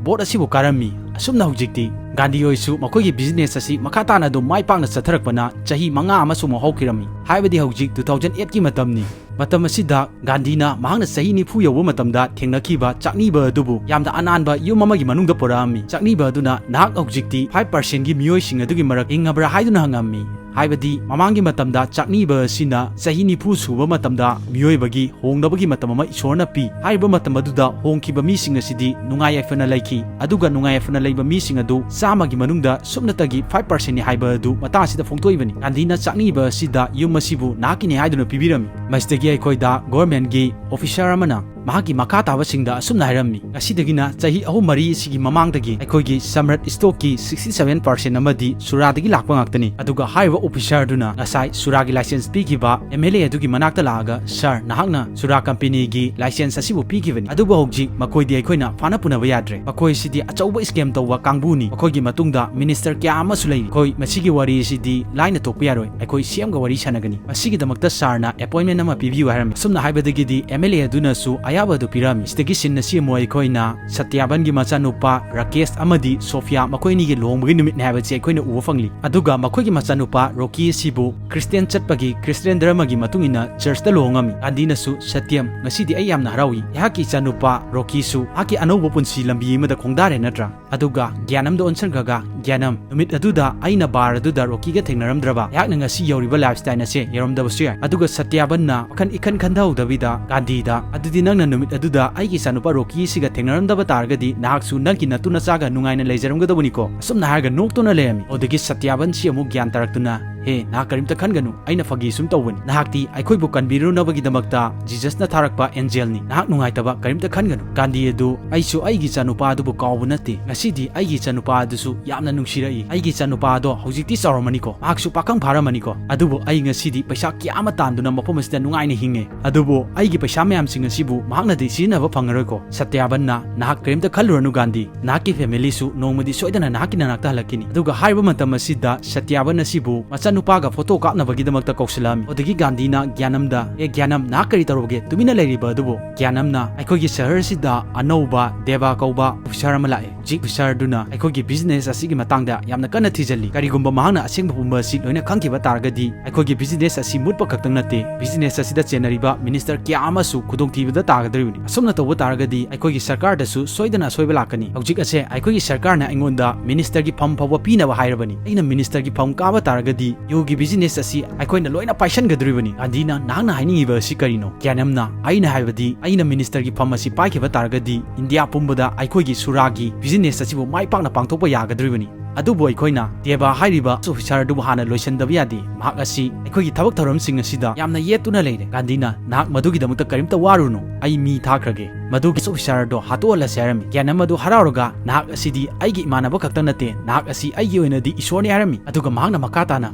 ꯚꯣꯠ ꯑꯁꯤꯕꯨ ꯀꯥꯔꯝꯃꯤ꯫ ꯑꯁꯨꯝꯅ ꯍꯧꯖꯤꯛꯇꯤ ꯒꯥꯟꯙꯤ ꯍꯣꯏꯁꯨ ꯃꯈꯣꯏꯒꯤ ꯕꯤꯖꯤꯅꯦꯁ ꯑꯁꯤ ꯃꯈꯥ ꯇꯥꯅ ꯑꯗꯨꯝ ꯃꯥꯏ ꯄꯥꯛꯅ ꯆꯠꯊꯔꯛꯄꯅ ꯆꯍꯤ ꯃꯉꯥ ꯑꯃꯁꯨ ꯑꯃꯨꯛ ꯍꯧꯈꯤꯔꯝꯃꯤ꯫ ꯍꯥꯏꯕꯗꯤ ꯍꯧꯖꯤꯛ two thousand eight ꯀꯤ ꯃꯇꯝꯅꯤ꯫ ꯃꯇꯝ ꯑꯁꯤꯗ ꯒꯥꯟꯙꯤꯅ ꯃꯍꯥꯛꯅ ꯆꯍꯤ ꯅꯤꯐꯨ ꯌꯧꯕ ꯃꯇꯝꯗ ꯊꯦꯡꯅꯈꯤꯕ ꯆꯥꯛꯅꯤꯕ ꯑꯗꯨꯕꯨ ꯌꯥꯝꯅ ꯑꯅꯥꯟꯕ ꯌꯨꯝ ꯑꯃꯒꯤ ꯃꯅꯨꯡꯗ ꯄꯨꯔꯛꯂꯝꯃꯤ꯫ ꯆꯥꯛꯅꯤꯕ ꯑꯗꯨꯅ, "ꯅꯍꯥꯛ ꯍꯧꯖꯤꯛꯇꯤ five percent ꯒꯤ ꯃꯤꯑꯣꯏꯁꯤꯡ ꯑꯗꯨꯒꯤ ꯃꯔꯛ ꯍꯤꯡꯉꯕ꯭ꯔꯥ?" ꯍꯥꯏꯗꯨꯅ ꯍꯪꯂꯝꯃꯤ꯫ ꯍꯥꯏꯕꯗꯤ ꯃꯃꯥꯡꯒꯤ ꯃꯇꯝꯗ ꯆꯥꯛꯅꯤꯕ ꯑꯁꯤꯅ ꯆꯍꯤ ꯅꯤꯐꯨ ꯁꯨꯕ ꯃꯇꯝꯗ ꯃꯤꯑꯣꯏꯕꯒꯤ ꯍꯣꯡꯅꯕꯒꯤ ꯃꯇꯝ ꯑꯃ ꯏꯁꯣꯔꯅ ꯄꯤ꯫ ꯍꯥꯏꯔꯤꯕ ꯃꯇꯝ ꯑꯗꯨꯗ ꯍꯣꯡꯈꯤꯕ ꯃꯤꯁꯤꯡ ꯑꯁꯤꯗꯤ ꯅꯨꯡꯉꯥꯏ ꯌꯥꯏꯐꯅ ꯂꯩꯈꯤ, ꯑꯗꯨꯒ ꯅꯨꯡꯉꯥꯏ ꯌꯥꯏꯐꯅ ꯂꯩꯕ ꯃꯤꯁꯤꯡ ꯑꯗꯨ ꯆꯥꯝꯃꯒꯤ ꯃꯅꯨꯡꯗ ꯁꯨꯞꯅꯇꯒꯤ five percent ꯅꯤ ꯍꯥꯏꯕ ꯑꯗꯨ ꯃꯇꯥꯡ ꯑꯁꯤꯗ ꯐꯣꯡꯗꯣꯛꯂꯤꯕꯅꯤ꯫ ꯒꯥꯟꯙꯤꯅ ꯆꯥꯛꯅꯤꯕ ꯑꯁꯤꯗ ꯌꯨꯝ ꯑꯁꯤꯕꯨ ꯅꯍꯥꯛꯀꯤꯅꯤ ꯍꯥꯏꯗꯨꯅ ꯄꯤꯕꯤꯔꯝꯃꯤ꯫ ꯃꯁꯤꯗꯒꯤ ꯑꯩꯈꯣꯏꯗ ꯒꯣꯚꯔꯟꯃꯦꯟꯠꯀꯤ ꯑꯣꯐꯤꯁꯥꯔ ꯑꯃꯅ ꯃꯍꯥꯛꯀꯤ ꯃꯈꯥ ꯇꯥꯕꯁꯤꯡꯗ ꯑꯁꯨꯝꯅ ꯍꯥꯏꯔꯝꯃꯤ, "ꯉꯁꯤꯗꯒꯤꯅ ꯆꯍꯤ ꯑꯍꯨꯝ ꯃꯔꯤ ꯑꯁꯤꯒꯤ ꯃꯃꯥꯡꯗꯒꯤ ꯑꯩꯈꯣꯏꯒꯤ ꯁꯝꯔꯠ ꯁ꯭ꯇꯣꯛꯀꯤ sixty seven percent ꯑꯃꯗꯤ ꯁꯨꯔꯥꯗꯒꯤ ꯂꯥꯛꯄ ꯉꯥꯛꯇꯅꯤ"꯫ ꯑꯗꯨꯒ ꯍꯥꯏꯔꯤꯕ officer ꯗꯨꯅ ꯉꯁꯥꯏ ꯁꯨꯔꯥꯒꯤ license ꯄꯤꯈꯤꯕ M L A ꯑꯗꯨꯒꯤ ꯃꯅꯥꯛꯇ ꯂꯥꯛꯑꯒ, "Sir, ꯅꯍꯥꯛꯅ ꯁꯨꯔꯥ company ꯒꯤ license ꯑꯁꯤꯕꯨ ꯄꯤꯈꯤꯕꯅꯤ, ꯑꯗꯨꯕꯨ ꯍꯧꯖꯤꯛ ꯃꯈꯣꯏꯗꯤ ꯑꯩꯈꯣꯏꯅ ꯐꯥꯅ ꯄꯨꯅꯕ ꯌꯥꯗ꯭ꯔꯦ꯫ ꯃꯈꯣꯏꯁꯤꯗꯤ ꯑꯆꯧꯕ scam ꯇꯧꯕ ꯀꯥꯡꯕꯨꯅꯤ꯫ ꯃꯈꯣꯏꯒꯤ ꯃꯇꯨꯡꯗ minister ꯀꯌꯥ ꯑꯃꯁꯨ ꯂꯩꯔꯤ꯫ ꯑꯩꯈꯣꯏ ꯃꯁꯤꯒꯤ ꯋꯥꯔꯤ ꯑꯁꯤꯗꯤ ꯂꯥꯏꯅ ꯇꯣꯛꯄ ꯌꯥꯔꯣꯏ꯫ ꯑꯩꯈꯣꯏ C M ꯒ ꯋꯥꯔꯤ ꯁꯥꯟꯅꯒꯅꯤ꯫ ꯃꯁꯤꯒꯤꯗꯃꯛꯇ sir ꯅ appointment ꯑꯃ ꯄꯤꯕꯤꯌꯨ" ꯍꯥꯏꯔꯝꯃꯤ꯫ ꯑꯁꯨꯝꯅ ꯍꯥꯏꯕꯗꯒꯤꯗꯤ M L A ꯑꯗꯨꯅꯁꯨ ꯑꯌꯥꯕ ꯑꯗꯨ ꯄꯤꯔꯝꯃꯤ꯫ ꯁꯤꯗꯒꯤ scene ꯑꯁꯤ ꯑꯃꯨꯛ ꯑꯩꯈꯣꯏꯅ ꯁꯇ꯭ꯌꯥꯕꯟꯒꯤ ꯃꯆꯥꯅꯨꯄꯥ ꯔꯥꯀꯦꯁ ꯑꯃꯗꯤ ꯁꯣꯐꯤꯌꯥ ꯃꯈꯣꯏ ꯑꯅꯤꯒꯤ ꯂꯨꯍꯣꯡꯕꯒꯤ ꯅꯨꯃꯤꯠꯅꯤ ꯍꯥꯏꯕꯁꯤ ꯑꯩꯈꯣꯏꯅ ꯎꯕ ꯐꯪꯂꯤ꯫ ꯑꯗꯨꯒ ꯃꯈꯣꯏꯒꯤ ꯃꯆꯥꯅꯨꯄꯥ ꯔꯣꯀꯤ ꯑꯁꯤꯕꯨ Christian ꯆꯠꯄꯒꯤ, Christian ꯙꯔꯃꯒꯤ ꯃꯇꯨꯡ ꯏꯟꯅ church ꯇ ꯂꯨꯍꯣꯡꯉꯝꯃꯤ꯫ ꯒꯥꯟꯙꯤꯅꯁꯨ, "ꯁꯇ꯭ꯌꯝ, ꯉꯁꯤꯗꯤ ꯑꯩ ꯌꯥꯝꯅ ꯍꯔꯥꯎꯏ꯫ ꯑꯩꯍꯥꯛꯀꯤ ꯏꯆꯥꯅꯨꯄꯥ ꯔꯣꯀꯤꯁꯨ ꯃꯍꯥꯛꯀꯤ ꯑꯅꯧꯕ ꯄꯨꯟꯁꯤ ꯂꯝꯕꯤ ꯑꯃꯗ ꯈꯣꯡꯗꯥꯔꯦ ꯅꯠꯇ꯭ꯔꯥ?" ꯑꯗꯨꯒ ꯒ꯭ꯌꯥꯅꯝꯗ ꯑꯣꯟꯁꯤꯟꯈ꯭ꯔꯒ, "ꯒ꯭ꯌꯥꯅꯝ, ꯅꯨꯃꯤꯠ ꯑꯗꯨꯗ ꯑꯩꯅ bar ꯑꯗꯨꯗ ꯔꯣꯀꯤꯒ ꯊꯦꯡꯅꯔꯝꯗ꯭ꯔꯕ, ꯑꯩꯍꯥꯛꯅ ꯉꯁꯤ ꯌꯧꯔꯤꯕ lifestyle ꯑꯁꯦ ꯌꯧꯔꯝꯗꯕꯁꯨ ꯌꯥꯏ"꯫ ꯑꯗꯨꯒ ꯁꯇ꯭ꯌꯥꯕꯟꯅ ꯋꯥꯈꯜ ꯏꯈꯟ ꯈꯟꯊꯍꯧꯗꯕꯤꯗ ꯒꯥꯟꯙꯤꯗ, "ꯑꯗꯨꯗꯤ ꯅꯪꯅ ꯅꯨꯃꯤꯠ ꯑꯗꯨꯗ ꯑꯩꯒꯤ ꯏꯆꯥꯅꯨꯄꯥ ꯔꯣꯀꯤꯁꯤꯒ ꯊꯦꯡꯅꯔꯝꯗꯕ ꯇꯥꯔꯒꯗꯤ ꯅꯍꯥꯛꯁꯨ ꯅꯪꯒꯤ ꯅꯇꯨ ꯅꯆꯥꯒ ꯅꯨꯡꯉꯥꯏꯅ ꯂꯩꯖꯔꯝꯒꯗꯕꯅꯤꯀꯣ?" ꯑꯁꯨꯝꯅ ꯍꯥꯏꯔꯒ ꯅꯣꯛꯇꯨꯅ ꯂꯩꯔꯝꯃꯤ꯫ ꯑꯗꯨꯗꯒꯤ ꯁꯇ꯭ꯌꯥꯕꯟꯁꯤ ꯑꯃꯨꯛ ꯒ꯭ꯌꯥꯟ ꯇꯥꯔꯛꯇꯨꯅ, "ꯍꯦ, ꯅꯍꯥꯛ ꯀꯔꯤꯝꯇ ꯈꯟꯒꯅꯨ, ꯑꯩꯅ ꯐꯥꯒꯤ ꯁꯨꯝ ꯇꯧꯕꯅꯤ꯫ ꯅꯍꯥꯛꯇꯤ ꯑꯩꯈꯣꯏꯕꯨ ꯀꯟꯕꯤꯔꯨꯅꯕꯒꯤꯗꯃꯛꯇ ꯖꯤꯖꯁꯅ ꯊꯥꯔꯛꯄ angelꯅꯤ꯫ ꯅꯍꯥꯛ ꯅꯨꯡꯉꯥꯏꯇꯕ ꯀꯔꯤꯝꯇ ꯈꯟꯒꯅꯨ꯫ ꯒꯥꯟꯙꯤ ꯑꯗꯨ, ꯑꯩꯁꯨ ꯑꯩꯒꯤ ꯏꯆꯥꯅꯨꯄꯥ ꯑꯗꯨꯕꯨ ꯀꯥꯎꯕ ꯅꯠꯇꯦ꯫ ꯉꯁꯤꯗꯤ ꯑꯩꯒꯤ ꯏꯆꯥꯅꯨꯄꯥ ꯑꯗꯨꯁꯨ ꯌꯥꯝꯅ ꯅꯨꯡꯁꯤꯔꯛꯏ꯫ ꯑꯩꯒꯤ ꯏꯆꯥꯅꯨꯄꯥ ꯑꯗꯣ ꯍꯧꯖꯤꯛꯇꯤ ꯆꯥꯎꯔꯝꯃꯅꯤꯀꯣ, ꯃꯍꯥꯛꯁꯨ ꯄꯥꯈꯪ ꯐꯥꯔꯝꯃꯅꯤꯀꯣ꯫ ꯑꯗꯨꯕꯨ ꯑꯩ ꯉꯁꯤꯗꯤ ꯄꯩꯁꯥ ꯀꯌꯥ ꯑꯃ ꯇꯥꯟꯗꯨꯅ ꯃꯐꯝ ꯑꯁꯤꯗ ꯅꯨꯡꯉꯥꯏꯅ ꯍꯤꯡꯉꯦ꯫ ꯑꯗꯨꯕꯨ ꯑꯩꯒꯤ ꯄꯩꯁꯥ ꯃꯌꯥꯝꯁꯤꯡ ꯑꯁꯤꯕꯨ ꯃꯍꯥꯛꯅꯗꯤ ꯁꯤꯖꯤꯟꯅꯕ ꯐꯪꯉꯔꯣꯏꯀꯣ꯫" ꯁꯇ꯭ꯌꯥꯕꯟꯅ, "ꯅꯍꯥꯛ ꯀꯔꯤꯝꯇ ꯈꯜꯂꯨꯔꯅꯨ ꯒꯥꯟꯙꯤ, ꯅꯍꯥꯛꯀꯤ familyꯁꯨ ꯅꯣꯡꯃꯗꯤ ꯁꯣꯏꯗꯅ ꯅꯍꯥꯛꯀꯤ ꯅꯅꯥꯛꯇ ꯍꯜꯂꯛꯈꯤꯅꯤ"꯫ ꯑꯗꯨꯒ ꯍꯥꯏꯔꯤꯕ ꯃꯇꯝ ꯑꯁꯤꯗ ꯁꯇ꯭ꯌꯥꯕꯟ ꯑꯁꯤꯕꯨ ꯃꯆꯥꯅꯨꯄꯥꯒ photo ꯀꯥꯞꯅꯕꯒꯤꯗꯃꯛꯇ ꯀꯧꯁꯤꯜꯂꯛꯑꯝꯃꯤ꯫ ꯑꯗꯨꯗꯒꯤ ꯒꯥꯟꯙꯤꯅ ꯒ꯭ꯌꯥꯅꯝꯗ, "ꯑꯦ ꯒ꯭ꯌꯥꯅꯝ, ꯅꯍꯥꯛ ꯀꯔꯤ ꯇꯧꯔꯕꯒꯦ? ꯇꯨꯃꯤꯟꯅ ꯂꯩꯔꯤꯕ ꯑꯗꯨꯕꯨ?" ꯒ꯭ꯌꯥꯅꯝꯅ, "ꯑꯩꯈꯣꯏꯒꯤ ꯁꯍꯔꯁꯤꯗ ꯑꯅꯧꯕ ꯗꯦꯕꯥ ꯀꯧꯕ officer ꯑꯃ ꯂꯥꯛꯑꯦ꯫ ꯍꯧꯖꯤꯛ officerꯗꯨꯅ ꯑꯩꯈꯣꯏꯒꯤ business ꯑꯁꯤꯒꯤ ꯃꯇꯥꯡꯗ ꯌꯥꯝꯅ ꯀꯟꯅ ꯊꯤꯖꯤꯜꯂꯤ꯫ ꯀꯔꯤꯒꯨꯝꯕ ꯃꯍꯥꯛꯅ ꯑꯁꯦꯡꯕ ꯄꯨꯝꯕ ꯑꯁꯤ ꯂꯣꯏꯅ ꯈꯪꯈꯤꯕ ꯇꯥꯔꯒꯗꯤ ꯑꯩꯈꯣꯏꯒꯤ business ꯑꯁꯤ ꯃꯨꯠꯄ ꯈꯛꯇꯪ ꯅꯠꯇꯦ, business ꯑꯁꯤꯗ ꯆꯦꯟꯅꯔꯤꯕ minister ꯀꯌꯥ ꯑꯃꯁꯨ ꯈꯨꯗꯣꯡꯊꯤꯕꯗ ꯇꯥꯒꯗꯧꯔꯤꯕꯅꯤ꯫ ꯑꯁꯨꯝꯅ ꯇꯧꯕ ꯇꯥꯔꯒꯗꯤ ꯑꯩꯈꯣꯏꯒꯤ ꯁꯔꯀꯥꯔꯗꯁꯨ ꯁꯣꯏꯗꯅ ꯑꯁꯣꯏꯕ ꯂꯥꯛꯀꯅꯤ꯫ ꯍꯧꯖꯤꯛ ꯑꯁꯦ ꯑꯩꯈꯣꯏꯒꯤ ꯁꯔꯀꯥꯔꯅ ꯑꯩꯉꯣꯟꯗ ministerꯒꯤ ꯐꯝ ꯐꯥꯎꯕ ꯄꯤꯅꯕ ꯍꯥꯏꯔꯕꯅꯤ꯫ ꯑꯩꯅ ministerꯒꯤ ꯐꯝ ꯀꯥꯕ ꯇꯥꯔꯒꯗꯤ ꯌꯨꯒꯤ business ꯑꯁꯤ ꯑꯩꯈꯣꯏꯅ ꯂꯣꯏꯅ ꯄꯥꯏꯁꯟꯒꯗꯧꯔꯤꯕꯅꯤ꯫" ꯒꯥꯟꯙꯤꯅ, "ꯅꯍꯥꯛꯅ ꯍꯥꯏꯅꯤꯡꯉꯤꯕ ꯑꯁꯤ ꯀꯔꯤꯅꯣ?" ꯒ꯭ꯌꯥꯅꯝꯅ, "ꯑꯩꯅ ꯍꯥꯏꯕꯗꯤ ꯑꯩꯅ ministerꯒꯤ ꯐꯝ ꯑꯁꯤ ꯄꯥꯏꯈꯤꯕ ꯇꯥꯔꯒꯗꯤ ꯏꯟꯗꯤꯌꯥ ꯄꯨꯝꯕꯗ ꯑꯩꯈꯣꯏꯒꯤ ꯁꯨꯔꯥꯒꯤ business ꯑꯁꯤꯕꯨ ꯃꯥꯏ ꯄꯥꯛꯅ ꯄꯥꯡꯊꯣꯛꯄ ꯌꯥꯒꯗꯧꯔꯤꯕꯅꯤ꯫ ꯑꯗꯨꯕꯨ ꯑꯩꯈꯣꯏꯅ ꯗꯦꯕꯥ ꯍꯥꯏꯔꯤꯕ ꯑꯣꯐꯤꯁꯥꯔ ꯑꯗꯨꯕꯨ ꯍꯥꯟꯅ ꯂꯣꯏꯁꯤꯟꯗꯕ ꯌꯥꯗꯦ꯫ ꯃꯍꯥꯛ ꯑꯁꯤ ꯑꯩꯈꯣꯏꯒꯤ ꯊꯕꯛ ꯊꯧꯔꯝꯁꯤꯡ ꯑꯁꯤꯗ ꯌꯥꯝꯅ ꯌꯦꯠꯇꯨꯅ ꯂꯩꯔꯦ꯫ ꯒꯥꯟꯙꯤꯅ, "ꯅꯍꯥꯛ ꯃꯗꯨꯒꯤꯗꯃꯛꯇ ꯀꯔꯤꯝꯇ ꯋꯥꯔꯨꯅꯨ, ꯑꯩ ꯃꯤ ꯊꯥꯈ꯭ꯔꯒꯦ꯫ ꯃꯗꯨꯒꯤ ꯑꯣꯐꯤꯁꯥꯔ ꯑꯗꯣ ꯍꯥꯠꯇꯣꯛꯍꯜꯂꯁꯦ" ꯍꯥꯏꯔꯝꯃꯤ꯫ ꯒ꯭ꯌꯥꯅꯝ ꯑꯗꯨ ꯍꯔꯥꯎꯔꯒ, "ꯅꯍꯥꯛ ꯑꯁꯤꯗꯤ ꯑꯩꯒꯤ ꯏꯃꯥꯟꯅꯕ ꯈꯛꯇ ꯅꯠꯇꯦ, ꯅꯍꯥꯛ ꯑꯁꯤ ꯑꯩꯒꯤ ꯑꯣꯏꯅꯗꯤ ꯏꯁꯣꯔꯅꯤ" ꯍꯥꯏꯔꯝꯃꯤ꯫ ꯑꯗꯨꯒ ꯃꯍꯥꯛꯅ ꯃꯈꯥ ꯇꯥꯅ,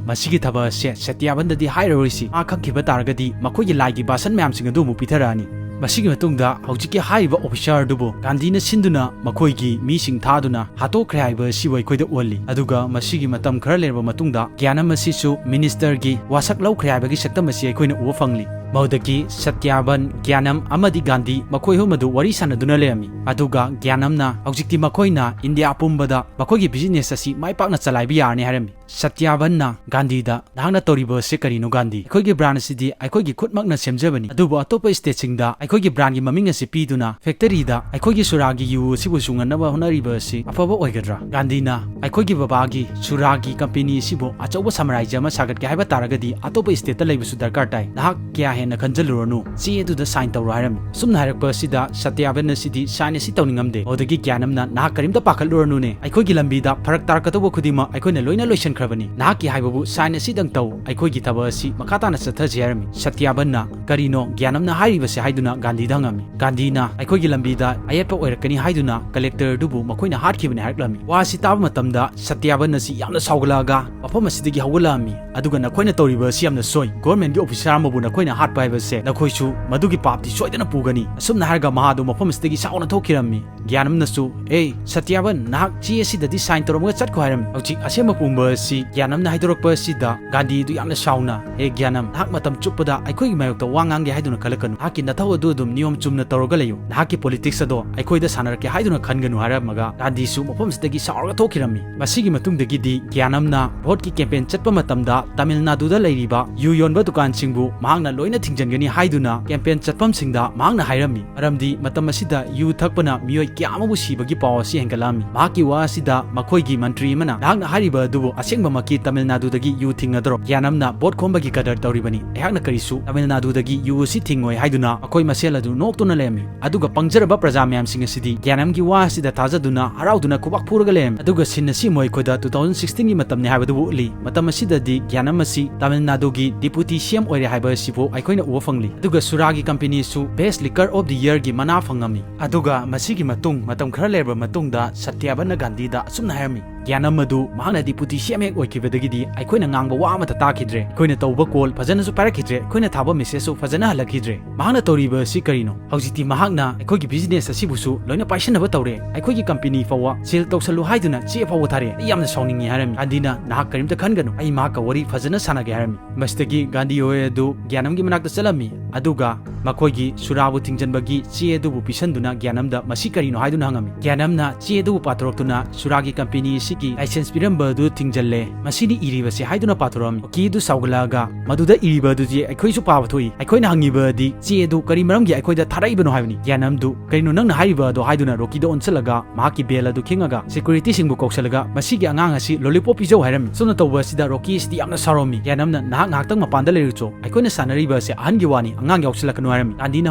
"ꯃꯁꯤꯒꯤ ꯊꯕꯛ ꯑꯁꯦ ꯁꯇ꯭ꯌꯥꯕꯟꯗꯗꯤ ꯍꯥꯏꯔꯔꯣꯏꯁꯤ, ꯃꯥ ꯈꯪꯈꯤꯕ ꯇꯥꯔꯒꯗꯤ ꯃꯈꯣꯏꯒꯤ ꯂꯥꯏꯒꯤ ꯕꯥꯁꯟ ꯃꯌꯥꯝꯁꯤꯡ ꯑꯗꯨ ꯑꯃꯨꯛ ꯄꯤꯊꯔꯛꯑꯅꯤ"꯫ ꯃꯁꯤꯒꯤ ꯃꯇꯨꯡꯗ ꯍꯧꯖꯤꯛꯀꯤ ꯍꯥꯏꯔꯤꯕ ꯑꯣꯐꯤꯁꯥꯔ ꯑꯗꯨꯕꯨ ꯒꯥꯟꯙꯤꯅ ꯁꯤꯟꯗꯨꯅ ꯃꯈꯣꯏꯒꯤ ꯃꯤꯁꯤꯡ ꯊꯥꯗꯨꯅ ꯍꯥꯠꯇꯣꯛꯈ꯭ꯔꯦ ꯍꯥꯏꯕ ꯑꯁꯤꯕꯨ ꯑꯩꯈꯣꯏꯗ ꯎꯍꯜꯂꯤ꯫ ꯑꯗꯨꯒ ꯃꯁꯤꯒꯤ ꯃꯇꯝ ꯈꯔ ꯂꯩꯔꯕ ꯃꯇꯨꯡꯗ ꯒ꯭ꯌꯥꯅꯝ ꯑꯁꯤꯁꯨ ꯃꯤꯅꯤꯁꯇꯔꯒꯤ ꯋꯥꯁꯛ ꯂꯧꯈ꯭ꯔꯦ ꯍꯥꯏꯕꯒꯤ ꯁꯛꯇꯝ ꯑꯁꯤ ꯑꯩꯈꯣꯏꯅ ꯎꯕ ꯐꯪꯂꯤ꯫ ꯃꯗꯨꯗꯒꯤ ꯁꯇ꯭ꯌꯥꯕꯟ, ꯒ꯭ꯌꯥꯅꯝ ꯑꯃꯗꯤ ꯒꯥꯟꯙꯤ ꯃꯈꯣꯏ ꯑꯍꯨꯝ ꯑꯗꯨ ꯋꯥꯔꯤ ꯁꯥꯟꯅꯗꯨꯅ ꯂꯩꯔꯝꯃꯤ꯫ ꯑꯗꯨꯒ ꯒ꯭ꯌꯥꯅꯝꯅ ꯍꯧꯖꯤꯛꯇꯤ ꯃꯈꯣꯏꯅ ꯏꯟꯗꯤꯌꯥ ꯄꯨꯝꯕꯗ ꯃꯈꯣꯏꯒꯤ ꯕꯤꯖꯤꯅꯦꯁ ꯑꯁꯤ ꯃꯥꯏ ꯄꯥꯛꯅ ꯆꯂꯥꯏꯕ ꯌꯥꯔꯅꯤ ꯍꯥꯏꯔꯝꯃꯤ꯫ ꯁꯇ꯭ꯌꯥꯕꯟꯅ ꯒꯥꯟꯙꯤꯗ, "ꯅꯍꯥꯛꯅ ꯇꯧꯔꯤꯕ ꯑꯁꯤ ꯀꯔꯤꯅꯣ ꯒꯥꯟꯙꯤ? ꯑꯩꯈꯣꯏꯒꯤ ꯕ꯭ꯔꯥꯟ ꯑꯁꯤꯗꯤ ꯑꯩꯈꯣꯏꯒꯤ ꯈꯨꯠꯃꯛꯅ ꯁꯦꯝꯖꯕꯅꯤ, ꯑꯗꯨꯕꯨ ꯑꯇꯣꯞꯄ ꯁ꯭ꯇꯦꯠꯁꯤꯡꯗ ꯑꯩꯈꯣꯏꯒꯤ ꯕ꯭ꯔꯥꯟꯒꯤ ꯃꯃꯤꯡ ꯑꯁꯤ ꯄꯤꯗꯨꯅ ꯐꯦꯛꯇꯔꯤꯗ ꯑꯩꯈꯣꯏꯒꯤ ꯁꯨꯔꯥꯒꯤ ꯌꯨ ꯑꯁꯤꯕꯨ ꯁꯨꯡꯍꯟꯅꯕ ꯍꯣꯠꯅꯔꯤꯕ ꯑꯁꯤ ꯑꯐꯕ ꯑꯣꯏꯒꯗ꯭ꯔꯥ?" ꯒꯥꯟꯙꯤꯅ, "ꯑꯩꯈꯣꯏꯒꯤ ꯕꯕꯥꯒꯤ ꯁꯨꯔꯥꯒꯤ ꯀꯝꯄꯦꯅꯤ ꯑꯁꯤꯕꯨ ꯑꯆꯧꯕ ꯁꯥꯝꯔꯥꯖ꯭ꯌ ꯑꯃ ꯁꯥꯒꯠꯀꯦ ꯍꯥꯏꯕ ꯇꯥꯔꯒꯗꯤ ꯑꯇꯣꯞꯄ ꯁ꯭ꯇꯦꯠꯇ ꯂꯩꯕꯁꯨ ꯗꯔꯀꯥꯔ ꯇꯥꯏ꯫ ꯅꯍꯥꯛ ꯀꯌꯥ ꯍꯦꯟꯅ ꯈꯟꯖꯜꯂꯨꯔꯅꯨ, ꯆꯦ ꯑꯗꯨꯗ ꯁꯥꯏꯟ ꯇꯧꯔꯣ" ꯍꯥꯏꯔꯝꯃꯤ꯫ ꯑꯁꯨꯝꯅ ꯍꯥꯏꯔꯛꯄ ꯑꯁꯤꯗ ꯁꯇ꯭ꯌꯥꯕꯟ ꯑꯁꯤꯗꯤ ꯁꯥꯏꯟ ꯑꯁꯤ ꯇꯧꯅꯤꯡꯉꯝꯗꯦ꯫ ꯑꯗꯨꯗꯒꯤ ꯒ꯭ꯌꯥꯅꯝꯅ, "ꯅꯍꯥꯛ ꯀꯔꯤꯝꯇ ꯄꯥꯈꯠꯂꯨꯔꯅꯨꯅꯦ, ꯑꯩꯈꯣꯏꯒꯤ ꯂꯝꯕꯤꯗ ꯐꯔꯛ ꯇꯥꯔꯛꯀꯗꯧꯕ ꯈꯨꯗꯤꯡꯃꯛ ꯑꯩꯈꯣꯏꯅ ꯂꯣꯏꯅ ꯂꯣꯏꯁꯤꯟꯈ꯭ꯔꯕꯅꯤ꯫ ꯅꯍꯥꯛꯀꯤ ꯍꯥꯏꯕꯕꯨ ꯁꯥꯏꯟ ꯑꯁꯤꯗꯪ ꯇꯧ, ꯑꯩꯈꯣꯏꯒꯤ ꯊꯕꯛ ꯑꯁꯤ ꯃꯈꯥ ꯇꯥꯅ ꯆꯠꯊꯁꯤ" ꯍꯥꯏꯔꯝꯃꯤ꯫ ꯁꯇ꯭ꯌꯥꯕꯟꯅ, "ꯀꯔꯤꯅꯣ ꯒ꯭ꯌꯥꯅꯝꯅ ꯍꯥꯏꯔꯤꯕꯁꯦ?" ꯍꯥꯏꯗꯨꯅ ꯒꯥꯟꯙꯤꯗ ꯍꯪꯉꯝꯃꯤ꯫ ꯒꯥꯟꯙꯤꯅ, "ꯑꯩꯈꯣꯏꯒꯤ ꯂꯝꯕꯤꯗ ꯑꯌꯦꯠꯄ ꯑꯣꯏꯔꯛꯀꯅꯤ ꯍꯥꯏꯗꯨꯅ ꯀꯂꯦꯛꯇꯔ ꯑꯗꯨꯕꯨ ꯃꯈꯣꯏꯅ ꯍꯥꯠꯈꯤꯕꯅꯤ" ꯍꯥꯏꯔꯛꯂꯝꯃꯤ꯫ ꯋꯥ ꯑꯁꯤ ꯇꯥꯕ ꯃꯇꯝꯗ ꯁꯇ꯭ꯌꯥꯕꯟ ꯑꯁꯤ ꯌꯥꯝꯅ ꯁꯥꯎꯒꯠꯂꯛꯑꯒ ꯃꯐꯝ ꯑꯁꯤꯗꯒꯤ ꯍꯧꯒꯠꯂꯛꯂꯝꯃꯤ꯫ "ꯑꯗꯨꯒ ꯅꯈꯣꯏꯅ ꯇꯧꯔꯤꯕ ꯑꯁꯤ ꯌꯥꯝꯅ ꯁꯣꯏ꯫ ꯒꯣꯔꯃꯦꯟꯒꯤ ꯑꯣꯐꯤꯁꯥꯔ ꯑꯃꯕꯨ ꯅꯈꯣꯏꯅ ꯍꯥꯠꯄ ꯍꯥꯏꯕꯁꯦ ꯅꯈꯣꯏꯁꯨ ꯃꯗꯨꯒꯤ ꯄꯥꯞꯇꯤ ꯁꯣꯏꯗꯅ ꯄꯨꯒꯅꯤ"꯫ ꯑꯁꯨꯝꯅ ꯍꯥꯏꯔꯒ ꯃꯍꯥꯛ ꯑꯗꯨ ꯃꯐꯝ ꯑꯁꯤꯗꯒꯤ ꯁꯥꯎꯅ ꯊꯣꯛꯈꯤꯔꯝꯃꯤ꯫ ꯒ꯭ꯌꯥꯅꯝꯅꯁꯨ, "ꯑꯦ ꯁꯇ꯭ꯌꯥꯕꯟ, ꯅꯍꯥꯛ ꯆꯦ ꯑꯁꯤꯗꯗꯤ ꯁꯥꯏꯟ ꯇꯧꯔꯝꯃꯒ ꯆꯠꯈꯣ" ꯍꯥꯏꯔꯝꯃꯤ꯫ ꯍꯧꯖꯤꯛ ꯑꯁꯦꯡꯕ ꯄꯨꯝꯕ ꯑꯁꯤ ꯒ꯭ꯌꯥꯅꯝꯅ ꯍꯥꯏꯗꯣꯔꯛꯄ ꯑꯁꯤꯗ ꯒꯥꯟꯙꯤꯗꯨ ꯌꯥꯝꯅ ꯁꯥꯎꯅ, "ꯍꯦ ꯒ꯭ꯌꯥꯅꯝ, ꯅꯍꯥꯛ ꯃꯇꯝ ꯆꯨꯞꯄꯗ ꯑꯩꯈꯣꯏꯒꯤ ꯃꯥꯌꯣꯛꯇ ꯋꯥ ꯉꯥꯡꯒꯦ ꯍꯥꯏꯗꯨꯅ ꯈꯜꯂꯛꯀꯅꯨ꯫ ꯅꯍꯥꯛꯀꯤ ꯅꯊꯧ ꯑꯗꯨ ꯑꯗꯨꯝ ꯅꯤꯌꯣꯝ ꯆꯨꯝꯅ ꯇꯧꯔꯒ ꯂꯩꯌꯨ꯫ ꯅꯍꯥꯛꯀꯤ ꯄꯣꯂꯤꯇꯤꯛꯁ ꯑꯗꯣ ꯑꯩꯈꯣꯏꯗ ꯁꯥꯟꯅꯔꯛꯀꯦ ꯍꯥꯏꯗꯨꯅ ꯈꯟꯒꯅꯨ" ꯍꯥꯏꯔꯝꯃꯒ ꯒꯥꯟꯙꯤꯁꯨ ꯃꯐꯝꯁꯤꯗꯒꯤ ꯁꯥꯎꯔꯒ ꯊꯣꯛꯈꯤꯔꯝꯃꯤ꯫ ꯃꯁꯤꯒꯤ ꯃꯇꯨꯡꯗꯒꯤꯗꯤ ꯒ꯭ꯌꯥꯅꯝꯅ ꯚꯣꯠꯀꯤ ꯀꯦꯝꯄꯦꯟ ꯆꯠꯄ ꯃꯇꯝꯗ ꯇꯥꯃꯤꯜ ꯅꯥꯗꯨꯗ ꯂꯩꯔꯤꯕ ꯌꯨ ꯌꯣꯟꯕ ꯗꯨꯀꯥꯟꯁꯤꯡꯕꯨ ꯃꯍꯥꯛꯅ ꯂꯣꯏꯅ ꯊꯤꯡꯖꯤꯟꯒꯅꯤ ꯍꯥꯏꯗꯨꯅ campaign ꯆꯠꯐꯝꯁꯤꯡꯗ ꯃꯍꯥꯛꯅ ꯍꯥꯏꯔꯝꯃꯤ꯫ ꯃꯔꯝꯗꯤ ꯃꯇꯝ ꯑꯁꯤꯗ ꯌꯨ ꯊꯛꯄꯅ ꯃꯤꯑꯣꯏ ꯀꯌꯥ ꯑꯃꯕꯨ ꯁꯤꯕꯒꯤ ꯄꯥꯎ ꯑꯁꯤ ꯍꯦꯟꯒꯠꯂꯛꯂꯝꯃꯤ꯫ ꯃꯍꯥꯛꯀꯤ ꯋꯥ ꯑꯁꯤꯗ ꯃꯈꯣꯏꯒꯤ ꯃꯟꯇ꯭ꯔꯤ ꯑꯃꯅ ꯅꯍꯥꯛꯅ ꯍꯥꯏꯔꯤꯕ ꯑꯗꯨꯕꯨ ꯑꯁꯦꯡꯕꯃꯛꯀꯤ ꯇꯥꯃꯤꯜ ꯅꯥꯗꯨꯗꯒꯤ ꯌꯨ ꯊꯤꯡꯒꯗ꯭ꯔꯣ? ꯒ꯭ꯌꯥꯅꯝꯅ ꯚꯣꯠ ꯈꯣꯝꯕꯒꯤ ꯀꯗꯔ ꯇꯧꯔꯤꯕꯅꯤ꯫ ꯑꯩꯍꯥꯛꯅ ꯀꯔꯤꯁꯨ ꯇꯥꯃꯤꯜ ꯅꯥꯗꯨꯗꯒꯤ ꯌꯨ ꯑꯁꯤ ꯊꯤꯡꯉꯣꯏ ꯍꯥꯏꯗꯨꯅ ꯃꯈꯣꯏ ꯃꯁꯦꯜ ꯑꯗꯨ ꯅꯣꯛꯇꯨꯅ ꯂꯩꯔꯝꯃꯤ꯫ ꯑꯗꯨꯒ ꯄꯪꯖꯔꯕ ꯄ꯭ꯔꯖꯥ ꯃꯌꯥꯝꯁꯤꯡ ꯑꯁꯤꯗꯤ ꯒ꯭ꯌꯥꯅꯝꯒꯤ ꯋꯥ ꯑꯁꯤꯗ ꯊꯥꯖꯗꯨꯅ ꯍꯔꯥꯎꯗꯨꯅ ꯈꯨꯕꯥꯛ ꯐꯨꯔꯒ ꯂꯩꯔꯝꯃꯤ꯫ ꯑꯗꯨꯒ scene ꯑꯁꯤ ꯃꯈꯣꯏꯗ two thousand sixteen ꯒꯤ ꯃꯇꯝꯅꯤ ꯍꯥꯏꯕꯗꯨꯕꯨ ꯎꯠꯂꯤ꯫ ꯃꯇꯝ ꯑꯁꯤꯗꯗꯤ ꯒ꯭ꯌꯥꯅꯝ ꯑꯁꯤ ꯇꯥꯃꯤꯜ ꯅꯥꯗꯨꯒꯤ deputy C M ꯑꯣꯏꯔꯦ ꯍꯥꯏꯕ ꯑꯁꯤꯕꯨ ꯑꯩꯈꯣꯏꯅ ꯎꯕ ꯐꯪꯂꯤ꯫ ꯑꯗꯨꯒ ꯁꯨꯔꯥꯒꯤ company ꯁꯨ Best Liquor of the Year ꯒꯤ ꯃꯅꯥ ꯐꯪꯉꯝꯃꯤ꯫ ꯑꯗꯨꯒ ꯃꯁꯤꯒꯤ ꯃꯇꯨꯡ, ꯃꯇꯝ ꯈꯔ ꯂꯩꯔꯕ ꯃꯇꯨꯡꯗ, ꯁꯇ꯭ꯌꯥꯕꯟꯅ ꯒꯥꯟꯙꯤꯗ ꯑꯁꯨꯝꯅ ꯍꯥꯏꯔꯝꯃꯤ, ꯒ꯭ꯌꯥꯅꯝ ꯑꯗꯨ ꯃꯍꯥꯛꯅ deputy C M ꯍꯦꯛ ꯑꯣꯏꯈꯤꯕꯗꯒꯤꯗꯤ ꯑꯩꯈꯣꯏꯅ ꯉꯥꯡꯕ ꯋꯥ ꯑꯃꯠꯇ ꯇꯥꯈꯤꯗ꯭ꯔꯦ꯫ ꯑꯩꯈꯣꯏꯅ ꯇꯧꯕ call ꯐꯖꯅꯁꯨ ꯄꯥꯏꯔꯛꯈꯤꯗ꯭ꯔꯦ꯫ ꯑꯩꯈꯣꯏꯅ ꯊꯥꯕ message ꯁꯨ ꯐꯖꯅ ꯍꯜꯂꯛꯈꯤꯗ꯭ꯔꯦ꯫ ꯃꯍꯥꯛꯅ ꯇꯧꯔꯤꯕ ꯑꯁꯤ ꯀꯔꯤꯅꯣ? ꯍꯧꯖꯤꯛꯇꯤ ꯃꯍꯥꯛꯅ ꯑꯩꯈꯣꯏꯒꯤ business ꯑꯁꯤꯕꯨꯁꯨ ꯂꯣꯏꯅ ꯄꯥꯏꯁꯟꯅꯕ ꯇꯧꯔꯦ꯫ ꯑꯩꯈꯣꯏꯒꯤ company ꯐꯥꯎꯕ seal ꯇꯧꯁꯜꯂꯨ ꯍꯥꯏꯗꯨꯅ ꯆꯦ ꯐꯥꯎꯕ ꯊꯥꯔꯛꯑꯦ꯫ ꯑꯩ ꯌꯥꯝꯅ ꯁꯥꯎꯅꯤꯡꯉꯤ ꯍꯥꯏꯔꯝꯃꯤ꯫ ꯒꯥꯟꯙꯤꯅ, ꯅꯍꯥꯛ ꯀꯔꯤꯝꯇ ꯈꯟꯒꯅꯨ, ꯑꯩ ꯃꯍꯥꯛꯀ ꯋꯥꯔꯤ ꯐꯖꯅ ꯁꯥꯟꯅꯒꯦ ꯍꯥꯏꯔꯝꯃꯤ꯫ ꯃꯁꯤꯗꯒꯤ ꯒꯥꯟꯙꯤ ꯍꯣꯏ ꯑꯗꯨ ꯒ꯭ꯌꯥꯅꯝꯒꯤ ꯃꯅꯥꯛꯇ ꯆꯠꯂꯝꯃꯤ꯫ ꯑꯗꯨꯒ ꯃꯈꯣꯏꯒꯤ ꯁꯨꯔꯥꯕꯨ ꯊꯤꯡꯖꯤꯟꯕꯒꯤ ꯆꯦ ꯑꯗꯨꯕꯨ ꯄꯤꯁꯟꯗꯨꯅ ꯒ꯭ꯌꯥꯅꯝꯗ ꯃꯁꯤ ꯀꯔꯤꯅꯣ ꯍꯥꯏꯗꯨꯅ ꯍꯪꯉꯝꯃꯤ꯫ ꯒ꯭ꯌꯥꯅꯝꯅ ꯆꯦ ꯑꯗꯨꯕꯨ ꯄꯥꯊꯣꯔꯛꯇꯨꯅ ꯁꯨꯔꯥꯒꯤ company ꯑꯁꯤꯒꯤ license ꯄꯤꯔꯝꯕ ꯑꯗꯨ ꯊꯤꯡꯖꯤꯜꯂꯦ꯫ ꯃꯁꯤꯅꯤ ꯏꯔꯤꯕꯁꯦ ꯍꯥꯏꯗꯨꯅ ꯄꯥꯊꯣꯔꯛꯑꯝꯃꯤ꯫ ꯔꯣꯀꯤ ꯑꯗꯨ ꯁꯥꯎꯒꯠꯂꯛꯑꯒ, ꯃꯗꯨꯗ ꯏꯔꯤꯕ ꯑꯗꯨꯗꯤ ꯑꯩꯈꯣꯏꯁꯨ ꯄꯥꯕ ꯊꯣꯛꯏ꯫ ꯑꯩꯈꯣꯏꯅ ꯍꯪꯉꯤꯕꯗꯤ ꯆꯦ ꯑꯗꯨ ꯀꯔꯤ ꯃꯔꯝꯒꯤ ꯑꯩꯈꯣꯏꯗ ꯊꯥꯔꯛꯏꯕꯅꯣ ꯍꯥꯏꯕꯅꯤ꯫ ꯒ꯭ꯌꯥꯅꯝꯗꯨ, ꯀꯔꯤꯅꯣ ꯅꯪꯅ ꯍꯥꯏꯔꯤꯕ ꯑꯗꯣ ꯍꯥꯏꯗꯨꯅ ꯔꯣꯀꯤꯗ ꯑꯣꯟꯁꯤꯜꯂꯒ ꯃꯍꯥꯛꯀꯤ bell ꯑꯗꯨ ꯈꯤꯡꯉꯒ security ꯁꯤꯡꯕꯨ ꯀꯧꯁꯤꯜꯂꯒ ꯃꯁꯤꯒꯤ ꯑꯉꯥꯡ ꯑꯁꯤ lollipop ꯄꯤꯖꯧ ꯍꯥꯏꯔꯝꯃꯤ꯫ ꯁꯨꯝꯅ ꯇꯧꯕ ꯑꯁꯤꯗ ꯔꯣꯀꯤ ꯑꯁꯤꯗꯤ ꯌꯥꯝꯅ ꯁꯥꯎꯔꯝꯃꯤ꯫ ꯒ꯭ꯌꯥꯅꯝꯅ, ꯅꯍꯥꯛ ꯉꯥꯏꯍꯥꯛꯇꯪ ꯃꯄꯥꯟꯗ ꯂꯩꯔꯨꯆꯣ꯫ ꯑꯩꯈꯣꯏꯅ ꯁꯥꯟꯅꯔꯤꯕ ꯑꯁꯤ ꯑꯍꯟꯒꯤ ꯋꯥꯅꯤ, ꯑꯉꯥꯡ ꯌꯥꯎꯁꯤꯜꯂꯛꯀꯅꯨ ꯍꯥꯏꯔꯝꯃꯤ꯫ ꯒꯥꯟꯙꯤꯅ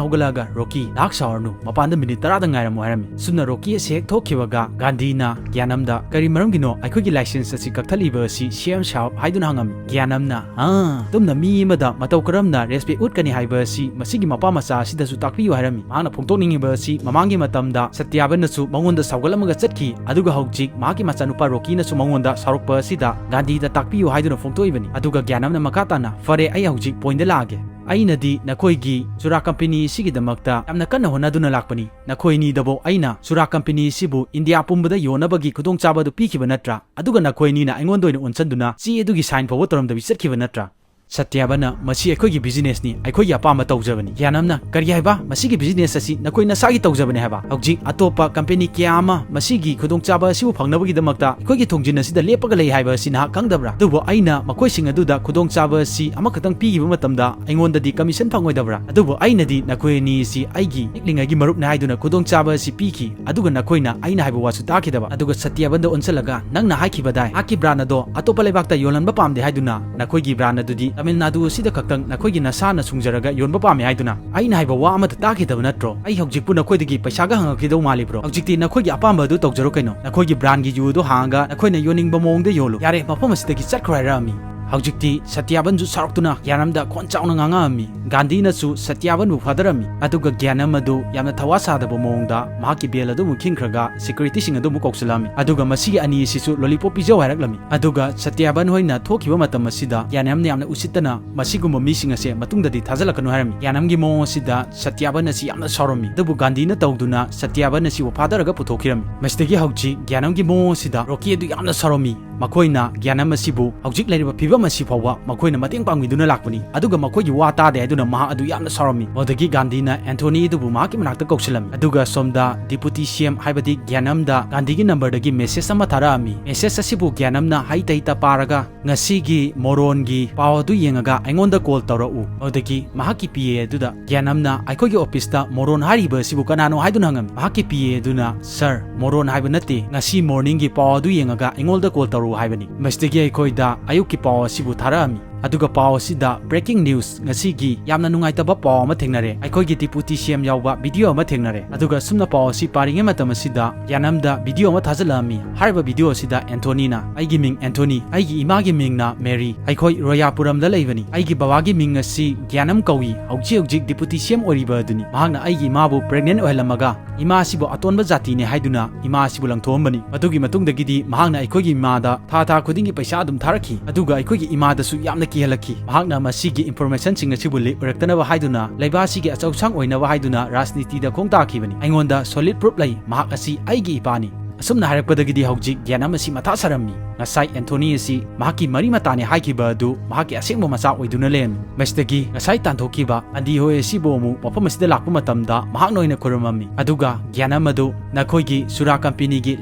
ꯍꯧꯒꯠꯂꯛꯑꯒ, ꯔꯣꯀꯤ, ꯅꯍꯥꯛ ꯁꯥꯎꯔꯅꯨ, ꯃꯄꯥꯟꯗ minute ꯇꯔꯥꯗ ꯉꯥꯏꯔꯝꯃꯨ ꯍꯥꯏꯔꯝꯃꯤ꯫ ꯁꯨꯝꯅ ꯔꯣꯀꯤ ꯑꯁꯤ ꯍꯦꯛ ꯊꯣꯛꯈꯤꯕꯒ ꯒꯥꯟꯙꯤꯅ ꯒ꯭ꯌꯥꯅꯝꯗ, ꯀꯔꯤ ꯃꯔꯝꯒꯤꯅꯣ ꯑꯩꯈꯣꯏꯒꯤ license ꯑꯁꯤ ꯀꯛꯊꯠꯂꯤꯕ ꯑꯁꯤ C M ꯁꯥꯍꯕ ꯍꯥꯏꯗꯨꯅ ꯍꯪꯉꯝꯃꯤ꯫ ꯒ꯭ꯌꯥꯅꯝꯅ, ꯑꯥ, ꯑꯗꯨꯝꯅ ꯃꯤ ꯑꯃꯗ ꯃꯇꯧ ꯀꯔꯝꯅ respect ꯎꯠꯀꯅꯤ ꯍꯥꯏꯕ ꯑꯁꯤ ꯃꯁꯤꯒꯤ ꯃꯄꯥ ꯃꯆꯥ ꯑꯁꯤꯗꯁꯨ ꯇꯥꯛꯄꯤꯌꯨ ꯍꯥꯏꯔꯝꯃꯤ꯫ ꯃꯍꯥꯛꯅ ꯐꯣꯡꯗꯣꯛꯅꯤꯡꯉꯤꯕ ꯑꯁꯤ ꯃꯃꯥꯡꯒꯤ ꯃꯇꯝꯗ ꯁꯇ꯭ꯌꯥꯕꯟꯅꯁꯨ ꯃꯉꯣꯟꯗ ꯁꯥꯎꯒꯠꯂꯝꯃꯒ ꯆꯠꯈꯤ, ꯑꯗꯨꯒ ꯍꯧꯖꯤꯛ ꯃꯍꯥꯛꯀꯤ ꯃꯆꯥꯅꯨꯄꯥ ꯔꯣꯀꯤꯅꯁꯨ ꯃꯉꯣꯟꯗ ꯁꯥꯎꯔꯛꯄ ꯑꯁꯤꯗ ꯒꯥꯟꯙꯤꯗ ꯇꯥꯛꯄꯤꯌꯨ ꯍꯥꯏꯗꯨꯅ ꯐꯣꯡꯗꯣꯛꯏꯕꯅꯤ꯫ ꯑꯗꯨꯒ ꯒ꯭ꯌꯥꯅꯝꯅ ꯃꯈꯥ ꯇꯥꯅ, ꯐꯔꯦ, ꯑꯩ ꯍꯧꯖꯤꯛ point ꯗ ꯂꯥꯛꯑꯒꯦ꯫ ꯑꯩꯅꯗꯤ ꯅꯈꯣꯏꯒꯤ ꯁꯨꯔꯥ company ꯑꯁꯤꯒꯤꯗꯃꯛꯇ ꯌꯥꯝꯅ ꯀꯟꯅ ꯍꯣꯠꯅꯗꯨꯅ ꯂꯥꯛꯄꯅꯤ꯫ ꯅꯈꯣꯏ ꯑꯅꯤꯗꯕꯨ ꯑꯩꯅ ꯁꯨꯔꯥ company ꯑꯁꯤꯕꯨ ꯏꯟꯗꯤꯌꯥ ꯄꯨꯝꯕꯗ ꯌꯣꯟꯅꯕꯒꯤ ꯈꯨꯗꯣꯡꯆꯥꯕ ꯑꯗꯨ ꯄꯤꯈꯤꯕ ꯅꯠꯇ꯭ꯔꯥ? ꯑꯗꯨꯒ ꯅꯈꯣꯏ ꯑꯅꯤꯅ ꯑꯩꯉꯣꯟꯗ ꯑꯣꯏꯅ ꯑꯣꯟꯁꯤꯟꯗꯨꯅ ꯆꯦ ꯑꯗꯨꯒꯤ sign ꯐꯥꯎꯕ ꯇꯧꯔꯝꯗꯕꯤ ꯆꯠꯈꯤꯕ ꯅꯠꯇ꯭ꯔꯥ? ꯁꯇ꯭ꯌꯥꯕꯟꯅ, "ꯃꯁꯤ ꯑꯩꯈꯣꯏꯒꯤ businessꯅꯤ, ꯑꯩꯈꯣꯏꯒꯤ ꯑꯄꯥꯝꯕ ꯇꯧꯖꯕꯅꯤ꯫" ꯒ꯭ꯌꯥꯅꯝꯅ, "ꯀꯔꯤ ꯍꯥꯏꯕ? ꯃꯁꯤꯒꯤ business ꯑꯁꯤ ꯅꯈꯣꯏ ꯅꯁꯥꯒꯤ ꯇꯧꯖꯕꯅꯤ ꯍꯥꯏꯕ? ꯍꯧꯖꯤꯛ ꯑꯇꯣꯞꯄ company ꯀꯌꯥ ꯑꯃ ꯃꯁꯤꯒꯤ ꯈꯨꯗꯣꯡꯆꯥꯕ ꯑꯁꯤꯕꯨ ꯐꯪꯅꯕꯒꯤꯗꯃꯛꯇ ꯑꯩꯈꯣꯏꯒꯤ ꯊꯣꯡꯖꯤꯟ ꯑꯁꯤꯗ ꯂꯦꯞꯄꯒ ꯂꯩ ꯍꯥꯏꯕ ꯑꯁꯤ ꯅꯍꯥꯛ ꯈꯪꯗꯕ꯭ꯔꯥ? ꯑꯗꯨꯕꯨ ꯑꯩꯅ ꯃꯈꯣꯏꯁꯤꯡ ꯑꯗꯨꯗ ꯈꯨꯗꯣꯡꯆꯥꯕ ꯑꯁꯤ ꯑꯃꯈꯛꯇꯪ ꯄꯤꯈꯤꯕ ꯃꯇꯝꯗ ꯑꯩꯉꯣꯟꯗꯗꯤ commission ꯐꯪꯉꯣꯏꯗꯕ꯭ꯔꯥ? ꯑꯗꯨꯕꯨ ꯑꯩꯅꯗꯤ ꯅꯈꯣꯏ ꯑꯅꯤ ꯑꯁꯤ ꯑꯩꯒꯤ ꯄꯤꯛꯂꯤꯉꯩꯒꯤ ꯃꯔꯨꯞꯅꯤ ꯍꯥꯏꯗꯨꯅ ꯈꯨꯗꯣꯡꯆꯥꯕ ꯑꯁꯤ ꯄꯤꯈꯤ, ꯑꯗꯨꯒ ꯅꯈꯣꯏꯅ ꯑꯩꯅ ꯍꯥꯏꯕ ꯋꯥꯁꯨ ꯇꯥꯈꯤꯗꯕ꯫" ꯑꯗꯨꯒ ꯁꯇ꯭ꯌꯥꯕꯟꯗ ꯑꯣꯟꯁꯤꯜꯂꯒ, "ꯅꯪꯅ ꯍꯥꯏꯈꯤꯕꯗꯥꯏ ꯅꯍꯥꯛꯀꯤ brand ꯑꯗꯣ ꯑꯇꯣꯞꯄ ꯂꯩꯕꯥꯛꯇ ꯌꯣꯜꯍꯟꯕ ꯄꯥꯝꯗꯦ ꯍꯥꯏꯗꯨꯅ? ꯅꯈꯣꯏꯒꯤ brand ꯑꯗꯨꯗꯤ ꯇꯥꯃꯤꯜ ꯅꯥꯗꯨ ꯑꯁꯤꯗ ꯈꯛꯇꯪ ꯅꯈꯣꯏꯒꯤ ꯅꯁꯥꯅ ꯁꯨꯡꯖꯔꯒ ꯌꯣꯟꯕ ꯄꯥꯝꯃꯤ ꯍꯥꯏꯗꯨꯅ꯫ ꯑꯩꯅ ꯍꯥꯏꯕ ꯋꯥ ꯑꯃꯠꯇ ꯇꯥꯈꯤꯗꯕ ꯅꯠꯇ꯭ꯔꯣ? ꯑꯩ ꯍꯧꯖꯤꯛꯄꯨ ꯅꯈꯣꯏꯗꯒꯤ ꯄꯩꯁꯥꯒ ꯍꯪꯉꯛꯈꯤꯗꯧ ꯃꯥꯜꯂꯤꯕ꯭ꯔꯣ? ꯍꯧꯖꯤꯛꯇꯤ ꯅꯈꯣꯏꯒꯤ ꯑꯄꯥꯝꯕ ꯑꯗꯨ ꯇꯧꯖꯔꯣ ꯀꯩꯅꯣ꯫ ꯅꯈꯣꯏꯒꯤ brandꯒꯤ ꯌꯨ ꯑꯗꯨ ꯍꯥꯡꯉꯒ ꯅꯈꯣꯏꯅ ꯌꯣꯟꯅꯤꯡꯕ ꯃꯑꯣꯡꯗ ꯌꯣꯜꯂꯨ꯫ ꯌꯥꯔꯦ, ꯃꯐꯝ ꯑꯁꯤꯗꯒꯤ ꯆꯠꯈ꯭ꯔꯣ" ꯍꯥꯏꯔꯛꯑꯝꯃꯤ꯫ ꯍꯧꯖꯤꯛꯇꯤ ꯁꯇ꯭ꯌꯥꯕꯟꯁꯨ ꯁꯥꯎꯔꯛꯇꯨꯅ ꯒ꯭ꯌꯥꯅꯝꯗ ꯈꯣꯟ ꯆꯥꯎꯅ ꯉꯥꯡꯉꯛꯑꯝꯃꯤ꯫ ꯒꯥꯟꯙꯤꯅꯁꯨ ꯁꯇ꯭ꯌꯥꯕꯟꯕꯨ ꯐꯥꯗꯔꯝꯃꯤ꯫ ꯑꯗꯨꯒ ꯒ꯭ꯌꯥꯅꯝ ꯑꯗꯨ ꯌꯥꯝꯅ ꯊꯋꯥ ꯁꯥꯗꯕ ꯃꯑꯣꯡꯗ ꯃꯍꯥꯛꯀꯤ bell ꯑꯗꯨ ꯑꯃꯨꯛ ꯈꯤꯡꯈ꯭ꯔꯒ securityꯁꯤꯡ ꯑꯗꯨ ꯑꯃꯨꯛ ꯀꯧꯁꯤꯜꯂꯛꯑꯝꯃꯤ꯫ ꯑꯗꯨꯒ ꯃꯁꯤꯒꯤ ꯑꯅꯤ ꯑꯁꯤꯁꯨ lollipop ꯄꯤꯖꯧ ꯍꯥꯏꯔꯛꯂꯝꯃꯤ꯫ ꯑꯗꯨꯒ ꯁꯇ꯭ꯌꯥꯕꯟ ꯍꯣꯏꯅ ꯊꯣꯛꯈꯤꯕ ꯃꯇꯝ ꯑꯁꯤꯗ ꯒ꯭ꯌꯥꯅꯝꯅ ꯌꯥꯝꯅ ꯎꯁꯤꯠꯇꯅ ꯃꯁꯤꯒꯨꯝꯕ ꯃꯤꯁꯤꯡ ꯑꯁꯦ ꯃꯇꯨꯡꯗꯗꯤ ꯊꯥꯖꯤꯜꯂꯛꯀꯅꯨ ꯍꯥꯏꯔꯝꯃꯤ꯫ ꯒ꯭ꯌꯥꯅꯝꯒꯤ ꯃꯑꯣꯡ ꯑꯁꯤꯗ ꯁꯇ꯭ꯌꯥꯕꯟ ꯑꯁꯤ ꯌꯥꯝꯅ ꯁꯥꯎꯔꯝꯃꯤ꯫ ꯑꯗꯨꯕꯨ ꯒꯥꯟꯙꯤꯅ ꯇꯧꯗꯨꯅ ꯁꯇ꯭ꯌꯥꯕꯟ ꯑꯁꯤꯕꯨ ꯐꯥꯗꯔꯒ ꯄꯨꯊꯣꯛꯈꯤꯔꯝꯃꯤ꯫ ꯃꯁꯤꯗꯒꯤ ꯍꯧꯖꯤꯛ ꯒ꯭ꯌꯥꯅꯝꯒꯤ ꯃꯑꯣꯡ ꯑꯁꯤꯗ ꯔꯣꯀꯤ ꯑꯗꯨ ꯌꯥꯝꯅ ꯁꯥꯎꯔꯝꯃꯤ꯫ ꯃꯈꯣꯏꯅ ꯒ꯭ꯌꯥꯅꯝ ꯑꯁꯤꯕꯨ ꯍꯧꯖꯤꯛ ꯂꯩꯔꯤꯕ ꯐꯤꯕꯝ ꯑꯁꯤ ꯐꯥꯎꯕ ꯃꯈꯣꯏꯅ ꯃꯇꯦꯡ ꯄꯥꯡꯕꯤꯗꯨꯅ ꯂꯥꯛꯄꯅꯤ, ꯑꯗꯨꯒ ꯃꯈꯣꯏꯒꯤ ꯋꯥ ꯇꯥꯗꯦ ꯍꯥꯏꯗꯨꯅ ꯃꯍꯥꯛ ꯑꯗꯨ ꯌꯥꯝꯅ ꯁꯥꯎꯔꯝꯃꯤ꯫ ꯃꯗꯨꯗꯒꯤ ꯒꯥꯟꯙꯤꯅ ꯑꯦꯟꯊꯣꯅꯤ ꯑꯗꯨꯕꯨ ꯃꯍꯥꯛꯀꯤ ꯃꯅꯥꯛꯇ ꯀꯧꯁꯤꯜꯂꯝꯃꯤ꯫ ꯑꯗꯨꯒ ꯁꯣꯝꯗ deputy C M ꯍꯥꯏꯕꯗꯤ ꯒ꯭ꯌꯥꯅꯝꯗ ꯒꯥꯟꯙꯤꯒꯤ numberꯗꯒꯤ message ꯑꯃ ꯊꯥꯔꯛꯑꯝꯃꯤ꯫ Message ꯑꯁꯤꯕꯨ ꯒ꯭ꯌꯥꯅꯝꯅ ꯍꯩꯇ ꯍꯩꯇ ꯄꯥꯔꯒ ꯉꯁꯤꯒꯤ ꯃꯣꯔꯣꯟꯒꯤ ꯄꯥꯎ ꯑꯗꯨ ꯌꯦꯡꯉꯒ ꯑꯩꯉꯣꯟꯗ call ꯇꯧꯔꯛꯎ꯫ ꯃꯗꯨꯗꯒꯤ ꯃꯍꯥꯛꯀꯤ P A ꯑꯗꯨꯗ ꯒ꯭ꯌꯥꯅꯝꯅ ꯑꯩꯈꯣꯏꯒꯤ officeꯇ ꯃꯣꯔꯣꯟ ꯍꯥꯏꯔꯤꯕ ꯑꯁꯤꯕꯨ ꯀꯅꯥꯅꯣ ꯍꯥꯏꯗꯨꯅ ꯍꯪꯉꯝꯃꯤ꯫ ꯃꯍꯥꯛꯀꯤ P A ꯑꯗꯨꯅ, "Sir, ꯃꯣꯔꯣꯟ ꯍꯥꯏꯕ ꯅꯠꯇꯦ, ꯉꯁꯤ morningꯒꯤ ꯄꯥꯎ ꯑꯗꯨ ꯌꯦꯡꯉꯒ ꯑꯩꯉꯣꯟꯗ call ꯇꯧꯔꯛꯎ ꯍꯥꯏꯕꯅꯤ꯫" ꯃꯁꯤꯗꯒꯤ ꯑꯩꯈꯣꯏꯗ ꯑꯌꯨꯛꯀꯤ ꯄꯥꯎ ꯑꯁꯤꯕꯨ ꯊꯥꯔꯛꯑꯝꯃꯤ꯫ ꯑꯗꯨꯒ ꯄꯥꯎ ꯑꯁꯤꯗ breaking news, ꯉꯁꯤꯒꯤ ꯌꯥꯝꯅ ꯅꯨꯡꯉꯥꯏꯇꯕ ꯄꯥꯎ ꯑꯃ ꯊꯦꯡꯅꯔꯦ, ꯑꯩꯈꯣꯏꯒꯤ deputy C M ꯌꯥꯎꯕ video ꯑꯃ ꯊꯦꯡꯅꯔꯦ꯫ ꯑꯗꯨꯒ ꯑꯁꯨꯝꯅ ꯄꯥꯎ ꯑꯁꯤ ꯄꯥꯔꯤꯉꯩ ꯃꯇꯝ ꯑꯁꯤꯗ ꯒ꯭ꯌꯥꯅꯝꯗ video ꯑꯃ ꯊꯥꯖꯤꯜꯂꯛꯑꯝꯃꯤ꯫ ꯍꯥꯏꯔꯤꯕ video ꯑꯁꯤꯗ ꯑꯦꯟꯊꯣꯅꯤꯅ, "ꯑꯩꯒꯤ ꯃꯤꯡ ꯑꯦꯟꯊꯣꯅꯤ, ꯑꯩꯒꯤ ꯏꯃꯥꯒꯤ ꯃꯤꯡꯅ ꯃꯦꯔꯤ, ꯑꯩꯈꯣꯏ ꯔꯣꯌꯥꯄꯨꯔꯝꯗ ꯂꯩꯕꯅꯤ꯫ ꯑꯩꯒꯤ ꯕꯕꯥꯒꯤ ꯃꯤꯡ ꯑꯁꯤ ꯒ꯭ꯌꯥꯅꯝ ꯀꯧꯏ, ꯍꯧꯖꯤꯛ ꯍꯧꯖꯤꯛ deputy C M ꯑꯣꯏꯔꯤꯕ ꯑꯗꯨꯅꯤ꯫ ꯃꯍꯥꯛꯅ ꯑꯩꯒꯤ ꯏꯃꯥꯕꯨ pregnant ꯑꯣꯏꯍꯜꯂꯝꯃꯒ ꯏꯃꯥ ꯑꯁꯤꯕꯨ ꯑꯇꯣꯟꯕ ꯖꯥꯇꯤꯅꯤ ꯍꯥꯏꯗꯨꯅ ꯏꯃꯥ ꯑꯁꯤꯕꯨ ꯂꯪꯊꯣꯛꯑꯝꯕꯅꯤ꯫ ꯃꯗꯨꯒꯤ ꯃꯇꯨꯡꯗꯒꯤꯗꯤ ꯃꯍꯥꯛꯅ ꯑꯩꯈꯣꯏꯒꯤ ꯏꯃꯥꯗ ꯊꯥ ꯊꯥ ꯈꯨꯗꯤꯡꯒꯤ ꯄꯩꯁꯥ ꯑꯗꯨꯝ ꯊꯥꯔꯛꯈꯤ, ꯑꯗꯨꯒ ꯑꯩꯈꯣꯏꯒꯤ ꯏꯃꯥꯗꯁꯨ ꯌꯥꯝꯅ ꯀꯤꯍꯜꯂꯛꯈꯤ꯫ ꯃꯍꯥꯛꯅ ꯃꯁꯤꯒꯤ informationꯁꯤꯡ ꯑꯁꯤꯕꯨ leak ꯑꯣꯏꯔꯛꯇꯅꯕ ꯍꯥꯏꯗꯨꯅ, ꯂꯩꯕꯥꯛ ꯑꯁꯤꯒꯤ ꯑꯆꯧꯁꯥꯡ ꯑꯣꯏꯅꯕ ꯍꯥꯏꯗꯨꯅ ꯔꯥꯖꯅꯤꯇꯤꯗ ꯈꯣꯡ ꯇꯥꯈꯤꯕꯅꯤ꯫ ꯑꯩꯉꯣꯟꯗ solid proof ꯂꯩ, ꯃꯍꯥꯛ ꯑꯁꯤ ꯑꯩꯒꯤ ꯏꯄꯥꯅꯤ꯫ ꯑꯁꯨꯝꯅ ꯍꯥꯏꯔꯛꯄꯗꯒꯤꯗꯤ ꯍꯧꯖꯤꯛ ꯒ꯭ꯌꯥꯅꯝ ꯑꯁꯤ ꯃꯊꯥ ꯁꯥꯔꯝꯃꯤ꯫ ꯉꯁꯥꯏ ꯑꯦꯟꯊꯣꯅꯤ ꯑꯁꯤ ꯃꯍꯥꯛꯀꯤ ꯃꯔꯤ ꯃꯇꯥꯅꯤ ꯍꯥꯏꯈꯤꯕ ꯑꯗꯨ ꯃꯍꯥꯛꯀꯤ ꯑꯁꯦꯡꯕ ꯃꯆꯥ ꯑꯣꯏꯗꯨꯅ ꯂꯩꯔꯝꯃꯤ꯫ ꯃꯁꯤꯗꯒꯤ ꯉꯁꯥꯏ ꯇꯥꯟꯊꯣꯛꯈꯤꯕ ꯒꯥꯟꯙꯤ ꯍꯣꯏ ꯑꯁꯤꯕꯨ ꯑꯃꯨꯛ ꯃꯐꯝ ꯑꯁꯤꯗ ꯂꯥꯛꯄ ꯃꯇꯝꯗ ꯃꯍꯥꯛꯅ ꯑꯣꯏꯅ ꯈꯨꯔꯨꯝꯃꯝꯃꯤ꯫ ꯑꯗꯨꯒ ꯒ꯭ꯌꯥꯅꯝ ꯑꯗꯨ ꯅꯈꯣꯏꯒꯤ ꯁꯨꯔꯥ ꯀꯝꯄꯦꯅꯤꯒꯤ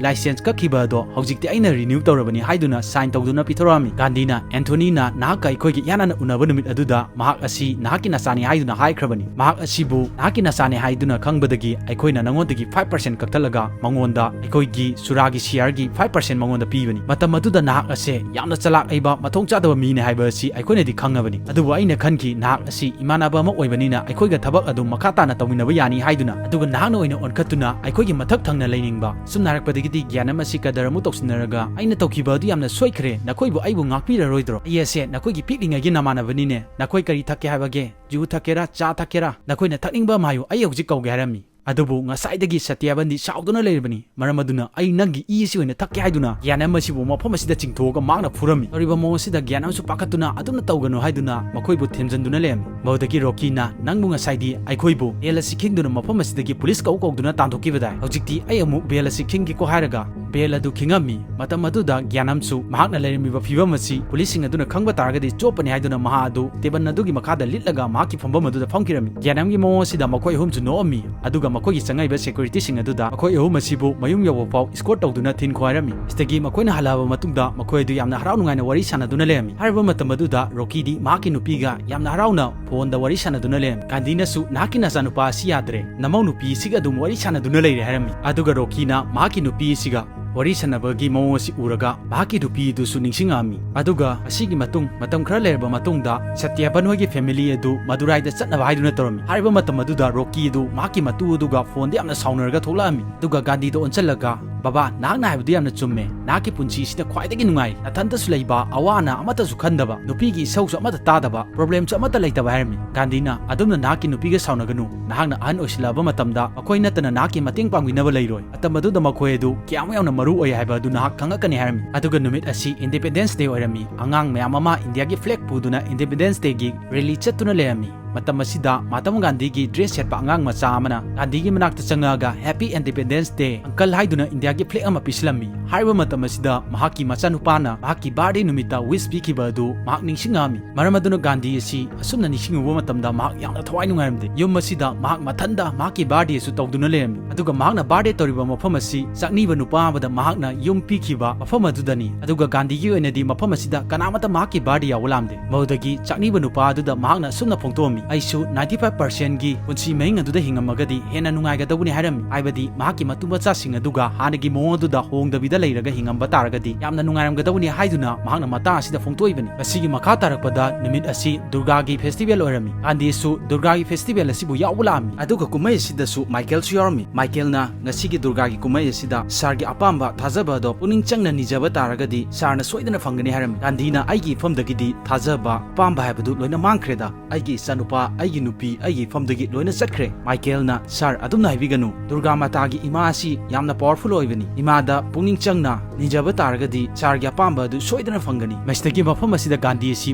ꯂꯥꯏꯁꯦꯟꯁ ꯀꯛꯈꯤꯕ ꯑꯗꯣ ꯍꯧꯖꯤꯛꯇꯤ ꯑꯩꯅ ꯔꯤꯅ꯭ꯌꯨ ꯇꯧꯔꯕꯅꯤ ꯍꯥꯏꯗꯨꯅ ꯁꯥꯏꯟ ꯇꯧꯗꯨꯅ ꯄꯤꯊꯣꯔꯛꯑꯝꯃꯤ꯫ ꯒꯥꯟꯙꯤꯅ ꯑꯦꯟꯊꯣꯅꯤꯅ ꯅꯍꯥꯛꯀ ꯑꯩꯈꯣꯏꯒꯤ ꯏꯍꯥꯟ ꯍꯥꯟꯅ ꯎꯅꯕ ꯅꯨꯃꯤꯠ ꯑꯗꯨꯗ ꯃꯍꯥꯛ ꯑꯁꯤ ꯅꯍꯥꯛꯀꯤ ꯅꯆꯥꯅꯤ ꯍꯥꯏꯗꯨꯅ ꯍꯥꯏꯈ꯭ꯔꯕꯅꯤ꯫ ꯃꯍꯥꯛ ꯑꯁꯤꯕꯨ ꯅꯍꯥꯛꯀꯤ ꯅꯆꯥꯅꯤ ꯍꯥꯏꯗꯨꯅ ꯈꯪꯕꯗꯒꯤ ꯑꯩꯈꯣꯏꯅ ꯅꯉꯣꯟꯗꯒꯤ ꯐꯥꯏꯚ ꯄꯥꯔꯁꯦꯟ ꯀꯛꯊꯠꯂꯒ ꯃꯉꯣꯟꯗ ꯑꯩꯈꯣꯏꯒꯤ ꯁꯨꯔꯥꯒꯤ ꯁꯤꯌꯥꯔꯒꯤ ꯐꯥꯏꯚ ꯄꯥꯔꯁꯦꯟ ꯃꯉꯣꯟꯗ ꯄꯤꯕꯅꯤ꯫ ꯃꯇꯝ ꯑꯗꯨꯗ ꯅꯍꯥꯛ ꯑꯁꯦ ꯌꯥꯝꯅ ꯆꯂꯥꯛ ꯍꯩꯕ, ꯃꯊꯣꯡ ꯆꯥꯗꯕ ꯃꯤꯅꯦ ꯍꯥꯏꯕ ꯑꯁꯤ ꯑꯩꯈꯣꯏꯅꯗꯤ ꯈꯪꯉꯕꯅꯤ꯫ ꯑꯗꯨꯕꯨ ꯑꯩꯅ ꯈꯟꯈꯤ, ꯅꯍꯥꯛ ꯑꯁꯤ ꯏꯃꯥꯟꯅꯕ ꯑꯃ ꯑꯣꯏꯕꯅꯤꯅ ꯑꯩꯈꯣꯏꯒ ꯊꯕꯛ ꯑꯗꯨꯝ ꯃꯈꯥ ꯇꯥꯅ ꯇꯧꯃꯤꯟꯅꯕ ꯌꯥꯅꯤ ꯍꯥꯏꯗꯨꯅ꯫ ꯑꯗꯨꯒ ꯅꯍꯥꯛꯅ ꯑꯣꯏꯅ ꯑꯣꯟꯈꯠꯇꯨꯅ ꯑꯩꯈꯣꯏꯒꯤ ꯃꯊꯛ ꯊꯪꯅ ꯂꯩꯅꯤꯡꯕ꯫ ꯁꯨꯝꯅ ꯍꯥꯏꯔꯛꯄꯗꯒꯤꯗꯤ ꯒ꯭ꯌꯥꯅꯝ ꯑꯁꯤ ꯀꯗꯔ ꯑꯃꯨꯛ ꯇꯧꯁꯤꯟꯅꯔꯒ, "ꯑꯩꯅ ꯇꯧꯈꯤꯕ ꯑꯗꯨ ꯌꯥꯝꯅ ꯁꯣꯏꯈ꯭ꯔꯦ, ꯅꯈꯣꯏꯕꯨ ꯑꯩꯕꯨ ꯉꯥꯛꯄꯤꯔꯔꯣꯏꯗ꯭ꯔꯣ? ꯑꯩ ꯑꯁꯦ ꯅꯈꯣꯏꯒꯤ ꯄꯤꯛꯂꯤꯉꯩꯒꯤ ꯅꯃꯥꯟꯅꯕꯅꯤꯅꯦ꯫ ꯅꯈꯣꯏ ꯀꯔꯤ ꯊꯛꯀꯦ ꯍꯥꯏꯕꯒꯦ? ꯖꯨ ꯊꯛꯀꯦꯔꯥ, ꯆꯥ ꯊꯛꯀꯦꯔꯥ? ꯅꯈꯣꯏꯅ ꯊꯛꯅꯤꯡꯕ ꯑꯃ ꯍꯥꯏꯌꯨ, ꯑꯩ ꯍꯧꯖꯤꯛ ꯀꯧꯒꯦ" ꯍꯥꯏꯔꯝꯃꯤ꯫ ꯑꯗꯨꯕꯨ ꯉꯁꯥꯏꯗꯒꯤ ꯁꯇ꯭ꯌꯥꯕꯟꯗꯤ ꯁꯥꯎꯗꯨꯅ ꯂꯩꯔꯕꯅꯤ꯫ ꯃꯔꯝ ꯑꯗꯨꯅ ꯑꯩ ꯅꯪꯒꯤ ꯏ ꯑꯁꯤ ꯑꯣꯏꯅ ꯊꯛꯀꯦ ꯍꯥꯏꯗꯨꯅ ꯒ꯭ꯌꯥꯅꯝ ꯑꯁꯤꯕꯨ ꯃꯐꯝ ꯑꯁꯤꯗ ꯆꯤꯡꯊꯣꯛꯑꯒ ꯃꯍꯥꯛꯅ ꯐꯨꯔꯝꯃꯤ꯫ ꯇꯧꯔꯤꯕ ꯃꯑꯣꯡ ꯑꯁꯤꯗ ꯒ꯭ꯌꯥꯅꯝꯁꯨ ꯄꯥꯈꯠꯇꯨꯅ ꯑꯗꯨꯝꯅ ꯇꯧꯒꯅꯨ ꯍꯥꯏꯗꯨꯅ ꯃꯈꯣꯏꯕꯨ ꯊꯦꯝꯖꯤꯟꯗꯨꯅ ꯂꯩꯔꯝꯃꯤ꯫ ꯃꯗꯨꯗꯒꯤ ꯔꯣꯀꯤꯅ, "ꯅꯪꯕꯨ ꯉꯁꯥꯏꯗꯤ ꯑꯩꯈꯣꯏꯕꯨ ꯕꯦꯜ ꯑꯁꯤ ꯈꯤꯡꯗꯨꯅ ꯃꯐꯝ ꯑꯁꯤꯗꯒꯤ ꯄꯨꯂꯤꯁ ꯀꯧ ꯀꯧꯗꯨꯅ ꯇꯥꯟꯊꯣꯛꯈꯤꯕꯗꯥꯏ? ꯍꯧꯖꯤꯛꯇꯤ ꯑꯩ ꯑꯃꯨꯛ ꯕꯦꯜ ꯑꯁꯤ ꯈꯤꯡꯒꯦꯀꯣ" ꯍꯥꯏꯔꯒ ꯕꯦꯜ ꯑꯗꯨ ꯈꯤꯡꯉꯝꯃꯤ꯫ ꯃꯇꯝ ꯑꯗꯨꯗ ꯒ꯭ꯌꯥꯅꯝꯁꯨ ꯃꯍꯥꯛꯅ ꯂꯩꯔꯝꯃꯤꯕ ꯐꯤꯕꯝ ꯑꯁꯤ ꯄꯨꯂꯤꯁꯁꯤꯡ ꯑꯗꯨꯅ ꯈꯪꯕ ꯇꯥꯔꯒꯗꯤ ꯆꯣꯞꯄꯅꯤ ꯍꯥꯏꯗꯨꯅ ꯃꯍꯥꯛ ꯑꯗꯨ ꯇꯦꯕꯜ ꯑꯗꯨꯒꯤ ꯃꯈꯥꯗ ꯂꯤꯠꯂꯒ ꯃꯍꯥꯛꯀꯤ ꯐꯝꯐꯝ ꯑꯗꯨꯗ ꯐꯝꯈꯤꯔꯝꯃꯤ꯫ ꯒ꯭ꯌꯥꯅꯝꯒꯤ ꯃꯑꯣꯡ ꯑꯁꯤꯗ ꯃꯈꯣꯏ ꯑꯍꯨꯝꯁꯨ ꯅꯣꯛꯑꯝꯃꯤ, ꯑꯗꯨꯒ ꯃꯈꯣꯏꯒꯤ ꯆꯪꯉꯛꯏꯕ ꯁꯦꯀ꯭ꯌꯨꯔꯤꯇꯤꯁꯤꯡ ꯑꯗꯨꯗ ꯃꯈꯣꯏ ꯑꯍꯨꯝ ꯑꯁꯤꯕꯨ ꯃꯌꯨꯝ ꯌꯧꯕ ꯐꯥꯎ ꯏꯁꯀꯣꯔꯠ ꯇꯧꯗꯨꯅ ꯊꯤꯟꯈꯣ ꯍꯥꯏꯔꯝꯃꯤ꯫ ꯁꯤꯗꯒꯤ ꯃꯈꯣꯏꯅ ꯍꯜꯂꯛꯑꯕ ꯃꯇꯨꯡꯗ ꯃꯈꯣꯏ ꯑꯗꯨ ꯌꯥꯝꯅ ꯍꯔꯥꯎ ꯅꯨꯡꯉꯥꯏꯅ ꯋꯥꯔꯤ ꯁꯥꯟꯅꯗꯨꯅ ꯂꯩꯔꯝꯃꯤ꯫ ꯍꯥꯏꯔꯤꯕ ꯃꯇꯝ ꯑꯗꯨꯗ ꯔꯣꯀꯤꯗꯤ ꯃꯍꯥꯛꯀꯤ ꯅꯨꯄꯤꯒ ꯌꯥꯝꯅ ꯍꯔꯥꯎꯅ ꯐꯣꯟꯗ ꯋꯥꯔꯤ ꯁꯥꯟꯅꯗꯨꯅ ꯂꯩꯔꯝꯃꯤ꯫ ꯒꯥꯟꯙꯤꯅꯁꯨ, "ꯅꯍꯥꯛꯀꯤ ꯅꯆꯥꯅꯨꯄꯥ ꯑꯁꯤ ꯌꯥꯗ꯭ꯔꯦ, ꯅꯃꯧ ꯅꯨꯄꯤ ꯑꯁꯤꯒ ꯑꯗꯨꯝ ꯋꯥꯔꯤ ꯁꯥꯟꯅꯗꯨꯅ ꯂꯩꯔꯦ" ꯍꯥꯏꯔꯝꯃꯤ꯫ ꯑꯗꯨꯒ ꯔꯣꯀꯤꯅ ꯃꯍꯥꯛꯀꯤ ꯅꯨꯄꯤ ꯑꯁꯤꯒ ꯋꯥꯔꯤ ꯁꯥꯟꯅꯕꯒꯤ ꯃꯑꯣꯡ ꯑꯁꯤ ꯎꯔꯒ ꯃꯍꯥꯛꯀꯤ ꯅꯨꯄꯤ ꯑꯗꯨꯁꯨ ꯅꯤꯡꯁꯤꯡꯉꯛꯑꯝꯃꯤ꯫ ꯑꯗꯨꯒ ꯑꯁꯤꯒꯤ ꯃꯇꯨꯡ, ꯃꯇꯝ ꯈꯔ ꯂꯩꯔꯕ ꯃꯇꯨꯡꯗ, ꯁꯇ꯭ꯌꯥꯕꯟ ꯍꯣꯏꯒꯤ ꯐꯦꯃꯤꯂꯤ ꯑꯗꯨ ꯃꯗꯨꯔꯥꯏꯗ ꯆꯠꯅꯕ ꯍꯥꯏꯗꯨꯅ ꯇꯧꯔꯝꯃꯤ꯫ ꯍꯥꯏꯔꯤꯕ ꯃꯇꯝ ꯑꯗꯨꯗ ꯔꯣꯀꯤ ꯑꯗꯨ ꯃꯍꯥꯛꯀꯤ ꯃꯇꯨ ꯑꯗꯨꯒ ꯐꯣꯟꯗ ꯌꯥꯝꯅ ꯁꯥꯎꯅꯔꯒ ꯊꯣꯛꯂꯛꯑꯝꯃꯤ꯫ ꯑꯗꯨꯒ ꯒꯥꯟꯙꯤꯗ ꯑꯣꯟꯁꯤꯜꯂꯒ, "ꯕꯕꯥ, ꯅꯍꯥꯛꯅ ꯍꯥꯏꯕꯗꯨ ꯌꯥꯝꯅ ꯆꯨꯝꯃꯦ꯫ ꯅꯍꯥꯛꯀꯤ ꯄꯨꯟꯁꯤꯁꯤꯗ ꯈ꯭ꯋꯥꯏꯗꯒꯤ ꯅꯨꯡꯉꯥꯏ, ꯅꯊꯟꯇꯁꯨ ꯂꯩꯕ, ꯑꯋꯥ ꯑꯅꯥ ꯑꯃꯠꯇꯁꯨ ꯈꯟꯗꯕ, ꯅꯨꯄꯤꯒꯤ ꯏꯁꯧꯁꯨ ꯑꯃꯠꯇ ꯇꯥꯗꯕ, ꯄ꯭ꯔꯣꯕ꯭ꯂꯦꯝꯁꯨ ꯑꯃꯠꯇ ꯂꯩꯇꯕ" ꯍꯥꯏꯔꯝꯃꯤ꯫ ꯒꯥꯟꯙꯤꯅ, "ꯑꯗꯨꯝꯅ ꯅꯍꯥꯛꯀꯤ ꯅꯨꯄꯤꯒ ꯁꯥꯎꯅꯒꯅꯨ꯫ ꯅꯍꯥꯛꯅ ꯑꯍꯟ ꯑꯣꯏꯁꯤꯜꯂꯛꯑꯕ ꯃꯇꯝꯗ ꯃꯈꯣꯏ ꯅꯠꯇꯅ ꯅꯍꯥꯛꯀꯤ ꯃꯇꯦꯡ ꯄꯥꯡꯕꯤꯅꯕ ꯂꯩꯔꯣꯏ꯫ ꯃꯇꯝ ꯑꯗꯨꯗ ꯃꯈꯣꯏ ꯑꯗꯨ ꯀꯌꯥꯃꯨꯛ ꯌꯥꯝꯅ ꯃꯔꯨ ꯑꯣꯏ ꯍꯥꯏꯕ ꯑꯗꯨ ꯅꯍꯥꯛ ꯈꯪꯉꯛꯀꯅꯤ" ꯍꯥꯏꯔꯝꯃꯤ꯫ ꯑꯗꯨꯒ ꯅꯨꯃꯤꯠ ꯑꯁꯤ ꯏꯟꯗꯤꯄꯦꯟꯗꯦꯟꯁ ꯗꯦ ꯑꯣꯏꯔꯝꯃꯤ꯫ ꯑꯉꯥꯡ ꯃꯌꯥꯝ ꯑꯃ ꯏꯟꯗꯤꯌꯥꯒꯤ ꯐ꯭ꯂꯦꯒ ꯄꯨꯗꯨꯅ ꯏꯟꯗꯤꯄꯦꯟꯗꯦꯟꯁ ꯗꯦꯒꯤ ꯔꯦꯂꯤ ꯆꯠꯇꯨꯅ ꯂꯩꯔꯝꯃꯤ꯫ ꯃꯇꯝ ꯑꯁꯤꯗ ꯃꯍꯥꯇꯃꯥ ꯒꯥꯟꯙꯤꯒꯤ dress ꯁꯦꯠꯄ ꯑꯉꯥꯡ ꯃꯆꯥ ꯑꯃꯅ ꯒꯥꯟꯙꯤꯒꯤ ꯃꯅꯥꯛꯇ ꯆꯪꯉꯛꯑꯒ "Happy Independence Day, Uncle" ꯍꯥꯏꯗꯨꯅ ꯏꯟꯗꯤꯌꯥꯒꯤ flag ꯑꯃ ꯄꯤꯁꯤꯜꯂꯝꯃꯤ꯫ ꯍꯥꯏꯔꯤꯕ ꯃꯇꯝ ꯑꯁꯤꯗ ꯃꯍꯥꯛꯀꯤ ꯃꯆꯥꯅꯨꯄꯥꯅ ꯃꯍꯥꯛꯀꯤ birthday ꯅꯨꯃꯤꯠꯇ wish ꯄꯤꯈꯤꯕ ꯑꯗꯨ ꯃꯍꯥꯛ ꯅꯤꯡꯁꯤꯡꯉꯛꯑꯝꯃꯤ꯫ ꯃꯔꯝ ꯑꯗꯨꯅ ꯒꯥꯟꯙꯤ ꯑꯁꯤ ꯑꯁꯨꯝꯅ ꯅꯤꯡꯁꯤꯡꯉꯨꯕ ꯃꯇꯝꯗ ꯃꯍꯥꯛ ꯌꯥꯝꯅ ꯊꯋꯥꯏ ꯅꯨꯡꯉꯥꯏꯔꯝꯗꯦ꯫ ꯌꯨꯝ ꯑꯁꯤꯗ ꯃꯍꯥꯛ ꯃꯊꯟꯗ ꯃꯍꯥꯛꯀꯤ birthday ꯑꯁꯨ ꯇꯧꯗꯨꯅ ꯂꯩꯔꯝꯃꯤ꯫ ꯑꯗꯨꯒ ꯃꯍꯥꯛꯅ birthday ꯇꯧꯔꯤꯕ ꯃꯐꯝ ꯑꯁꯤ ꯆꯥꯛꯅꯤꯕ ꯅꯨꯄꯥ ꯑꯃꯗ ꯃꯍꯥꯛꯅ ꯌꯨꯝ ꯄꯤꯈꯤꯕ ꯃꯐꯝ ꯑꯗꯨꯗꯅꯤ꯫ ꯑꯗꯨꯒ ꯒꯥꯟꯙꯤꯒꯤ ꯑꯣꯏꯅꯗꯤ ꯃꯐꯝ ꯑꯁꯤꯗ ꯀꯅꯥꯃꯠꯇ ꯃꯍꯥꯛꯀꯤ birthday ꯌꯥꯎꯕ ꯂꯥꯛꯂꯝꯗꯦ꯫ ꯃꯗꯨꯗꯒꯤ ꯆꯥꯛꯅꯤꯕ ꯅꯨꯄꯥ ꯑꯗꯨꯗ ꯃꯍꯥꯛꯅ ꯑꯁꯨꯝꯅ ꯐꯣꯡꯗꯣꯛꯑꯝꯃꯤ, "ꯑꯩꯁꯨ ninety five percent ꯒꯤ ꯄꯨꯟꯁꯤ ꯃꯍꯤꯡ ꯑꯗꯨꯗ ꯍꯤꯡꯉꯝꯃꯒꯗꯤ ꯍꯦꯟꯅ ꯅꯨꯡꯉꯥꯏꯒꯗꯧꯕꯅꯤ" ꯍꯥꯏꯔꯝꯃꯤ꯫ ꯍꯥꯏꯕꯗꯤ ꯃꯍꯥꯛꯀꯤ ꯃꯇꯨ ꯃꯆꯥꯁꯤꯡ ꯑꯗꯨꯒ ꯍꯥꯟꯅꯒꯤ ꯃꯑꯣꯡ ꯑꯗꯨꯗ ꯍꯣꯡꯗꯕꯤꯗ ꯂꯩꯔꯒ ꯍꯤꯡꯉꯝꯕ ꯇꯥꯔꯒꯗꯤ ꯌꯥꯝꯅ ꯅꯨꯡꯉꯥꯏꯔꯝꯒꯗꯧꯕꯅꯤ ꯍꯥꯏꯗꯨꯅ ꯃꯍꯥꯛꯅ ꯃꯇꯥꯡ ꯑꯁꯤꯗ ꯐꯣꯡꯗꯣꯛꯏꯕꯅꯤ꯫ ꯃꯁꯤꯒꯤ ꯃꯈꯥ ꯇꯥꯔꯛꯄꯗ ꯅꯨꯃꯤꯠ ꯑꯁꯤ ꯗꯨꯔꯒꯥꯒꯤ festival ꯑꯣꯏꯔꯝꯃꯤ꯫ ꯒꯥꯟꯙꯤꯁꯨ ꯗꯨꯔꯒꯥꯒꯤ festival ꯑꯁꯤꯕꯨ ꯌꯥꯎꯕ ꯂꯥꯛꯂꯝꯃꯤ꯫ ꯑꯗꯨꯒ ꯀꯨꯝꯍꯩ ꯑꯁꯤꯗꯁꯨ ꯃꯥꯏꯀꯦꯜꯁꯨ ꯌꯥꯎꯔꯝꯃꯤ꯫ ꯃꯥꯏꯀꯦꯜꯅ ꯉꯁꯤꯒꯤ ꯗꯨꯔꯒꯥꯒꯤ ꯀꯨꯝꯍꯩ ꯑꯁꯤꯗ ꯁꯥꯔꯒꯤ ꯑꯄꯥꯝꯕ ꯊꯥꯖꯕ ꯑꯗꯣ ꯄꯨꯛꯅꯤꯡ ꯆꯪꯅ ꯅꯤꯖꯕ ꯇꯥꯔꯒꯗꯤ ꯁꯥꯔꯅ ꯁꯣꯏꯗꯅ ꯐꯪꯒꯅꯤ ꯍꯥꯏꯔꯝꯃꯤ꯫ ꯒꯥꯟꯙꯤꯅ "ꯑꯩꯒꯤ ꯏꯐꯝꯗꯒꯤꯗꯤ ꯊꯥꯖꯕ, ꯑꯄꯥꯝꯕ ꯍꯥꯏꯕꯗꯨ ꯂꯣꯏꯅ ꯃꯥꯡꯈ꯭ꯔꯦꯗ꯫ ꯑꯩꯒꯤ ꯏꯆꯥꯅꯨꯄꯥ, ꯑꯩꯒꯤ ꯅꯨꯄꯤ, ꯑꯩꯒꯤ ꯏꯐꯝꯗꯒꯤ ꯂꯣꯏꯅ ꯆꯠꯈ꯭ꯔꯦ"꯫ ꯃꯥꯏꯀꯦꯜꯅ, "ꯁꯥꯔ, ꯑꯗꯨꯝꯅ ꯍꯥꯏꯕꯤꯒꯅꯨ꯫ ꯗꯨꯔꯒꯥ ꯃꯥꯇꯥꯒꯤ ꯏꯃꯥ ꯑꯁꯤ ꯌꯥꯝꯅ powerful ꯑꯣꯏꯕꯅꯤ꯫ ꯏꯃꯥꯗ ꯄꯨꯛꯅꯤꯡ ꯆꯪꯅ ꯅꯤꯖꯕ ꯇꯥꯔꯒꯗꯤ ꯁꯥꯔꯒꯤ ꯑꯄꯥꯝꯕ ꯑꯗꯨ ꯁꯣꯏꯗꯅ ꯐꯪꯒꯅꯤ"꯫ ꯃꯁꯤꯗꯒꯤ ꯃꯐꯝ ꯑꯁꯤꯗ ꯒꯥꯟꯙꯤ ꯑꯁꯤ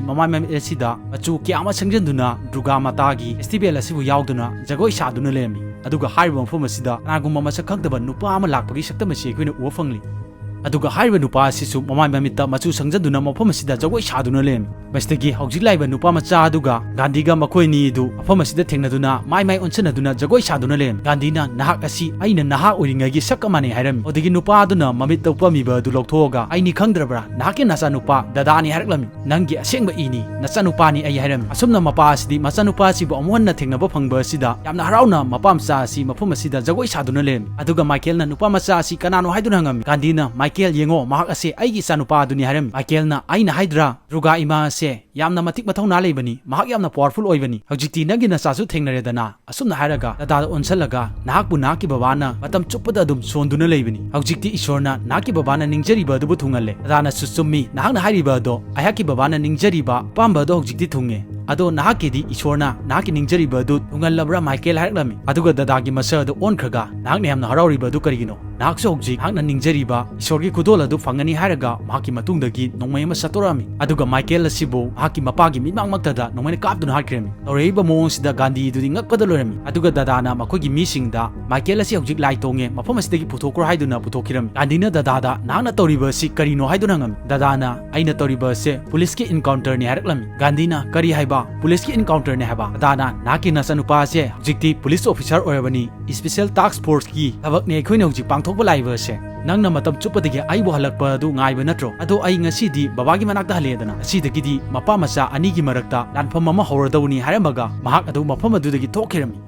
ꯃꯃꯥꯏ ꯃꯃꯤꯠ ꯑꯁꯤꯗ ꯃꯆꯨ ꯀꯌꯥ ꯑꯃ ꯁꯪꯖꯟꯗꯨꯅ ꯗꯨꯔꯒꯥ ꯃꯥꯇꯥꯒꯤ festival ꯑꯁꯤꯕꯨ ꯌꯥꯎꯗꯨꯅ ꯖꯒꯣꯏ ꯁꯥꯗꯨꯅ ꯂꯩꯔꯝꯃꯤ꯫ ꯑꯗꯨꯒ ꯍꯥꯏꯔꯤꯕ ꯃꯐꯝ ꯑꯁꯤꯗ ꯀꯅꯥꯒꯨꯝꯕ ꯃꯁꯛ ꯈꯪꯗꯕ ꯅꯨꯄꯥ ꯑꯃ ꯂꯥꯛꯄꯒꯤ ꯁꯛꯇꯝ ꯑꯁꯤ ꯑꯩꯈꯣꯏꯅ ꯎꯕ ꯐꯪꯂꯤ꯫ ꯑꯗꯨꯒ ꯍꯥꯏꯔꯤꯕ ꯅꯨꯄꯥ ꯑꯁꯤꯁꯨ ꯃꯃꯥꯏ ꯃꯃꯤꯠꯇ ꯃꯆꯨ ꯁꯪꯖꯟꯗꯨꯅ ꯃꯐꯝ ꯑꯁꯤꯗ ꯖꯒꯣꯏ ꯁꯥꯗꯨꯅ ꯂꯩꯔꯝꯃꯤ꯫ ꯃꯁꯤꯗꯒꯤ ꯍꯧꯖꯤꯛ ꯂꯥꯛꯏꯕ ꯅꯨꯄꯥ ꯃꯆꯥ ꯑꯗꯨꯒ ꯒꯥꯟꯙꯤꯒ ꯃꯈꯣꯏ ꯑꯅꯤ ꯑꯗꯨ ꯃꯐꯝ ꯑꯁꯤꯗ ꯊꯦꯡꯅꯗꯨꯅ ꯃꯥꯏ ꯃꯥꯏ ꯑꯣꯟꯁꯤꯟꯅꯗꯨꯅ ꯖꯒꯣꯏ ꯁꯥꯗꯨꯅ ꯂꯩꯔꯝꯃꯤ꯫ ꯒꯥꯟꯙꯤꯅ, "ꯅꯍꯥꯛ ꯑꯁꯤ ꯑꯩꯅ ꯅꯍꯥ ꯑꯣꯏꯔꯤꯉꯩꯒꯤ ꯁꯛ ꯑꯃꯅꯤ" ꯍꯥꯏꯔꯝꯃꯤ꯫ ꯑꯗꯨꯗꯒꯤ ꯅꯨꯄꯥ ꯑꯗꯨꯅ ꯃꯃꯤꯠꯇ ꯎꯞꯄꯝꯃꯤꯕ ꯑꯗꯨ ꯂꯧꯊꯣꯛꯑꯒ, "ꯑꯩꯅꯤ ꯈꯪꯗ꯭ꯔꯕ꯭ꯔꯥ? ꯅꯍꯥꯛꯀꯤ ꯅꯆꯥꯅꯨꯄꯥ ꯗꯗꯥꯅꯤ" ꯍꯥꯏꯔꯛꯂꯝꯃꯤ꯫ "ꯅꯪꯒꯤ ꯑꯁꯦꯡꯕ ꯏꯅꯤ, ꯅꯆꯥꯅꯨꯄꯥꯅꯤ ꯑꯩ" ꯍꯥꯏꯔꯝꯃꯤ꯫ ꯑꯁꯨꯝꯅ ꯃꯄꯥ ꯑꯁꯤꯗꯤ ꯃꯆꯥꯅꯨꯄꯥ ꯑꯁꯤꯕꯨ ꯑꯃꯨꯛ ꯍꯟꯅ ꯊꯦꯡꯅꯕ ꯐꯪꯕ ꯑꯁꯤꯗ ꯌꯥꯝꯅ ꯍꯔꯥꯎꯅ ꯃꯄꯥ ꯃꯆꯥ ꯑꯁꯤ ꯃꯐꯝ ꯑꯁꯤꯗ ꯖꯒꯣꯏ ꯁꯥꯗꯨꯅ ꯂꯩꯔꯝꯃꯤ꯫ ꯑꯗꯨꯒ ꯃꯥꯏꯀꯦꯜꯅ ꯅꯨꯄꯥ ꯃꯆꯥ ꯑꯁꯤ ꯀꯅꯥꯅꯣ ꯍꯥꯏꯗꯨꯅ ꯍꯪꯉꯝꯃꯤ꯫ ꯒꯥꯟꯙꯤꯅ, "ꯃꯥꯏꯀꯦꯜ, ꯌꯦꯡꯉꯣ, ꯃꯍꯥꯛ ꯑꯁꯦ ꯑꯩꯒꯤ ꯏꯆꯥꯅꯨꯄꯥ ꯑꯗꯨꯅꯤ" ꯍꯥꯏꯔꯝꯃꯤ꯫ ꯃꯥꯏꯀꯦꯜꯅ, "ꯑꯩꯅ ꯍꯥꯏꯗ꯭ꯔꯥ, ꯗꯨꯔꯒꯥ ꯏꯃꯥ ꯑꯁꯦ ꯌꯥꯝꯅ ꯃꯇꯤꯛ ꯃꯊꯧꯅꯥ ꯂꯩꯕꯅꯤ, ꯃꯍꯥꯛ ꯌꯥꯝꯅ powerful ꯑꯣꯏꯕꯅꯤ꯫ ꯍꯧꯖꯤꯛꯇꯤ ꯅꯪꯒꯤ ꯅꯆꯥꯁꯨ ꯊꯦꯡꯅꯔꯦꯗꯅ"꯫ ꯑꯁꯨꯝꯅ ꯍꯥꯏꯔꯒ ꯗꯗꯥꯗ ꯑꯣꯟꯁꯜꯂꯒ, "ꯅꯍꯥꯛꯄꯨ ꯅꯍꯥꯛꯀꯤ ꯕꯕꯥꯅ ꯃꯇꯝ ꯆꯨꯞꯄꯗ ꯑꯗꯨꯝ ꯁꯣꯟꯗꯨꯅ ꯂꯩꯕꯅꯤ꯫ ꯍꯧꯖꯤꯛꯇꯤ ꯏꯁꯣꯔꯅ ꯅꯍꯥꯛꯀꯤ ꯕꯕꯥꯅ ꯅꯤꯡꯖꯔꯤꯕ ꯑꯗꯨꯕꯨ ꯊꯨꯡꯍꯜꯂꯦ꯫ ꯗꯗꯥꯅꯁꯨ ꯆꯨꯝꯃꯤ, ꯅꯍꯥꯛꯅ ꯍꯥꯏꯔꯤꯕ ꯑꯗꯣ꯫ ꯑꯩꯍꯥꯛꯀꯤ ꯕꯕꯥꯅ ꯅꯤꯡꯖꯔꯤꯕ ꯑꯄꯥꯝꯕ ꯑꯗꯣ ꯍꯧꯖꯤꯛꯇꯤ ꯊꯨꯡꯉꯦ꯫ ꯑꯗꯣ ꯅꯍꯥꯛꯀꯤꯗꯤ ꯏꯁꯣꯔꯅ ꯅꯍꯥꯛꯀꯤ ꯅꯤꯡꯖꯔꯤꯕ ꯑꯗꯨ ꯊꯨꯡꯍꯜꯂꯕ꯭ꯔꯥ, ꯃꯥꯏꯀꯦꯜ?" ꯍꯥꯏꯔꯛꯂꯝꯃꯤ꯫ ꯑꯗꯨꯒ ꯗꯗꯥꯒꯤ ꯃꯁꯛ ꯑꯗꯨ ꯑꯣꯟꯈ꯭ꯔꯒ, "ꯅꯍꯥꯛꯅ ꯌꯥꯝꯅ ꯍꯔꯥꯎꯔꯤꯕ ꯑꯗꯨ ꯀꯔꯤꯒꯤꯅꯣ?" ꯅꯍꯥꯛꯁꯨ ꯍꯧꯖꯤꯛ ꯅꯍꯥꯛꯅ ꯅꯤꯡꯖꯔꯤꯕ ꯏꯁꯣꯔꯒꯤ ꯈꯨꯗꯣꯜ ꯑꯗꯨ ꯐꯪꯒꯅꯤ ꯍꯥꯏꯔꯒ ꯃꯍꯥꯛꯀꯤ ꯃꯇꯨꯡꯗꯒꯤ ꯅꯣꯡꯃꯩ ꯑꯃ ꯁꯠꯇꯣꯔꯛꯑꯝꯃꯤ꯫ ꯑꯗꯨꯒ ꯃꯥꯏꯀꯦꯜ ꯑꯁꯤꯕꯨ ꯃꯍꯥꯛꯀꯤ ꯃꯄꯥꯒꯤ ꯃꯤꯠꯃꯥꯡꯃꯛꯇꯗ ꯅꯣꯡꯃꯩꯅ ꯀꯥꯞꯇꯨꯅ ꯍꯥꯠꯈ꯭ꯔꯝꯃꯤ꯫ ꯇꯧꯔꯛꯏꯕ ꯃꯑꯣꯡꯁꯤꯗ ꯒꯥꯟꯙꯤꯗꯨꯗꯤ ꯉꯛꯄꯗ ꯂꯣꯏꯔꯝꯃꯤ꯫ ꯑꯗꯨꯒ ꯗꯗꯥꯅ ꯃꯈꯣꯏꯒꯤ ꯃꯤꯁꯤꯡꯗ ꯃꯥꯏꯀꯦꯜ ꯑꯁꯤ ꯍꯧꯖꯤꯛ ꯂꯥꯏ ꯇꯣꯡꯉꯦ, ꯃꯐꯝ ꯑꯁꯤꯗꯒꯤ ꯄꯨꯊꯣꯛꯈ꯭ꯔꯣ ꯍꯥꯏꯗꯨꯅ ꯄꯨꯊꯣꯛꯈꯤꯔꯝꯃꯤ꯫ ꯒꯥꯟꯙꯤꯅ ꯗꯗꯥꯗ ꯅꯍꯥꯛꯅ ꯇꯧꯔꯤꯕ ꯑꯁꯤ ꯀꯔꯤꯅꯣ ꯍꯥꯏꯗꯨꯅ ꯍꯪꯉꯝꯃꯤ꯫ ꯗꯗꯥꯅ ꯑꯩꯅ ꯇꯧꯔꯤꯕ ꯑꯁꯦ ꯄꯨꯂꯤꯁꯀꯤ encounterꯅꯤ ꯍꯥꯏꯔꯛꯂꯝꯃꯤ꯫ ꯒꯥꯟꯙꯤꯅ ꯀꯔꯤ ꯍꯥꯏꯕ? ꯄꯨꯂꯤꯁꯀꯤ encounterꯅꯤ ꯍꯥꯏꯕ? ꯗꯗꯥꯅ ꯅꯍꯥꯛꯀꯤ ꯅꯆꯥꯅꯨꯄꯥ ꯑꯁꯦ ꯍꯧꯖꯤꯛꯇꯤ ꯄꯨꯂꯤꯁ officer ꯑꯣꯏꯔꯕꯅꯤ꯫ Special Task Forceꯀꯤ ꯊꯕꯛꯅꯦ ꯑꯩꯈꯣꯏꯅ ꯍꯧꯖꯤꯛ ꯄꯥꯡꯊꯣꯛꯄ ꯂꯥꯛꯏꯕ ꯑꯁꯦ꯫ ꯅꯪꯅ ꯃꯇꯝ ꯆꯨꯞꯄꯗꯒꯤ ꯑꯩꯕꯨ ꯍꯜꯂꯛꯄ ꯑꯗꯨ ꯉꯥꯏꯕ ꯅꯠꯇ꯭ꯔꯣ? ꯑꯗꯣ ꯑꯩ ꯉꯁꯤꯗꯤ ꯕꯕꯥꯒꯤ ꯃꯅꯥꯛꯇ ꯍꯜꯂꯛꯑꯦꯗꯅ, ꯉꯁꯤꯗꯒꯤꯗꯤ ꯃꯄꯥ ꯃꯆꯥ ꯑꯅꯤꯒꯤ ꯃꯔꯛꯇ ꯂꯥꯟꯐꯝ ꯑꯃ ꯍꯧꯔꯗꯧꯅꯤ ꯍꯥꯏꯔꯝꯃꯒ ꯃꯍꯥꯛ ꯑꯗꯨ ꯃꯐꯝ ꯑꯗꯨꯗꯒꯤ ꯊꯣꯛꯈꯤꯔꯝꯃꯤ꯫